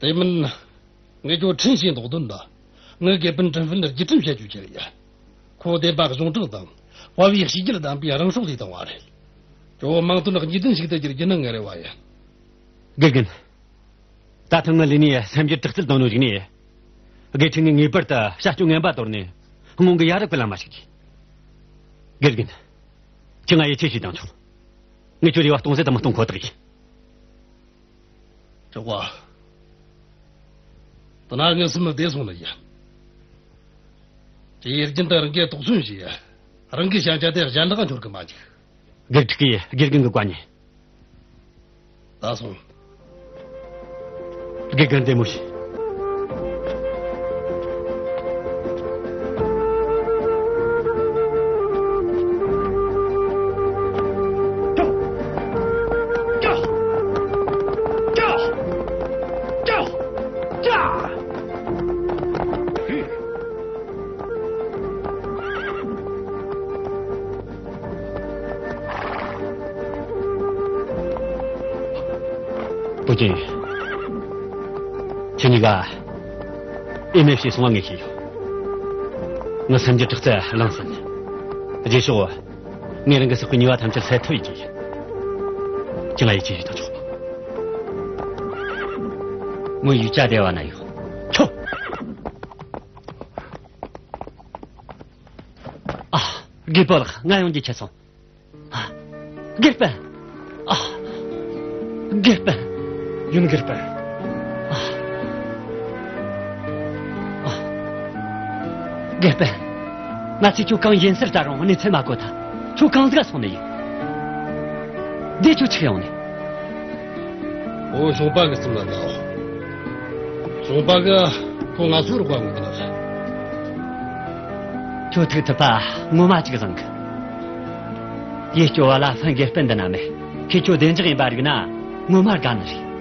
དེ་མིན། ངས་ཁྱོད་ཁྲིམས་བྱས་འདོགས་དོན་ད། ངའི་དགེ་སྤུན་ཀྲིན་ཧྥིན་རྒྱུད་ཁྲིམས་བྱེད་རྒྱུ་ཁྱེར་ཡ། ཁོ་བདེན་པ་གཞུང་དྲང་དང་། དཔའ་བོའི་གཤིས་རྒྱུད་ལྡན་པའི་རང་སྲོག་ལས་བཏང་བ་རེད། ཁྱོད་མིང་དོན་གཉིས་ལྡན་ཞིག་ཏུ་འགྱུར་རྒྱུ་ནི་ངའི་རེ་བ་ཡིན། དགེ་རྒན། ད་ཐེངས་ངའི་ལས་ནས་སེམས་རྒྱུད་དྲག་རྩལ་བཏང་ནོ་ཞིག་ནས། དགེ་ཕྲུག་ངས་ངེས་པར་དུ་བྱ་སྤྱོད་ངན་པ་དོར་ནས་སྔོན་གྱི་ཡ་རབས་ཀྱི་ལམ་མ་ཞུགས་རྒྱུ། དགེ་རྒན། ཁྱེད་ང་ཡིད་ཆེས་བྱེད་དང་ཆོག་ངས་ཁྱོད་རེ་བ་སྟོང་ཟད་དུ་མི་གཏོང་ཁོ་ཐག་ཡིན། ཆོག་ག་དེ་ན་ངའི་སེམས་ནི་བདེ་སོང་ནི་ཡིན། དེ་ཡི་རྒྱུན་དུ་རང་གིས་དོགས་ཟོན་བྱོས་ཡ། རང་གི་ཞན་ཆ་དེ་གཞན་དག་འཆོར་གི་མ་འཇུག་དགེ་ཕྲུག་གིས་དགེ་རྒན་གི་བཀའ་ཉན། ད་སོང་། དགེ་རྒན་བདེ་མོ་བྱོས། བུ་ཅན། ཁྱེད་གཉིས་ཀ་ཨེ་མེ་བྱས་སོང་བ་ངས་ཤེས་ཡོད། ངའི་སེམས་ཀྱི་དྲག་རྩལ་བླངས་ཟིན། རྗེས་ཕྱོགས་ངས་རང་གི་སྲོག་གི་ཉེས་པ་ཐམས་ཅད་སེལ་ཐུབ་ཡིན་གྱི། ཁྱེད་ང་ཡིད་ཆེས་བྱེད་དང་ཆོག་མོ་ཡུལ་ཅ་བདེ་བ་ན་ཡོད། ཆོག་ཨ། དགེ་པོ་ལགས། ང་ཡོང་རྒྱུ་ཆད་སོང་། ཨ། དགེ་སྤུན། ཨ། དགེ་སྤུན། ཡུན་དགེ་སྤུན། ཨ། ཨ། དགེ་སྤུན། ང་ཚོས་ཁྱོད་གང་ཡིན་ཟེར་ད་རུང་གནས་ཚུལ་མ་གོ་ཐལ། ཁྱོད་གང་ཟིག་ག་སོང་ནི་ཡིན། འདི་ཁྱོད་ཆི་ཡོང་ནི། ཨོ། གཞུང་པ་གི་སེམས་ལ་འདའོ། གཞུང་པ་གི་ཁོ་ང་ཚོའི་རོགས་པ་ངོ་གི་ལ། ཁྱོད་ཐུག་ཐུབ་པ་ངོ་མ་ཅིག་བཟང་གི། ཡིད་སྐྱོ་བ་ལ་ཧྥན་དགེ་སྤུན་འདི་ན་མེད། ཁྱེད་ཁྱོད་བདེ་འཇགས་ཡིན་པ་རིག་ན་ངོ་མ་དགའ་ནི་རེད།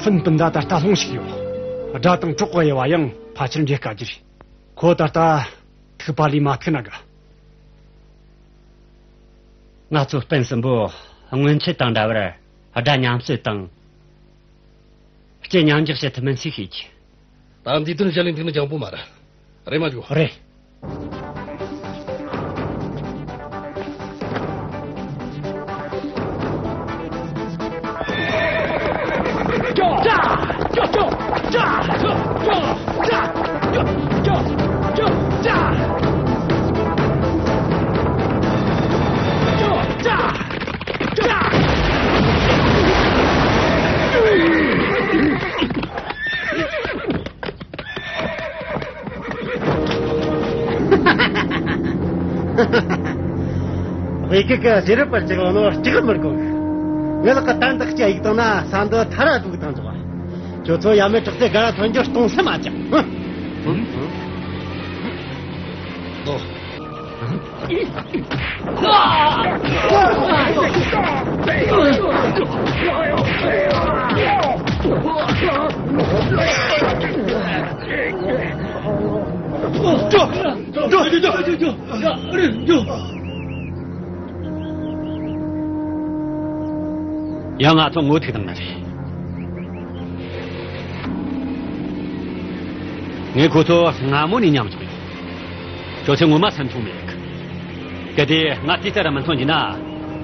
ཧྥན་སྤུན་ཟླ་ད་ལྟ་སློང་ཞིག་ཡོད། དགྲ་དང་གྲོགས་གཡས་པ་ཡང་ཕལ་ཆེར་འདྲེས་དཀའ་རྒྱུ་རེད། ཁོ་ད་ལྟ་ཐུག་པ་ལས་མ་ཐུག་ན་དགའ། ང་ཚོ་སྤུན་གསུམ་པོ་སྔོན་ཆད་དང་འདྲ་བར་དགྲ་མཉམ་གསོད་དང་། སྐྱིད་མཉམ་འཇགས་བྱེད་ཐུབ་མིན་སུས་ཤེས་ཀྱི། ད་འདི་དོན་བྱ་ལས་འདུག་ནི་ཅང་པོ་མ་རེད། རེད་མ་འཇོག་རེད། བོད་ཁུལ་གི་ཟས་རིགས་པར་ཅིག་ལ་ནོར་སྐྲག་མི་དགོས། ངའི་ལག་གི་དན་དག་ཅིག་གཡུག་བཏང་ན་ས་འདི་ཐར་ར་འགྲོ་གི་བཏང་ཆོག་ཁྱོད་ཚོ་ཡ་མེད་དྲག་རྩལ་དགའ་ར་ཐོན་རྒྱུ་སྟོང་ཟད་མ་བྱ། ཧུམ། ཧུམ། ཨོ། ཡང་ང་ཚོ་ངོ་ཐུག་བཏང་ནི་རེད། ངས་ཁོ་ཚོ་སྔ་མོ་ནས་མཉམ་འཇོག་ཡོད། ཁྱོད་ཚོས་ངོ་མ་སེམས་ཆུང་མེད་གི། གལ་ཏེ་ང་དེ་ལྟར་མི་མཐོང་རྒྱུ་ན།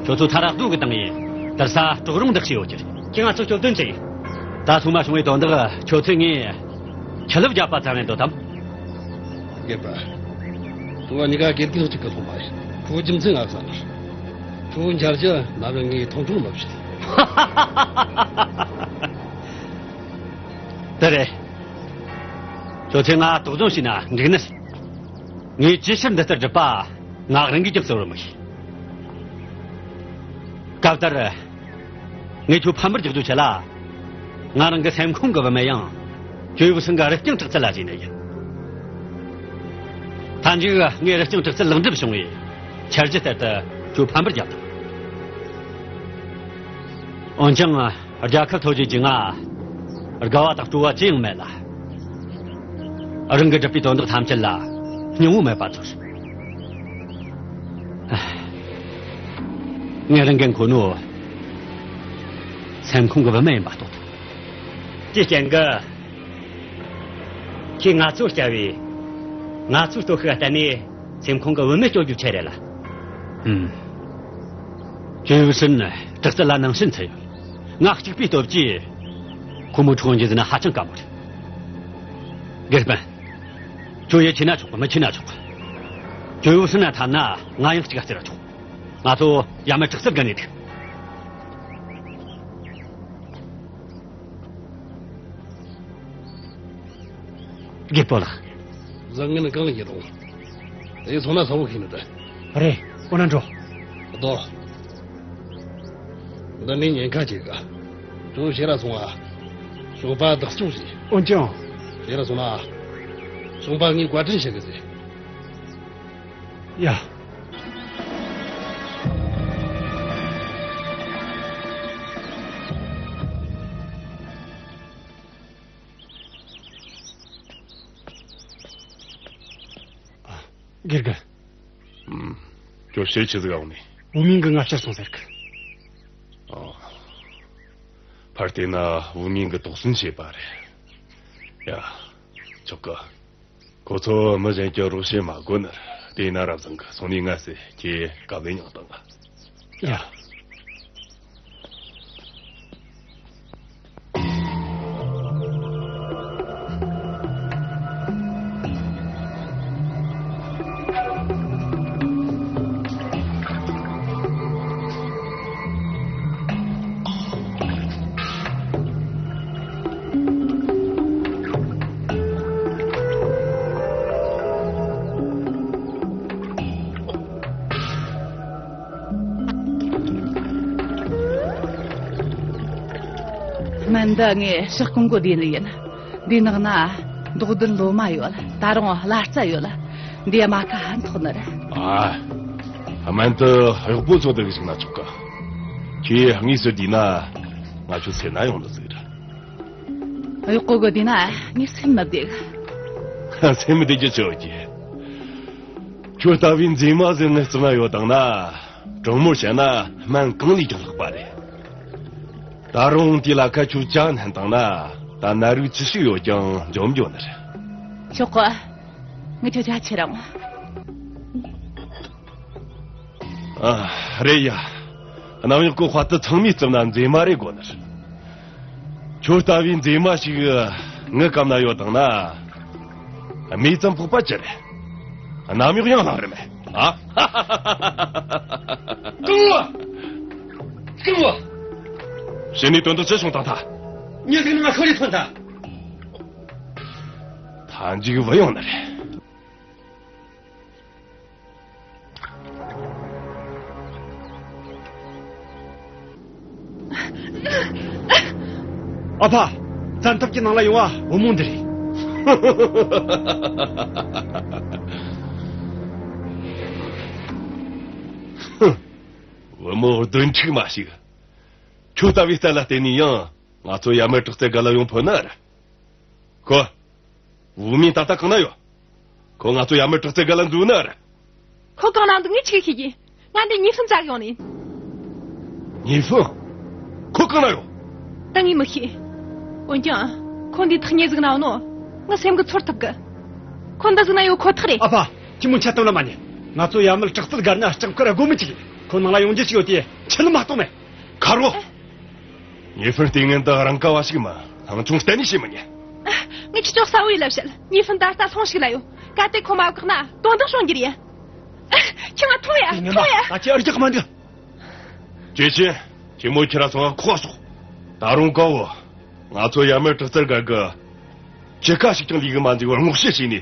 ཁྱོད་ཚོ་ཐ་རག་རྡོ་གི་བཏང་ཡིན། དར་ས་གྲོག་རོང་འདི་ཞིག་ཡོད་ཀྱི་རེད། ཁྱེད་ང་ཚོ་སྐྱོབ་དོན་ཅི་ཡིན། ད་ཐུག་མ་བྱུང་བའི་དོན་དག་ཁྱོད་ཚོས་ངས་ཆི་ལབ་རྒྱབ་པ་ཙམ་ཡིན་འདོད་དམ། རྒན་པ། ཁྱོད་གཉིས་ཀ་དགེ་རྒན་གཅིག་གི་སློབ་མ་ཡིན། ཁྱོད་རྒྱུ་མཚན་ང་བསམ་ན། ཁྱོད་འཆར་གཞི་ནམ་ཡང་ངས་མཐོང་ཆུང་མ་བྱེད། དེ་རེད། ཁྱོད་ཚོས་ང་དོགས་ཟོན་བྱས་ན་འགྲིག་ནི་རེད། ངས་ཅིའི་ཕྱིར་འདི་ལྟར་སྒྲུབ་པ་ང་རང་གིས་ཀྱང་གསལ་བོར་མི་ཤེས། སྐབས་ལྟར། ངས་ཁྱོད་ཕམ་པར་རྒྱག་རྒྱུའི་ཆེད་ལ། ང་རང་གི་སེམས་ཁོང་གི་བུད་མེད་ཡང་། ཇོ་ཡུ་སུན་གི་རི་རྐྱང་དྲག་རྩལ་ལ་བྱས་ནི་ཡིན། མཐའ་མཇུག་ངས་རི་རྐྱང་དྲག་རྩལ་ལེགས་འགྲུབ་བྱུང་བའི་འཆར་གཞི་ལྟར་དུ་ཁྱོད་ཕམ་པར་རྒྱག་དང་། འོན་ཀྱང་རྒྱལ་ཁབ་ཐོབ་རྗེས་ཀྱི་ང་། དགའ་བ་དང་སྤྲོ་བ་ཅི་ཡང་མེད་ལ། རང་གིས་བསྒྲུབས་པའི་དོན་དག་ཐམས་ཅད་ལ་སྙིང་བོ་མེད་པར་ཚོར། ངས་རང་གི་མཁོ་ནོ། སེམས་ཁོང་གི་བུད་མེད་ཡིན་པ་རྟོགས་ཐུབ། དེའི་རྐྱེན་གྱིས། ཁྱེད་ང་ཚོ་བསྐྱབས་བས། ང་ཚོའི་སྟོབས་ཤུགས་ལ་བརྟེན་ནས་སེམས་ཁོང་གི་བུད་མེད་སྐྱོབ་རྒྱུ་ཆེད་རེད་ལ། ཨུམ། ཇོ་ཡུ་སུན་དྲག་རྩལ་ལ་ནང་བཞིན་ཚུད་ཡོད། ང་གཅིག་པུའི་སྟོབས་ཀྱིས། ཁོ་མོ་ཁྲོ་འཇིན་ཟིན་ན་ཧ་ཅང་དཀའ་མོ་རེད། དགེ་སྤུན། ཁྱོད་ཡིད་ཆེས་ན་ཆོག་གི། མི་ཆེས་ན་ཆོག་གི། ཁྱོད་ཡོ་སྲིད་ན་ཐར་ན་ང་ཡང་གཅིག་ག་བརྩི་ར་ཆོག། ང་ཚོ་ཡར་མར་དྲག་རྩལ་བརྒལ་ནས་ཐུག། རྒད་པོ་ལགས། བཟང་ངན་གང་ཡིན་རུང་། དེ་སོང་ན་ས་བོ་ཤེས་ནི་རེད། རེད། འོ་ན་འགྲོ། ལྡོག། འདི་ནས་ཉེན་ཁ་ཆེ་གི། ཁྱོད་ཕྱིར་ར་སོང་ང་། ཞོགས་པ་བདག་སྐྱོང་བྱོས། འོན་ཀྱང་། ཕྱིར་ར་སོང་ན། ཞོགས་པ་ངས་བཀའ་དྲིན་ཞུ་གི་ཟེར། ཡ། ཨ། དགེ་རྒན། ཨུམ། ཁྱོད་ཕྱིར་ཆི་ཟིག་འོང་ནི། ཝུ་མིང་གིས་ང་ཕྱིར་སོང་ཟེར་གི། ཨ། ཕར་བལྟས་ན་ཝུ་མིང་གིས་དོགས་ཟོན་བྱས་པ་རེད། ཡ། ཆོག་གི། ཁོ་ཚོ་མི་གཞན་གྱིས་རོགས་བྱེད་མ་དགོས་ནི་རེད། དེ་ན་ར་བཟང་གི། སོང་ནས་ང་ཟེར་ཁྱེད་དཀའ་ལས་མྱངས་བཏང་ང་། ཡ། སྨན་ཟླ་ངས་ཕྱག་གོང་གོ་བསྡད་ནི་ཡིན། འདི་ནང་ན་མདོག་ལྡན་ལོ་མ་ཡོད། ད་རུང་གླ་རྩ་ཡོད། འདི་རྨ་ཁ་ཕན་ཐོགས་ནི་རེད། ཨ། སྨན་དེ་གཡོག་པོ་ཚོ་དེ་གི་ཞིག་ན་ཆོག་གི། ཁྱེད་དངོས་སུ་བསྡུས་ན་ང་ཆོ་སེམས་ན་ཡོང་ནི་ཟིག་རེད། གཡོག་པོ་གི་བསྡུས་ན་ངས་སེམས་མི་བདེ་གི། སེམས་མི་བདེ་རྒྱུ་ཆི་ཡོད་ཀི། ཁྱོད་ལྟ་བུའི་མཛེས་མ་ཟིག་ངའི་རྩིབ་ན་ཡོད་དང་ན། དྲང་མོར་བཤད་ན་སྨན་གང་ལས་ཀྱང་ལྷག་པ་རེད། ད་རུང་དེ་ལ་ཁ་ཆུ་ཅན་ཧན་དང་ན། ད་ནད་རིགས་ཅི་ཞིག་ཡོད་ཀྱང་འཇོམས་འཇོག་ནི་རེད། ཆོག་གི། ངས་ཁྱོད་ཅག་ཁྱེར་ར་འོང་། ཨ། རེད་ཡ། གནམ་འོག་གི་དཔའ་རྟུལ་ཚང་མའི་རྩིབ་ན་མཛེས་མ་རེ་དགོས་ནི་རེད། ཁྱོད་ལྟ་བུའི་མཛེས་མ་ཞིག་ངའི་སྐམ་ན་ཡོད་དང་ན། སྨད་ཙམ་ཕོག་པ་ཅི་རེད། གནམ་འོག་ཡང་ལྷང་རི་མེད། ཨ། སྐུ་ངོ། སྐུ་ངོ། ཕྱི་ནས་དོན་དག་ཅི་བྱུང་བཏང་ཐལ། མྱི་ཟིག་ནི་ང་ཤོར་རེ་ཐོན་ཐལ། མཐའ་མཇུག་བུད་ཡོང་ནི་རེད། ཨ་ཕ། བཙན་ཐབས་ཀྱི་ནང་ལ་ཡོང་བ་བུ་མོ་འདི་རེད། བུ་མོ་གདོན་ཕྲུག་མ་ཞིག། ཁྱོད་ལྟ་བུའི་རྩལ་ལ་བརྟེན་ནས་ཡང་ང་ཚོ་ཡར་མར་དྲག་རྩལ་སྒང་ལ་ཡོང་ཕོད་ནི་རེད། ཁོ། བུ་མོ་ད་ལྟ་གང་ན་ཡོད། ཁོ་ང་ཚོ་ཡར་མར་དྲག་རྩལ་སྒང་ལ་འཛུལ་ནི་རེད། ཁོ་གང་ན་འདུག་ངས་ཆི་གི་ཤེས་ཀྱི། ང་འདི་ཉི་ཧྥུན་བཙལ་གི་ཡོང་ནི། ཉི་ཧྥུན། ཁོ་གང་ན་ཡོད། ད་ངས་མི་ཤེས། འོན་ཀྱང་། ཁོ་འདི་ཐག་ཉེ་ཟིག་ན་ཡོད་ནོ། ངའི་སེམས་གི་ཚོར་ཐུབ་གི། ཁོ་འདི་ཟིག་ན་ཡོད་ཁོ་ཐག་རེད། ཨ་ཕ། ཁྱི་མོ་འཆལ་གཏམ་ལ་མ་ཉན། ང་ཚོ་ཡར་མར་དྲག་རྩལ་སྒང་ན་ལྕགས་མཁར་སྒོ་མི་གཅིག་ཁོ་ནང་ལ་ཡོང་རྒྱུ་ཞིག་ཡོད་དེ་ཁྱི་ནི་མ་གཏོགས་མེད། ཁ་རོ། ཉི་ཧྥུན་ལྟས་ངན་འདི་རང་ག་བ་ཞིག་མ། སྣང་ཆུང་གཏན་ནས་བྱེད་མི་ཉན། ངས་ཁྱེད་ཅག་གསལ་བོ་ཡིན་ལབ་བཤད། ཉི་ཧྥུན་ད་ལྟ་སོང་ཞིག་ལ་ཡོད། གལ་ཏེ་ཁོ་མ་བཀག་ན་དོན་དག་བྱུང་རྒྱུ་རེད། ཁྱོས་ང་ཐོངས་ཡ། ཐོངས་ཡ། ད་ཁྱོས་རྒྱག་མ་འདུག་ཅེ་ཅེ། ཁྱོས་མོ་ཁྱེར་ར་སོང་ང་ཁོག་སོག་ད་རུང་གོ། ང་ཚོ་ཡར་མར་དྲག་རྩལ་སྒང་གི་ཅི་ག་ཞིག་ཀྱང་ལས་གི་མ་འཛིན་པར་སྔོག་བཤེར་བྱས་ནས།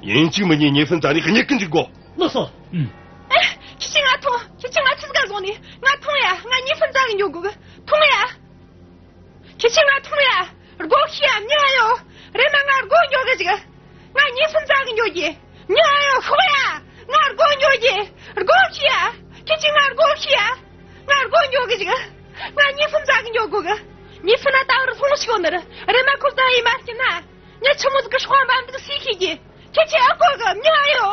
ཡིན་གཅིག་མིན་གཉིས་ཉི་ཧྥུན་རྩ་ནས་རྙེད་གི་འཇུག་དགོ། ལགས་སོ། ཨུམ། ཨེ། ཁྱེད་ཀྱིས་ང་ཐོངས། ཁྱེད་ཀྱིས་ང་ཆི་ཟིག་ག་བཟུང་ནས། ང་ཐོངས་ཡ། ང་ཉི་ཧྥུན་རྩ་གི་འགྱོ་དགོས་གི། ཐོངས་ཡ། ཁྱེད་ཀྱིས་ང་ཐོངས་ཡ། སྒོ་ཕྱེ་ཡ། མྱི་ཨ་ཡོ། རེམ་མ་ང་སྒོ་འགྱོ་གི་ཅིག་ང་ཉི་ཧྥུན་རྩ་གི་འགྱོ་རྒྱུ། མྱི་ཨ་ཡོ། ཤོག་ཡ། ང་སྒོ་འགྱོ་རྒྱུ། སྒོ་ཕྱེ་ཡ། ཁྱེད་ཀྱིས་ང་སྒོ་ཕྱེ་ཡ། ང་སྒོ་འགྱོ་གི་ཅིག་ང་ཉི་ཧྥུན་རྩ་གི་འགྱོ་དགོས་གི། ཉི་ཧྥུན་ན་ད་བར་ལྷུང་ཞིག་ཡོད་ནི་རེད། རེམ་མ་ཁོ་ད་ཡི་མ་སྐྱིད་ན། མྱི་ཆི་མོ་ཟིག་གི་སྲོག་འབམ་འདུག་སེ་ཤེས་རྒྱུ། ཁྱེད་ཀྱིས་ཨ་གོ་གི། མྱི་ཨ་ཡོ།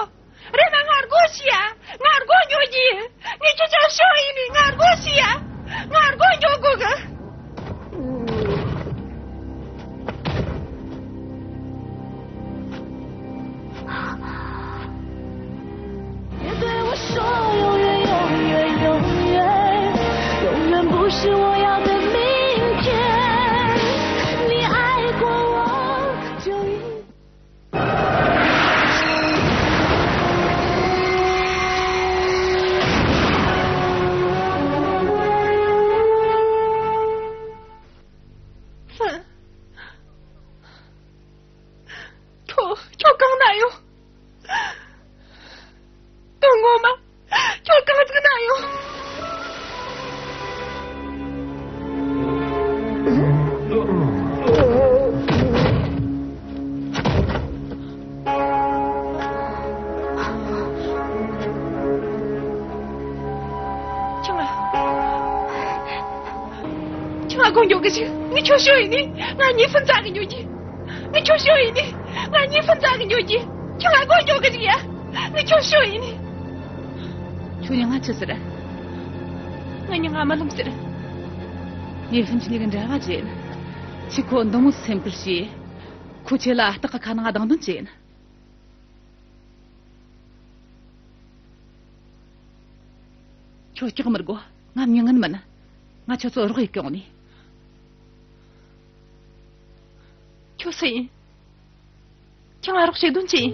རེམ་མ་ང་སྒོ་ཕྱེ་ཡ། ང་སྒོ་འགྱོ་རྒྱུ། ངས་ཁྱེད་ཅག་ཤོག་ཡིན་ནི། ང་སྒོ་ཕྱེ་ཡ། ང་སྒོ་འགྱོ་དགོས་གི། ང་སྒོ་འགྱོ་གི་ཞིག་ངས་ཁྱོད་ཤོད་ཡིན་ནི། ང་གཉིས་ཕན་རྩ་གི་འགྱོ་རྒྱུ། ངས་ཁྱོད་ཤོད་ཡིན་ནི། ང་གཉིས་ཕན་རྩ་གི་འགྱོ་རྒྱུ། ཁྱོད་ང་སྒོ་འགྱོ་གི་ཞིག་ཡ། ངས་ཁྱོད་ཤོད་ཡིན་ནི། ཁྱོད་མྱིང་ང་ཆི་ཟེར། ངའི་མྱིང་ང་རྨི་ལམ་ཟེར། ངས་ཕན་ཆི་ནས་གི་འདྲ་བ་བྱེད། ཁྱོས་ཁོ་འདི་མོ་སེམས་ཁུར་བྱས། ཁོ་ཁྱེད་ལ་སྟག་གི་ཁ་ནང་སྡང་འདུན་བྱེད། ཁྱོད་སྐྲག་མི་དགོས། ང་མྱི་ངན་མིན། ང་ཁྱོད་ཚོ་རོགས་ཡེད་གི་ཡོང་ནི། ཁྱོད་སུ་ཡིན། ཁྱོད་ང་རོགས་བྱེད་དོན་ཅི་ཡིན།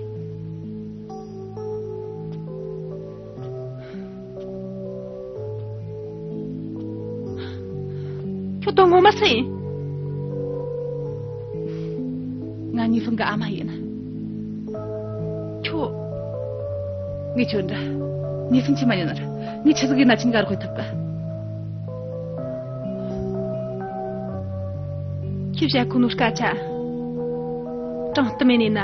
ཁྱོད་དོན་ངོ་མ་སུ་ཡིན། ང་གཉིས་ཕུན་གི་ཨ་མ་ཡིན། ཁྱོད། ངས་ཁྱོད་འདྲ། གཉིས་ཕུན་ཆི་མ་ཡིན་ནར། ངས་ཆི་ཟིག་ཡིན་ན་ཁྱིམ་ག་རོགས་ཐུབ་གི། ཁྱོས་བཤད་གོ་ནོ་སྐད་ཆ། དྲང་བཏུབ་མེད་ནས་ན།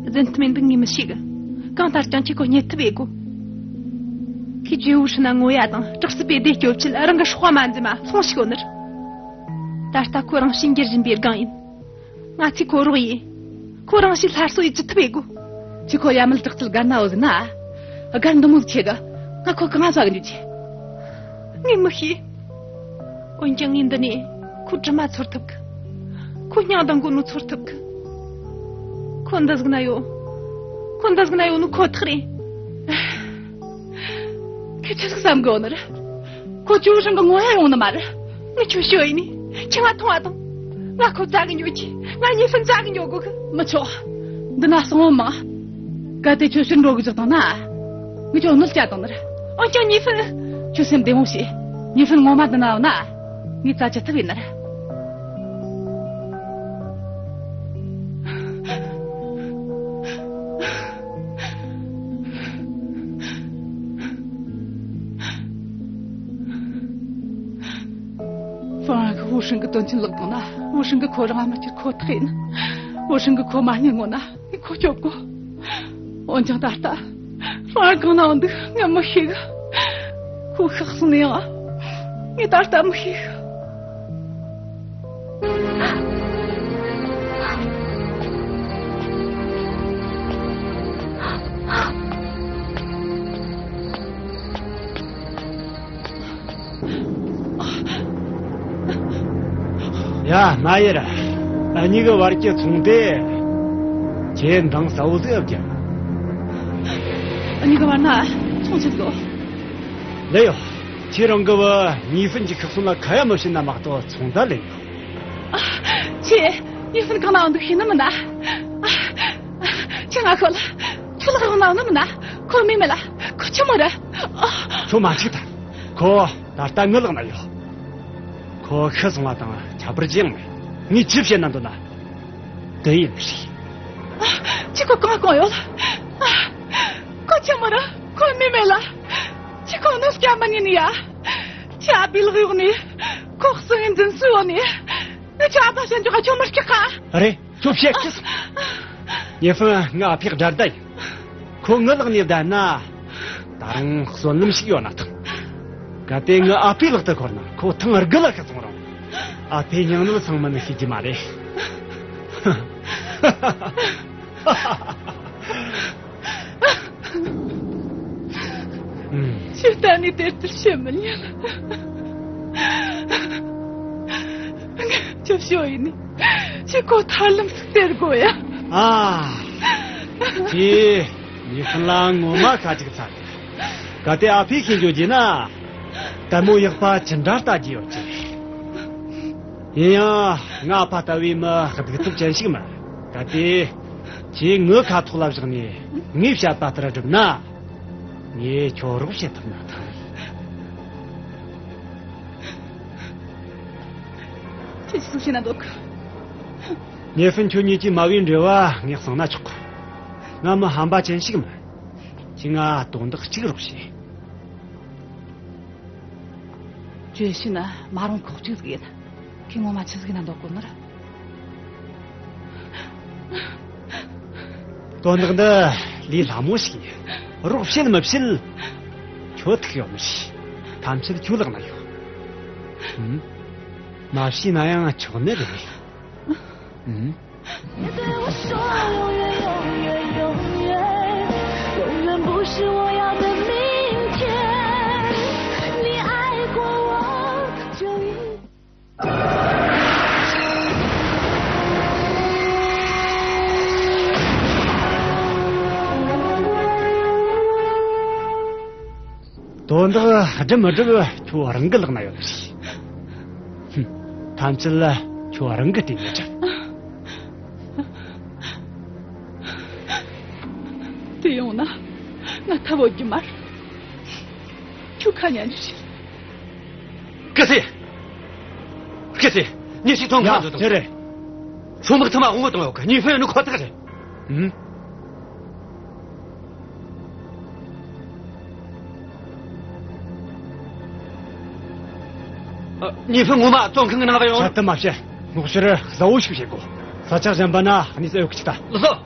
རྫུན་བཏུབ་མེད་འདུག་ངས་མི་ཤེས་གི། གང་ལྟར་ཀྱང་ཁྱོས་ཁོ་རྙེད་ཐུབ་ཡེད་དགོས། ཁོས་ཇོ་བོ་ཧྲི་ན་ངོ་ཡ་དང་དྲག་རྩལ་པའི་སྡེ་སྐྱོབ་ཆེད་རང་གི་སྲོག་མ་འཛེམ་མ་ལྷུང་ཞིག་ཡོད་ནི་རེད། ད་ལྟ་ཁོ་རང་ཤི་འགྱུར་བཞིན་པའི་སྒང་ཡིན། ང་ཚོས་ཁོ་རོགས་ཡེད། ཁོ་རང་ཤི་སླར་གསོ་ཡེད་ཅི་ཐུབ་ཡེད་དགོས། ཁྱོས་ཁོ་ཡ་མལ་དྲག་རྩལ་སྒར་ན་འོ་ཟིན་ན། སྒར་འདི་མོ་ཆེ་གི། ང་ཁོ་གང་ང་ཟ་གི་འཇུག་རྒྱུ། ངས་མི་ཤེས། འོན་ཀྱང་ངས་འདི་ནས་ཁོའི་གྲིབ་མ་ཚོར་ཐུབ་གི། ཁོའི་སྙིང་དང་མགོ་ནོ་ཚོར་ཐུབ་གི། ཁོ་འདི་ཟིག་ན་ཡོད། ཁོ་འདི་ཟིག་ན་ཡོད་ནོ་ཁོ་ཐག་རེད། ཁྱོས་ཆི་ཟིག་བསམ་གི་ཡོད་ནི་རེད། ཁོ་ཇོ་བོ་ཧྲི་ན་གི་ངོ་ཡ་ཡོང་ནི་མ་རེད། ངས་ཁྱོད་ཤོད་ཡིན་ནི། ཁྱོས་ང་མཐོང་བ་དང་། ང་ཁོ་བཙལ་གི་འགྱོ་རྒྱུ། ང་གཉིས་ཕུན་བཙལ་གི་འགྱོ་དགོས་གི། མི་ཆོག་འདི་ན་སྲུང་བ་མང་། གལ་ཏེ་ཁྱོད་ཕྱིར་འགྲོ་གི་བཅུག་བཏང་ན། ངས་ཁྱོད་གནོད་སྐྱེལ་བཏང་ནི་རེད། འོན་ཀྱང་གཉིས་ཕུན། ཁྱོད་སེམས་བདེ་མོ་བྱོས། གཉིས་ཕུན་ངོ་མ་འདི་ན་ཡོད་ན། ངས་བཙལ་ཅི་ཐུབ་ཡིན་ནི་རེད། ཧྥང་ཧྲན་གིས་ཝུའུ་ཧྲིན་གི་དོན་ཆེན་བརླག་བཏང་ན། ཝུའུ་ཧྲིན་གིས་ཁོ་རང་ང་མི་སྐྱུར་ཁོ་ཐག་ཡིན། ཝུའུ་ཧྲིན་གིས་ཁོ་མ་རྙེད་ངོ་ན་ངས་ཁོ་སྐྱོབ་དགོས། འོན་ཀྱང་ད་ལྟ་ཧྥང་ཧྲན་གང་ན་འདུག་ངས་མི་ཤེས་གི། ཁོ་ཤག་སོང་ནས་ཡང་ངས་ད་ལྟ་མི་ཤེས་གི། ཡ། མ་ཡེར། འུ་གཉིས་ཀྱི་བར་གྱི་ཚོང་དེ་ཁྱེད་འདང་གསལ་བོ་ཟིག་ཨེ་བརྒྱབ། འུ་གཉིས་ཀྱི་བར་ན་ཚོང་ཆེན་ཟིག་ཡོད། ལེ་ཡོ། ཁྱེད་རང་གིས་གཉིས་ཕུན་གྱི་ཤག་སོང་ལ་ཁ་ཡ་མི་བྱིན་ན་མ་གཏོགས་ཚོང་ད་ལེན་ཡོད། ཨ། ཁྱེད་གཉིས་ཕུན་གང་ན་འདུག་ཤེས་ནི་མིན་ན། ཨ། ཁྱེད་ང་ཤོད་ལ། ཁྱོད་ལག་རང་ན་ནི་མིན་ན། ཁོ་རྨས་མེད་ལ། ཁོ་ཆི་མོ་རེད། ཨ། ཁྱོད་མ་འཆུག་ད། ཁོ་ད་ལྟ་ངའི་ལག་ན་ཡོད། ཁོ་ཤི་སོང་བ་དང་ཁྱད་པར་ཅི་ཡང་མེད། ངས་ཅི་བཤད་ན་འདོད་ན། དེ་ཡིན་ཞིག་ཁྱེད་ཁོ་གང་གང་ཡོད། ཁོ་ཆི་མོ་ར་ཁོ་རྨས་མེད་ལ། ཁྱེད་ཁོ་གནོད་སྐྱེལ་མི་ཉན་ནི་ཡ། ཁྱེད་ཨ་ཕའི་ལག་གཡོག་ནས་ཁོ་གསོ་བའི་འཛིན་སྲོལ་ཡོད་ནི། ངས་ཁྱོད་ཨ་ཕ་བཤད་འཇོག་ག་ཁྱོད་མི་སྐྲག་ག་རེད། ཁྱོད་བཤད་ཀྱི། ཉི་ཧྥུན་ང་ཨ་ཕའི་དགྲ་ཟླ་ཡིན། ཁོ་ངའི་ལག་ནས་བསྡད་ན། ད་རུང་གསོན་ལམ་ཞིག་ཡོད་ན་ཐང་། གལ་ཏེ་ངའི་ཨ་ཕའི་ལག་ཏུ་འཁོར་ན་ཁོ་ཐེངས་དགུ་ལ་ཤི་སོང་རུང་། ཨ་ཕའི་སྙིང་ནད་སངས་མིན་ཤེས་ཀྱི་མ་རེད། ཁྱེད་ད་ནི་དེ་ལྟར་བྱེད་མི་ཉན། ཁྱོད་ཤོད་ཡིན་ནི། ཁྱེད་ཁོ་ཐར་ལམ་ཟིག་སྟེར་དགོས་ཡ། ཨ། ཁྱེད་ཉི་ཧྥུན་ལ་ངོ་མ་ཁ་ཅིག་ཚ། གལ་ཏེ་ཨ་ཕས་ཤེས་འཇོག་རྒྱུ་ན། ལྟད་མོ་ཡག་པ་ཅི་འདྲ་ལྟ་རྒྱུ་ཡོད་ཀྱི། ཡིན་ཡང་ང་ཨ་ཕ་ལྟ་བུའི་མི་སྡིག་ཐོབ་ཅན་ཞིག་མིན། གལ་ཏེ་ཁྱེད་ངའི་ཁ་ཐོག་ལ་བཞག་ནས་ངས་བཤད་པ་ལྟར་བསྒྲུབས་ན། ངས་ཁྱོད་རོགས་བྱེད་ཐུབ་ན་ཐང་། ཁྱེད་ཀྱིས་སུ་བྱེད་ན་འདོད་གི། ཉི་ཧྥུན་ཁྱོད་གཉིས་ཀྱི་མ་བུའི་འབྲེལ་བ་ངས་གསང་ན་ཆོག་གི། ང་མི་ཧམ་པ་ཅན་ཞིག་མིན། ཁྱེད་ང་དོན་དག་གཅིག་རོགས་བྱེད། ཁྱོད་ཤི་ན་མ་རུང་ཁོག་གཅིག་ཟིག་ཡིན། ཁྱེད་ངོ་མ་ཆི་ཟིག་ཡིན་ན་འདོད་གོ་ནི་རེད། དོན་དག་འདི་ལས་སླ་མོ་ཞིག་ཡིན། རོགས་བྱེད་མི་བྱེད། ཁྱོད་ཐུག་ཡོད་མི་ཤེས། ཐམས་ཅད་ཁྱོད་ལག་ན་ཡོད། ཨུམ། མ་བྱས་ན་ཡང་ཆོག་ནི་རེད། ཨུམ། 别对我说永远，永远，永远，永远不是我要的明天。你爱过我，就一 དོན་དག་སྒྲུབ་མི་སྒྲུབ་ཁྱོད་རང་གི་ལག་ན་ཡོད་རེད། ཧུམ། ཐམས་ཅད་ཁྱོད་རང་གི་སྟེང་ནས་སྒྲུབ། དེ་ཡོང་ན་ང་ཐབས་ཡོད་རྒྱུ་མ་རེད། ཁྱོད་ཁ་ཉན་རྒྱུ་ཞིག་སྐུ་སྲས། སྐུ་སྲས། ཉིན་ཞིག་ཐོན་ཡ། ཁ་འཛུལ་དང་། དེ་རེད། ཧྲོ་དམག་ཐུ་མ་དབང་བོ་བཏང་ཡོད་གི། ཉི་ཧྥེ་ཡོད་ནི་ཁོ་ཐག་རེད། ཨུམ། ཨ། ཉི་ཧྥེ་ངོ་མ་བཙོན་ཁང་གི་ནང་ལ་ཡོད། ཆད་དུ་མ་བཤད། སྔོག་བཤེར་གསལ་བོ་ཞིག་བྱེད་དགོས། ས་ཆ་གཞན་པ་ན་གནས་ཚུལ་ཡོད་གི་ཆི་ད། ལགས་སོ།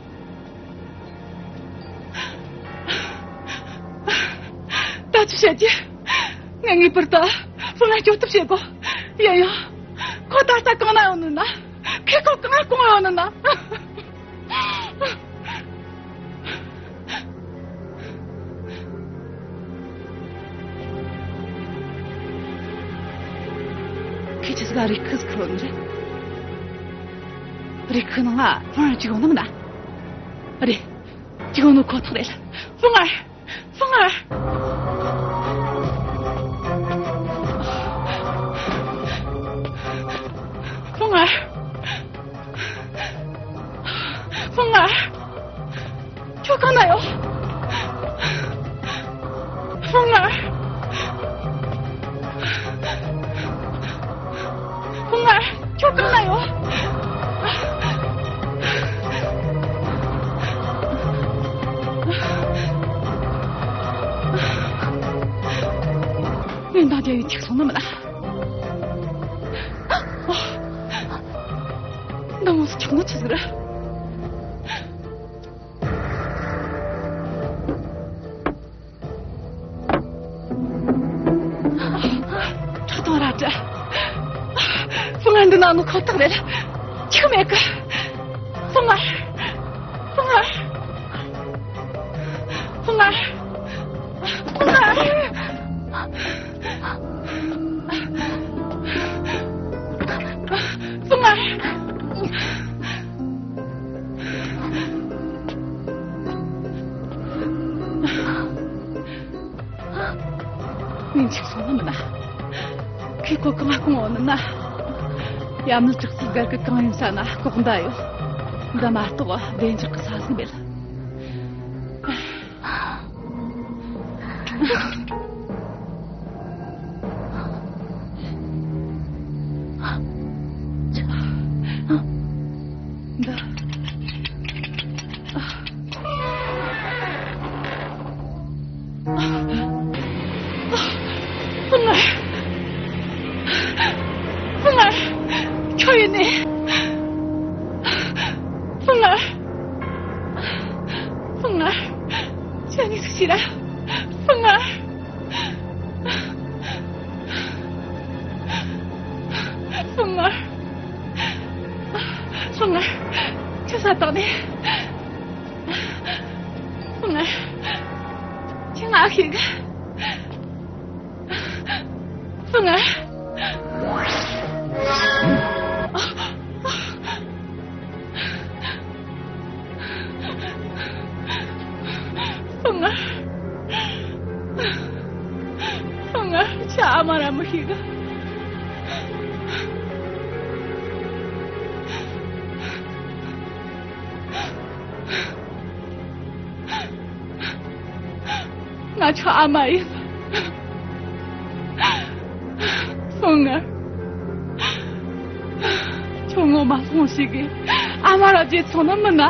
ད་ཅི་བྱེད་རྒྱུ། ངས་ངེས་པར་དུ་ཧྥུང་ཨན་སྐྱོབ་ཐབས་བྱེད་དགོས། ཡིན་ཡང་། ཁོ་ད་ལྟ་གང་ན་ཡོད་ནི་ན། ཁོས་ཁོ་གང་ང་སྐུང་ཡོད་ནི་ན། ཁྱེད་ཆི་ཟིག་རེ་ཁུ་ཟིག་ཁུར་ནི་རེད། རེ་ཁུ་ནང་ང་ཧྥུང་ཨན་ཅིག་ཡོད་ནི་མིན་ན། རེད། ཅིག་ཡོད་ནོ་ཁོ་ཐག་རེད། ཧྥུང་ཨན། ཧྥུང་ཨན། ཧྥུང་ཨན། ཧྥུང་ཨན། ཁྱོད་གང་ན་ཡོད། ཧྥུང་ཨན། ཧྥུང་ཨན། ཁྱོད་གང་ན་ཡོད། ངས་འདང་རྒྱག་ཡས་འཕྱུགས་སོང་ནི་མིན་ན། འདང་ངོ་སུ་འཕྱུགས་ནི་ཆི་ཟིག་རེད། ཁྲག་དང་རལ་གྲི། ཧྥུང་ཨན་འདི་ན་ནོ་ཁོ་ཐག་རེད། འཕྱུགས་མེད་གི། ཧྥུང་ཨན། ཧྥུང་ཨན། ཧྥུང་ཨན། ཧྥུང་ཨན། ཧྥུང་ཨན། ངས་འཕྱུགས་སོང་ནི་མིན་ན། ཁོས་ཁོ་གང་ང་སྐུང་ཡོད་ནི་ན། ཡབ་ནི་དྲག་རྩལ་སྒར་གི་གང་ཡིན་ས་ན་ལྐོག་ཟླ་ཡོད། འདི་མ་གཏོགས་བདེ་འཇགས་ཀྱི་ས་ཟིག་མེད། འདི། ཧྥུང་ཨན། ཧྥུང་ཨན། ཁྱོད་ཡིན་ནི། ཧྥུང་ཨན། ཧྥུང་ཨན། ཁྱོད་ནི་སུ་ཞིག་རེད། ཧྥུང་ཨན། ཧྥུང་ཨན། ཧྥུང་ཨན། ཁྱོད་ས་དང་ནས། ཧྥུང་ཨན། ཁྱོད་ང་ཤེས་གི། ཧྥུང་ཨན། ཧྥུང་ཨན། ཧྥུང་ཨན། ཁྱོད་ཨ་མ་ར་མི་ཤེས་གི། ང་ཁྱོད་ཨ་མ་ཡིན། ཧྥུང་ཨན། ཁྱོད་ངོ་མ་སོང་ཞིག་གི་ཨ་མ་ར་བརྗེད་སོང་ནི་མིན་ན།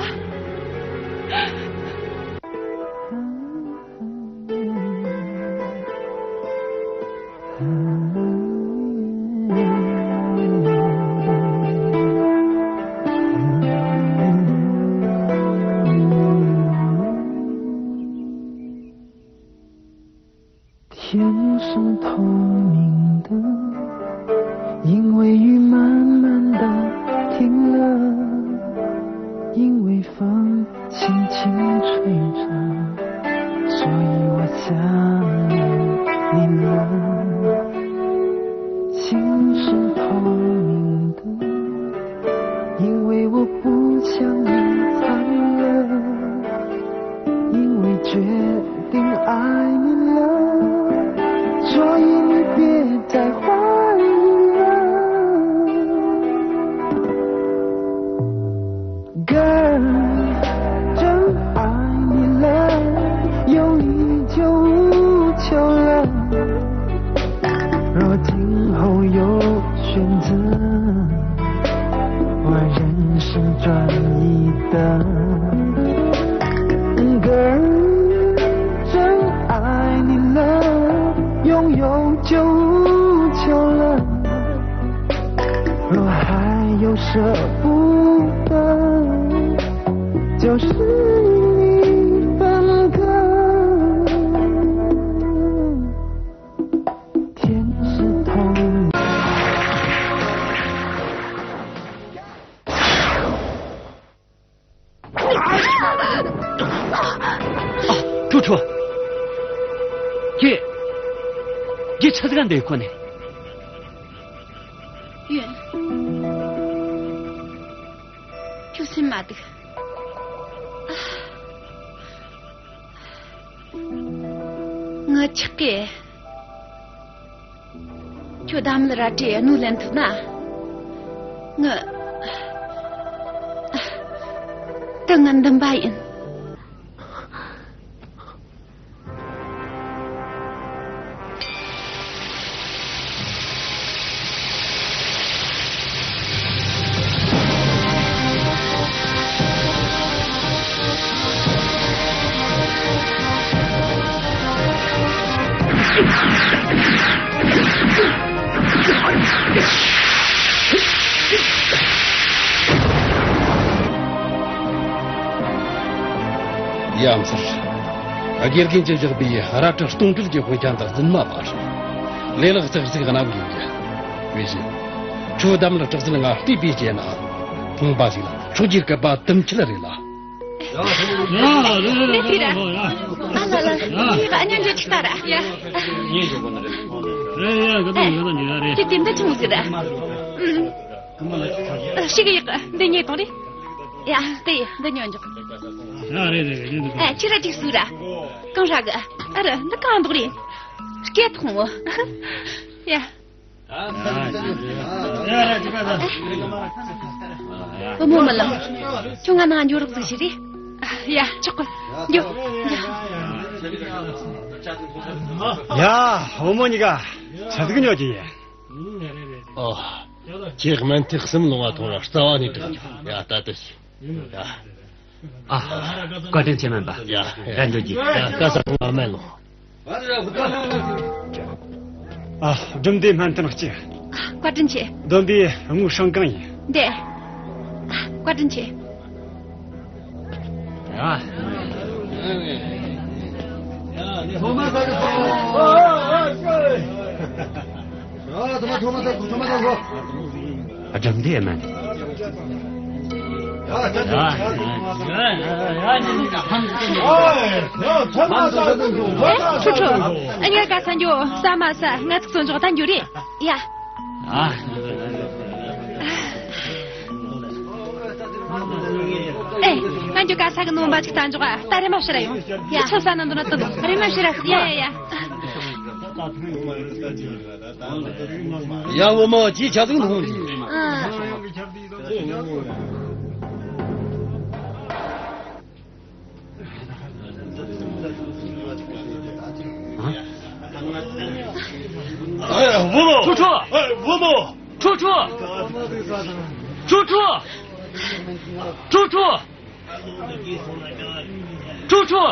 后有选择，我人生转一个。Girl，真爱你了，拥有就无求了。若还有舍不得，就是你分割。 天使痛。 ཁྲོ་ཁྲོ། ཁྱེད། ཁྱེད་ཆི་ཟིག་ག་འདི་ཁོ་ནས། ཡོན། ཁྱོད་སེམས་མ་སྡུག། ངི་ཆག་གི། ཁྱོད་ད་མལ་ར་བྲེ་གནོད་ལེན་ཐུབ་ན། ངི། ད་ངི་འདུན་པ་ཡིན། ཡ་མཚར། དགེ་རྒན་གྱིས་བཞག་པའི་རལ་གྲི་སྟོང་སྦྲུལ་གྱི་དཔེ་ཆ་འདི་རྫུན་མ་མ་རེད། ལེ་ལག་ཙག་ཙིག་རྣམ་གིས་འགྱུར། དེ་བཞིན། ཁྱོད་གདམས་ངག་དྲག་རྩལ་ང་བལྟས་པས་བྱས་ན། ཁང་པ་ཞིག་ལ་ཕྱོགས་ཀྱི་སྐད་པ་དུམ་ཆུད་རེད་ལ། ཡ། ལེ་ཕི་ར། ཨ་ལ་ལ། ཡ། ངས་ཨ་ཉོན་ཇོ་ཆི་ལྟ་ར། ཡ། ཡ་ཡ། ག་དང་ག་དང་ཉོ་ཡ་རེད། ཁྱེད་དེ་འདྲ་ཆུང་ཟིག་ར། ཨུམ། ཨ། ཞིག་ཡག་འདི་ཉོས་དང་རེད། ཡ། དེ་ཡི་འདི་ཉོ་འཇོག། ཡ། རེད་རེད་རེད། ཨ། ཁྱེད་ར་ཅིག་སུ་ར། གང་ར་གི། ཨ་ར། འདི་གང་འདུག་རེད། སྐད་ཐོང་། ཡ། ཡ། ཡ། བུ་མོ་རྨི་ལམ། ཁྱོད་ང་ནང་འགྱོ་རོགས་ཟིག་བྱེད་རེ། ཡ། ཆོག་གི། འགྱོ། ཡ། བུ་མོ་གཉིས་ཀ་ཆི་ཟིག་ཉོ་རྒྱུ་ཡིན། ཨོ། ཁྱེད་སྨན་ཐེག་གསུམ་ལོང་བ་ཐོང་ར་རྩ་བ་ནས་དྲག་ཡ། ད་ལྟ་ཞིག། ཡ། ཨ། བཀའ་དྲིན་ཆེ་སྨན་པ། ཡ། ར་འགྱོ་རྒྱུ། ཡ། བཀའ་ས་ཐོང་བ་སྨན་ལོང་། ཨ། སྒྲུབ་སྡེ་སྨན་ཐུན་གཅིག། བཀའ་དྲིན་ཆེ། སྡོམ་པའི་དངུལ་སྲང་གང་ཡིན། འདི། བཀའ་དྲིན་ཆེ། ཡ། ཐོ་མ་ས་གི་ཐོ། ཨ། ཐོ་མ་ཐོ་མ་ས་གི་ཐོ་མ་ས་གི། ཨ། སྒྲུབ་སྡེ་སྨན། ཨེ། ཁྲོ་ཁྲོ། ཨ། ངའི་ག་ས་འགྱོ། ཟ་མ་ཟ། ང་ཚིག་ཚོ་འཇོག་ད་འགྱོ་རེ། ཡ། ཨ། ཨེ། ང་འགྱོ། ག་ས་གི་ནོམ་པ་ཅིག་ད་འཇོག་ཨ། ད་རེམ་མ་ཕྱིར་ར་ཡོང་། ཡ། ཆི་ཟ་ན་འདོད་ན་དུ་ནོ། རེམ་མ་ཕྱིར་ར་ཤོག། ཡ་ཡ་ཡ། ཡ། བུ་མོ། ཅི་ཆ་ཚིག་ནོ། ཨ། ཨ། བུ་མོ། ཁྲོ་ཁྲོ། ཨ། བུ་མོ། ཁྲོ་ཁྲོ། ཁྲོ་ཁྲོ། ཁྲོ་ཁྲོ། ཁྲོ་ཁྲོ། ཁྲོ་ཁྲོ།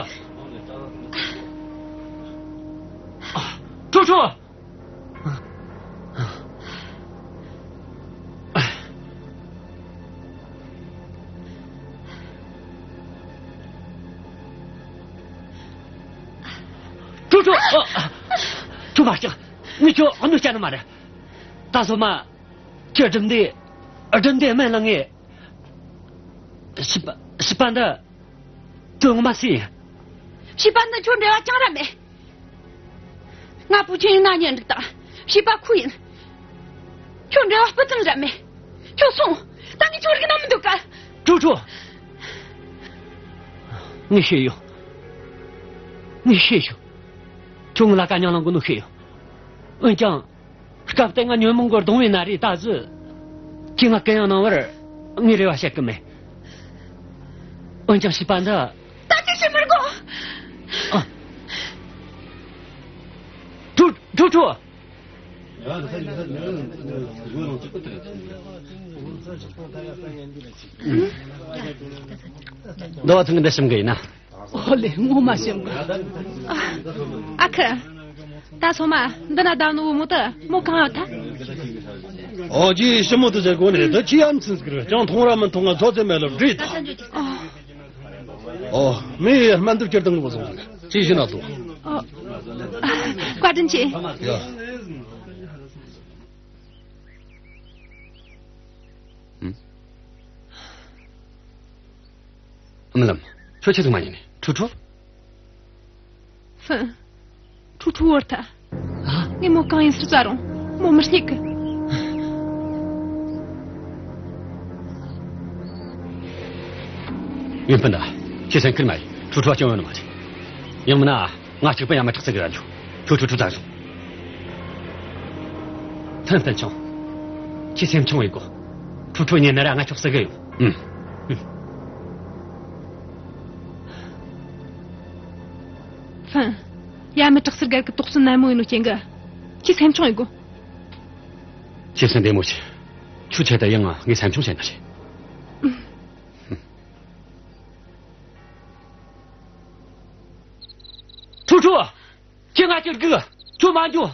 ཨ། ཁྲོ་ཁྲོ། ཁྲོ་ཁྲོ། ཨ། ཨ། ཁྱོད་མ་སྐྲག། ངས་ཁྱོད་གནོད་བསྐྱལ་ནི་མ་རེད། ད་སོ་མ། ཁྱོད་སྒྲུབ་འདི། སྒྲུབ་འདི་སྨན་བླངས་ངས། བྱིས་པ། བྱིས་པ་འདི། ཁྱོད་ངོ་མ་སུ་ཡིན། བྱིས་པ་འདི་ཁྱོད་འབྲེལ་བ་ཅང་ར་མེད། ང་བུ་ཆུང་ཡིན་ན་གཉེན་སྒྲིག་དང་། བྱིས་པ་ཁོ་ཡིན། ཁྱོད་འབྲེལ་བ་སྤུ་ཙམ་ར་མེད། ཁྱོད་སོང་། ད་ངས་ཁྱོད་རིག་ན་མི་འདོད་ག་ཁྲོ་ཁྲོ། ངས་ཤེས་ཡོད། ངས་ཤེས་ཡོད། ཁྱོད་ངའི་ལ་དཀའ་མྱིང་ལང་གོ་ནོ་ཤེས་ཡོད། འོན་ཀྱང་། སྐབས་དེ་ང་ཉོན་མོངས་ཀྱིས་གདུང་བའི་ན་རེ་ད་གཟོད། ཁྱེད་ང་གུ་ཡངས་གནང་བར་ངས་རེ་བ་བྱེད་ཀྱི་མེད། འོན་ཀྱང་བྱིས་པ་འདི། ད་ཅི་བྱེད་མི་དགོས། ཨ། ཁྲོ་ཁྲོ་ཁྲོ། འདི་བ་ཚང་གི་འདི་ཞིམ་གི་ཡིན་ན། ཨོ་ལེ། ངོ་མ་ཞིམ་གི། ཨ་ཁུ། ད་སོ་མ་འདི་ན་བསྡད་ནོ་བུ་མོ་དེ་མོ་གང་ཡོད་ཐལ། ཨོ་ཅི་ཞི་མོ་དེ་ཟེར་གོ་ནས་དེ་ཅི་ཡ་མཚན་ཟིག་རེད། ཅང་མཐོང་ར་མི་མཐོང་ང་ཚོ་ཚེ་མེད་ལ་བྲིས་ད། ཨོ། མི་སྨན་དུ་སྐྱེར་དང་གི་བཟུང་ཟིག་ཅི་ཞིག་ན་དུ། ཨོ། བཀའ་དྲིན་ཆེ། ཡ། རྨི་ལམ། ཁྱོད་ཆི་ཟིག་མ་ཡིན་ནི། ཁྲུ་ཁྲུ། ཧྥུན། ཁྲུ་ཁྲུ་བོར་ཐལ། ཨ། ངས་མོ་གང་ཡིན་ཟེར་བཙལ་རུང་མོ་མི་རྙེད་གི། ཡིན་པ་ན། ཁྱེད་སེམས་ཁུར་མ་ཡིན། ཁྲུ་ཁྲུ་བ་སྐྱོན་ཡོད་ནི་མ་རེད། ཡང་མིན་ན། ང་གཅིག་པུ་ཡ་མི་དྲག་ཟེར་གི་ར་འཇུ། ཁྱོད་ཁྲུ་ཁྲུ་བཙལ་སོང་། ཧྥུན་ཧྥུན་ཆུང་། ཁྱེད་སེམས་ཆུང་བའི་གོ། ཁྲུ་ཁྲུ་ཉན་ན་ར་ང་ཁྱོད་ཟེར་གི་ཡོད། ཨུམ། ཨུམ། ཧྥུན། ཡ་མི་དྲག་ཟེར་གར་གི་དོགས་ཟོན་ནན་མོ་ཡིན་ནོ་རྐྱེན་གི། ཁྱེད་སེམས་ཆུང་ཡིན་གོ། ཁྱེད་སེམས་བདེ་མོ་བྱོས། ཁྱོད་ཆེད་དུ་ཡང་ངས་སེམས་ཆུང་བྱས་ནི་རེད། ཁྲུ་ཁྲུ། ཁྱེད་ང་ཅིག་སྒུག་ཁྱོད་མ་འགྱོ།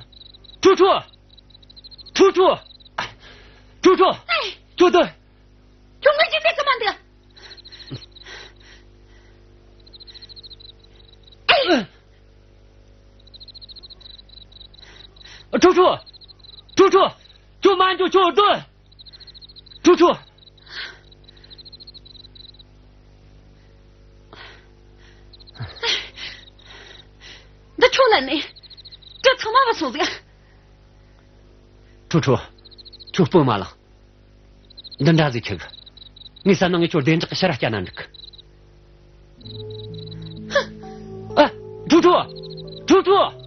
ཁྲུ་ཁྲུ། ཁྲུ་ཁྲུ། ཁྲུ་ཁྲུ། ཨེ། ཁྱོད་དེ། ཁྱོད་ངའི་རྗེས་དེ་ཙམ་མ་འདུག་ཨེ། ཁྲུ་ཁྲུ། ཁྲུ་ཁྲུ། ཁྱོད་མ་འགྱོ། ཁྱོད་སྡོད། ཁྲུ་ཁྲུ། འདི་ཁྱོད་ལ་ནི། དེ་ཚང་མ་བ་སོང་ཟིག་ཁྲུ་ཁྲུ། ཁྱོད་སྤོ་མ་ལངས། འདི་འདྲ་ཟིག་ཆགས། ངས་བསམ་ན་ངས་ཁྱོད་བདེ་འཇགས་ཀྱི་ཕྱིར་ར་བསྐྱལ་ན་འགྲིག་ཨ། ཁྲུ་ཁྲུ། ཁྲུ་ཁྲུ།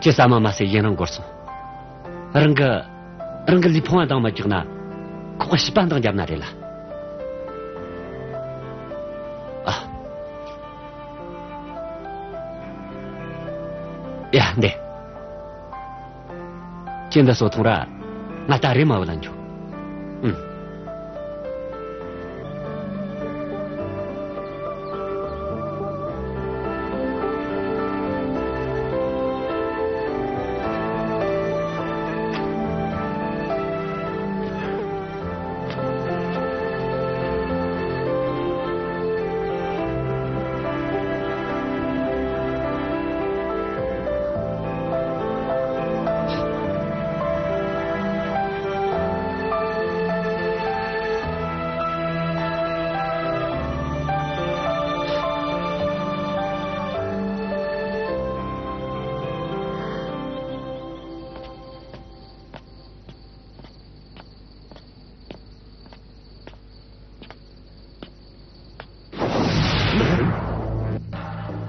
ཁྱེད་ཟ་མ་མ་ཟེར་ཡུན་རིང་འགོར་སོང་། རང་གི་རང་གི་ལུས་ཕུང་བ་འདང་མ་རྒྱག་ན། ཁོག་གི་བྱིས་པ་འདང་རྒྱབ་ན་རེད་ལ། ཨ། ཡ་འདི། ཁྱེད་འདི་ཚོ་འཐུང་ར། ང་ད་རེས་མ་བུད་ལ་འགྱོ། ཨུམ།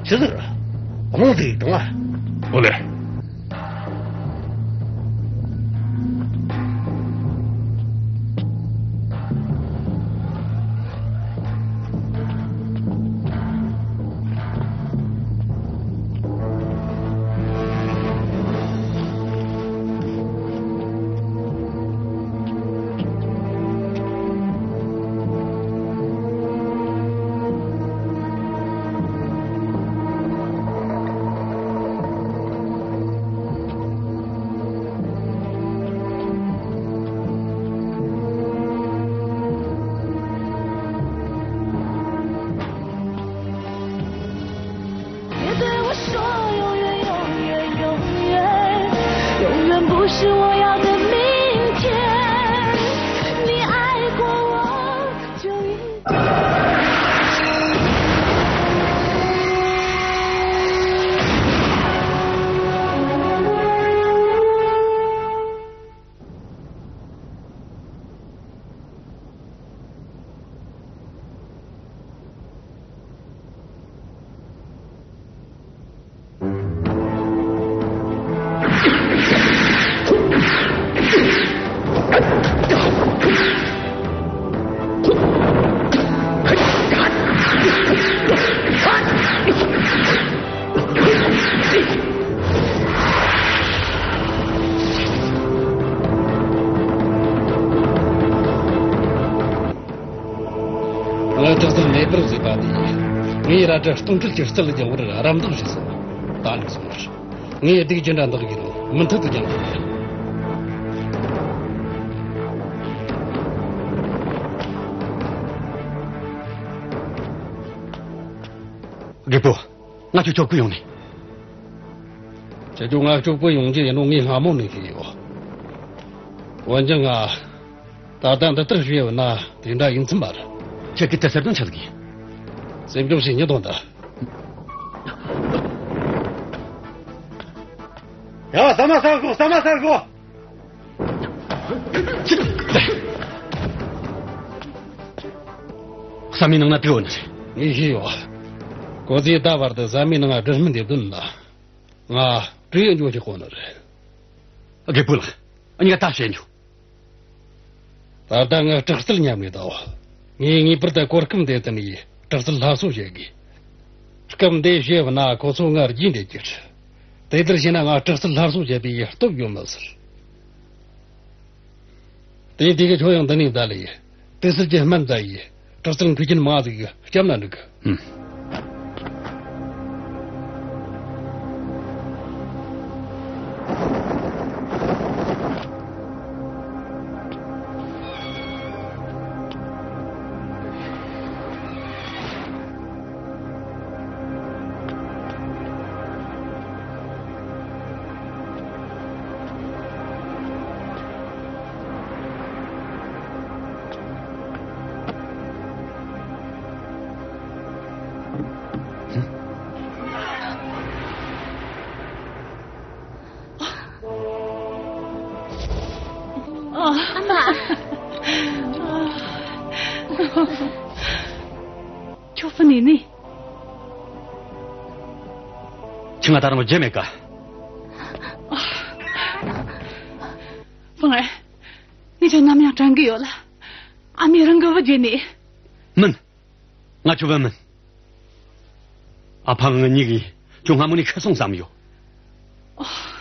ཆི་ཟིག་རེད། རླུང་དེ་ཡིས་དང་ང་། ཨོ་ལེ། ང་ཅག་ཚང་མེ་སྦར་བཟོས་པ་དེ་ཡིན། ངས་ར་སྤྲ་སྟོང་ཁྲི་གི་རྩལ་རྒྱག་པར་རམ་འདེགས་ཞུས་སོང་། ད་ནས་བཟུང་བར་ངས་སྡིག་ཅི་འདྲ་འདག་གི་རུང་མུ་མཐུད་དུ་ཀྱང་འདེགས་ཡིན། རྒད་པོ། ང་ཁྱོད་སྐྱོབ་གི་ཡོང་ནས། ཁྱེད་ཚོ་ང་སྐྱོབ་གི་ཡོང་རྒྱུ་ཡིན་ནོ་ངས་སྔ་མོ་ནས་ཤེས་ཡོད། འོན་ཀྱང་ང་ད་ལྟ་འདི་ལྟར་བྱས་ཡོད་ན་དེ་འདྲ་ཡིན་ཚུལ་མ་རེད། ཁྱེད་ཀྱིས་དེ་ཟེར་དོན་ཆི་ཟིག་ཡིན། སེམས་སྐྱོ་བྱེད་ཉེན་དོན་དང་། ཡ། ཟ་མ་ཟ་དགོས། ཟ་མ་ཟ་དགོས། ཟ་མའི་ནང་ན་དེ་ཡོད་ནི་རེད། ངས་ཤེས་ཡོད། ཁོ་ཚོས་ད་བར་དུ་ཟ་མའི་ནང་སྦྲུམ་སྨན་འདེབས་དོན་ན། ང་སྤྲེའུ་འགྱོ་ཞིག་གོ་ནི་རེད། རྒད་པོ་ལགས། ཨ་ནི་ད་བཤད་ཉོ། ད་ལྟ་ང་དྲག་རྩལ་ཉམས་ནས་ད། ངས་ངེས་པར་དུ་གོ་སྐབས་འདི་བསྟུན་ནས་དྲག་རྩལ་སླར་གསོ་བྱེད་དགོས། སྐབས་འདི་བྱས་པ་ན་ཁོ་ཚོ་ང་རྒྱུས་འདེད་རྒྱུ་རེད། དེ་ལྟར་བྱས་ན་ང་དྲག་རྩལ་སླར་གསོ་བྱེད་པའི་སྟོབས་ཡོད་མི་སྲིད། དེ་དུས་ཁྱོད་ཡང་འདི་ནས་བསྡད་ལས། དུས་ཚོད་ཀྱི་སྨན་རྩ་ཡིས་དྲག་རྩལ་འཕེལ་རྒྱས་མ་ཟིག་སྐྱབས་ན་འགྲིག་གི། ཨུམ། ཨ་མ། ཁྱོད་ཕུ་ནི་ནི། ཁྱོས་ང་ད་རུང་བརྗེད་མེད་ཀ། ཕུང་ཨེ། ངས་ཁྱོད་ནམ་ཡང་དྲན་གི་ཡོད་ལ། ཨ་མས་རང་གི་བུ་བརྗེད་ནི། མིན། ང་ཁྱོད་བུ་མིན། ཨ་ཕ་ངེད་གཉིས་ཀྱིས་ཁྱོད་སྔ་མོ་ནས་ཤི་སོང་བསམ་ཡོད། ཨོ།